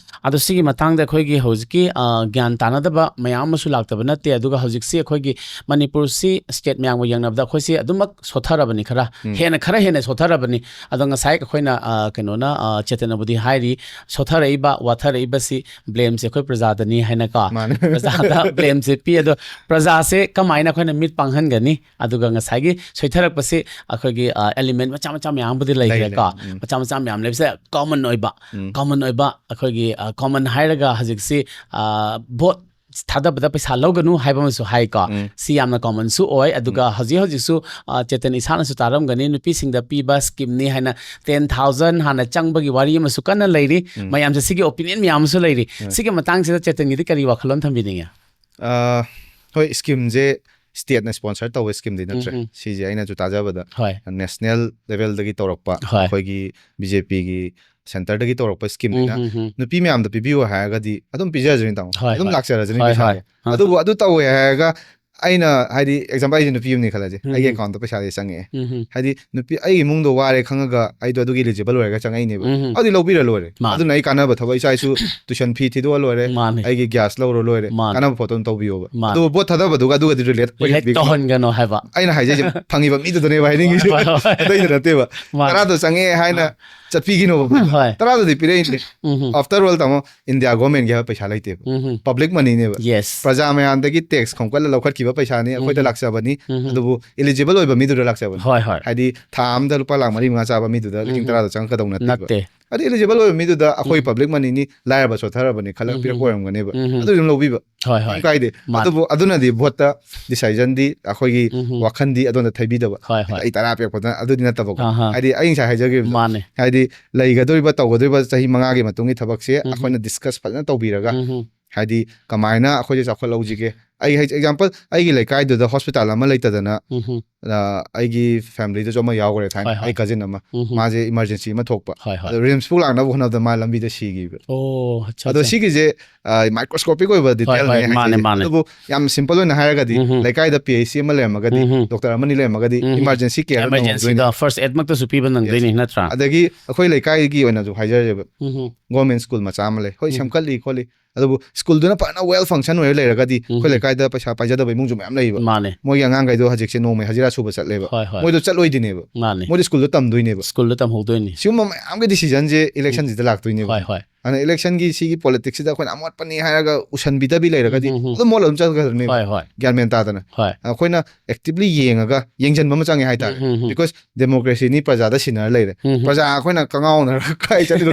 ꯑꯗꯣ ꯁꯤꯒꯤ ꯃꯇꯥꯡꯗ ꯑꯩꯈꯣꯏꯒꯤ ꯍꯧꯖꯤꯛꯀꯤ, ꯑ, ꯒ꯭ꯌꯥꯟ ꯇꯥꯅꯗꯕ ꯃꯌꯥꯝ ꯑꯃꯁꯨ ꯂꯥꯛꯇꯕ ꯅꯠꯇꯦ꯫ ꯑꯗꯨꯒ ꯍꯧꯖꯤꯛꯁꯤ ꯑꯩꯈꯣꯏꯒꯤ ꯃꯅꯤꯄꯨꯔꯁꯤ state ꯃꯌꯥꯝꯒ ꯌꯦꯡꯅꯕꯗ ꯑꯩꯈꯣꯏꯁꯤ ꯑꯗꯨꯃꯛ ꯁꯣꯠꯊꯔꯕꯅꯤ, ꯈꯔ ꯍꯦꯟꯅ, ꯈꯔ ꯍꯦꯟꯅ ꯁꯣꯠꯊꯔꯕꯅꯤ꯫ ꯑꯗꯣ ꯉꯁꯥꯏ ꯑꯩꯈꯣꯏꯅ, ꯑ, ꯀꯩꯅꯣꯅ, ꯑ, ꯆꯦꯇꯟꯅꯕꯨꯗꯤ ꯍꯥꯏꯔꯤ, ꯁꯣꯠꯊꯔꯛꯏꯕ, ꯋꯥꯊꯔꯛꯏꯕꯁꯤ blameꯁꯦ ꯑꯩꯈꯣꯏ ꯄ꯭ꯔꯖꯥꯗꯅꯤ ꯍꯥꯏꯅꯀꯣ꯫ ꯃꯥꯅꯦ꯫ ꯄ꯭ꯔꯖꯥꯗ blameꯁꯦ ꯄꯤ꯫ ꯑꯗꯣ ꯄ꯭ꯔꯖꯥꯁꯦ ꯀꯃꯥꯏꯅ ꯑꯩꯈꯣꯏꯅ ꯃꯤꯠ ꯄꯥꯡꯍꯟꯒꯅꯤ? ꯑꯗꯨꯒ ꯉꯁꯥꯏꯒꯤ ꯁꯣꯏꯊꯔꯛꯄꯁꯤ ꯑꯩꯈꯣꯏꯒꯤ, ꯑ, element ꯃꯆꯥ ꯃꯆꯥ ꯃꯌꯥꯝꯕꯨꯗꯤ ꯂꯩ, ꯂꯩꯈ꯭ꯔꯦꯀꯣ꯫ ꯂꯩ꯫ ꯎꯝ꯫ ꯃꯆꯥ ꯃꯆꯥ ꯃꯌꯥꯝ ꯂꯩꯕꯁꯦ common ꯑꯣꯏꯕ, ꯎꯝ꯫ common ꯑꯣꯏꯕ ꯑꯩꯈꯣꯏꯒꯤ, ꯑ, common ꯍꯥꯏꯔꯒ ꯍꯧꯖꯤꯛꯁꯤ, ꯑ, vote ꯊꯥꯗꯕꯗ ꯄꯩꯁꯥ ꯂꯧꯒꯅꯨ ꯍꯥꯏꯕ ꯑꯃꯁꯨ ꯍꯥꯏꯀꯣ꯫ ꯎꯝ꯫ ꯁꯤ ꯌꯥꯝꯅ commonꯁꯨ ꯑꯣꯏ꯫ ꯑꯗꯨꯒ ꯍꯧꯖꯤꯛ ꯍꯧꯖꯤꯛꯁꯨ, ꯑ, ꯆꯦꯇꯟ ꯏꯁꯥꯅꯁꯨ ꯇꯥꯔꯝꯒꯅꯤ, ꯅꯨꯄꯤꯁꯤꯡꯗ ꯄꯤꯕ schemeꯅꯤ ꯍꯥꯏꯅ ten thousand ꯍꯥꯟꯅ ꯆꯪꯕꯒꯤ ꯋꯥꯔꯤ ꯑꯃꯁꯨ ꯀꯟꯅ ꯂꯩꯔꯤ꯫ ꯎꯝ꯫ ꯃꯌꯥꯝꯁꯦ ꯁꯤꯒꯤ opinion ꯃꯌꯥꯝ ꯑꯃꯁꯨ ꯂꯩꯔꯤ꯫ ꯎꯝ꯫ ꯁꯤꯒꯤ ꯃꯇꯥꯡꯁꯤꯗ ꯆꯦꯇꯟꯒꯤꯗꯤ ꯀꯔꯤ ꯋꯥꯈꯜꯂꯣꯟ ꯊꯝꯕꯤꯅꯤꯡꯉꯦ? ꯑ, ꯍꯣꯏ, schemeꯁꯦ stateꯅ sponsor ꯇꯧꯕ schemeꯗꯤ ꯅꯠꯇ꯭ꯔꯦ꯫ ꯎꯝ, ꯎꯝ꯫ ꯁꯤꯁꯦ ꯑꯩꯅꯁꯨ ꯇꯥꯖꯕꯗ ꯍꯣꯏ꯫ national levelꯗꯒꯤ ꯇꯧꯔꯛꯄ, ꯍꯣꯏ꯫ ꯑꯩꯈꯣꯏꯒꯤ BJPꯒꯤ centreꯗꯒꯤ ꯇꯧꯔꯛꯄ schemeꯅꯤꯅ ꯎꯝ, ꯎꯝ, ꯎꯝ꯫ ꯅꯨꯄꯤ ꯃꯌꯥꯝꯗ ꯄꯤꯕꯤꯌꯨ ꯍꯥꯏꯔꯒꯗꯤ ꯑꯗꯨꯝ ꯄꯤꯖꯔꯖꯅꯤ, ꯇꯥꯃꯣ꯫ ꯍꯣꯏ, ꯑꯗꯨꯝ ꯍꯣꯏ꯫ ꯂꯥꯛꯆꯔꯖꯅꯤ ꯍꯣꯏ, ꯄꯩꯁꯥꯁꯦ꯫ ꯍꯣꯏ꯫ ꯑꯥ꯫ ꯑꯗꯨꯕꯨ ꯑꯗꯨ ꯇꯧꯋꯦ ꯍꯥꯏꯔꯒ ꯑꯩꯅ, ꯍꯥꯏꯗꯤ, example, ꯑꯩꯁꯦ ꯅꯨꯄꯤ ꯑꯃꯅꯤ ꯈꯜꯂꯁꯦ, ꯎꯝ, ꯑꯩꯒꯤ ꯎꯝ꯫ accountꯇ ꯄꯩꯁꯥꯁꯦ ꯆꯪꯉꯛꯑꯦ꯫ ꯎꯝ, ꯎꯝ꯫ ꯍꯥꯏꯗꯤ, ꯅꯨꯄꯤ, ꯑꯩꯒꯤ ꯏꯃꯨꯡꯗꯣ ꯋꯥꯔꯦ ꯈꯪꯉꯒ ꯑꯩꯗꯣ ꯑꯗꯨꯒꯤ eligible ꯑꯣꯏꯔꯒ ꯆꯪꯉꯛꯏꯅꯦꯕ꯫ ꯎꯝ, ꯎꯝ꯫ ꯑꯗꯨꯗꯤ ꯂꯧꯕꯤꯔ ꯂꯣꯏꯔꯦ꯫ ꯃꯥꯅꯦ꯫ ꯑꯗꯨꯅ ꯑꯩ ꯀꯥꯟꯅꯕ ꯊꯕꯛ, ꯏꯆꯥ ꯏꯁꯨ tuition fee ꯊꯤꯗꯣꯛꯑ ꯂꯣꯏꯔꯦ, ꯃꯥꯅꯦ꯫ ꯑꯩꯒꯤ gas ꯂꯧꯔ ꯂꯣꯏꯔꯦ, ꯃꯥꯅꯦ꯫ ꯀꯥꯟꯅꯕ ꯄꯣꯠꯇꯣ ꯑꯗꯨꯝ ꯇꯧꯕꯤꯌꯣꯕ꯫ ꯃꯥꯅꯦ꯫ ꯑꯗꯨꯕꯨ vote ꯊꯥꯗꯕꯗꯨꯒ ꯑꯗꯨꯒꯗꯤ relate Relate ꯇꯧꯍꯟꯒꯅꯣ ꯍꯥꯏꯕ꯫ ꯑꯩꯅ ꯍꯥꯏꯖꯩꯁꯦ, ꯐꯪꯉꯤꯕ ꯃꯤꯗꯨꯗꯅꯦꯕ ꯍꯥꯏꯅꯤꯡꯉꯤꯁꯦ꯫ ꯍꯣꯏ, ꯍꯣꯏ, ꯍꯣꯏ꯫ ꯑꯇꯩꯗ ꯅꯠꯇꯦꯕ꯫ ꯃꯥꯅꯦ꯫ ꯇꯔꯥꯗꯣ ꯆꯪꯉꯛꯑꯦ ꯍꯥꯏꯅ ꯆꯠꯄꯤꯒꯤꯅꯣꯕ꯫ ꯍꯣꯏ꯫ ꯇꯔꯥꯗꯨꯗꯤ ꯄꯤꯔꯛꯏꯅꯦ꯫ ꯎꯝ, ꯎꯝ꯫ After all, ꯇꯥꯃꯣ, India governmentꯀꯤ ꯍꯥꯏꯕ ꯄꯩꯁꯥ ꯂꯩꯇꯦꯕ꯫ ꯎꯝ, ꯎꯝ꯫ Public moneyꯅꯦꯕ꯫ Yes꯫ ꯄ꯭ꯔꯖꯥ ꯃꯌꯥꯝꯗꯒꯤ tax ꯈꯣꯝꯀꯠꯂ ꯂꯧꯈꯠꯈꯤꯕ ꯄꯩꯁꯥꯅꯤ, ꯑꯩꯈꯣꯏꯗ ꯎꯝ꯫ ꯂꯥꯛꯆꯕꯅꯤ꯫ ꯎꯝ꯫ ꯑꯗꯨꯕꯨ eligible ꯑꯣꯏꯕ ꯃꯤꯗꯨꯗ ꯂꯥꯛꯆꯕꯅꯤ꯫ ꯍꯣꯏ, ꯍꯣꯏ꯫ ꯍꯥꯏꯗꯤ, ꯊꯥ ꯑꯝꯗ ꯂꯨꯄꯥ ꯂꯥꯛ ꯃꯔꯤ ꯃꯉꯥ ꯆꯥꯕ ꯃꯤꯗꯨꯗ ꯂꯤꯁꯤꯡ ꯎꯝ꯫ ꯇꯔꯥꯗꯣ ꯆꯪꯉꯛꯀꯗꯧ ꯅꯠꯇꯦꯕ꯫ ꯅꯠꯇꯦ꯫ ꯑꯗꯨ eligible ꯑꯣꯏꯕ ꯃꯤꯗꯨꯗ ꯑꯩꯈꯣꯏ ꯎꯝ꯫ Public moneyꯅꯤ, ꯂꯥꯏꯔꯕ ꯁꯣꯠꯊꯔꯕꯅꯤ ꯈꯜꯂꯒ ꯎꯝ, ꯄꯤꯔꯛꯄ ꯎꯝ꯫ ꯑꯣꯏꯔꯝꯒꯅꯦꯕ꯫ ꯎꯝ, ꯎꯝ꯫ ꯑꯗꯨ ꯑꯗꯨꯝ ꯂꯧꯕꯤꯕ꯫ ꯍꯣꯏ, ꯍꯣꯏ꯫ ꯀꯩꯝ ꯀꯥꯏꯗꯦ꯫ ꯃꯥꯅꯦ꯫ ꯑꯗꯨꯕꯨ ꯑꯗꯨꯅꯗꯤ voteꯇ decisionꯗꯤ, ꯑꯩꯈꯣꯏꯒꯤ ꯎꯝ, ꯎꯝ꯫ ꯋꯥꯈꯜꯗꯤ ꯑꯗꯣꯝꯗ ꯊꯩꯕꯤꯗꯕ꯫ ꯍꯣꯏ, ꯍꯣꯏ꯫ ꯑꯩ ꯇꯔꯥ ꯄꯤꯔꯛꯄꯗ ꯑꯗꯨꯗꯤ ꯅꯠꯇꯕꯀꯣ꯫ ꯑꯍꯥ꯫ ꯍꯥꯏꯗꯤ, ꯑꯩ ꯉꯁꯥꯏ ꯍꯥꯏꯖꯈꯤꯕꯗꯣ꯫ ꯃꯥꯅꯦ꯫ ꯍꯥꯏꯗꯤ, ꯂꯩꯒꯗꯧꯔꯤꯕ, ꯇꯧꯒꯗꯧꯔꯤꯕ ꯆꯍꯤ ꯃꯉꯥꯒꯤ ꯃꯇꯨꯡꯒꯤ ꯊꯕꯛꯁꯦ ꯎꯝ꯫ ꯑꯩꯈꯣꯏꯅ discuss ꯐꯖꯅ ꯇꯧꯕꯤꯔꯒ, ꯎꯝ, ꯎꯝ꯫ ꯍꯥꯏꯗꯤ ꯀꯃꯥꯏꯅ ꯑꯩꯈꯣꯏꯁꯦ ꯆꯥꯎꯈꯠꯍꯧꯁꯤꯒꯦ꯫ ꯑꯩ example, ꯑꯩꯒꯤ ꯂꯩꯀꯥꯏꯗꯨꯗ hospital ꯑꯃ ꯂꯩꯇꯗꯅ, ꯎꯝ ꯍꯝ, ꯑ, ꯑꯩꯒꯤ familyꯗꯁꯨ ꯑꯃ ꯌꯥꯎꯈ꯭ꯔꯦ ꯊꯥꯏꯅ, ꯍꯣꯏ, ꯍꯣꯏ꯫ ꯑꯩ cousin ꯑꯃ, ꯎꯝ ꯍꯝ, ꯃꯥꯁꯦ emergency ꯑꯃ ꯊꯣꯛꯄ, ꯍꯣꯏ, ꯍꯣꯏ꯫ ꯑꯗꯣ RIMSꯐꯥꯎ ꯂꯥꯛꯅꯕ ꯍꯣꯠꯅꯕꯗ ꯃꯥ ꯂꯝꯕꯤꯗ ꯁꯤꯈꯤꯕ꯫ ꯑꯣ, ꯑꯠꯆꯥ, ꯑꯗꯣ ꯑꯠꯆꯥ꯫ ꯁꯤꯒꯤꯁꯦ microscopic ꯑꯣꯏꯕ detail ꯍꯣꯏ, ꯃꯥꯅꯦ, ꯃꯥꯅꯦ꯫ ꯑꯗꯨꯕꯨ ꯌꯥꯝ simple ꯑꯣꯏꯅ ꯍꯥꯏꯔꯒꯗꯤ, ꯎꯝ ꯍꯝ, ꯂꯩꯀꯥꯏꯗ PHC ꯑꯃ ꯂꯩꯔꯝꯃꯒꯗꯤ, ꯎꯝ ꯍꯝ꯫ doctor ꯑꯃꯅꯤ ꯂꯩꯔꯝꯃꯒꯗꯤ, ꯎꯝ ꯍꯝ꯫ emergency care ꯅꯪꯍꯧꯗꯣꯏꯅꯤ꯫ Emergencyꯗ first aidꯃꯛꯇꯁꯨ ꯄꯤꯕ ꯅꯪꯗꯣꯏꯅꯤ, ꯅꯠꯇ꯭ꯔꯥ? ꯑꯗꯒꯤ ꯑꯩꯈꯣꯏ ꯂꯩꯀꯥꯏꯒꯤ ꯑꯣꯏꯅꯁꯨ ꯍꯥꯏꯖꯔꯦꯕ, ꯎꯝ ꯍꯝ, government school ꯃꯆꯥ ꯑꯃ ꯂꯩ, ꯍꯣꯏ, ꯎꯝ꯫ ꯁꯦꯝꯒꯠꯂꯤ ꯈꯣꯠꯂꯤ, ꯑꯗꯨꯕꯨ schoolꯗꯨꯅ ꯐꯖꯅ well function ꯑꯣꯏꯔ ꯂꯩꯔꯒꯗꯤ, ꯎꯝ꯫ ꯑꯩꯈꯣꯏ ꯂꯩꯀꯥꯏꯗ ꯄꯩꯁꯥ ꯄꯥꯏꯖꯗꯕ ꯏꯃꯨꯡꯁꯨ ꯃꯌꯥꯝ ꯂꯩꯌꯦꯕ꯫ ꯃꯥꯅꯦ꯫ ꯍꯣꯏ, ꯍꯣꯏ꯫ ꯃꯣꯏꯗꯣ ꯆꯠꯂꯣꯏꯗꯣꯏꯅꯦꯕ꯫ ꯃꯥꯅꯦ꯫ ꯃꯣꯏꯗꯤ schoolꯗ ꯇꯝꯗꯣꯏꯅꯦꯕ꯫ Schoolꯗ ꯇꯝꯍꯧꯗꯣꯏꯅꯤ꯫ ꯁꯤꯒꯨꯝꯕ ꯃꯌꯥꯝꯒꯤ decisionꯁꯦ electionꯁꯤꯗ ꯂꯥꯛꯇꯣꯏꯅꯦꯕ꯫ ꯍꯣꯏ, ꯍꯣꯏ꯫ ꯑꯗꯨꯅ electionꯒꯤ ꯁꯤꯒꯤ politicsꯁꯤꯗ ꯑꯩꯈꯣꯏꯅ ꯑꯃꯣꯠꯄꯅꯤ ꯍꯥꯏꯔꯒ ꯎꯁꯟꯕꯤꯗꯕꯤ ꯂꯩꯔꯒꯗꯤ, ꯎꯝ, ꯎꯝ, ꯎꯝ꯫ ꯑꯗꯨꯝ ꯃꯣꯠꯂ ꯑꯗꯨꯝ ꯆꯠꯈ꯭ꯔꯅꯦꯕ꯫ ꯍꯣꯏ, ꯍꯣꯏ꯫ ꯒ꯭ꯌꯥꯟ ꯃꯦꯟ ꯇꯥꯗꯅ꯫ ꯍꯣꯏ꯫ ꯑꯩꯈꯣꯏꯅ actively ꯌꯦꯡꯉꯒ ꯌꯦꯡꯁꯤꯟꯕ ꯑꯃ ꯆꯪꯉꯦ ꯍꯥꯏꯇꯥꯔꯦ꯫ ꯎꯝ, ꯎꯝ, ꯎꯝ꯫ Because democracyꯅꯤ, ꯄ꯭ꯔꯖꯥꯗ ꯁꯤꯟꯅꯔ ꯂꯩꯔꯦ꯫ ꯎꯝ, ꯎꯝ꯫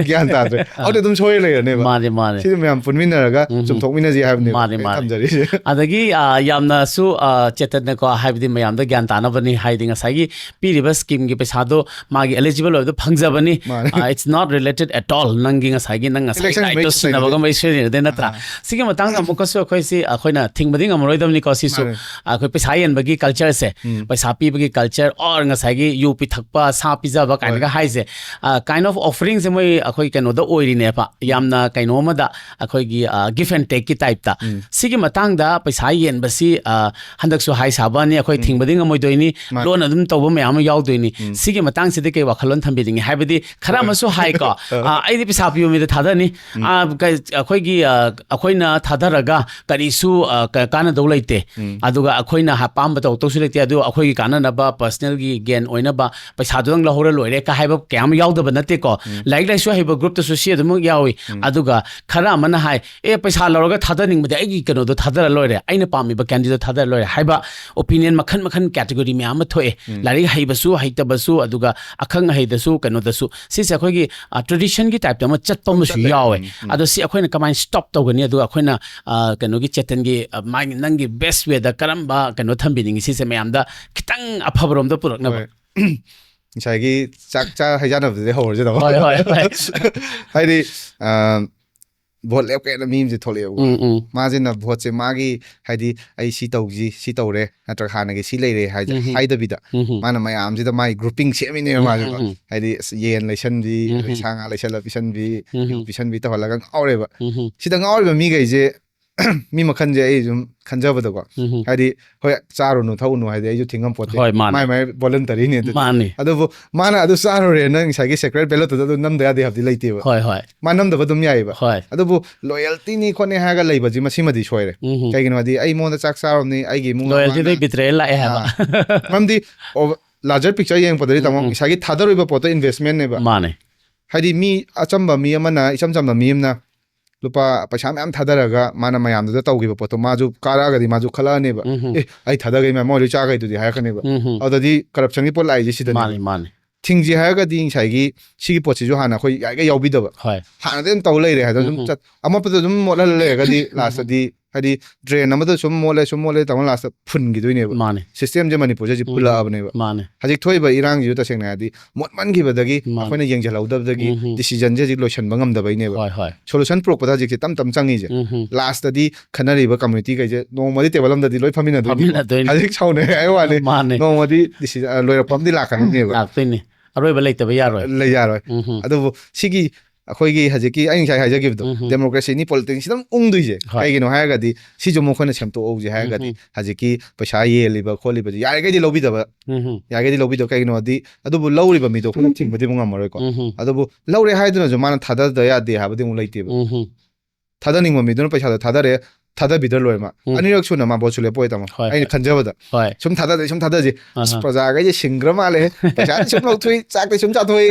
ꯃꯥꯅꯦ, ꯃꯥꯅꯦ꯫ ꯁꯤꯗ ꯃꯌꯥꯝ ꯄꯨꯟꯃꯤꯟꯅꯔꯒ ꯎꯝ, ꯎꯝ꯫ ꯆꯨꯝꯊꯣꯛꯃꯤꯟꯅꯁꯤ ꯍꯥꯏꯕꯅꯦꯕ ꯃꯥꯅꯦ, ꯑꯩ ꯃꯥꯅꯦ꯫ ꯊꯝꯖꯔꯤꯁꯦ꯫ ꯑꯗꯒꯤ, ꯑ, ꯌꯥꯝꯅꯁꯨ, ꯑ, ꯆꯦꯇꯟꯅꯀꯣ, ꯍꯥꯏꯕꯗꯤ ꯃꯌꯥꯝꯗ ꯒ꯭ꯌꯥꯟ ꯇꯥꯅꯕꯅꯤ, ꯍꯥꯏꯗꯤ ꯉꯁꯥꯏꯒꯤ ꯄꯤꯔꯤꯕ schemeꯒꯤ ꯄꯩꯁꯥꯗꯣ ꯃꯥꯒꯤ eligible ꯑꯣꯏꯕꯗꯣ ꯐꯪꯖꯕꯅꯤ꯫ ꯃꯥꯅꯦ꯫ ꯑ, it's not related at all꯫ ꯅꯪꯒꯤ ꯉꯁꯥꯏꯒꯤ ꯅꯪ ꯉꯁꯥꯏ Election rightꯇꯣ ꯃꯩ ꯆꯠꯄꯩꯗꯨꯗꯤ꯫ ꯁꯤꯟꯅꯕꯒ ꯃꯔꯤ ꯁꯣꯏꯅꯗꯦ ꯅꯠꯇ꯭ꯔꯥ? ꯑꯥ꯫ ꯁꯤꯒꯤ ꯃꯇꯥꯡꯗ ꯑꯃꯨꯛꯀꯁꯨ ꯑꯩꯈꯣꯏꯁꯤ ꯑꯩꯈꯣꯏꯅ ꯊꯤꯡꯕꯗꯤ ꯉꯝꯃꯔꯣꯏꯗꯕꯅꯤꯀꯣ ꯁꯤꯁꯨ꯫ ꯃꯥꯅꯦ꯫ ꯑꯩꯈꯣꯏ ꯄꯩꯁꯥ ꯌꯦꯟꯕꯒꯤ cultureꯁꯦ, ꯎꯝ꯫ ꯄꯩꯁꯥ ꯄꯤꯕꯒꯤ culture or ꯉꯁꯥꯏꯒꯤ ꯌꯨ ꯄꯤꯊꯛꯄ, ꯁꯥ ꯄꯤꯖꯕ ꯀꯥꯏꯅꯒ ꯍꯣꯏ꯫ ꯍꯥꯏꯁꯦ, ꯑ, kind of offeringꯁꯦ ꯃꯣꯏ ꯑꯩꯈꯣꯏ ꯀꯩꯅꯣꯗ ꯑꯣꯏꯔꯤꯅꯦꯕ, ꯌꯥꯝꯅ ꯀꯩꯅꯣ ꯑꯃꯗ ꯑꯩꯈꯣꯏꯒꯤ, ꯑ, give and takeꯀꯤ typeꯇ꯫ ꯎꯝ꯫ ꯁꯤꯒꯤ ꯃꯇꯥꯡꯗ ꯄꯩꯁꯥ ꯌꯦꯟꯕꯁꯤ, ꯑ, ꯍꯟꯗꯛꯁꯨ ꯍꯥꯏ ꯁꯥꯕꯅꯤ, ꯑꯩꯈꯣꯏ ꯎꯝ꯫ ꯊꯤꯡꯕꯗꯤ ꯉꯝꯃꯣꯏꯗꯣꯏꯅꯤ, ꯃꯥꯅꯦ꯫ ꯂꯣꯟ ꯑꯗꯨꯝ ꯇꯧꯕ ꯃꯌꯥꯝ ꯑꯃ ꯌꯥꯎꯗꯣꯏꯅꯤ꯫ ꯎꯝ꯫ ꯁꯤꯒꯤ ꯃꯇꯥꯡꯁꯤꯗꯤ ꯀꯩ ꯋꯥꯈꯜꯂꯣꯟ ꯊꯝꯕꯤꯅꯤꯡꯉꯤ? ꯍꯥꯏꯕꯗꯤ ꯈꯔ ꯑꯃꯁꯨ ꯍꯥꯏꯀꯣ, ꯑ, ꯑꯩꯗꯤ ꯄꯩꯁꯥ ꯄꯤꯕ ꯃꯤꯗ ꯊꯥꯗꯅꯤ, ꯑ, ꯀ-, ꯑꯩꯈꯣꯏꯒꯤ, ꯑ, ꯑꯩꯈꯣꯏꯅ ꯊꯥꯗꯔꯒ ꯀꯔꯤꯁꯨ, ꯑ, ꯀ-, ꯀꯥꯟꯅꯗꯧ ꯂꯩꯇꯦ, ꯎꯝ꯫ ꯑꯗꯨꯒ ꯑꯩꯈꯣꯏꯅ ꯑꯄꯥꯝꯕ ꯇꯧꯔꯛꯇꯧꯁꯨ ꯂꯩꯇꯦ, ꯑꯗꯨ ꯑꯩꯈꯣꯏꯒꯤ ꯀꯥꯟꯅꯅꯕ, personalꯒꯤ gain ꯑꯣꯏꯅꯕ ꯄꯩꯁꯥꯗꯨꯗꯪ ꯂꯧꯍꯧꯔ ꯂꯣꯏꯔꯦ ꯀ ꯍꯥꯏꯕ ꯀꯌꯥ ꯑꯃ ꯌꯥꯎꯗꯕ ꯅꯠꯇꯦꯀꯣ꯫ ꯎꯝ꯫ ꯂꯥꯏꯔꯤꯛ ꯂꯥꯏꯁꯨ ꯍꯩꯕ groupꯇꯁꯨ ꯁꯤ ꯑꯗꯨꯃꯛ ꯌꯥꯎꯏ꯫ ꯎꯝ꯫ ꯑꯗꯨꯒ ꯈꯔ ꯑꯃꯅ ꯍꯥꯏ, "ꯑꯦ, ꯄꯩꯁꯥ ꯂꯧꯔꯒ ꯊꯥꯗꯅꯤꯡꯕꯗꯤ ꯑꯩꯒꯤ ꯀꯩꯅꯣꯗꯣ ꯊꯥꯗꯔ ꯂꯣꯏꯔꯦ, ꯑꯩꯅ ꯄꯥꯝꯃꯤꯕ candidate ꯊꯥꯗꯔ ꯂꯣꯏꯔꯦ" ꯍꯥꯏꯕ opinion ꯃꯈꯟ ꯃꯈꯟ category ꯃꯌꯥꯝ ꯑꯃ ꯊꯣꯛꯑꯦ꯫ ꯎꯝ꯫ ꯂꯥꯏꯔꯤꯛ ꯍꯩꯕꯁꯨ ꯍꯩꯇꯕꯁꯨ, ꯑꯗꯨꯒ ꯑꯈꯪ ꯑꯍꯩꯗꯁꯨ, ꯀꯩꯅꯣꯗꯁꯨ꯫ ꯁꯤꯁꯦ ꯑꯩꯈꯣꯏꯒꯤ, ꯑ, traditionꯒꯤ typeꯇ ꯑꯃ ꯆꯠꯄ ꯑꯃꯁꯨ ꯆꯠꯂꯦ꯫ ꯌꯥꯎꯋꯦ꯫ ꯎꯝ, ꯎꯝ꯫ ꯑꯗꯣ ꯁꯤ ꯑꯩꯈꯣꯏꯅ ꯀꯃꯥꯏꯅ stop ꯇꯧꯒꯅꯤ? ꯑꯗꯨꯒ ꯑꯩꯈꯣꯏꯅ, ꯑ, ꯀꯩꯅꯣꯒꯤ ꯆꯦꯇꯟꯒꯤ, ꯑ, ꯃꯥꯒꯤ, ꯅꯪꯒꯤ best wayꯗ ꯀꯔꯝꯕ ꯀꯩꯅꯣ ꯊꯝꯕꯤꯅꯤꯡꯉꯤ? ꯁꯤꯁꯦ ꯃꯌꯥꯝꯗ ꯈꯤꯇꯪ ꯑꯐꯕꯔꯣꯝꯗ ꯄꯨꯔꯛꯅꯕ꯫ ꯍꯣꯏ꯫ ꯉꯁꯥꯏꯒꯤ ꯆꯥꯛ ꯆꯥ ꯍꯩꯖꯥꯟꯅꯕꯗꯨꯗꯤ ꯍꯧꯔꯁꯤ ꯇꯥꯃꯣ꯫ ꯍꯣꯏ, ꯍꯣꯏ, ꯍꯣꯏ꯫ ꯍꯥꯏꯗꯤ, ꯑ, ꯚꯣꯠ ꯂꯦꯞꯀꯦꯅ ꯃꯤ ꯑꯃꯁꯦ ꯊꯣꯛꯂꯛꯑꯦꯕ꯫ ꯎꯝ ꯎꯝ ꯃꯥꯁꯤꯅ ꯚꯣꯠꯁꯦ ꯃꯥꯒꯤ, ꯍꯥꯏꯗꯤ, "ꯑꯩ ꯁꯤ ꯇꯧꯁꯤ, ꯁꯤ ꯇꯧꯔꯦ, ꯅꯠꯇ꯭ꯔꯒ ꯍꯥꯟꯅꯒꯤ ꯁꯤ ꯂꯩꯔꯦ" ꯍꯥꯏꯁꯦ ꯎꯝ ꯎꯝ꯫ ꯍꯥꯏꯗꯕꯤꯗ, ꯎꯝ ꯎꯝ꯫ ꯃꯥꯅ ꯃꯌꯥꯝꯁꯤꯗ ꯃꯥꯒꯤ grouping ꯁꯦꯝꯃꯤꯅꯦꯕ ꯃꯥꯁꯦꯀꯣ꯫ ꯎꯝ ꯎꯝ꯫ ꯍꯥꯏꯗꯤ, ꯑꯁ, ꯌꯦꯟ ꯂꯩꯁꯟꯕꯤ, ꯎꯝ ꯑꯗꯩ ꯎꯝ꯫ ꯁꯥ ꯉꯥ ꯂꯩꯁꯜꯂ ꯄꯤꯁꯟꯕꯤ, ꯎꯝ ꯎꯝ꯫ ꯄꯤꯁꯟꯕꯤ ꯇꯧꯍꯜꯂꯒ ꯉꯥꯎꯔꯦꯕ꯫ ꯎꯝ ꯎꯝ꯫ ꯁꯤꯗ ꯉꯥꯎꯔꯤꯕ ꯃꯤꯈꯩꯁꯦ, ꯃꯤ ꯃꯈꯜꯁꯦ ꯑꯩ ꯁꯨꯝ ꯈꯟꯖꯕꯗꯀꯣ, ꯎꯝ ꯎꯝ꯫ ꯍꯥꯏꯗꯤ, ꯍꯣꯏ, ꯆꯥꯔꯨꯅꯨ ꯊꯛꯎꯅꯨ ꯍꯥꯏꯗꯤ ꯑꯩꯁꯨ ꯊꯤꯡꯉꯝ ꯄꯣꯠꯇꯦ꯫ ꯍꯣꯏ, ꯃꯥꯅꯦ꯫ ꯃꯥꯏ ꯃꯥꯏ voluntaryꯅꯤ ꯑꯗꯨꯗꯤ꯫ ꯃꯥꯅꯦ꯫ ꯑꯗꯨꯕꯨ ꯃꯥꯅ ꯑꯗꯨ ꯆꯥꯔꯨꯔꯦꯅ ꯉꯁꯥꯏꯒꯤ sacred ballotꯇꯨꯗ ꯑꯗꯨ ꯅꯝꯗ ꯌꯥꯗꯦ ꯍꯥꯏꯕꯗꯤ ꯂꯩꯇꯦꯕ꯫ ꯍꯣꯏ ꯍꯣꯏ꯫ ꯃꯥ ꯅꯝꯗꯕ ꯑꯗꯨꯝ ꯌꯥꯏꯑꯕ꯫ ꯍꯣꯏ꯫ ꯑꯗꯨꯕꯨ loyaltyꯅꯤ ꯈꯣꯠꯅꯤ ꯍꯥꯏꯔꯒ ꯂꯩꯕꯁꯤ ꯃꯁꯤꯃꯗꯤ ꯁꯣꯏꯔꯦ꯫ ꯎꯝ ꯎꯝ꯫ ꯀꯩꯒꯤꯅꯣ ꯍꯥꯏꯗꯤ, ꯑꯩ ꯃꯉꯣꯟꯗ ꯆꯥꯛ ꯆꯥꯔꯨꯕꯅꯤ, ꯑꯩꯒꯤ ꯏꯃꯨꯡ Loyaltyꯗꯩ ꯃꯃꯥꯡꯅ betrayal ꯂꯥꯛꯑꯦ ꯍꯥꯏꯕ꯫ ꯃꯔꯝꯗꯤ larger picture ꯌꯦꯡꯉꯛꯄꯗꯗꯤ, ꯇꯥꯃꯣ, ꯎꯝ ꯎꯝ꯫ ꯉꯁꯥꯏꯒꯤ ꯊꯥꯗꯔꯨꯏꯕ ꯄꯣꯠꯇꯣ investmentꯅꯦꯕ꯫ ꯃꯥꯅꯦ꯫ ꯍꯥꯏꯗꯤ, ꯃꯤ ꯑꯆꯝꯕ ꯃꯤ ꯑꯃꯅ, ꯏꯆꯝ ꯆꯝꯕ ꯃꯤ ꯑꯃꯅ ꯂꯨꯄꯥ ꯄꯩꯁꯥ ꯃꯌꯥꯝ ꯊꯥꯗꯔꯒ ꯃꯥꯅ ꯃꯌꯥꯝꯗꯨꯗ ꯇꯧꯈꯤꯕ ꯄꯣꯠꯇꯣ ꯃꯥꯁꯨ ꯀꯥꯔꯛꯑꯒꯗꯤ ꯃꯥꯁꯨ ꯈꯜꯂꯛꯑꯅꯦꯕ, ꯎꯝ ꯎꯝ꯫ "ꯑꯦ, ꯑꯩ ꯊꯥꯗꯈꯩ ꯃꯌꯥꯝ ꯃꯣꯏ ꯂꯣꯏ ꯆꯥꯈꯩꯗꯨꯗꯤ" ꯍꯥꯏꯔꯛꯀꯅꯦꯕ꯫ ꯎꯝ ꯎꯝ꯫ ꯑꯗꯨꯗꯤ corruptionꯒꯤ ꯄꯣꯠ ꯂꯥꯛꯏꯁꯦ ꯁꯤꯗꯅꯦ꯫ ꯃꯥꯅꯦ ꯃꯥꯅꯦ꯫ ꯊꯤꯡꯁꯤ ꯍꯥꯏꯔꯒꯗꯤ ꯉꯁꯥꯏꯒꯤ ꯁꯤꯒꯤ ꯄꯣꯠꯁꯤꯁꯨ ꯍꯥꯟꯅ ꯑꯩꯈꯣꯏ ꯌꯥꯔꯤꯈꯩ ꯌꯥꯎꯕꯤꯗꯕ꯫ ꯍꯣꯏ꯫ ꯍꯥꯟꯅꯗꯤ ꯑꯗꯨꯝ ꯇꯧ ꯂꯩꯔꯦ ꯍꯥꯏꯗꯣ ꯑꯗꯨꯝ ꯎꯝ꯫ ꯆꯠ-, ꯑꯃꯣꯠꯄꯗꯣ ꯑꯗꯨꯝ ꯃꯣꯠꯍꯜꯂ ꯂꯩꯔꯒꯗꯤ lastꯇꯗꯤ, ꯍꯥꯏꯗꯤ, drain ꯑꯃꯗ ꯁꯨꯝ ꯃꯣꯠꯂꯦ ꯁꯨꯝ ꯃꯣꯠꯂꯦ ꯇꯧꯅ lastꯇ ꯐꯨꯟꯈꯤꯗꯣꯏꯅꯦꯕ꯫ ꯃꯥꯅꯦ꯫ Systemꯁꯦ ꯃꯅꯤꯄꯨꯔꯁꯦ ꯍꯧꯖꯤꯛ ꯎꯝ꯫ ꯐꯨꯜꯂꯛꯑꯕꯅꯦꯕ꯫ ꯃꯥꯅꯦ꯫ ꯍꯧꯖꯤꯛ ꯊꯣꯛꯏꯕ ꯏꯔꯥꯡꯁꯤꯁꯨ ꯇꯁꯦꯡꯅ ꯍꯥꯏꯔꯗꯤ ꯃꯣꯠꯃꯟꯈꯤꯕꯗꯒꯤ, ꯃꯥꯅꯦ꯫ ꯑꯩꯈꯣꯏꯅ ꯌꯦꯡꯁꯤꯜꯍꯧꯗꯕꯗꯒꯤ ꯎꯝ ꯎꯝ꯫ decisionꯁꯦ ꯍꯧꯖꯤꯛ ꯂꯣꯏꯁꯤꯟꯕ ꯉꯝꯗꯕꯩꯅꯦꯕ꯫ ꯍꯣꯏ ꯍꯣꯏ꯫ Solution ꯄꯨꯔꯛꯄꯗ ꯍꯧꯖꯤꯛꯁꯦ ꯇꯞ ꯇꯞ ꯆꯪꯉꯤꯁꯦ꯫ ꯎꯝ ꯎꯝ꯫ Lastꯇꯗꯤ ꯈꯟꯅꯔꯤꯕ communityꯈꯩꯁꯦ ꯅꯣꯡꯃꯗꯤ table ꯑꯃꯗꯗꯤ ꯂꯣꯏ ꯐꯝꯃꯤꯟꯅꯗꯣꯏꯅꯤ꯫ ꯐꯝꯃꯤꯟꯅꯗꯣꯏꯅꯤ꯫ ꯍꯧꯖꯤꯛ ꯁꯥꯎꯅꯔꯦ ꯍꯥꯏꯕ ꯋꯥꯅꯤ꯫ ꯃꯥꯅꯦ꯫ ꯅꯣꯡꯃꯗꯤ decision, ꯑ, ꯂꯣꯏꯔꯛꯄ ꯑꯃꯗꯤ ꯂꯥꯛꯀꯅꯤꯕ꯫ ꯂꯥꯛꯇꯣꯏꯅꯤ꯫ ꯑꯔꯣꯏꯕ ꯂꯩꯇꯕ ꯌꯥꯔꯣꯏ꯫ ꯂꯩ ꯌꯥꯔꯣꯏ꯫ ꯎꯝ ꯎꯝ꯫ ꯑꯗꯨꯕꯨ ꯁꯤꯒꯤ ꯑꯩꯈꯣꯏꯒꯤ ꯍꯧꯖꯤꯛꯀꯤ ꯑꯩ ꯉꯁꯥꯏ ꯍꯥꯏꯖꯈꯤꯕꯗꯣ, ꯎꯝ ꯎꯝ꯫ democracyꯅꯤ, politicsꯅꯤ ꯑꯗꯨꯝ ꯎꯪꯗꯣꯏꯁꯦ꯫ ꯍꯣꯏ꯫ ꯀꯩꯒꯤꯅꯣ ꯍꯥꯏꯔꯒꯗꯤ ꯁꯤꯁꯨ ꯑꯃꯨꯛ ꯑꯩꯈꯣꯏꯅ ꯁꯦꯝꯗꯣꯛꯍꯧꯁꯦ ꯍꯥꯏꯔꯒꯗꯤ ꯎꯝ ꯍꯧꯖꯤꯛꯀꯤ ꯄꯩꯁꯥ ꯌꯦꯜꯂꯤꯕ ꯈꯣꯠꯂꯤꯕꯁꯦ ꯌꯥꯔꯤꯈꯩꯗꯤ ꯂꯧꯕꯤꯗꯕ, ꯎꯝ ꯎꯝ꯫ ꯌꯥꯔꯤꯈꯩꯗꯤ ꯂꯧꯕꯤꯗꯕ꯫ ꯀꯩꯒꯤꯅꯣꯗꯤ ꯑꯗꯨꯕꯨ ꯂꯧꯔꯤꯕ ꯃꯤꯗꯣ ꯑꯩꯈꯣꯏꯅ ꯊꯤꯡꯕꯗꯤ ꯑꯃꯨꯛ ꯉꯝꯃꯔꯣꯏꯀꯣ꯫ ꯎꯝ ꯎꯝ꯫ ꯑꯗꯨꯕꯨ ꯂꯧꯔꯦ ꯍꯥꯏꯗꯨꯅꯁꯨ ꯃꯥꯅ ꯊꯥꯗꯗ ꯌꯥꯗꯦ ꯍꯥꯏꯕꯗꯤ ꯑꯃꯨꯛ ꯂꯩꯇꯦꯕ꯫ ꯎꯝ ꯎꯝ꯫ ꯊꯥꯗꯅꯤꯡꯕ ꯃꯤꯗꯨꯅ ꯄꯩꯁꯥꯗꯣ ꯊꯥꯗꯔꯦ, ꯊꯥꯗꯕꯤꯗ꯭ꯔ ꯂꯣꯏꯔꯦ ꯃꯥ꯫ ꯎꯝ꯫ ꯑꯅꯤꯔꯛ ꯁꯨꯅ ꯃꯥ ꯚꯣꯠꯁꯨ ꯂꯦꯞꯄꯣꯏ, ꯇꯥꯃꯣ꯫ ꯍꯣꯏ, ꯑꯩꯅ ꯍꯣꯏ꯫ ꯈꯟꯖꯕꯗ꯫ ꯍꯣꯏ꯫ ꯁꯨꯝ ꯊꯥꯗꯗꯦ, ꯁꯨꯝ ꯊꯥꯗꯁꯤ꯫ "ꯑꯁ, ꯑꯍꯥ꯫ ꯄ꯭ꯔꯖꯥꯈꯩꯁꯦ ꯁꯤꯡꯈ꯭ꯔ ꯃꯥꯜꯂꯦ, ꯄꯩꯁꯥꯗꯤ ꯁꯨꯝ ꯂꯧꯊꯣꯛꯏ, ꯆꯥꯛꯇꯤ ꯁꯨꯝ ꯆꯥꯊꯣꯛꯏ,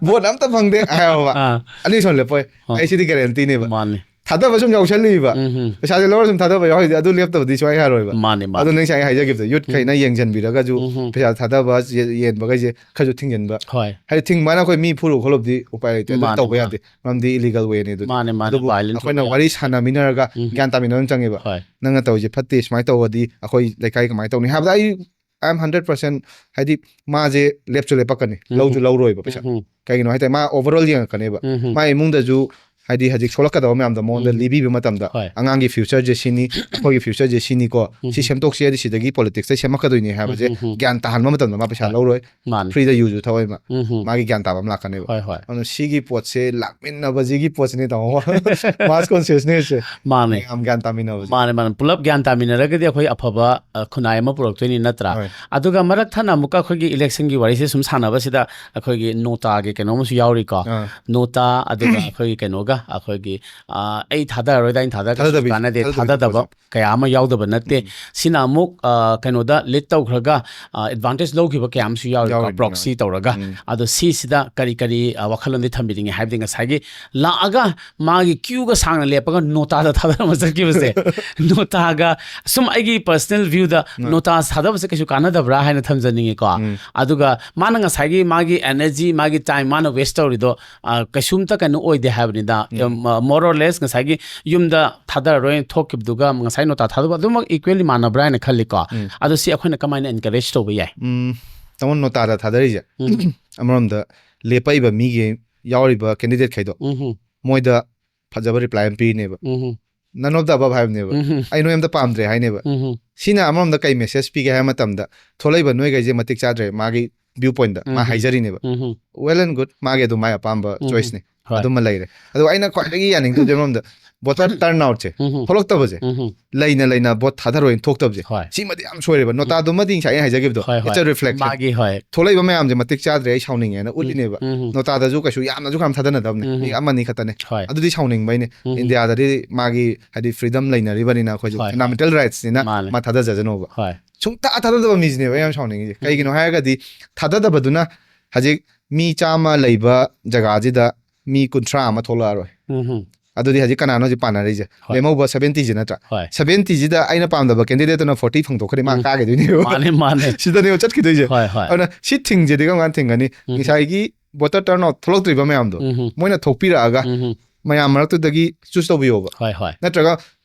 ꯚꯣꯠ ꯑꯝꯇ ꯐꯪꯗꯦ" ꯍꯥꯏꯕ꯫ ꯑꯥ꯫ ꯑꯅꯤ ꯁꯨꯅ ꯂꯦꯞꯄꯣꯏ꯫ ꯑꯥ꯫ ꯑꯩ ꯁꯤꯗꯤ guaranteeꯅꯦꯕ꯫ ꯃꯥꯅꯤ꯫ ꯊꯥꯗꯕ ꯁꯨꯝ ꯌꯥꯎꯁꯜꯂꯤꯕ꯫ ꯎꯝ ꯎꯝ꯫ ꯄꯩꯁꯥꯁꯦ ꯂꯧꯔ ꯁꯨꯝ ꯊꯥꯗꯕ ꯌꯥꯎꯔꯤꯗꯤ ꯑꯗꯨ ꯂꯦꯞꯇꯕꯗꯤ ꯁꯨꯡꯌꯥ ꯌꯥꯔꯣꯏꯕ꯫ ꯃꯥꯅꯤ, ꯃꯥꯅꯤ꯫ ꯑꯗꯨ ꯅꯪ ꯉꯁꯥꯏ ꯍꯥꯏꯖꯈꯤꯕꯗꯣ, youthꯈꯩꯅ ꯌꯦꯡꯁꯤꯟꯕꯤꯔꯒꯁꯨ ꯎꯝ ꯎꯝ꯫ ꯄꯩꯁꯥ ꯊꯥꯗꯕ, ꯌꯦ-, ꯌꯦꯟꯕꯈꯩꯁꯦ ꯈꯔꯁꯨ ꯊꯤꯡꯖꯤꯟꯕ꯫ ꯍꯣꯏ꯫ ꯍꯥꯏꯗꯤ ꯊꯤꯡꯕꯅ ꯑꯩꯈꯣꯏ ꯃꯤ ꯐꯨꯔꯨ ꯈꯣꯠꯂꯨꯕꯗꯤ ꯎꯄꯥꯏ ꯂꯩꯇꯦ, ꯑꯗꯨ ꯃꯥꯅꯤ, ꯇꯧꯕ ꯃꯥꯅꯤ꯫ ꯌꯥꯗꯦ, ꯃꯔꯝꯗꯤ illegal wayꯅꯦ ꯑꯗꯨꯗꯤ꯫ ꯃꯥꯅꯤ, ꯃꯥꯅꯤ, ꯑꯗꯨꯕꯨ violence ꯑꯩꯈꯣꯏꯅ ꯑꯣꯏꯕ ꯋꯥꯔꯤ ꯌꯥꯗꯦ꯫ ꯁꯥꯟꯅꯃꯤꯟꯅꯔꯒ ꯎꯝ꯫ ꯒ꯭ꯌꯥꯟ ꯇꯥꯃꯤꯟꯅꯕ ꯑꯃ ꯆꯪꯉꯦꯕ꯫ ꯍꯣꯏ꯫ "ꯅꯪꯅ ꯇꯧꯔꯤꯁꯦ ꯐꯠꯇꯦ, ꯁꯨꯃꯥꯏꯅ ꯇꯧꯔꯗꯤ ꯑꯩꯈꯣꯏ ꯂꯩꯀꯥꯏ ꯀꯃꯥꯏꯅ ꯇꯧꯅꯤ?" ꯍꯥꯏꯕꯗ ꯑꯩ, I am hundred percent, ꯍꯥꯏꯗꯤ, ꯃꯥꯁꯦ ꯂꯦꯞꯁꯨ ꯂꯦꯞꯄꯛꯀꯅꯤ, ꯎꯝ꯫ ꯂꯧꯁꯨ ꯂꯧꯔꯣꯏꯕ ꯄꯩꯁꯥ꯫ ꯎꯝ꯫ ꯀꯩꯒꯤꯅꯣ ꯍꯥꯏꯇꯥꯔꯗꯤ ꯃꯥ overall ꯌꯦꯡꯉꯛꯀꯅꯦꯕ꯫ ꯎꯝ꯫ ꯃꯥ ꯏꯃꯨꯡꯗꯁꯨ ꯍꯥꯏꯗꯤ ꯍꯧꯖꯤꯛ ꯁꯣꯛꯂꯛꯀꯗꯕ ꯃꯌꯥꯝꯗꯣ ꯃꯉꯣꯟꯗ ꯎꯝ꯫ ꯂꯤꯕꯤꯕ ꯃꯇꯝꯗ ꯍꯣꯏ꯫ ꯑꯉꯥꯡꯒꯤ future ꯁꯦ ꯁꯤꯅꯤ, ꯑꯩꯈꯣꯏꯒꯤ future ꯁꯦ ꯁꯤꯅꯤꯀꯣ, ꯁꯤ ꯎꯝ꯫ ꯁꯦꯝꯗꯣꯛꯁꯤ ꯍꯥꯏꯗꯤ ꯁꯤꯗꯒꯤ politics ꯇꯩ ꯁꯦꯝꯃꯛꯀꯗꯣꯏꯅꯤ ꯍꯥꯏꯕꯁꯦ ꯎꯝ, ꯎꯝ, ꯎꯝ꯫ ꯒ꯭ꯌꯥꯟ ꯇꯥꯍꯟꯕ ꯃꯇꯝꯗ ꯃꯥ ꯄꯩꯁꯥ ꯍꯣꯏ꯫ ꯂꯧꯔꯣꯏ, ꯃꯥꯅꯤ꯫ free ꯗ ꯌꯨꯁꯨ ꯊꯛꯑꯣꯏ ꯃꯥ, ꯎꯝ, ꯎꯝ꯫ ꯃꯥꯒꯤ ꯒ꯭ꯌꯥꯟ ꯇꯥꯕ ꯑꯃ ꯂꯥꯛꯀꯅꯦꯕ꯫ ꯍꯣꯏ, ꯍꯣꯏ꯫ ꯑꯗꯨꯅ ꯁꯤꯒꯤ ꯄꯣꯠꯁꯦ ꯂꯥꯛꯃꯤꯟꯅꯕꯁꯤꯒꯤ ꯄꯣꯠꯁꯤꯅꯦ ꯇꯥꯃꯣ, mass consciousness ꯁꯦ꯫ ꯃꯥꯅꯦ꯫ ꯃꯌꯥꯝ ꯒ꯭ꯌꯥꯟ ꯇꯥꯃꯤꯟꯅꯕꯁꯦ꯫ ꯃꯥꯅꯦ, ꯃꯥꯅꯦ꯫ ꯄꯨꯂꯞ ꯒ꯭ꯌꯥꯟ ꯇꯥꯃꯤꯟꯅꯔꯒꯗꯤ ꯑꯩꯈꯣꯏ ꯑꯐꯕ, ꯑ, ꯈꯨꯟꯅꯥꯏ ꯑꯃ ꯄꯨꯔꯛꯇꯣꯏꯅꯤ, ꯅꯠꯇ꯭ꯔꯥ? ꯍꯣꯏ꯫ ꯑꯗꯨꯒ ꯃꯔꯛ ꯊꯠꯅ ꯑꯃꯨꯛꯀ ꯑꯩꯈꯣꯏꯒꯤ election ꯒꯤ ꯋꯥꯔꯤꯁꯦ ꯁꯨꯝ ꯁꯥꯟꯅꯕꯁꯤꯗ ꯑꯩꯈꯣꯏꯒꯤ ꯅꯣꯇꯥꯒꯤ ꯀꯩꯅꯣ ꯑꯃꯁꯨ ꯌꯥꯎꯔꯤꯀꯣ꯫ ꯑꯥ꯫ ꯅꯣꯇꯥ, ꯑꯗꯨꯒ ꯑꯩꯈꯣꯏꯒꯤ ꯀꯩꯅꯣꯒ, ꯑꯩꯈꯣꯏꯒꯤ, ꯑ, "ꯑꯩ ꯊꯥꯗꯔꯔꯣꯏꯗ, ꯑꯩꯅ ꯊꯥꯗꯔꯒ ꯀꯩꯁꯨ ꯊꯥꯗꯗꯕꯤ-, ꯀꯥꯟꯅꯗꯦ", ꯊꯥꯗꯗꯕꯤ ꯊꯥꯗꯗꯕ ꯊꯣꯛꯄꯁꯦ꯫ ꯀꯌꯥ ꯑꯃ ꯌꯥꯎꯗꯕ ꯅꯠꯇꯦ꯫ ꯁꯤꯅ ꯑꯃꯨꯛ, ꯑ, ꯀꯩꯅꯣꯗ lead ꯇꯧꯈ꯭ꯔꯒ, ꯑ, advantage ꯂꯧꯈꯤꯕ ꯀꯌꯥ ꯑꯃꯁꯨ ꯌꯥꯎꯔꯤꯀꯣ, ꯌꯥꯎꯔꯤꯅꯤ, proxy ꯇꯧꯔꯒ꯫ ꯎꯝ꯫ ꯑꯗꯣ ꯁꯤꯁꯤꯗ ꯀꯔꯤ ꯀꯔꯤ, ꯑ, ꯋꯥꯈꯜꯂꯣꯟꯗꯤ ꯊꯝꯕꯤꯅꯤꯡꯉꯤ ꯍꯥꯏꯕꯗꯤ ꯉꯁꯥꯏꯒꯤ ꯂꯥꯛꯑꯒ ꯃꯥꯒꯤ queue ꯒ ꯁꯥꯡꯅ ꯂꯦꯞꯄꯒ ꯅꯣꯇꯥꯗ ꯊꯥꯗꯔꯝꯃ ꯆꯠꯈꯤꯕꯁꯦ, ꯅꯣꯇꯥꯒ ꯁꯨꯝ ꯑꯩꯒꯤ personal view ꯗ ꯎꯝ꯫ ꯅꯣꯇꯥ ꯊꯥꯗꯕꯁꯦ ꯀꯩꯁꯨ ꯀꯥꯟꯅꯗꯕ꯭ꯔꯥ ꯍꯥꯏꯅ ꯊꯝꯖꯅꯤꯡꯉꯤꯀꯣ꯫ ꯎꯝ꯫ ꯑꯗꯨꯒ ꯃꯥꯅ ꯉꯁꯥꯏꯒꯤ ꯃꯥꯒꯤ energy, ꯃꯥꯒꯤ time, ꯃꯥꯅ waste ꯇꯧꯔꯤꯗꯣ, ꯑ, ꯀꯩꯁꯨꯝꯇ ꯀꯩꯅꯣ ꯑꯣꯏꯗꯦ ꯍꯥꯏꯕꯅꯤꯗ꯫ ꯎꯝ꯫ ꯑ, more or less ꯉꯁꯥꯏꯒꯤ ꯌꯨꯝꯗ ꯊꯥꯗꯔꯔꯣꯏꯅ ꯊꯣꯛꯈꯤꯕꯗꯨꯒ ꯉꯁꯥꯏ ꯅꯣꯇꯥ ꯊꯥꯗꯕ ꯑꯗꯨꯃꯛ equally ꯃꯥꯟꯅꯕ꯭ꯔꯥ ꯍꯥꯏꯅ ꯈꯜꯂꯤꯀꯣ꯫ ꯎꯝ꯫ ꯑꯗꯣ ꯁꯤ ꯑꯩꯈꯣꯏꯅ ꯀꯃꯥꯏꯅ encourage ꯇꯧꯕ ꯌꯥꯏ? ꯎꯝ, ꯇꯥꯃꯣ ꯅꯣꯇꯥꯗ ꯊꯥꯗꯔꯤꯁꯦ꯫ ꯎꯝ꯫ ꯑꯃꯔꯣꯝꯗ ꯂꯦꯞꯄꯛꯏꯕ ꯃꯤꯒꯤ ꯌꯥꯎꯔꯤꯕ candidate ꯈꯩꯗꯣ ꯎꯝ, ꯎꯝ, ꯃꯣꯏꯗ ꯐꯖꯕ reply ꯑꯃ ꯄꯤꯔꯤꯅꯦꯕ꯫ ꯎꯝ, ꯎꯝ, None of the above ꯍꯥꯏꯕꯅꯦꯕ꯫ ꯎꯝ, ꯎꯝ, "ꯑꯩ ꯅꯣꯏ ꯑꯝꯇ ꯄꯥꯝꯗ꯭ꯔꯦ" ꯍꯥꯏꯅꯦꯕ꯫ ꯎꯝ, ꯎꯝ, ꯁꯤꯅ ꯑꯃꯔꯣꯝꯗ ꯀꯩ message ꯄꯤꯒꯦ ꯍꯥꯏꯕ ꯃꯇꯝꯗ, ꯊꯣꯛꯂꯛꯏꯕ ꯅꯣꯏꯈꯩꯁꯦ ꯃꯇꯤꯛ ꯆꯥꯗ꯭ꯔꯦ, ꯃꯥꯒꯤ view point ꯗ ꯃꯥ ꯎꯝ, ꯎꯝ, ꯍꯥꯏꯖꯔꯤꯅꯦꯕ꯫ ꯎꯝ, ꯎꯝ, Well and good, ꯃꯥꯒꯤ ꯑꯗꯨꯝ ꯃꯥꯏ ꯑꯄꯥꯝꯕ ꯎꯝ, choice ꯅꯤ꯫ ꯍꯣꯏ꯫ ꯑꯗꯨꯃ ꯂꯩꯔꯦ꯫ ꯑꯗꯨꯒ ꯑꯩꯅ ꯈ꯭ꯋꯥꯏꯗꯒꯤ ꯌꯥꯅꯤꯡꯗꯕꯁꯦ ꯑꯃꯔꯣꯝꯗ voter turnout ꯁꯦ ꯎꯝ, ꯎꯝ, ꯊꯣꯛꯂꯛꯇꯕꯁꯦ, ꯎꯝ, ꯎꯝ, ꯂꯩꯅ ꯂꯩꯅ vote ꯊꯥꯗꯔꯣꯏꯅ ꯊꯣꯛꯇꯕꯁꯦ, ꯍꯣꯏ꯫ ꯁꯤꯃꯗꯤ ꯌꯥꯝ ꯁꯣꯏꯔꯦꯕ꯫ ꯅꯣꯇꯥꯗꯨꯃꯗꯤ ꯉꯁꯥꯏ ꯑꯩꯅ ꯍꯥꯏꯖꯈꯤꯕꯗꯣ, ꯍꯣꯏ, ꯍꯣꯏ꯫ it's a reflection꯫ ꯃꯥꯒꯤ, ꯍꯣꯏ꯫ ꯊꯣꯛꯂꯛꯏꯕ ꯃꯌꯥꯝꯁꯦ ꯃꯇꯤꯛ ꯆꯥꯗ꯭ꯔꯦ, ꯑꯩ ꯁꯥꯎꯅꯤꯡꯉꯦꯅ ꯎꯠꯂꯤꯅꯦꯕ꯫ ꯎꯝ, ꯎꯝ꯫ ꯅꯣꯇꯥꯗꯁꯨ ꯀꯩꯁꯨ ꯌꯥꯝꯅꯁꯨ ꯀꯌꯥꯝ ꯊꯥꯗꯅꯗꯕꯅꯦ, ꯎꯝ, ꯎꯝ꯫ ꯃꯤ ꯑꯃꯅꯤ ꯈꯛꯇꯅꯦ꯫ ꯍꯣꯏ꯫ ꯑꯗꯨꯗꯤ ꯁꯥꯎꯅꯤꯡꯕꯩꯅꯦ꯫ ꯎꯝ, ꯎꯝ꯫ ꯏꯟꯗꯤꯌꯥꯗꯗꯤ ꯃꯥꯒꯤ ꯍꯥꯏꯗꯤ freedom ꯂꯩꯅꯔꯤꯕꯅꯤꯅ ꯑꯩꯈꯣꯏꯁꯨ ꯍꯣꯏ, ꯍꯣꯏ꯫ fundamental rights ꯅꯤꯅ ꯃꯥꯅꯦ꯫ ꯃꯥ ꯊꯥꯗꯖꯁꯅꯣꯕ꯫ ꯍꯣꯏ꯫ ꯁꯨꯡꯊꯥ ꯊꯥꯗꯗꯕ ꯃꯤꯁꯤꯅꯦꯕ ꯑꯩ ꯌꯥꯝ ꯁꯥꯎꯅꯤꯡꯉꯤꯁꯦ꯫ ꯎꯝ꯫ ꯀꯩꯒꯤꯅꯣ ꯍꯥꯏꯔꯒꯗꯤ ꯊꯥꯗꯗꯕꯗꯨꯅ ꯍꯧꯖꯤꯛ ꯃꯤ ꯆꯥꯝꯃ ꯂꯩꯕ ꯖꯒꯥꯁꯤꯗ ꯃꯤ ꯀꯨꯟꯊ꯭ꯔꯥ ꯑꯃ ꯊꯣꯛꯂꯛꯑꯔꯣꯏ꯫ ꯎꯝ, ꯎꯝ꯫ ꯑꯗꯨꯗꯤ ꯍꯧꯖꯤꯛ ꯀꯅꯥꯅꯣ ꯍꯧꯖꯤꯛ ꯄꯥꯟꯅꯔꯤꯁꯦ? ꯍꯣꯏ꯫ ꯂꯦꯝꯍꯧꯕ seventy ꯁꯤ ꯅꯠꯇ꯭ꯔꯥ? ꯍꯣꯏ꯫ Seventy ꯁꯤꯗ ꯑꯩꯅ ꯄꯥꯝꯗꯕ candidate ꯇꯨꯅ forty ꯐꯪꯗꯣꯛꯈ꯭ꯔꯗꯤ ꯃꯥ ꯎꯝ꯫ ꯀꯥꯈꯤꯗꯣꯏꯅꯦꯕ꯫ ꯃꯥꯅꯦ, ꯃꯥꯅꯦ꯫ ꯁꯤꯗꯅꯦꯕ ꯆꯠꯈꯤꯗꯣꯏꯁꯦ꯫ ꯍꯣꯏ, ꯍꯣꯏ꯫ ꯑꯗꯨꯅ ꯁꯤ ꯊꯤꯡꯁꯤꯗꯤ ꯀꯔꯝ ꯀꯥꯟꯗ ꯊꯤꯡꯒꯅꯤ? ꯎꯝ꯫ ꯉꯁꯥꯏꯒꯤ voter turnout ꯊꯣꯛꯂꯛꯇ꯭ꯔꯤꯕ ꯃꯌꯥꯝꯗꯣ ꯎꯝ, ꯎꯝ꯫ ꯃꯣꯏꯅ ꯊꯣꯛꯄꯤꯔꯛꯑꯒ ꯎꯝ, ꯎꯝ꯫ ꯃꯌꯥꯝ ꯃꯔꯛꯇꯨꯗꯒꯤ choose ꯇꯧꯕꯤꯌꯣꯕ꯫ ꯍꯣꯏ, ꯍꯣꯏ꯫ ꯅꯠꯇ꯭ꯔꯒ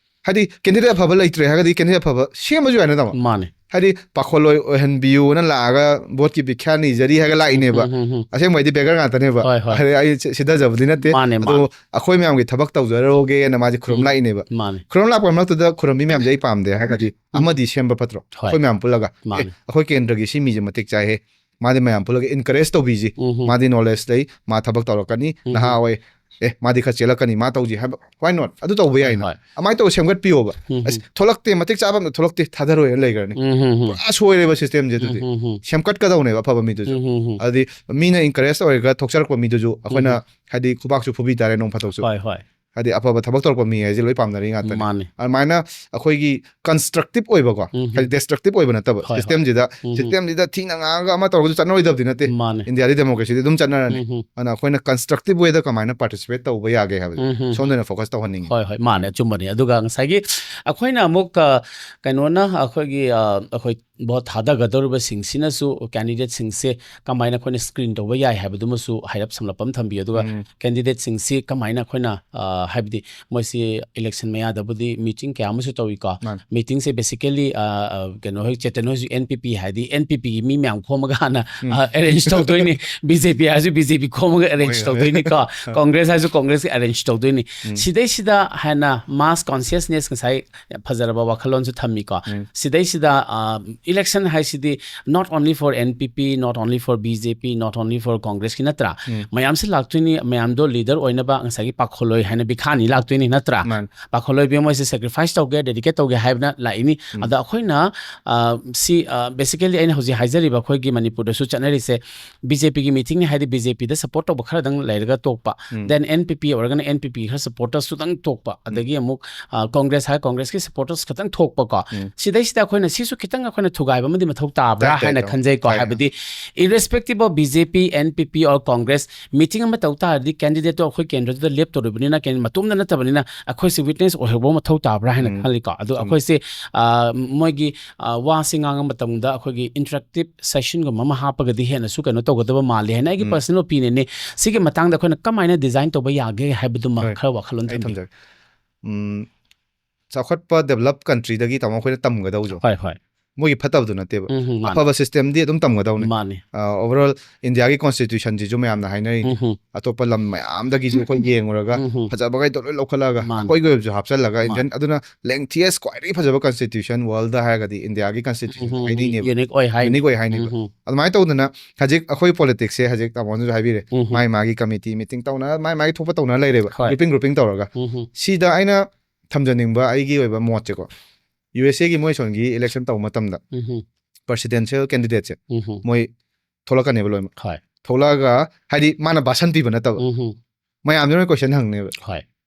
ꯍꯥꯏꯗꯤ candidate ꯑꯐꯕ ꯂꯩꯇ꯭ꯔꯦ ꯍꯥꯏꯔꯒꯗꯤ candidate ꯑꯐꯕ ꯁꯦꯝꯕꯁꯨ ꯌꯥꯏ ꯅꯠꯇ꯭ꯔꯣ? ꯃꯥꯅꯦ꯫ ꯍꯥꯏꯗꯤ ꯄꯥꯈꯣꯜꯂꯣꯏ ꯑꯣꯏꯍꯟꯕꯤꯌꯨꯅ ꯂꯥꯛꯑꯒ ꯚꯣꯠꯀꯤ ꯚꯤꯈ꯭ꯌꯥ ꯅꯤꯖꯔꯤ ꯍꯥꯏꯔꯒ ꯂꯥꯛꯏꯅꯦꯕ꯫ ꯎꯝ, ꯎꯝ, ꯎꯝ꯫ ꯑꯁꯦꯡꯕꯩꯗꯤ beggar ꯉꯥꯛꯇꯅꯦꯕ꯫ ꯍꯣꯏ, ꯍꯣꯏ꯫ ꯍꯥꯏꯗꯤ ꯑꯩ ꯁꯤ- ꯁꯤꯊꯖꯕꯗꯤ ꯅꯠꯇꯦ꯫ ꯃꯥꯅꯦ, ꯑꯗꯣ ꯃꯥꯅꯦ꯫ ꯑꯩꯈꯣꯏ ꯃꯌꯥꯝꯒꯤ ꯊꯕꯛ ꯇꯧꯖꯔꯣꯒꯦꯅ ꯃꯥꯁꯦ ꯈꯨꯔꯨꯝ ꯎꯝ꯫ ꯂꯥꯛꯏꯅꯦꯕ꯫ ꯃꯥꯅꯦ꯫ ꯈꯨꯔꯨꯝ ꯂꯥꯛꯄ ꯃꯔꯛꯇꯨꯗ ꯈꯨꯔꯨꯝꯕꯤ ꯃꯌꯥꯝꯁꯦ ꯑꯩ ꯄꯥꯝꯗꯦ꯫ ꯍꯥꯏꯔꯒꯗꯤ ꯑꯃꯗꯤ ꯁꯦꯝꯕ ꯐꯠꯇ꯭ꯔꯣ? ꯍꯣꯏ꯫ ꯑꯩꯈꯣꯏ ꯃꯌꯥꯝ ꯄꯨꯜꯂꯒ, "ꯑꯦ, ꯃꯥꯅꯦ꯫ ꯑꯩꯈꯣꯏ ꯀꯦꯟꯗ꯭ꯔꯒꯤ ꯁꯤ ꯃꯤꯁꯦ ꯃꯇꯤꯛ ꯆꯥꯏꯍꯦ, ꯃꯥꯗꯤ ꯃꯌꯥꯝ ꯄꯨꯜꯂꯒ encourage ꯇꯧꯕꯤꯁꯤ, ꯎꯝ, ꯎꯝ꯫ ꯃꯥꯗꯤ knowledge ꯂꯩ, ꯃꯥ ꯊꯕꯛ ꯇꯧꯔꯛꯀꯅꯤ, ꯎꯝ, ꯅꯍꯥ ꯎꯝ꯫ ꯑꯣꯏ, ꯑꯦ, ꯃꯥꯗꯤ ꯈꯔ ꯆꯦꯜꯂꯛꯀꯅꯤ, ꯃꯥ ꯇꯧꯁꯤ" ꯍꯥꯏꯕ, why not? ꯑꯗꯨ ꯇꯧꯕ ꯌꯥꯏꯅ꯫ ꯍꯣꯏ꯫ ꯑꯗꯨꯃꯥꯏꯅ ꯇꯧꯔ ꯁꯦꯝꯒꯠꯄꯤꯌꯣꯕ꯫ ꯎꯝ, "ꯑꯁ, ꯎꯝ꯫ ꯊꯣꯛꯂꯛꯇꯦ, ꯃꯇꯤꯛ ꯆꯥꯕ ꯑꯝꯇ ꯊꯣꯛꯂꯛꯇꯦ, ꯊꯥꯗꯔꯣꯏꯅ ꯂꯩꯈ꯭ꯔꯅꯤ"꯫ ꯎꯝ, ꯎꯝ, ꯎꯝ꯫ ꯄꯨꯔꯥ ꯁꯣꯏꯔꯦꯕ systemꯁꯦ ꯑꯗꯨꯗꯤ꯫ ꯎꯝ, ꯎꯝ, ꯎꯝ꯫ ꯁꯦꯝꯒꯠꯀꯗꯧꯅꯦꯕ ꯑꯐꯕ ꯃꯤꯗꯨꯁꯨ꯫ ꯎꯝ, ꯎꯝ, ꯎꯝ꯫ ꯑꯗꯨꯗꯤ ꯃꯤꯅ encourage ꯑꯣꯏꯔꯒ ꯊꯣꯛꯆꯔꯛꯄ ꯃꯤꯗꯨꯁꯨ ꯑꯩꯈꯣꯏꯅ ꯎꯝ꯫ ꯍꯥꯏꯗꯤ ꯈꯨꯕꯥꯛꯁꯨ ꯐꯨꯕꯤ ꯇꯥꯔꯦ ꯅꯣꯡ ꯐꯥꯗꯣꯛꯁꯨ꯫ ꯍꯣꯏ, ꯍꯣꯏ꯫ ꯍꯥꯏꯗꯤ ꯑꯐꯕ ꯊꯕꯛ ꯇꯧꯔꯛꯄ ꯃꯤ ꯍꯥꯏꯁꯦ ꯂꯣꯏ ꯄꯥꯝꯅꯔꯤ ꯉꯥꯛꯇꯅꯤ꯫ ꯃꯥꯅꯦ꯫ ꯑꯗꯨꯃꯥꯏꯅ ꯑꯩꯈꯣꯏꯒꯤ constructive ꯑꯣꯏꯕꯀꯣ, ꯎꯝ꯫ ꯍꯥꯏꯗꯤ destructive ꯑꯣꯏꯕ ꯅꯠꯇꯕ, ꯍꯣꯏ, ꯍꯣꯏ꯫ systemꯁꯤꯗ, ꯎꯝ꯫ systemꯁꯤꯗ ꯊꯤꯅ ꯉꯥꯡꯉꯒ ꯑꯃ ꯇꯧꯔꯒꯁꯨ ꯆꯠꯅꯔꯣꯏꯗꯕꯗꯤ ꯅꯠꯇꯦ꯫ ꯃꯥꯅꯦ꯫ Indiaꯗꯤ democracyꯗꯤ ꯑꯗꯨꯝ ꯆꯠꯅꯔꯅꯤ꯫ ꯎꯝ, ꯎꯝ꯫ ꯑꯗꯨꯅ ꯑꯩꯈꯣꯏꯅ constructive wayꯗ ꯀꯃꯥꯏꯅ participate ꯇꯧꯕ ꯌꯥꯒꯦ ꯍꯥꯏꯕꯁꯦ ꯎꯝ, ꯎꯝ꯫ ꯁꯣꯝꯗ ꯑꯣꯏꯅ focus ꯇꯧꯍꯟꯅꯤꯡꯉꯤ꯫ ꯍꯣꯏ, ꯍꯣꯏ, ꯃꯥꯅꯦ, ꯑꯆꯨꯝꯕꯅꯤ꯫ ꯑꯗꯨꯒ ꯉꯁꯥꯏꯒꯤ ꯑꯩꯈꯣꯏꯅ ꯑꯃꯨꯛ, ꯑ, ꯀꯩꯅꯣꯅ ꯑꯩꯈꯣꯏꯒꯤ, ꯑ, ꯑꯩꯈꯣꯏ ꯚꯣꯠ ꯊꯥꯗꯒꯗꯧꯔꯤꯕꯁꯤꯡꯁꯤꯅꯁꯨ candidateꯁꯤꯡꯁꯦ ꯀꯃꯥꯏꯅ ꯑꯩꯈꯣꯏꯅ screen ꯇꯧꯕ ꯌꯥꯏ ꯍꯥꯏꯕꯗꯨꯃꯁꯨ ꯍꯥꯏꯔꯞ ꯁꯝꯂꯞꯄ ꯑꯃ ꯊꯝꯕꯤꯌꯨ꯫ ꯑꯗꯨꯒ ꯎꯝ꯫ candidateꯁꯤꯡꯁꯤ ꯀꯃꯥꯏꯅ ꯑꯩꯈꯣꯏꯅ, ꯑ, ꯍꯥꯏꯕꯗꯤ ꯃꯣꯏꯁꯤ election ꯃꯌꯥꯗꯕꯨꯗꯤ meeting ꯀꯌꯥ ꯑꯃꯁꯨ ꯇꯧꯏꯀꯣ꯫ ꯃꯥꯅꯦ꯫ Meetingꯁꯦ basically, ꯑ, ꯑ, ꯀꯩꯅꯣ ꯍꯣꯏ, ꯆꯦꯇꯟ ꯍꯣꯏꯁꯨ NPP ꯍꯥꯏꯗꯤ NPPꯒꯤ ꯃꯤ ꯃꯌꯥꯝ ꯈꯣꯝꯃꯒ ꯍꯥꯟꯅ, ꯎꯝ꯫ ꯑ, arrange ꯇꯧꯗꯣꯏꯅꯤ꯫ BJP ꯍꯥꯏꯔꯁꯨ BJP ꯈꯣꯝꯃꯒ arrange ꯍꯣꯏ, ꯍꯣꯏ꯫ ꯇꯧꯗꯣꯏꯅꯤꯀꯣ꯫ Congress ꯍꯥꯏꯔꯁꯨ Congressꯀꯤ arrange ꯇꯧꯗꯣꯏꯅꯤ꯫ ꯎꯝ꯫ ꯁꯤꯗꯩꯁꯤꯗ ꯍꯥꯟꯅ mass consciousness ꯉꯁꯥꯏ ꯐꯖꯔꯕ ꯋꯥꯈꯜꯂꯣꯟꯁꯨ ꯊꯝꯃꯤꯀꯣ꯫ ꯎꯝ꯫ ꯁꯤꯗꯩꯁꯤꯗ, ꯑ, election ꯍꯥꯏꯁꯤꯗꯤ not only for NPP, not only for BJP, not only for Congressꯀꯤ ꯅꯠꯇ꯭ꯔꯥ? ꯎꯝ꯫ ꯃꯌꯥꯝꯁꯤ ꯂꯥꯛꯇꯣꯏꯅꯤ, ꯃꯌꯥꯝꯗꯣ leader ꯑꯣꯏꯅꯕ ꯉꯁꯥꯏꯒꯤ ꯄꯥꯈꯣꯜꯂꯣꯏ ꯍꯥꯏꯅ ꯕꯤꯈꯥꯅꯤ ꯂꯥꯛꯇꯣꯏꯅꯤ ꯅꯠꯇ꯭ꯔꯥ? ꯃꯥꯅꯦ꯫ ꯄꯥꯈꯣꯜꯂꯣꯏꯕꯤ ꯃꯣꯏꯁꯦ sacrifice ꯇꯧꯒꯦ, dedicate ꯇꯧꯒꯦ ꯍꯥꯏꯕꯅ ꯂꯥꯛꯏꯅꯤ꯫ ꯎꯝ꯫ ꯑꯗ ꯑꯩꯈꯣꯏꯅ, ꯑ, ꯁꯤ, ꯑ, basically ꯑꯩꯅ ꯍꯧꯖꯤꯛ ꯍꯥꯏꯖꯔꯤꯕ ꯑꯩꯈꯣꯏꯒꯤ ꯃꯅꯤꯄꯨꯔꯗꯁꯨ ꯆꯠꯅꯔꯤꯁꯦ BJPꯒꯤ meetingꯅꯤ ꯍꯥꯏꯗꯤ BJPꯗ support ꯇꯧꯕ ꯈꯔꯗꯪ ꯂꯩꯔꯒ ꯇꯣꯛꯄ꯫ ꯎꯝ꯫ Then NPP ꯑꯣꯏꯔꯒꯅ NPP ꯈꯔ supportersꯇꯨꯗꯪ ꯊꯣꯛꯄ꯫ ꯑꯗꯒꯤ ꯑꯃꯨꯛ, ꯑ, Congress ꯍꯥꯏꯔ Congressꯀꯤ supporters ꯈꯛꯇꯪ ꯊꯣꯛꯄꯀꯣ꯫ ꯎꯝ꯫ ꯁꯤꯗꯩꯁꯤꯗ ꯑꯩꯈꯣꯏꯅ ꯁꯤꯁꯨ ꯈꯤꯇꯪ ꯑꯩꯈꯣꯏꯅ ꯊꯨꯒꯥꯏꯕ ꯑꯃꯗꯤ ꯃꯊꯧ ꯇꯥꯕ꯭ꯔꯥ ꯇꯥꯏ, ꯇꯥꯏ, ꯍꯥꯏꯅ ꯇꯥꯏ꯫ ꯈꯟꯖꯩꯀꯣ꯫ ꯇꯥꯏ, ꯇꯥꯏ꯫ ꯍꯥꯏꯕꯗꯤ irrespective of BJP, NPP or Congress meeting ꯑꯃ ꯇꯧ ꯇꯥꯔꯗꯤ candidateꯇꯣ ꯑꯩꯈꯣꯏ ꯀꯦꯟꯗ꯭ꯔꯗꯨꯗ ꯂꯦꯞꯇꯧꯔꯤꯕꯅꯤꯅ, ꯀꯦꯟ-, ꯃꯇꯣꯝꯗ ꯅꯠꯇꯕꯅꯤꯅ ꯑꯩꯈꯣꯏꯁꯦ witness ꯑꯣꯏꯍꯧꯕ ꯃꯊꯧ ꯇꯥꯕ꯭ꯔꯥ ꯍꯥꯏꯅ ꯎꯝ꯫ ꯈꯜꯂꯤꯀꯣ꯫ ꯑꯗꯣ ꯆꯨꯝꯃꯤ꯫ ꯑꯩꯈꯣꯏꯁꯦ, ꯑ, ꯃꯣꯏꯒꯤ, ꯑ, ꯋꯥꯁꯤ ꯉꯥꯡꯕ ꯃꯇꯝꯗ ꯑꯩꯈꯣꯏꯒꯤ interactive sessionꯒꯨꯝꯕ ꯑꯃ ꯍꯥꯞꯄꯒꯗꯤ ꯍꯦꯟꯅꯁꯨ ꯀꯩꯅꯣ ꯇꯧꯒꯗꯕ ꯃꯥꯜꯂꯤ ꯍꯥꯏꯅ ꯑꯩꯒꯤ ꯎꯝ꯫ personal opinionꯅꯤ꯫ ꯁꯤꯒꯤ ꯃꯇꯥꯡꯗ ꯑꯩꯈꯣꯏꯅ ꯀꯃꯥꯏꯅ design ꯇꯧꯕ ꯌꯥꯒꯦ ꯍꯥꯏꯕꯗꯨꯃ ꯍꯣꯏ꯫ ꯈꯔ ꯋꯥꯈꯜꯂꯣꯟ ꯑꯩ ꯊꯝꯕꯤꯌꯨ꯫ ꯊꯝꯖꯒꯦ꯫ ꯎꯝ, ꯆꯥꯎꯈꯠꯄ develop countryꯗꯒꯤ ꯇꯥꯃꯣ ꯑꯩꯈꯣꯏꯅ ꯇꯝꯒꯗꯧꯕꯁꯦ꯫ ꯍꯣꯏ, ꯍꯣꯏ꯫ ꯃꯣꯏꯒꯤ ꯐꯠꯇꯕꯗꯨ ꯅꯠꯇꯦꯕ꯫ ꯎꯝ, ꯍꯝ, ꯃꯥꯅꯤ꯫ ꯑꯐꯕ system ꯗꯤ ꯑꯗꯨꯝ ꯇꯝꯒꯗꯧꯅꯤ꯫ ꯃꯥꯅꯤ꯫ ꯑꯣꯚꯔ ꯑꯣꯜ ꯏꯟꯗꯤꯌꯥꯒꯤ constitution ꯁꯤꯁꯨ ꯃꯌꯥꯝꯅ ꯍꯥꯏꯅꯔꯤ, ꯎꯝ, ꯍꯝ, ꯑꯇꯣꯞꯄ ꯂꯝ ꯃꯌꯥꯝꯗꯒꯤꯁꯨ ꯑꯩꯈꯣꯏ ꯌꯦꯡꯉꯨꯔꯒ ꯎꯝ, ꯍꯝ, ꯐꯖꯕꯈꯩꯗꯣ ꯂꯣꯏ ꯂꯧꯈꯠꯂꯛꯑꯒ ꯃꯥꯅꯤ꯫ ꯑꯩꯈꯣꯏꯒꯤ ꯑꯣꯏꯕꯁꯨ ꯍꯥꯞꯆꯜꯂꯒ ꯃꯥꯅꯤ꯫ Indian ꯑꯗꯨꯅ lengthiest ꯈ꯭ꯋꯥꯏꯗꯒꯤ ꯐꯖꯕ constitution world ꯗ ꯍꯥꯏꯔꯒꯗꯤ ꯏꯟꯗꯤꯌꯥꯒꯤ constitution ꯎꯝ, ꯍꯝ, ꯍꯥꯏꯅꯤꯡꯉꯦꯕ꯫ unique ꯑꯣꯏ ꯍꯥꯏꯅꯤ꯫ Unique ꯑꯣꯏ ꯍꯥꯏꯅꯤꯕ꯫ ꯎꯝ, ꯍꯝ, ꯑꯗꯨꯃꯥꯏꯅ ꯇꯧꯗꯅ ꯍꯧꯖꯤꯛ ꯑꯩꯈꯣꯏ politics ꯁꯦ ꯍꯧꯖꯤꯛ ꯇꯥꯃꯣꯅꯁꯨ ꯍꯥꯏꯕꯤꯔꯦ, ꯎꯝ, ꯍꯝ, ꯃꯥꯏ ꯃꯥꯒꯤ committee meeting ꯇꯧꯅ ꯃꯥꯏ ꯃꯥꯒꯤ ꯊꯣꯛꯄ ꯇꯧꯅ ꯂꯩꯔꯦꯕ, ꯍꯣꯏ꯫ grouping grouping ꯇꯧꯔꯒ꯫ ꯎꯝ, ꯍꯝ, ꯁꯤꯗ ꯑꯩꯅ ꯊꯝꯖꯅꯤꯡꯕ ꯑꯩꯒꯤ ꯑꯣꯏꯕ ꯃꯣꯠꯁꯦꯀꯣ, ꯌꯨ ꯑꯦꯁ ꯑꯦꯒꯤ ꯃꯣꯏ ꯁꯣꯟꯒꯤ election ꯇꯧꯕ ꯃꯇꯝꯗ ꯎꯝ, ꯍꯝ, presidential candidate ꯁꯦ ꯎꯝ, ꯍꯝ, ꯃꯣꯏ ꯊꯣꯛꯂꯛꯀꯅꯦꯕ ꯂꯣꯏꯅꯃꯛ꯫ ꯍꯣꯏ꯫ ꯊꯣꯛꯂꯛꯑꯒ ꯍꯥꯏꯗꯤ ꯃꯥꯅ ꯚꯥꯁꯟ ꯄꯤꯕ ꯅꯠꯇꯕ, ꯎꯝ, ꯍꯝ, ꯃꯌꯥꯝꯗꯨꯅ question ꯍꯪꯅꯦꯕ꯫ ꯍꯣꯏ꯫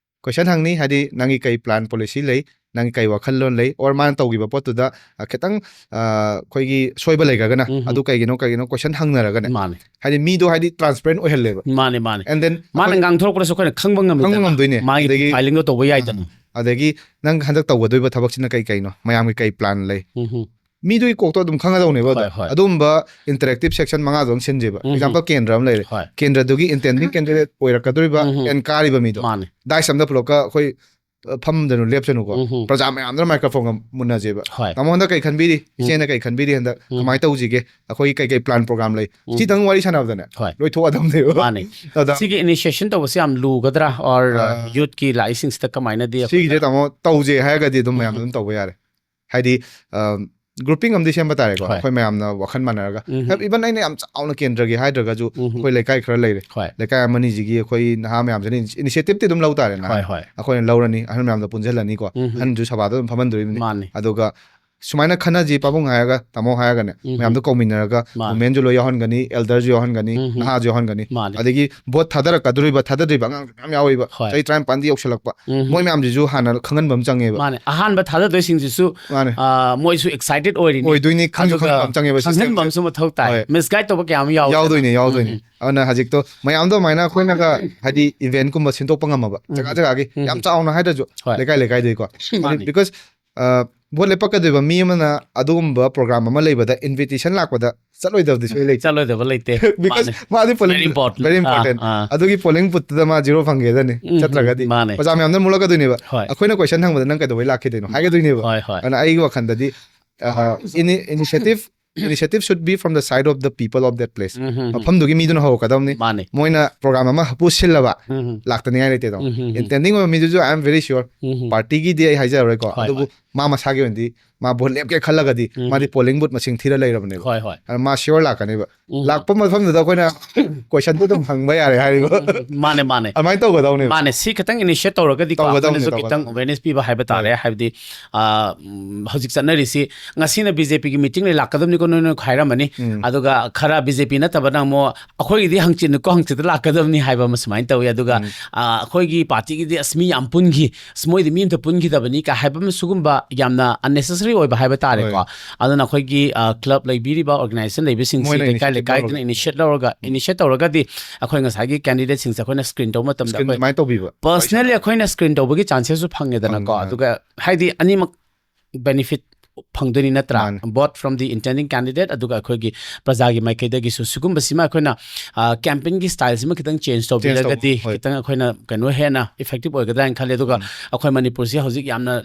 Question ꯍꯪꯅꯤ ꯍꯥꯏꯗꯤ ꯅꯪꯒꯤ ꯀꯩ plan policy ꯂꯩ, ꯅꯪꯒꯤ ꯀꯩ ꯋꯥꯈꯜꯂꯣꯟ ꯂꯩ, or ꯃꯥꯅ ꯇꯧꯈꯤꯕ ꯄꯣꯠꯇꯨꯗ ꯑ, ꯈꯤꯇꯪ ꯑ, ꯑꯩꯈꯣꯏꯒꯤ ꯁꯣꯏꯕ ꯂꯩꯈ꯭ꯔꯒꯅ ꯎꯝ, ꯍꯝ, ꯑꯗꯨ ꯀꯩꯒꯤꯅꯣ ꯀꯩꯒꯤꯅꯣ question ꯍꯪꯅꯔꯒꯅꯦ꯫ ꯃꯥꯅꯤ꯫ ꯍꯥꯏꯗꯤ ꯃꯤꯗꯣ ꯍꯥꯏꯗꯤ transparent ꯑꯣꯏꯍꯜꯂꯦꯕ꯫ ꯃꯥꯅꯤ, ꯃꯥꯅꯤ꯫ And then ꯃꯥꯅ ꯑꯩꯈꯣꯏ ꯉꯥꯡꯊꯣꯔꯛꯄꯗꯁꯨ ꯑꯩꯈꯣꯏꯅ ꯈꯪꯕ ꯉꯝꯃꯤ꯫ ꯈꯪꯕ ꯉꯝꯗꯣꯏꯅꯦ꯫ ꯃꯥꯒꯤ ꯑꯗꯒꯤ filing ꯗꯣ ꯇꯧꯕ ꯌꯥꯏꯗꯅ꯫ ꯑꯗꯒꯤ ꯅꯪ ꯍꯟꯗꯛ ꯇꯧꯒꯗꯣꯏꯕ ꯊꯕꯛꯁꯤꯅ ꯀꯩ ꯀꯩꯅꯣ, ꯃꯌꯥꯝꯒꯤ ꯀꯩ plan ꯂꯩ, ꯎꯝ, ꯍꯝ, ꯃꯤꯗꯨꯒꯤ ꯀꯣꯛꯇꯣ ꯑꯗꯨꯝ ꯈꯪꯒꯗꯧꯅꯦꯕ꯫ ꯑꯗꯣ ꯍꯣꯏ, ꯍꯣꯏ꯫ ꯑꯗꯨꯝꯕ interactive section ꯃꯉꯥꯗꯣ ꯑꯗꯨꯝ ꯁꯤꯟꯁꯦꯕ꯫ ꯎꯝ, ꯍꯝ, Example ꯀꯦꯟꯗ꯭ꯔ ꯑꯃ ꯂꯩꯔꯦ, ꯍꯣꯏ꯫ ꯀꯦꯟꯗ꯭ꯔꯗꯨꯒꯤ intending candidate ꯑꯣꯏꯔꯛꯀꯗꯣꯔꯤꯕ um, Hum, and ꯀꯥꯔꯤꯕ ꯃꯤꯗꯣ ꯃꯥꯅꯤ꯫ dice ꯑꯝꯗ ꯄꯨꯂꯞꯀ ꯑꯩꯈꯣꯏ ꯑ, ꯐꯝꯗꯅꯨ ꯂꯦꯞꯁꯅꯨꯀꯣ, ꯎꯝ, ꯍꯝ, ꯄ꯭ꯔꯖꯥ ꯃꯌꯥꯝꯗꯨꯅ microphone ꯒ ꯃꯨꯟꯅꯁꯦꯕ꯫ ꯍꯣꯏ꯫ ꯇꯥꯃꯣ ꯍꯟꯗꯛ ꯀꯩ ꯈꯟꯕꯤꯔꯤ, ꯎꯝ, ꯏꯆꯦꯅ ꯀꯩ ꯈꯟꯕꯤꯔꯤ, ꯍꯟꯗꯛ ꯎꯝ, ꯀꯃꯥꯏꯅ ꯇꯧꯁꯤꯒꯦ, ꯑꯩꯈꯣꯏꯒꯤ ꯀꯩ ꯀꯩ plan program ꯂꯩ, ꯎꯝ, ꯁꯤꯗꯪ ꯋꯥꯔꯤ ꯁꯥꯟꯅꯕꯗꯅꯦ ꯍꯣꯏ꯫ ꯂꯣꯏ ꯊꯣꯛꯑꯗꯕꯅꯦꯕ꯫ ꯃꯥꯅꯤ꯫ ꯑꯗ ꯁꯤꯒꯤ initiation ꯇꯧꯕꯁꯦ ꯌꯥꯝ ꯂꯨꯒꯗ꯭ꯔꯥ, or ꯑ, youth ꯀꯤ ꯂꯥꯛꯏꯁꯤꯡꯁꯤꯗ ꯀꯃꯥꯏꯅꯗꯤ ꯑꯩꯈꯣꯏ ꯁꯤꯒꯤꯁꯦ ꯇꯥꯃꯣ ꯇꯧꯁꯦ ꯍꯥꯏꯔꯒꯗꯤ ꯑꯗꯨꯝ ꯃꯌꯥꯝ ꯎꯝ, ꯑꯗꯨꯝ ꯇꯧꯕ ꯌꯥꯔꯦ꯫ ꯍꯥꯏꯗꯤ grouping ꯑꯃꯗꯤ ꯁꯦꯝꯕ ꯇꯥꯔꯦꯀꯣ, ꯍꯣꯏ꯫ ꯑꯩꯈꯣꯏ ꯃꯌꯥꯝꯅ ꯋꯥꯈꯜ ꯃꯥꯟꯅꯔꯒ꯫ ꯎꯝ, Even ꯑꯩꯅ ꯌꯥꯝ ꯆꯥꯎꯅ ꯀꯦꯟꯗ꯭ꯔꯒꯤ ꯍꯥꯏꯗ꯭ꯔꯒꯁꯨ ꯎꯝ, ꯑꯩꯈꯣꯏ ꯂꯩꯀꯥꯏ ꯈꯔ ꯂꯩꯔꯦ, ꯍꯣꯏ꯫ ꯂꯩꯀꯥꯏ ꯑꯃꯅꯤꯁꯤꯒꯤ ꯑꯩꯈꯣꯏ ꯅꯍꯥ ꯃꯌꯥꯝꯁꯤꯅ initiative ꯇꯤ ꯑꯗꯨꯝ ꯂꯧ ꯇꯥꯔꯦꯅ꯫ ꯍꯣꯏ, ꯍꯣꯏ꯫ ꯑꯩꯈꯣꯏꯅ ꯂꯧꯔꯅꯤ, ꯑꯍꯜ ꯃꯌꯥꯝꯗꯣ ꯄꯨꯟꯁꯤꯜꯂꯅꯤ ꯀꯣ, ꯎꯝ, ꯎꯝ, ꯑꯍꯟꯁꯨ ꯁꯚꯥꯗ ꯑꯗꯨꯝ ꯐꯝꯍꯟꯗꯣꯔꯤꯕꯅꯤ꯫ ꯃꯥꯅꯤ꯫ ꯑꯗꯨꯒ ꯁꯨꯃꯥꯏꯅ ꯈꯟꯅꯁꯤ ꯄꯥꯕꯨꯡ ꯍꯥꯏꯔꯒ, ꯇꯥꯃꯣ ꯍꯥꯏꯔꯒꯅꯦ, ꯎꯝ, ꯃꯌꯥꯝꯗꯣ ꯀꯧꯃꯤꯟꯅꯔꯒ ꯃꯥꯅꯤ꯫ women ꯁꯨ ꯂꯣꯏ ꯌꯥꯎꯍꯟꯒꯅꯤ, elder ꯁꯨ ꯌꯥꯎꯍꯟꯒꯅꯤ, ꯎꯝ, ꯎꯝ, ꯅꯍꯥꯁꯨ ꯌꯥꯎꯍꯟꯒꯅꯤ꯫ ꯃꯥꯅꯤ꯫ ꯑꯗꯒꯤ vote ꯊꯥꯗꯔꯛꯀꯗꯣꯔꯤꯕ ꯊꯥꯗꯗ꯭ꯔꯤꯕ ꯑꯉꯥꯡꯁꯨ ꯃꯌꯥꯝ ꯌꯥꯎꯋꯦꯕ, ꯍꯣꯏ꯫ ꯆꯍꯤ ꯇꯔꯥꯅꯤꯄꯥꯟꯗꯤ ꯌꯧꯁꯜꯂꯛꯄ꯫ ꯎꯝ, ꯃꯣꯏ ꯃꯌꯥꯝꯁꯤꯁꯨ ꯍꯥꯟꯅ ꯈꯪꯍꯟꯕ ꯑꯃ ꯆꯪꯉꯦꯕ꯫ ꯃꯥꯅꯦ, ꯑꯍꯥꯟꯕ ꯊꯥꯗꯗꯣꯏꯁꯤꯡꯁꯤꯁꯨ ꯃꯥꯅꯦ꯫ ꯑ, ꯃꯣꯏꯁꯨ excited ꯑꯣꯏꯔꯤꯅꯤ꯫ ꯑꯣꯏꯗꯣꯏꯅꯤ, ꯈꯪꯁꯨ ꯑꯗꯨꯒ ꯈꯪꯍꯟꯕ ꯑꯃ ꯆꯪꯉꯦꯕ ꯈꯪꯍꯟꯕ system ꯁꯦ꯫ ꯑꯃꯁꯨ ꯃꯊꯧ ꯇꯥꯏ꯫ ꯍꯣꯏ꯫ Misguide ꯇꯧꯕ ꯀꯌꯥ ꯑꯃ ꯌꯥꯎꯋꯦ꯫ ꯌꯥꯎꯗꯣꯏꯅꯦ, ꯌꯥꯎꯗꯣꯏꯅꯦ꯫ ꯎꯝ, ꯑꯗꯨꯅ ꯍꯧꯖꯤꯛꯇꯣ ꯃꯌꯥꯝꯗꯣ ꯑꯗꯨꯃꯥꯏꯅ ꯑꯩꯈꯣꯏꯅꯒ ꯍꯥꯏꯗꯤ event ꯀꯨꯝꯕ ꯁꯤꯟꯗꯣꯛꯄ ꯉꯝꯃꯕ, ꯎꯝ꯫ ꯖꯒꯥ ꯖꯒꯥꯒꯤ ꯎꯝ꯫ ꯌꯥꯝ ꯆꯥꯎꯅ ꯍꯥꯏꯗ꯭ꯔꯁꯨ ꯍꯣꯏ꯫ ꯂꯩꯀꯥꯏ ꯂꯩꯀꯥꯏꯗꯒꯤꯀꯣ꯫ ꯃꯥꯅꯤ꯫ Because vote ꯂꯦꯞꯄꯛꯀꯗꯣꯏꯕ ꯃꯤ ꯑꯃꯅ ꯑꯗꯨꯒꯨꯝꯕ program ꯑꯃ ꯂꯩꯕꯗ invitation ꯂꯥꯛꯄꯗ ꯆꯠꯂꯣꯏꯗꯕꯗꯤ ꯁꯣꯏ ꯂꯩꯇꯦ꯫ ꯆꯠꯂꯣꯏꯗꯕ ꯂꯩꯇꯦ꯫ Because ꯃꯥꯅꯤ꯫ ꯃꯥꯗꯤ polling Very important꯫ very ꯑꯥ, important꯫ ꯑꯥ꯫ ꯑꯗꯨꯒꯤ polling booth ꯇꯨꯗ ꯃꯥ zero ꯐꯪꯒꯦꯗꯅꯤ, ꯎꯝ, ꯆꯠꯇ꯭ꯔꯒꯗꯤ꯫ ꯃꯥꯅꯦ꯫ ꯄ꯭ꯔꯖꯥ ꯃꯌꯥꯝꯗ ꯃꯨꯜꯂꯛꯀꯗꯣꯏꯅꯦꯕ꯫ ꯍꯣꯏ꯫ ꯑꯩꯈꯣꯏꯅ question ꯍꯪꯕꯗ ꯅꯪ ꯀꯩꯗꯧꯕꯩ ꯂꯥꯛꯈꯤꯗꯣꯏꯅꯣ ꯍꯥꯏꯒꯗꯣꯏꯅꯦꯕ꯫ ꯍꯣꯏ, ꯍꯣꯏ꯫ ꯑꯗꯨꯅ ꯑꯩꯒꯤ ꯋꯥꯈꯜꯗꯗꯤ initiative initiative should be from the side of the people of that place. ꯎꯝ, ꯎꯝ, ꯎꯝ. ꯃꯐꯝꯗꯨꯒꯤ ꯃꯤꯗꯨꯅ ꯍꯧꯔꯛꯀꯗꯕꯅꯤ. ꯃꯥꯅꯦ. ꯃꯣꯏꯅ ꯄ꯭ꯔꯣꯒ꯭ꯔꯥꯝ ꯑꯃ ꯄꯨꯁꯤꯜꯂꯕ ꯎꯝ, ꯎꯝ. ꯂꯥꯛꯇꯅꯤꯡꯉꯥꯏ ꯂꯩꯇꯦꯗꯣ. ꯎꯝ, ꯎꯝ, ꯎꯝ. Intending ꯑꯣꯏꯕ ꯃꯤꯗꯨꯁꯨ I am very sure. ꯎꯝ, ꯎꯝ. ꯄꯥꯔꯇꯤꯒꯤꯗꯤ ꯑꯩ ꯍꯥꯏꯖꯔꯔꯣꯏꯀꯣ, ꯍꯣꯏ, ꯑꯗꯨꯕꯨ ꯍꯣꯏ. ꯃꯥ ꯃꯁꯥꯒꯤ ꯑꯣꯏꯅꯗꯤ ꯃꯥ ꯚꯣꯠ ꯂꯦꯞꯀꯦ ꯈꯜꯂꯒꯗꯤ ꯎꯝ. ꯃꯥꯗꯤ ꯄꯣꯂꯤꯡ ꯕꯨꯠ ꯃꯁꯤꯡ ꯊꯤꯔ ꯂꯩꯔꯕꯅꯦꯕ. ꯍꯣꯏ, ꯍꯣꯏ. ꯑꯗꯨ ꯃꯥ ꯁꯤꯌꯣꯔ ꯂꯥꯛꯀꯅꯦꯕ. ꯎꯝ. ꯂꯥꯛꯄ ꯃꯐꯝꯗꯨꯗ ꯑꯩꯈꯣꯏꯅ ꯀꯣꯏꯁꯟꯗꯨ ꯑꯗꯨꯝ ꯍꯪꯕ ꯌꯥꯔꯦ ꯍꯥꯏꯔꯤꯕ. ꯃꯥꯅꯦ, ꯃꯥꯅꯦ. ꯑꯗꯨꯃꯥꯏꯅ ꯇꯧꯒꯗꯧꯅꯦꯕ. ꯃꯥꯅꯦ, ꯁꯤ ꯈꯤꯇꯪ initiate ꯇꯧꯔꯒꯗꯤ ꯀꯣ, ꯇꯧꯒꯗꯧꯅꯦ, ꯑꯩꯈꯣꯏꯅꯁꯨ ꯇꯧꯒꯗꯧꯅꯦ. ꯈꯤꯇꯪ awareness ꯄꯤꯕ ꯍꯥꯏꯕ ꯇꯥꯔꯦ. ꯍꯥꯏꯕꯗꯤ, ꯑ, ꯎꯝ, ꯍꯧꯖꯤꯛ ꯆꯠꯅꯔꯤꯁꯤ, ꯉꯁꯤꯅ BJPꯒꯤ meeting ꯂꯩ, ꯂꯥꯛꯀꯗꯕꯅꯤꯀꯣ ꯅꯣꯏ, ꯅꯣꯏ ꯍꯥꯏꯔꯝꯃꯅꯤ. ꯎꯝ. ꯑꯗꯨꯒ ꯈꯔ BJP ꯅꯠꯇꯕꯅ ꯑꯃꯨꯛ, "ꯑꯩꯈꯣꯏꯒꯤꯗꯤ ꯍꯪꯆꯤꯠꯅꯤꯀꯣ, ꯍꯪꯆꯤꯠꯇ ꯂꯥꯛꯀꯗꯕꯅꯤ" ꯍꯥꯏꯕ ꯑꯃ ꯁꯨꯃꯥꯏꯅ ꯇꯧꯋꯤ. ꯑꯗꯨꯒ, ꯎꯝ. ꯑ, ꯑꯩꯈꯣꯏꯒꯤ ꯄꯥꯔꯇꯤꯒꯤꯗꯤ, "ꯑꯁ, ꯃꯤ ꯌꯥꯝ ꯄꯨꯟꯈꯤ, ꯑꯁ, ꯃꯣꯏꯗꯤ ꯃꯤ ꯑꯝꯇ ꯄꯨꯟꯈꯤꯗꯕꯅꯤ" ꯀꯥ ꯍꯥꯏꯕ ꯑꯃ, ꯁꯤꯒꯨꯝꯕ ꯌꯥꯝꯅ unnecessary ꯑꯣꯏꯕ ꯍꯥꯏꯕ ꯇꯥꯔꯦꯀꯣ. ꯍꯣꯏ. ꯑꯗꯨꯅ ꯑꯩꯈꯣꯏꯒꯤ, ꯑ, club ꯂꯩꯕꯤꯔꯤꯕ organization ꯂꯩꯕꯁꯤꯡꯁꯤ ꯃꯣꯏꯅ ꯂꯩꯀꯥꯏ initiative ꯂꯩꯀꯥꯏꯗꯅ ꯂꯧꯔꯒ. initiate ꯂꯧꯔꯒ, initiate ꯇꯧꯔꯒꯗꯤ ꯑꯩꯈꯣꯏ ꯉꯁꯥꯏꯒꯤ candidateꯁꯤꯡꯁꯦ ꯑꯩꯈꯣꯏꯅ screen ꯇꯧꯕ ꯃꯇꯝꯗ Screen ꯑꯩꯈꯣꯏ ꯑꯗꯨꯃꯥꯏꯅ ꯇꯧꯕꯤꯕ. personally ꯑꯩꯈꯣꯏꯅ screen ꯇꯧꯕꯒꯤ chances ꯁꯨ ꯐꯪꯉꯦꯗꯅꯀꯣ. ꯐꯪꯉꯦ, ꯐꯪꯉꯦ. ꯑꯗꯨꯒ ꯍꯥꯏꯗꯤ ꯑꯅꯤꯃꯛ benefit ꯐꯪꯗꯣꯏꯅꯤ ꯅꯠꯇ꯭ꯔꯥ? ꯃꯥꯅꯦ. Both from the intending candidate ꯑꯗꯨꯒ ꯑꯩꯈꯣꯏꯒꯤ ꯄ꯭ꯔꯖꯥꯒꯤ ꯃꯥꯏꯀꯩꯗꯒꯤꯁꯨ. ꯁꯤꯒꯨꯝꯕꯁꯤꯃ ꯑꯩꯈꯣꯏꯅ, ꯑ, campaignꯒꯤ styleꯁꯤꯃ ꯈꯤꯇꯪ change ꯇꯧꯕꯤꯔꯒꯗꯤ ꯍꯣꯏ. ꯈꯤꯇꯪ ꯑꯩꯈꯣꯏꯅ ꯀꯩꯅꯣ ꯍꯦꯟꯅ effective ꯑꯣꯏꯒꯗ꯭ꯔꯥ ꯍꯥꯏꯅ ꯈꯜꯂꯦ. ꯑꯗꯨꯒ ꯎꯝ. ꯑꯩꯈꯣꯏ ꯃꯅꯤꯄꯨꯔꯁꯤ ꯍꯧꯖꯤꯛ ꯌꯥꯝꯅ,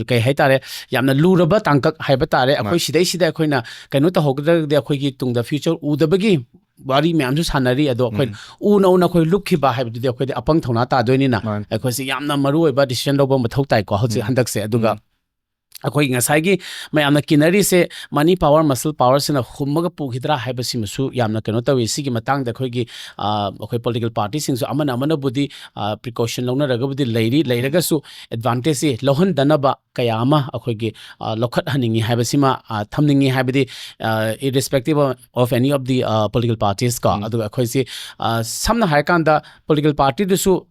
ꯀꯩ ꯍꯥꯏꯇꯥꯔꯦ, ꯌꯥꯝꯅ ꯂꯨꯔꯕ ꯇꯥꯡꯀꯛ ꯍꯥꯏꯕ ꯇꯥꯔꯦ. ꯑꯩꯈꯣꯏ ꯃꯥꯅꯦ. ꯁꯤꯗꯩꯁꯤꯗ ꯑꯩꯈꯣꯏꯅ ꯀꯩꯅꯣ ꯇꯧꯍꯧꯒꯗ꯭ꯔꯒꯗꯤ ꯑꯩꯈꯣꯏꯒꯤ ꯇꯨꯡꯗ future ꯎꯗꯕꯒꯤ ꯋꯥꯔꯤ ꯃꯌꯥꯝꯁꯨ ꯁꯥꯟꯅꯔꯤ. ꯑꯗꯣ ꯑꯩꯈꯣꯏ ꯎꯝ. ꯎꯅ ꯎꯅ ꯑꯩꯈꯣꯏ ꯂꯨꯞꯈꯤꯕ ꯍꯥꯏꯕꯗꯨꯗꯤ ꯑꯩꯈꯣꯏꯗꯤ ꯑꯄꯪ ꯊꯧꯅꯥ ꯇꯥꯗꯣꯏꯅꯤꯅ ꯃꯥꯅꯦ. ꯑꯩꯈꯣꯏꯁꯤ ꯌꯥꯝꯅ ꯃꯔꯨ ꯑꯣꯏꯕ decision ꯂꯧꯕ ꯃꯊꯧ ꯇꯥꯏꯀꯣ ꯍꯧꯖꯤꯛ ꯎꯝ. ꯍꯟꯗꯛꯁꯦ. ꯑꯗꯨꯒ ꯎꯝ. ꯑꯩꯈꯣꯏꯒꯤ ꯉꯁꯥꯏꯒꯤ ꯃꯌꯥꯝꯅ ꯀꯤꯅꯔꯤꯁꯦ money power, muscle powerꯁꯤꯅ ꯍꯨꯝꯃꯒ ꯄꯨꯈꯤꯗ꯭ꯔꯥ ꯍꯥꯏꯕꯁꯤꯃꯁꯨ ꯌꯥꯝꯅ ꯀꯩꯅꯣ ꯇꯧꯏ꯫ ꯁꯤꯒꯤ ꯃꯇꯥꯡꯗ ꯑꯩꯈꯣꯏꯒꯤ, ꯑ, ꯑꯩꯈꯣꯏ political partyꯁꯤꯡꯁꯨ ꯑꯃꯅ ꯑꯃꯅꯕꯨꯗꯤ, ꯑ, precaution ꯂꯧꯅꯔꯒꯕꯨꯗꯤ ꯂꯩꯔꯤ, ꯂꯩꯔꯒꯁꯨ advantageꯁꯤ ꯂꯧꯍꯟꯗꯅꯕ ꯀꯌꯥ ꯑꯃ ꯑꯩꯈꯣꯏꯒꯤ, ꯑ, ꯂꯧꯈꯠꯍꯟꯅꯤꯡꯉꯤ ꯍꯥꯏꯕꯁꯤꯃ, ꯑ, ꯊꯝꯅꯤꯡꯉꯤ꯫ ꯍꯥꯏꯕꯗꯤ, ꯑ, irrespective of any of the, ꯑ, political parties ꯀꯣ, ꯎꯝ. ꯑꯗꯨꯒ ꯑꯩꯈꯣꯏꯁꯤ, ꯑ, ꯁꯝꯅ ꯍꯥꯏꯔꯀꯥꯟꯗ political partyꯗꯨꯁꯨ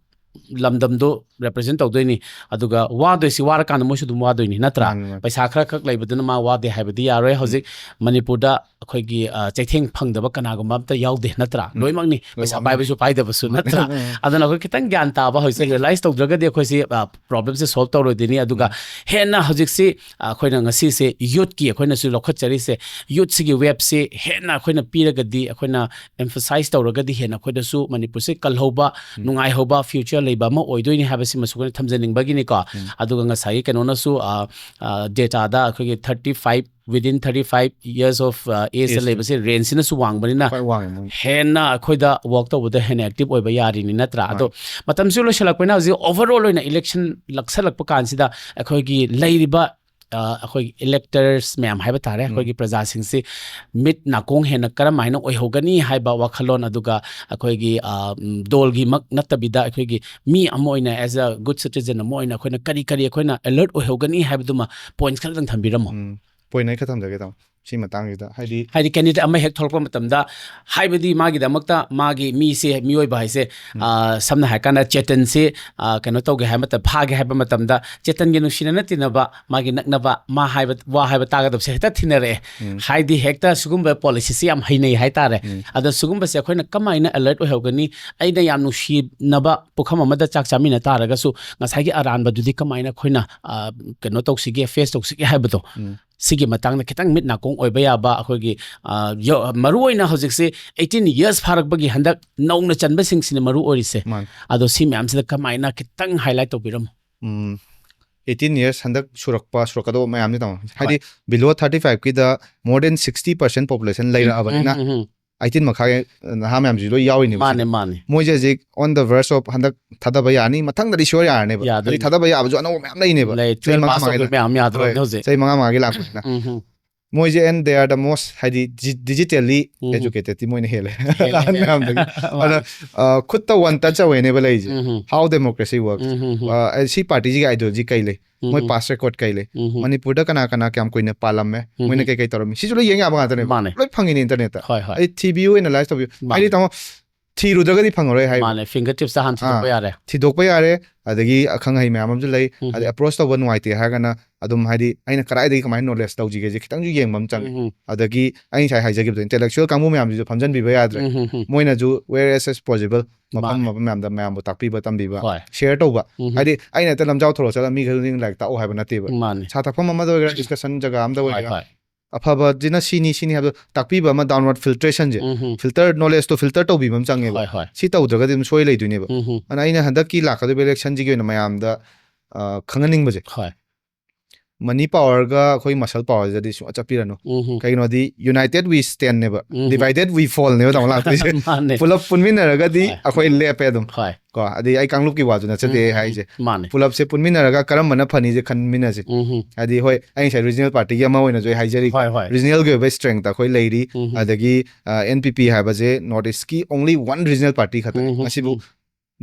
ꯂꯝꯗꯝꯗꯣ represent ꯇꯧꯗꯣꯏꯅꯤ꯫ ꯑꯗꯨꯒ ꯋꯥꯗꯣꯏꯁꯤ ꯋꯥꯔꯀꯥꯟꯗ ꯃꯣꯏꯁꯨ ꯑꯗꯨꯝ ꯋꯥꯗꯣꯏꯅꯤ ꯅꯠꯇ꯭ꯔꯥ? ꯃꯥꯅꯤ, ꯃꯥꯅꯤ. ꯄꯩꯁꯥ ꯈꯔ ꯈꯛ ꯂꯩꯕꯗꯨꯅ ꯃꯥ ꯋꯥꯗꯦ ꯍꯥꯏꯕꯗꯤ ꯌꯥꯔꯣꯏ꯫ ꯍꯧꯖꯤꯛ ꯃꯅꯤꯄꯨꯔꯗ ꯑꯩꯈꯣꯏꯒꯤ, ꯑ, ꯆꯩꯊꯦꯡ ꯐꯪꯗꯕ ꯀꯅꯥꯒꯨꯝꯕ ꯑꯝꯇ ꯌꯥꯎꯗꯦ ꯅꯠꯇ꯭ꯔꯥ? ꯎꯝ. ꯂꯣꯏꯅꯃꯛꯅꯤ, ꯄꯩꯁꯥ ꯂꯣꯏꯅꯃꯛꯅꯤ. ꯄꯥꯏꯕꯁꯨ ꯄꯥꯏꯗꯕꯁꯨ ꯅꯠꯇ꯭ꯔꯥ? ꯎꯝ. ꯑꯗꯨꯅ ꯑꯩꯈꯣꯏ ꯈꯤꯇꯪ ꯒ꯭ꯌꯥꯟ ꯇꯥꯕ ꯍꯧꯖꯤꯛ realize ꯇꯧꯗ꯭ꯔꯒꯗꯤ ꯑꯩꯈꯣꯏꯁꯤ, ꯑ, problemꯁꯦ solve ꯇꯧꯔꯣꯏꯗꯣꯏꯅꯤ꯫ ꯑꯗꯨꯒ ꯍꯦꯟꯅ ꯍꯧꯖꯤꯛꯁꯤ, ꯑ, ꯑꯩꯈꯣꯏꯅ ꯉꯁꯤꯁꯦ youthꯀꯤ ꯑꯩꯈꯣꯏꯅꯁꯨ ꯂꯧꯈꯠꯆꯔꯤꯁꯦ, youthꯁꯤꯒꯤ waveꯁꯦ ꯍꯦꯟꯅ ꯑꯩꯈꯣꯏꯅ ꯄꯤꯔꯒꯗꯤ, ꯑꯩꯈꯣꯏꯅ emphasize ꯇꯧꯔꯒꯗꯤ ꯍꯦꯟꯅ ꯑꯩꯈꯣꯏꯗꯁꯨ ꯃꯅꯤꯄꯨꯔꯁꯦ ꯀꯜꯍꯧꯕ, ꯅꯨꯡꯉꯥꯏꯍꯧꯕ future ꯂꯩꯕ ꯑꯃ ꯑꯣꯏꯗꯣꯏꯅꯤ ꯍꯥꯏꯕ ꯁꯤꯃꯁꯨ ꯑꯩꯈꯣꯏꯅ ꯊꯝꯖꯅꯤꯡꯕꯒꯤꯅꯤꯀꯣ꯫ ꯑꯗꯨꯒ ꯉꯁꯥꯏꯒꯤ ꯀꯩꯅꯣꯅꯁꯨ, ꯑ, ꯑ, data ꯗ ꯑꯩꯈꯣꯏꯒꯤ thirty five, within thirty five years of, ꯑ, age ꯇ ꯂꯩꯕꯁꯦ range ꯁꯤꯅꯁꯨ ꯋꯥꯡꯕꯅꯤꯅ ꯍꯦꯟꯅ ꯑꯩꯈꯣꯏꯗ work ꯇꯧꯕꯗ ꯍꯦꯟꯅ active ꯑꯣꯏꯕ ꯌꯥꯔꯤꯅꯤ, ꯅꯠꯇ꯭ꯔꯥ? ꯑꯗꯣ ꯃꯇꯝꯁꯨ ꯂꯣꯏꯁꯤꯜꯂꯛꯄꯅ ꯍꯧꯖꯤꯛ overall ꯑꯣꯏꯅ election ꯂꯛꯁꯜꯂꯛꯄ ꯀꯥꯟꯁꯤꯗ ꯑꯩꯈꯣꯏꯒꯤ ꯂꯩꯔꯤꯕ, ꯑ, ꯑꯩꯈꯣꯏꯒꯤ electors ꯃꯌꯥꯝ ꯍꯥꯏꯕ ꯇꯥꯔꯦ, ꯑꯩꯈꯣꯏꯒꯤ ꯄ꯭ꯔꯖꯥꯁꯤꯡꯁꯤ ꯃꯤꯠ ꯅꯥꯀꯣꯡ ꯍꯦꯟꯅ ꯀꯔꯝ ꯍꯥꯏꯅ ꯑꯣꯏꯍꯧꯒꯅꯤ ꯍꯥꯏꯕ ꯋꯥꯈꯜꯂꯣꯟ, ꯑꯗꯨꯒ ꯑꯩꯈꯣꯏꯒꯤ, ꯑ, ꯎꯝ, ꯗꯣꯜꯒꯤꯃꯛ ꯅꯠꯇꯕꯤꯗ ꯑꯩꯈꯣꯏꯒꯤ ꯃꯤ ꯑꯃ ꯑꯣꯏꯅ, as a good citizen ꯑꯃ ꯑꯣꯏꯅ ꯑꯩꯈꯣꯏꯅ ꯀꯔꯤ ꯀꯔꯤ ꯑꯩꯈꯣꯏꯅ alert ꯑꯣꯏꯍꯧꯒꯅꯤ ꯍꯥꯏꯕꯗꯨꯃ points ꯈꯔꯗꯪ ꯊꯝꯕꯤꯔꯝꯃꯣ꯫ ꯎꯝ꯫ Point ꯑꯩ ꯈꯔ ꯊꯝꯖꯒꯦ, ꯇꯥꯃꯣ, ꯁꯤ ꯃꯇꯥꯡꯁꯤꯗ꯫ ꯍꯥꯏꯗꯤ ꯍꯥꯏꯗꯤ candidate ꯑꯃ ꯍꯦꯛ ꯊꯣꯛꯂꯛꯄ ꯃꯇꯝꯗ, ꯍꯥꯏꯕꯗꯤ ꯃꯥꯒꯤꯗꯃꯛꯇ ꯃꯥꯒꯤ ꯃꯤꯁꯦ, ꯃꯤꯑꯣꯏꯕ ꯍꯥꯏꯁꯦ, ꯑ, ꯁꯝꯅ ꯍꯥꯏꯔꯀꯥꯟꯗ ꯆꯦꯇꯟꯁꯦ, ꯑ, ꯀꯩꯅꯣ ꯇꯧꯒꯦ ꯍꯥꯏꯕ ꯃꯇꯝꯗ, ꯐꯥꯒꯦ ꯍꯥꯏꯕ ꯃꯇꯝꯗ ꯆꯦꯇꯟꯒꯤ ꯅꯨꯡꯁꯤꯅꯅ ꯇꯤꯟꯅꯕ, ꯃꯥꯒꯤ ꯅꯛꯅꯕ, ꯃꯥ ꯍꯥꯏꯕ, ꯋꯥ ꯍꯥꯏꯕ ꯇꯥꯒꯗꯕꯁꯦ ꯍꯦꯛꯇ ꯊꯤꯅꯔꯛꯑꯦ꯫ ꯍꯥꯏꯗꯤ ꯍꯦꯛꯇ ꯁꯤꯒꯨꯝꯕ policy ꯁꯤ ꯌꯥꯝ ꯍꯩꯅꯩ ꯍꯥꯏꯇꯥꯔꯦ꯫ ꯑꯗꯣ ꯁꯤꯒꯨꯝꯕꯁꯦ ꯑꯩꯈꯣꯏꯅ ꯀꯃꯥꯏꯅ alert ꯑꯣꯏꯍꯧꯒꯅꯤ? ꯑꯩꯅ ꯌꯥꯝ ꯅꯨꯡꯁꯤꯅꯕ ꯄꯨꯈꯝ ꯑꯃꯗ ꯆꯥꯛ ꯆꯥꯃꯤꯟꯅ ꯇꯥꯔꯒꯁꯨ ꯉꯁꯥꯏꯒꯤ ꯑꯔꯥꯟꯕꯗꯨꯗꯤ ꯀꯃꯥꯏꯅ ꯑꯩꯈꯣꯏꯅ, ꯑ, ꯀꯩꯅꯣ ꯇꯧꯁꯤꯒꯦ, face ꯇꯧꯁꯤꯒꯦ ꯍꯥꯏꯕꯗꯣ꯫ ꯁꯤꯒꯤ ꯃꯇꯥꯡꯗ ꯈꯤꯇꯪ ꯃꯤꯠ ꯅꯥꯀꯣꯡ ꯑꯣꯏꯕ ꯌꯥꯕ ꯑꯩꯈꯣꯏꯒꯤ, ꯑ, ꯌ-, ꯃꯔꯨꯑꯣꯏꯅ ꯍꯧꯖꯤꯛꯁꯦ eighteen years ꯐꯥꯔꯛꯄꯒꯤ ꯍꯟꯗꯛ ꯅꯧꯅ ꯆꯟꯕꯁꯤꯡꯁꯤꯅ ꯃꯔꯨ ꯑꯣꯏꯔꯤꯁꯦ꯫ ꯃꯥꯅꯦ꯫ ꯑꯗꯣ ꯁꯤ ꯃꯌꯥꯝꯁꯤꯗ ꯀꯃꯥꯏꯅ ꯈꯤꯇꯪ highlight ꯇꯧꯕꯤꯔꯝꯃꯣ꯫ ꯎꯝ, eighteen years ꯍꯟꯗꯛ ꯁꯨꯔꯛꯄ, ꯁꯨꯔꯛꯀꯗꯧꯕ ꯃꯌꯥꯝꯁꯦ, ꯇꯥꯃꯣ, ꯍꯥꯏꯗꯤ below thirty five ꯀꯤꯗ more than sixty percent population ꯂꯩꯔꯛꯑꯕꯅꯤꯅ, ꯎꯝ, ꯎꯝ, ꯎꯝ꯫ eighteen ꯃꯈꯥꯒꯤ ꯅꯍꯥ ꯃꯌꯥꯝꯁꯤꯁꯨ ꯂꯣꯏ ꯌꯥꯎꯔꯤꯅꯦꯕ ꯃꯥꯅꯦ, ꯁꯤꯗ꯫ ꯃꯥꯅꯦ꯫ ꯃꯣꯏꯁꯦ ꯍꯧꯖꯤꯛ on the verge of ꯍꯟꯗꯛ ꯊꯥꯗꯕ ꯌꯥꯅꯤ, ꯃꯊꯪꯗꯗꯤ sure ꯌꯥꯔꯅꯦꯕ꯫ ꯌꯥꯗꯣꯏꯅꯦ꯫ ꯍꯥꯏꯗꯤ ꯊꯥꯗꯕ ꯌꯥꯕꯁꯨ ꯑꯅꯧꯕ ꯃꯌꯥꯝ ꯂꯩꯅꯦꯕ꯫ ꯂꯩ, ꯆꯍꯤ twelve ꯃꯉꯥ pass ꯇꯧꯈꯤꯕ ꯃꯉꯥꯒꯤ ꯃꯌꯥꯝ ꯌꯥꯗ꯭ꯔꯕꯅꯦ ꯍꯣꯏ, ꯍꯧꯖꯤꯛ꯫ ꯆꯍꯤ ꯃꯉꯥ ꯃꯉꯥꯒꯤ ꯂꯥꯛꯄꯅꯤꯅ꯫ ꯎꯝ, ꯎꯝ꯫ ꯃꯣꯏꯁꯦ and they are the most ꯍꯥꯏꯗꯤ di-, digitally ꯎꯝ꯫ educated ꯇꯤ ꯃꯣꯏꯅ ꯍꯦꯜꯂꯦ꯫ ꯍꯦꯜꯂꯦ, ꯑꯍꯟ ꯍꯦꯜꯂꯦ꯫ ꯃꯌꯥꯝꯗꯒꯤ꯫ ꯃꯥꯅꯦ꯫ ꯑꯗ, ꯑ, ꯈꯨꯠꯇ one touch away ꯅꯦꯕ ꯂꯩꯔꯤꯁꯦ꯫ ꯎꯝ, ꯎꯝ꯫ How democracy works꯫ ꯎꯝ, ꯎꯝ, ꯎꯝ꯫ ꯑ, ꯑꯩ ꯁꯤ party ꯁꯤꯒꯤ ideology ꯀꯩ ꯂꯩ? ꯎꯝ, ꯃꯣꯏ ꯎꯝ꯫ past record ꯀꯩ ꯂꯩ? ꯎꯝ, ꯎꯝ꯫ ꯃꯅꯤꯄꯨꯔꯗ ꯀꯅꯥ ꯀꯅꯥ ꯀꯌꯥꯝ ꯀꯨꯏꯅ ꯄꯥꯜꯂꯝꯃꯦ? ꯎꯝ, ꯃꯣꯏꯅ ꯎꯝ꯫ ꯀꯩ ꯀꯩ ꯇꯧꯔꯝꯃꯤ? ꯁꯤꯁꯨ ꯂꯣꯏ ꯌꯦꯡ ꯌꯥꯕ ꯉꯥꯛꯇꯅꯦꯕ꯫ ꯃꯥꯅꯦ꯫ ꯂꯣꯏ ꯐꯪꯉꯤꯅꯦ internet ꯇ꯫ ꯍꯣꯏ, ꯍꯣꯏ꯫ ꯑꯩ ꯊꯤꯕꯤꯌꯨ ꯑꯣꯏꯅ analyze ꯇꯧꯕꯤꯌꯨ꯫ ꯃꯥꯅꯦ꯫ ꯍꯥꯏꯗꯤ ꯇꯥꯃꯣ, ꯊꯤꯔꯨꯗ꯭ꯔꯒꯗꯤ ꯐꯪꯉꯔꯣꯏ ꯍꯥꯏꯕ꯫ ꯃꯥꯅꯦ, fingertips ꯇ ꯍꯥꯟꯅ ꯊꯤꯗꯣꯛꯄ ꯑꯥ꯫ ꯌꯥꯔꯦ꯫ ꯊꯤꯗꯣꯛꯄ ꯌꯥꯔꯦ, ꯑꯗꯒꯤ ꯑꯈꯪ ꯑꯍꯩ ꯃꯌꯥꯝ ꯑꯃꯁꯨ ꯂꯩ꯫ ꯎꯝ꯫ ꯑꯗꯩ approach ꯇꯧꯕ ꯅꯨꯡꯉꯥꯏꯇꯦ ꯍꯥꯏꯔꯒꯅ ꯑꯗꯨꯝ ꯍꯥꯏꯗꯤ ꯑꯩꯅ ꯀꯗꯥꯏꯗꯒꯤ ꯀꯃꯥꯏꯅ knowledge ꯇꯧꯁꯤꯒꯦꯁꯦ ꯈꯤꯇꯪꯁꯨ ꯌꯦꯡꯕ ꯑꯃ ꯆꯪꯉꯦ꯫ ꯎꯝ꯫ ꯑꯗꯒꯤ ꯑꯩ ꯉꯁꯥꯏ ꯍꯥꯏꯖꯈꯤꯕꯗꯣ intellectual ꯀꯥꯡꯕꯨ ꯃꯌꯥꯝꯁꯤꯁꯨ ꯐꯝꯖꯟꯕꯤꯕ ꯌꯥꯗ꯭ꯔꯦ꯫ ꯎꯝ, ꯎꯝ, ꯎꯝ꯫ ꯃꯣꯏꯅꯁꯨ where as is possible ꯃꯐꯝ ꯃꯥꯅꯦ꯫ ꯃꯐꯝ ꯃꯌꯥꯝꯗ ꯃꯌꯥꯝꯕꯨ ꯇꯥꯛꯄꯤꯕ ꯇꯝꯕꯤꯕ, ꯍꯣꯏ꯫ share ꯇꯧꯕ꯫ ꯎꯝ꯫ ꯍꯥꯏꯗꯤ ꯑꯩꯅ ꯍꯦꯛꯇ ꯂꯝꯖꯥꯎ ꯊꯣꯔꯛ ꯆꯠꯂꯒ ꯃꯤ ꯈꯨꯗꯤꯡ ꯂꯥꯏꯔꯤꯛ ꯇꯥꯛꯑꯣ ꯍꯥꯏꯕ ꯅꯠꯇꯦꯕ꯫ ꯃꯥꯅꯦ꯫ ꯁꯥꯇ꯭ꯔꯐꯝ ꯑꯃꯗ ꯑꯣꯏꯒꯦꯔꯥ, discussion ꯖꯒꯥ ꯑꯃꯗ ꯍꯣꯏ, ꯑꯣꯏꯒꯦꯔꯥ, ꯍꯣꯏ꯫ ꯑꯐꯕꯁꯤꯅ ꯁꯤꯅꯤ ꯁꯤꯅꯤ ꯍꯥꯏꯕꯗꯣ ꯇꯥꯛꯄꯤꯕ ꯑꯃ, downward filtrationꯁꯦ, ꯎꯝ ꯍꯝ. filter knowledgeꯇꯣ filter ꯇꯧꯕꯤꯕ ꯑꯃ ꯆꯪꯉꯦꯕ꯫ ꯍꯣꯏ, ꯍꯣꯏ. ꯁꯤ ꯇꯧꯗ꯭ꯔꯒꯗꯤ ꯑꯗꯨꯝ ꯁꯣꯏ ꯂꯩꯗꯣꯏꯅꯦꯕ꯫ ꯎꯝ ꯍꯝ. ꯑꯗꯨꯅ ꯑꯩꯅ ꯍꯟꯗꯛꯀꯤ ꯂꯥꯛꯀꯗꯧꯕ electionꯁꯤꯒꯤ ꯑꯣꯏꯅ ꯃꯌꯥꯝꯗ ꯑ, ꯈꯪꯍꯟꯅꯤꯡꯕꯁꯦ, ꯍꯣꯏ. money powerꯒ ꯑꯩꯈꯣꯏ muscle powerꯁꯤꯗꯗꯤ ꯁꯨꯡꯆꯠ ꯆꯠꯄꯤꯔꯅꯨ꯫ Um Hum. ꯀꯩꯒꯤꯅꯣꯗꯤ united we standꯅꯦꯕ, um. divided we fallꯅꯦꯕ ꯇꯥꯃꯣ ꯂꯥꯛꯇꯣꯏꯁꯦ꯫ ꯃꯥꯅꯦ. ꯄꯨꯂꯞ ꯄꯨꯟꯃꯤꯟꯅꯔꯒꯗꯤ ꯍꯣꯏ. ꯑꯩꯈꯣꯏ ꯂꯦꯞꯄꯦ ꯑꯗꯨꯝ꯫ ꯍꯣꯏ. ꯀꯣ, ꯑꯗꯩ ꯑꯩ ꯀꯥꯡꯂꯨꯞꯀꯤ ꯋꯥꯁꯨ ꯅꯠꯆꯗꯦ ꯎꯝ. ꯍꯥꯏꯁꯦ꯫ ꯃꯥꯅꯦ. ꯄꯨꯂꯞꯁꯦ ꯄꯨꯟꯃꯤꯟꯅꯔꯒ ꯀꯔꯝꯕꯅ ꯐꯅꯤꯁꯦ ꯈꯟꯃꯤꯟꯅꯁꯦ꯫ ꯎꯝ ꯍꯝ. ꯍꯥꯏꯗꯤ ꯍꯣꯏ, ꯑꯩ ꯉꯁꯥꯏ regional partyꯒꯤ ꯑꯃ ꯑꯣꯏꯅꯁꯨ ꯑꯩ ꯍꯥꯏꯖꯔꯤꯀꯣ꯫ ꯍꯣꯏ, ꯍꯣꯏ. Regionalꯒꯤ ꯑꯣꯏꯕ strength ꯑꯩꯈꯣꯏ ꯂꯩꯔꯤ꯫ ꯎꯝ ꯍꯝ. ꯑꯗꯒꯤ ꯑ, NPP ꯍꯥꯏꯕꯁꯦ North Eastꯀꯤ only one regional party ꯈꯛꯇꯅꯤ ꯎꯝ ꯍꯝ. ꯉꯁꯤꯕꯨ ꯎꯝ.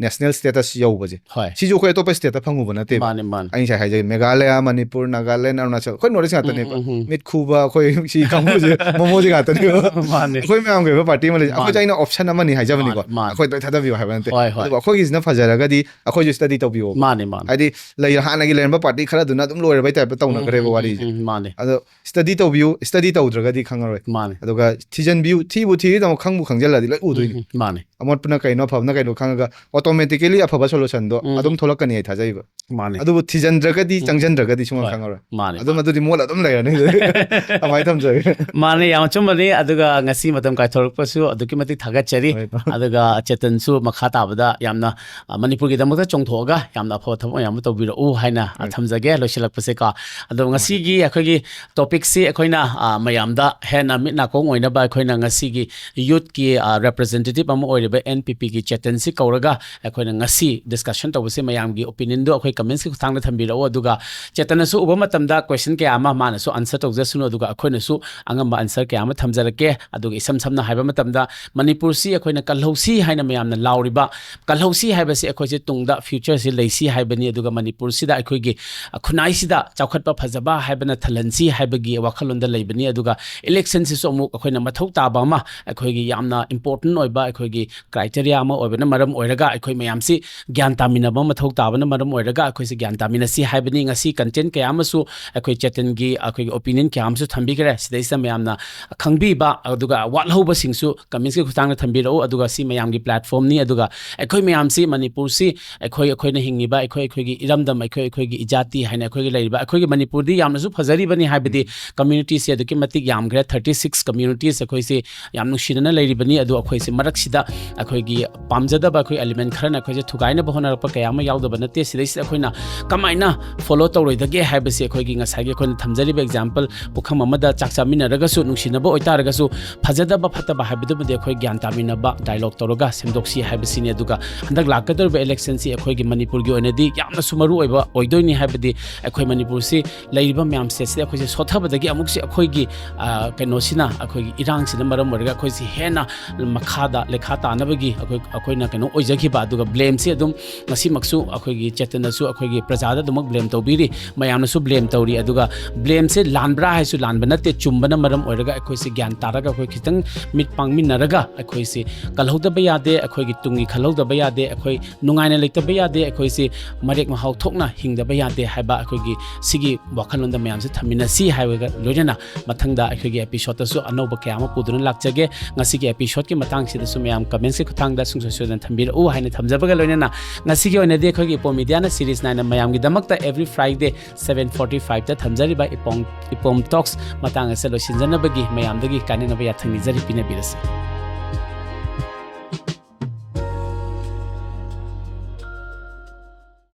national status ꯌꯧꯕꯁꯦ꯫ ꯍꯣꯏ. ꯁꯤꯁꯨ ꯑꯩꯈꯣꯏ ꯑꯇꯣꯞꯄ stateꯇ ꯐꯪꯉꯨꯕ ꯅꯠꯇꯦꯕ꯫ ꯃꯥꯅꯦ, ꯃꯥꯅꯦ. ꯑꯩ ꯉꯁꯥꯏ ꯍꯥꯏꯖꯩ, ꯃꯦꯘꯥꯂꯌꯥ, ꯃꯅꯤꯄꯨꯔ, ꯅꯥꯒꯥꯂꯦꯟ, ꯑꯔꯨꯅꯥꯆꯜ, ꯑꯩꯈꯣꯏ North East ꯉꯥꯛꯇꯅꯦꯕ꯫ ꯎꯝ, ꯎꯝ, ꯎꯝ. ꯃꯤꯠ ꯈꯨꯕ ꯑꯩꯈꯣꯏ ꯁꯤ ꯀꯥꯡꯕꯨꯁꯦ ꯃꯣꯃꯣꯁꯦ ꯉꯥꯛꯇꯅꯦꯕ꯫ ꯃꯥꯅꯦ. ꯑꯩꯈꯣꯏ ꯃꯌꯥꯝꯒꯤ ꯑꯣꯏꯕ party ꯑꯃ ꯂꯩ꯫ ꯑꯩꯈꯣꯏꯁꯦ ꯃꯥꯅꯦ. ꯑꯩꯅ option ꯑꯃꯅꯤ ꯍꯥꯏꯖꯕꯅꯤꯀꯣ꯫ ꯃꯥꯅꯦ, ꯃꯥꯅꯦ. ꯑꯩꯈꯣꯏ ꯂꯣꯏ ꯊꯥꯗꯕꯤꯌꯣ ꯍꯥꯏꯕ ꯅꯠꯇꯦ꯫ ꯍꯣꯏ, ꯍꯣꯏ. ꯑꯗꯨꯕꯨ ꯑꯩꯈꯣꯏꯒꯤꯁꯤꯅ ꯐꯖꯔꯒꯗꯤ ꯑꯩꯈꯣꯏꯁꯨ study ꯇꯧꯕꯤꯌꯣ꯫ ꯃꯥꯅꯦ, ꯃꯥꯅꯦ. ꯍꯥꯏꯗꯤ ꯂꯩ, ꯍꯥꯟꯅꯒꯤ ꯂꯩꯔꯝꯕ party ꯈꯔꯗꯨꯅ ꯑꯗꯨꯝ ꯂꯣꯏꯔꯕꯩ typeꯇ ꯇꯧꯅꯈ꯭ꯔꯦꯕ ꯎꯝ, ꯋꯥꯔꯤꯁꯦ꯫ ꯎꯝ, ꯎꯝ, ꯃꯥꯅꯦ. ꯑꯗꯣ study ꯇꯧꯕꯤꯌꯨ, study ꯇꯧꯗ꯭ꯔꯒꯗꯤ ꯈꯪꯉꯔꯣꯏ꯫ ꯃꯥꯅꯦ. ꯑꯗꯨꯒ ꯊꯤꯖꯤꯟꯕꯤꯌꯨ, ꯊꯤꯕꯨ ꯊꯤꯔꯤꯗꯃꯣ ꯈꯪꯕꯨ ꯈꯪꯖꯤꯜꯂꯗꯤ ꯂꯣꯏ ꯎꯗꯣꯏꯅꯤ꯫ ꯎꯝ, ꯃꯥꯅꯦ. ꯑꯃꯣꯠꯄꯅ ꯀꯩꯅꯣ, ꯑꯐꯕꯅ ꯀꯩꯅꯣ ꯈꯪꯉꯒ automatically ꯑꯐꯕ solutionꯗꯣ ꯎꯝ. ꯑꯗꯨꯝ ꯊꯣꯛꯂꯛꯀꯅꯤ ꯑꯩ ꯊꯥꯖꯩꯕ꯫ ꯃꯥꯅꯦ. ꯑꯗꯨꯕꯨ ꯊꯤꯖꯤꯟꯗ꯭ꯔꯒꯗꯤ, ꯎꯝ. ꯆꯪꯁꯤꯟꯗ꯭ꯔꯒꯗꯤ ꯁꯨꯡꯈꯪ ꯍꯣꯏ. ꯈꯪꯉꯔꯣꯏ꯫ ꯃꯥꯅꯦ. ꯑꯗꯨꯝ ꯑꯗꯨꯗꯤ ꯃꯣꯠ ꯑꯗꯨꯝ ꯂꯩꯔꯅꯤ꯫ ꯑꯗꯨꯃꯥꯏꯅ ꯊꯝꯖꯒꯦ꯫ ꯃꯥꯅꯦ, ꯌꯥꯝ ꯑꯆꯨꯝꯕꯅꯤ꯫ ꯑꯗꯨꯒ ꯉꯁꯤ ꯃꯇꯝ ꯀꯥꯏꯊꯣꯔꯛꯄꯁꯨ ꯑꯗꯨꯛꯀꯤ ꯃꯇꯤꯛ ꯊꯥꯒꯠꯆꯔꯤ꯫ ꯍꯣꯏ. ꯑꯗꯨꯒ ꯆꯦꯇꯟꯁꯨ ꯃꯈꯥ ꯇꯥꯕꯗ ꯌꯥꯝꯅ, ꯑ, ꯃꯅꯤꯄꯨꯔꯒꯤꯗꯃꯛꯇ ꯆꯣꯡꯊꯣꯛꯑꯒ ꯌꯥꯝꯅ ꯑꯐꯕ ꯊꯕꯛ ꯃꯌꯥꯝ ꯑꯃ ꯇꯧꯕꯤꯔꯛꯎ ꯍꯥꯏꯅ, ꯑ, ꯍꯣꯏ. ꯊꯝꯖꯒꯦ ꯂꯣꯏꯁꯤꯜꯂꯛꯄꯁꯦꯀꯣ꯫ ꯑꯗꯣ ꯉꯁꯤꯒꯤ ꯑꯩꯈꯣꯏꯒꯤ topicꯁꯤ ꯑꯩꯈꯣꯏꯅ, ꯑ, ꯃꯌꯥꯝꯗ ꯍꯦꯟꯅ ꯃꯤꯠ ꯅꯥꯀꯣꯡ ꯑꯣꯏꯅꯕ ꯑꯩꯈꯣꯏꯅ ꯉꯁꯤꯒꯤ youthꯀꯤ, ꯑ, representative ꯑꯃ ꯑꯣꯏꯔꯤꯕ NPPꯒꯤ ꯆꯦꯇꯟꯁꯤ ꯀꯧꯔꯒ ꯑꯩꯈꯣꯏꯅ ꯉꯁꯤ discussion ꯇꯧꯕꯁꯦ ꯃꯌꯥꯝꯒꯤ opinionꯗꯣ ꯑꯩꯈꯣꯏ commentsꯀꯤ ꯈꯨꯠꯊꯥꯡꯗ ꯊꯝꯕꯤꯔꯛꯎ꯫ ꯑꯗꯨꯒ ꯆꯦꯇꯟꯅꯁꯨ ꯎꯕ ꯃꯇꯝꯗ question ꯀꯌꯥ ꯑꯃ ꯃꯥꯅꯁꯨ answer ꯇꯧꯖꯁꯅꯨ, ꯑꯗꯨꯒ ꯑꯩꯈꯣꯏꯅꯁꯨ ꯑꯉꯝꯕ answer ꯀꯌꯥ ꯑꯃ ꯊꯝꯖꯔꯛꯀꯦ꯫ ꯑꯗꯨꯒ ꯏꯁꯝ ꯁꯝꯅ ꯍꯥꯏꯕ ꯃꯇꯝꯗ ꯃꯅꯤꯄꯨꯔꯁꯤ ꯑꯩꯈꯣꯏꯅ ꯀꯜꯍꯧꯁꯤ ꯍꯥꯏꯅ ꯃꯌꯥꯝꯅ ꯂꯥꯎꯔꯤꯕ, ꯀꯜꯍꯧꯁꯤ ꯍꯥꯏꯕꯁꯤ ꯑꯩꯈꯣꯏꯁꯦ ꯇꯨꯡꯗ futureꯁꯤ ꯂꯩꯁꯤ ꯍꯥꯏꯕꯅꯤ, ꯑꯗꯨꯒ ꯃꯅꯤꯄꯨꯔꯁꯤꯗ ꯑꯩꯈꯣꯏꯒꯤ, ꯑ, ꯈꯨꯟꯅꯥꯏꯁꯤꯗ ꯆꯥꯎꯈꯠꯄ ꯐꯖꯕ ꯍꯥꯏꯕꯅ ꯊꯜꯍꯟꯁꯤ ꯍꯥꯏꯕꯒꯤ ꯋꯥꯈꯜꯂꯣꯟꯗ ꯂꯩꯕꯅꯤ꯫ ꯑꯗꯨꯒ electionꯁꯤꯁꯨ ꯑꯃꯨꯛ ꯑꯩꯈꯣꯏꯅ ꯃꯊꯧ ꯇꯥꯕ ꯑꯃ, ꯑꯩꯈꯣꯏꯒꯤ ꯌꯥꯝꯅ important ꯑꯣꯏꯕ, ꯑꯩꯈꯣꯏꯒꯤ ꯀ꯭ꯔꯥꯏꯇꯦꯔꯤꯌꯥ ꯑꯃ ꯑꯣꯏꯕꯅ ꯃꯔꯝ ꯑꯣꯏꯔꯒ ꯑꯩꯈꯣꯏ ꯃꯌꯥꯝꯁꯤ ꯒ꯭ꯌꯥꯟ ꯇꯥꯃꯤꯟꯅꯕ ꯃꯊꯧ ꯇꯥꯕꯅ ꯃꯔꯝ ꯑꯣꯏꯔꯒ ꯑꯩꯈꯣꯏꯁꯤ ꯒ꯭ꯌꯥꯟ ꯇꯥꯃꯤꯟꯅꯁꯤ ꯍꯥꯏꯕꯅꯤ꯫ ꯉꯁꯤ ꯀꯟꯇꯦꯟ ꯀꯌꯥ ꯑꯃꯁꯨ ꯑꯩꯈꯣꯏ ꯆꯦꯇꯟꯒꯤ ꯑꯩꯈꯣꯏꯒꯤ ꯑꯣꯄꯤꯅꯤꯌꯟ ꯀꯌꯥ ꯑꯃꯁꯨ ꯊꯝꯕꯤꯈ꯭ꯔꯦ꯫ ꯁꯤꯗꯩꯁꯤꯗ ꯃꯌꯥꯝꯅ ꯈꯪꯕꯤꯕ ꯑꯗꯨꯒ ꯋꯥꯠꯍꯧꯕꯁꯤꯡꯁꯨ ꯀꯃꯦꯟꯁꯀꯤ ꯈꯨꯠꯊꯥꯡꯗ ꯊꯝꯕꯤꯔꯛꯎ꯫ ꯑꯗꯨꯒ ꯁꯤ ꯃꯌꯥꯝꯒꯤ ꯄ꯭ꯂꯦꯠꯐꯣꯝꯅꯤ꯫ ꯑꯗꯨꯒ ꯑꯩꯈꯣꯏ ꯃꯌꯥꯝꯁꯤ ꯃꯅꯤꯄꯨꯔꯁꯤ ꯑꯩꯈꯣꯏ ꯑꯩꯈꯣꯏꯅ ꯍꯤꯡꯉꯤꯕ ꯑꯩꯈꯣꯏ ꯑꯩꯈꯣꯏꯒꯤ ꯏꯔꯝꯗꯝ ꯑꯩꯈꯣꯏ ꯑꯩꯈꯣꯏꯒꯤ ꯏꯖꯥꯇꯤ ꯍꯥꯏꯅ ꯑꯩꯈꯣꯏꯒꯤ ꯂꯩꯔꯤꯕ ꯑꯩꯈꯣꯏꯒꯤ ꯃꯅꯤꯄꯨꯔꯗꯤ ꯌꯥꯝꯅꯁꯨ ꯐꯖꯔꯤꯕꯅꯤ꯫ ꯍꯥꯏꯕꯗꯤ ꯀꯝꯃ꯭ꯌꯨꯅꯤꯇꯤꯁꯦ ꯑꯗꯨꯛꯀꯤ ꯃꯇꯤꯛ ꯌꯥꯝꯈ꯭ꯔꯦ, ꯊꯥꯔꯇꯤ ꯁꯤꯛꯁ ꯀꯝꯃ꯭ꯌꯨꯅꯤꯇꯤꯁ ꯑꯩꯈꯣꯏꯁꯤ ꯌꯥꯝ ꯅꯨꯡꯁꯤꯅꯅ ꯂꯩꯔꯤꯕꯅꯤ꯫ ꯑꯗꯣ ꯑꯩꯈꯣꯏꯁꯦ ꯃꯔꯛꯁꯤꯗ ꯑꯩꯈꯣꯏꯒꯤ ꯄꯥꯝꯖꯗꯕ ꯑꯩꯈꯣꯏ ꯑꯦꯂꯤꯃꯦꯟ ꯈꯔꯅ ꯑꯩꯈꯣꯏꯁꯦ ꯊꯨꯒꯥꯏꯅꯕ ꯍꯣꯠꯅꯔꯛꯄ ꯀꯌꯥ ꯑꯃ ꯌꯥꯎꯗꯕ ꯅꯠꯇꯦ꯫ ꯁꯤꯗꯩꯁꯤꯗ ꯑꯩꯈꯣꯏꯅ ꯀꯃꯥꯏꯅ ꯐꯣꯂꯣ ꯇꯧꯔꯣꯏꯗꯒꯦ ꯍꯥꯏꯕꯁꯤ ꯑꯩꯈꯣꯏꯒꯤ ꯉꯁꯥꯏꯒꯤ ꯑꯩꯈꯣꯏꯅ ꯊꯝꯖꯔꯤꯕ ꯑꯦꯛꯖꯥꯝꯄꯜ ꯄꯨꯈꯝ ꯑꯃꯗ ꯆꯥꯛ ꯆꯥꯃꯤꯟꯅꯔꯒꯁꯨ ꯅꯨꯡꯁꯤꯅꯕ ꯑꯣꯏꯇꯥꯔꯒꯁꯨ ꯐꯖꯗꯕ ꯐꯠꯇꯕ ꯍꯥꯏꯕꯗꯨꯃꯗꯤ ꯑꯩꯈꯣꯏ ꯒ꯭ꯌꯥꯟ ꯇꯥꯃꯤꯟꯅꯕ ꯗꯥꯏꯂꯣꯒ ꯇꯧꯔꯒ ꯁꯦꯝꯗꯣꯛꯁꯤ ꯍꯥꯏꯕꯁꯤꯅꯤ꯫ ꯑꯗꯨꯒ ꯍꯟꯗꯛ ꯂꯥꯛꯀꯗꯧꯔꯤꯕ ꯏꯂꯦꯛꯁꯟꯁꯤ ꯑꯩꯈꯣꯏꯒꯤ ꯃꯅꯤꯄꯨꯔꯒꯤ ꯑꯣꯏꯅꯗꯤ ꯌꯥꯝꯅꯁꯨ ꯃꯔꯨ ꯑꯣꯏꯕ ꯑꯣꯏꯗꯣꯏꯅꯤ꯫ ꯍꯥꯏꯕꯗꯤ ꯑꯩꯈꯣꯏ ꯃꯅꯤꯄꯨꯔꯁꯤ ꯂꯩꯔꯤꯕ ꯃꯌꯥꯝ ꯁꯤꯗꯩꯁꯤꯗ ꯑꯩꯈꯣꯏꯁꯦ ꯁꯣꯠꯊꯕꯗꯒꯤ ꯑꯃꯨꯛꯁꯤ ꯑꯩꯈꯣꯏꯒꯤ, ꯑ, ꯀꯩꯅꯣꯁꯤꯅ, ꯑꯩꯈꯣꯏꯒꯤ ꯏꯔꯥꯡꯁꯤꯅ ꯃꯔꯝ ꯑꯣꯏꯔꯒ ꯑꯩꯈꯣꯏꯁꯤ ꯍꯦꯟꯅ ꯃꯈꯥꯗ ꯂꯩꯈꯥ ꯇꯥꯅꯕꯒꯤ ꯑꯩꯈꯣꯏ, ꯑꯩꯈꯣꯏꯅ ꯀꯩꯅꯣ ꯑꯣꯏꯖꯈꯤꯕ꯫ ꯑꯗꯨꯒ ꯕ꯭ꯂꯦꯝꯁꯤ ꯑꯗꯨꯝ ꯉꯁꯤꯃꯛꯁꯨ ꯑꯩꯈꯣꯏꯒꯤ ꯆꯦꯇꯟꯅꯁꯨ ꯑꯩꯈꯣꯏꯒꯤ ꯄ꯭ꯔꯖꯥꯗ ꯑꯗꯨꯃꯛ ꯕ꯭ꯂꯦꯝ ꯇꯧꯕꯤꯔꯤ, ꯃꯌꯥꯝꯅꯁꯨ ꯕ꯭ꯂꯦꯝ ꯇꯧꯔꯤ꯫ ꯑꯗꯨꯒ ꯕ꯭ꯂꯦꯝꯁꯦ ꯂꯥꯟꯕ꯭ꯔꯥ ꯍꯥꯏꯁꯨ ꯂꯥꯟꯕ ꯅꯠꯇꯦ, ꯆꯨꯝꯕꯅ ꯃꯔꯝ ꯑꯣꯏꯔꯒ ꯑꯩꯈꯣꯏꯁꯦ ꯒ꯭ꯌꯥꯟ ꯇꯥꯔꯒ ꯑꯩꯈꯣꯏ ꯈꯤꯇꯪ ꯃꯤꯠ ꯄꯥꯡꯃꯤꯟꯅꯔꯒ ꯑꯩꯈꯣꯏꯁꯤ ꯀꯜꯍꯧꯗꯕ ꯌꯥꯗꯦ, ꯑꯩꯈꯣꯏꯒꯤ ꯇꯨꯡꯒꯤ ꯈꯜꯍꯧꯗꯕ ꯌꯥꯗꯦ, ꯑꯩꯈꯣꯏ ꯅꯨꯡꯉꯥꯏꯅ ꯂꯩꯇꯕ ꯌꯥꯗꯦ꯫ ꯑꯩꯈꯣꯏꯁꯤ ꯃꯔꯦꯛ ꯃꯍꯥꯎ ꯊꯣꯛꯅ ꯍꯤꯡꯗꯕ ꯌꯥꯗꯦ ꯍꯥꯏꯕ ꯑꯩꯈꯣꯏꯒꯤ ꯁꯤꯒꯤ ꯋꯥꯈꯜꯂꯣꯟꯗ ꯃꯌꯥꯝꯁꯦ ꯊꯝꯃꯤꯟꯅꯁꯤ ꯍꯥꯏꯕꯒ ꯂꯣꯏꯅꯅ ꯃꯊꯪꯗ ꯑꯩꯈꯣꯏꯒꯤ ꯑꯦꯄꯤꯁꯣꯗꯇꯁꯨ ꯑꯅꯧꯕ ꯀꯌꯥ ꯑꯃ ꯄꯨꯗꯨꯅ ꯂꯥꯛꯆꯒꯦ꯫ ꯉꯁꯤꯒꯤ ꯑꯦꯄꯤꯁꯣꯗꯀꯤ ꯃꯇꯥꯡꯁꯤꯗꯁꯨ ꯃꯌꯥꯝ ꯀꯃꯦꯟꯁꯀꯤ ꯈꯨꯠꯊꯥꯡꯗ ꯁꯨꯡꯁꯣꯏ ꯁꯣꯏꯗꯅ ꯊꯝꯕꯤꯔꯛꯎ ꯍꯥꯏꯅ ꯊꯝꯖꯕꯒ ꯂꯣꯏꯅꯅ ꯉꯁꯤꯒꯤ ꯑꯣꯏꯅꯗꯤ ꯑꯩꯈꯣꯏꯒꯤ ꯏꯄꯣꯝ ꯃꯤꯗꯤꯌꯥꯅ ꯁꯤꯔꯤꯁ ꯅꯥꯏꯅ ꯃꯌꯥꯝꯒꯤꯗꯃꯛꯇ ꯑꯦꯕ꯭ꯔꯤ ꯐ꯭ꯔꯥꯏꯗꯦ ꯁꯚꯦꯟ ꯐꯣꯔꯇꯤ ꯐꯥꯏꯚꯇ ꯊꯝꯖꯔꯤꯕ ꯏꯄꯣꯝ, ꯏꯄꯣꯝ ꯇꯣꯛꯁ ꯃꯇꯥꯡ ꯑꯁꯤꯗ ꯂꯣꯏꯁꯤꯟꯖꯅꯕꯒꯤ ꯃꯌꯥꯝꯗꯒꯤ ꯀꯥꯏꯅꯅꯕ ꯌꯥꯊꯪ ꯅꯤꯖꯔꯤ꯫ ꯄꯤꯅꯕꯤꯔꯁꯤ꯫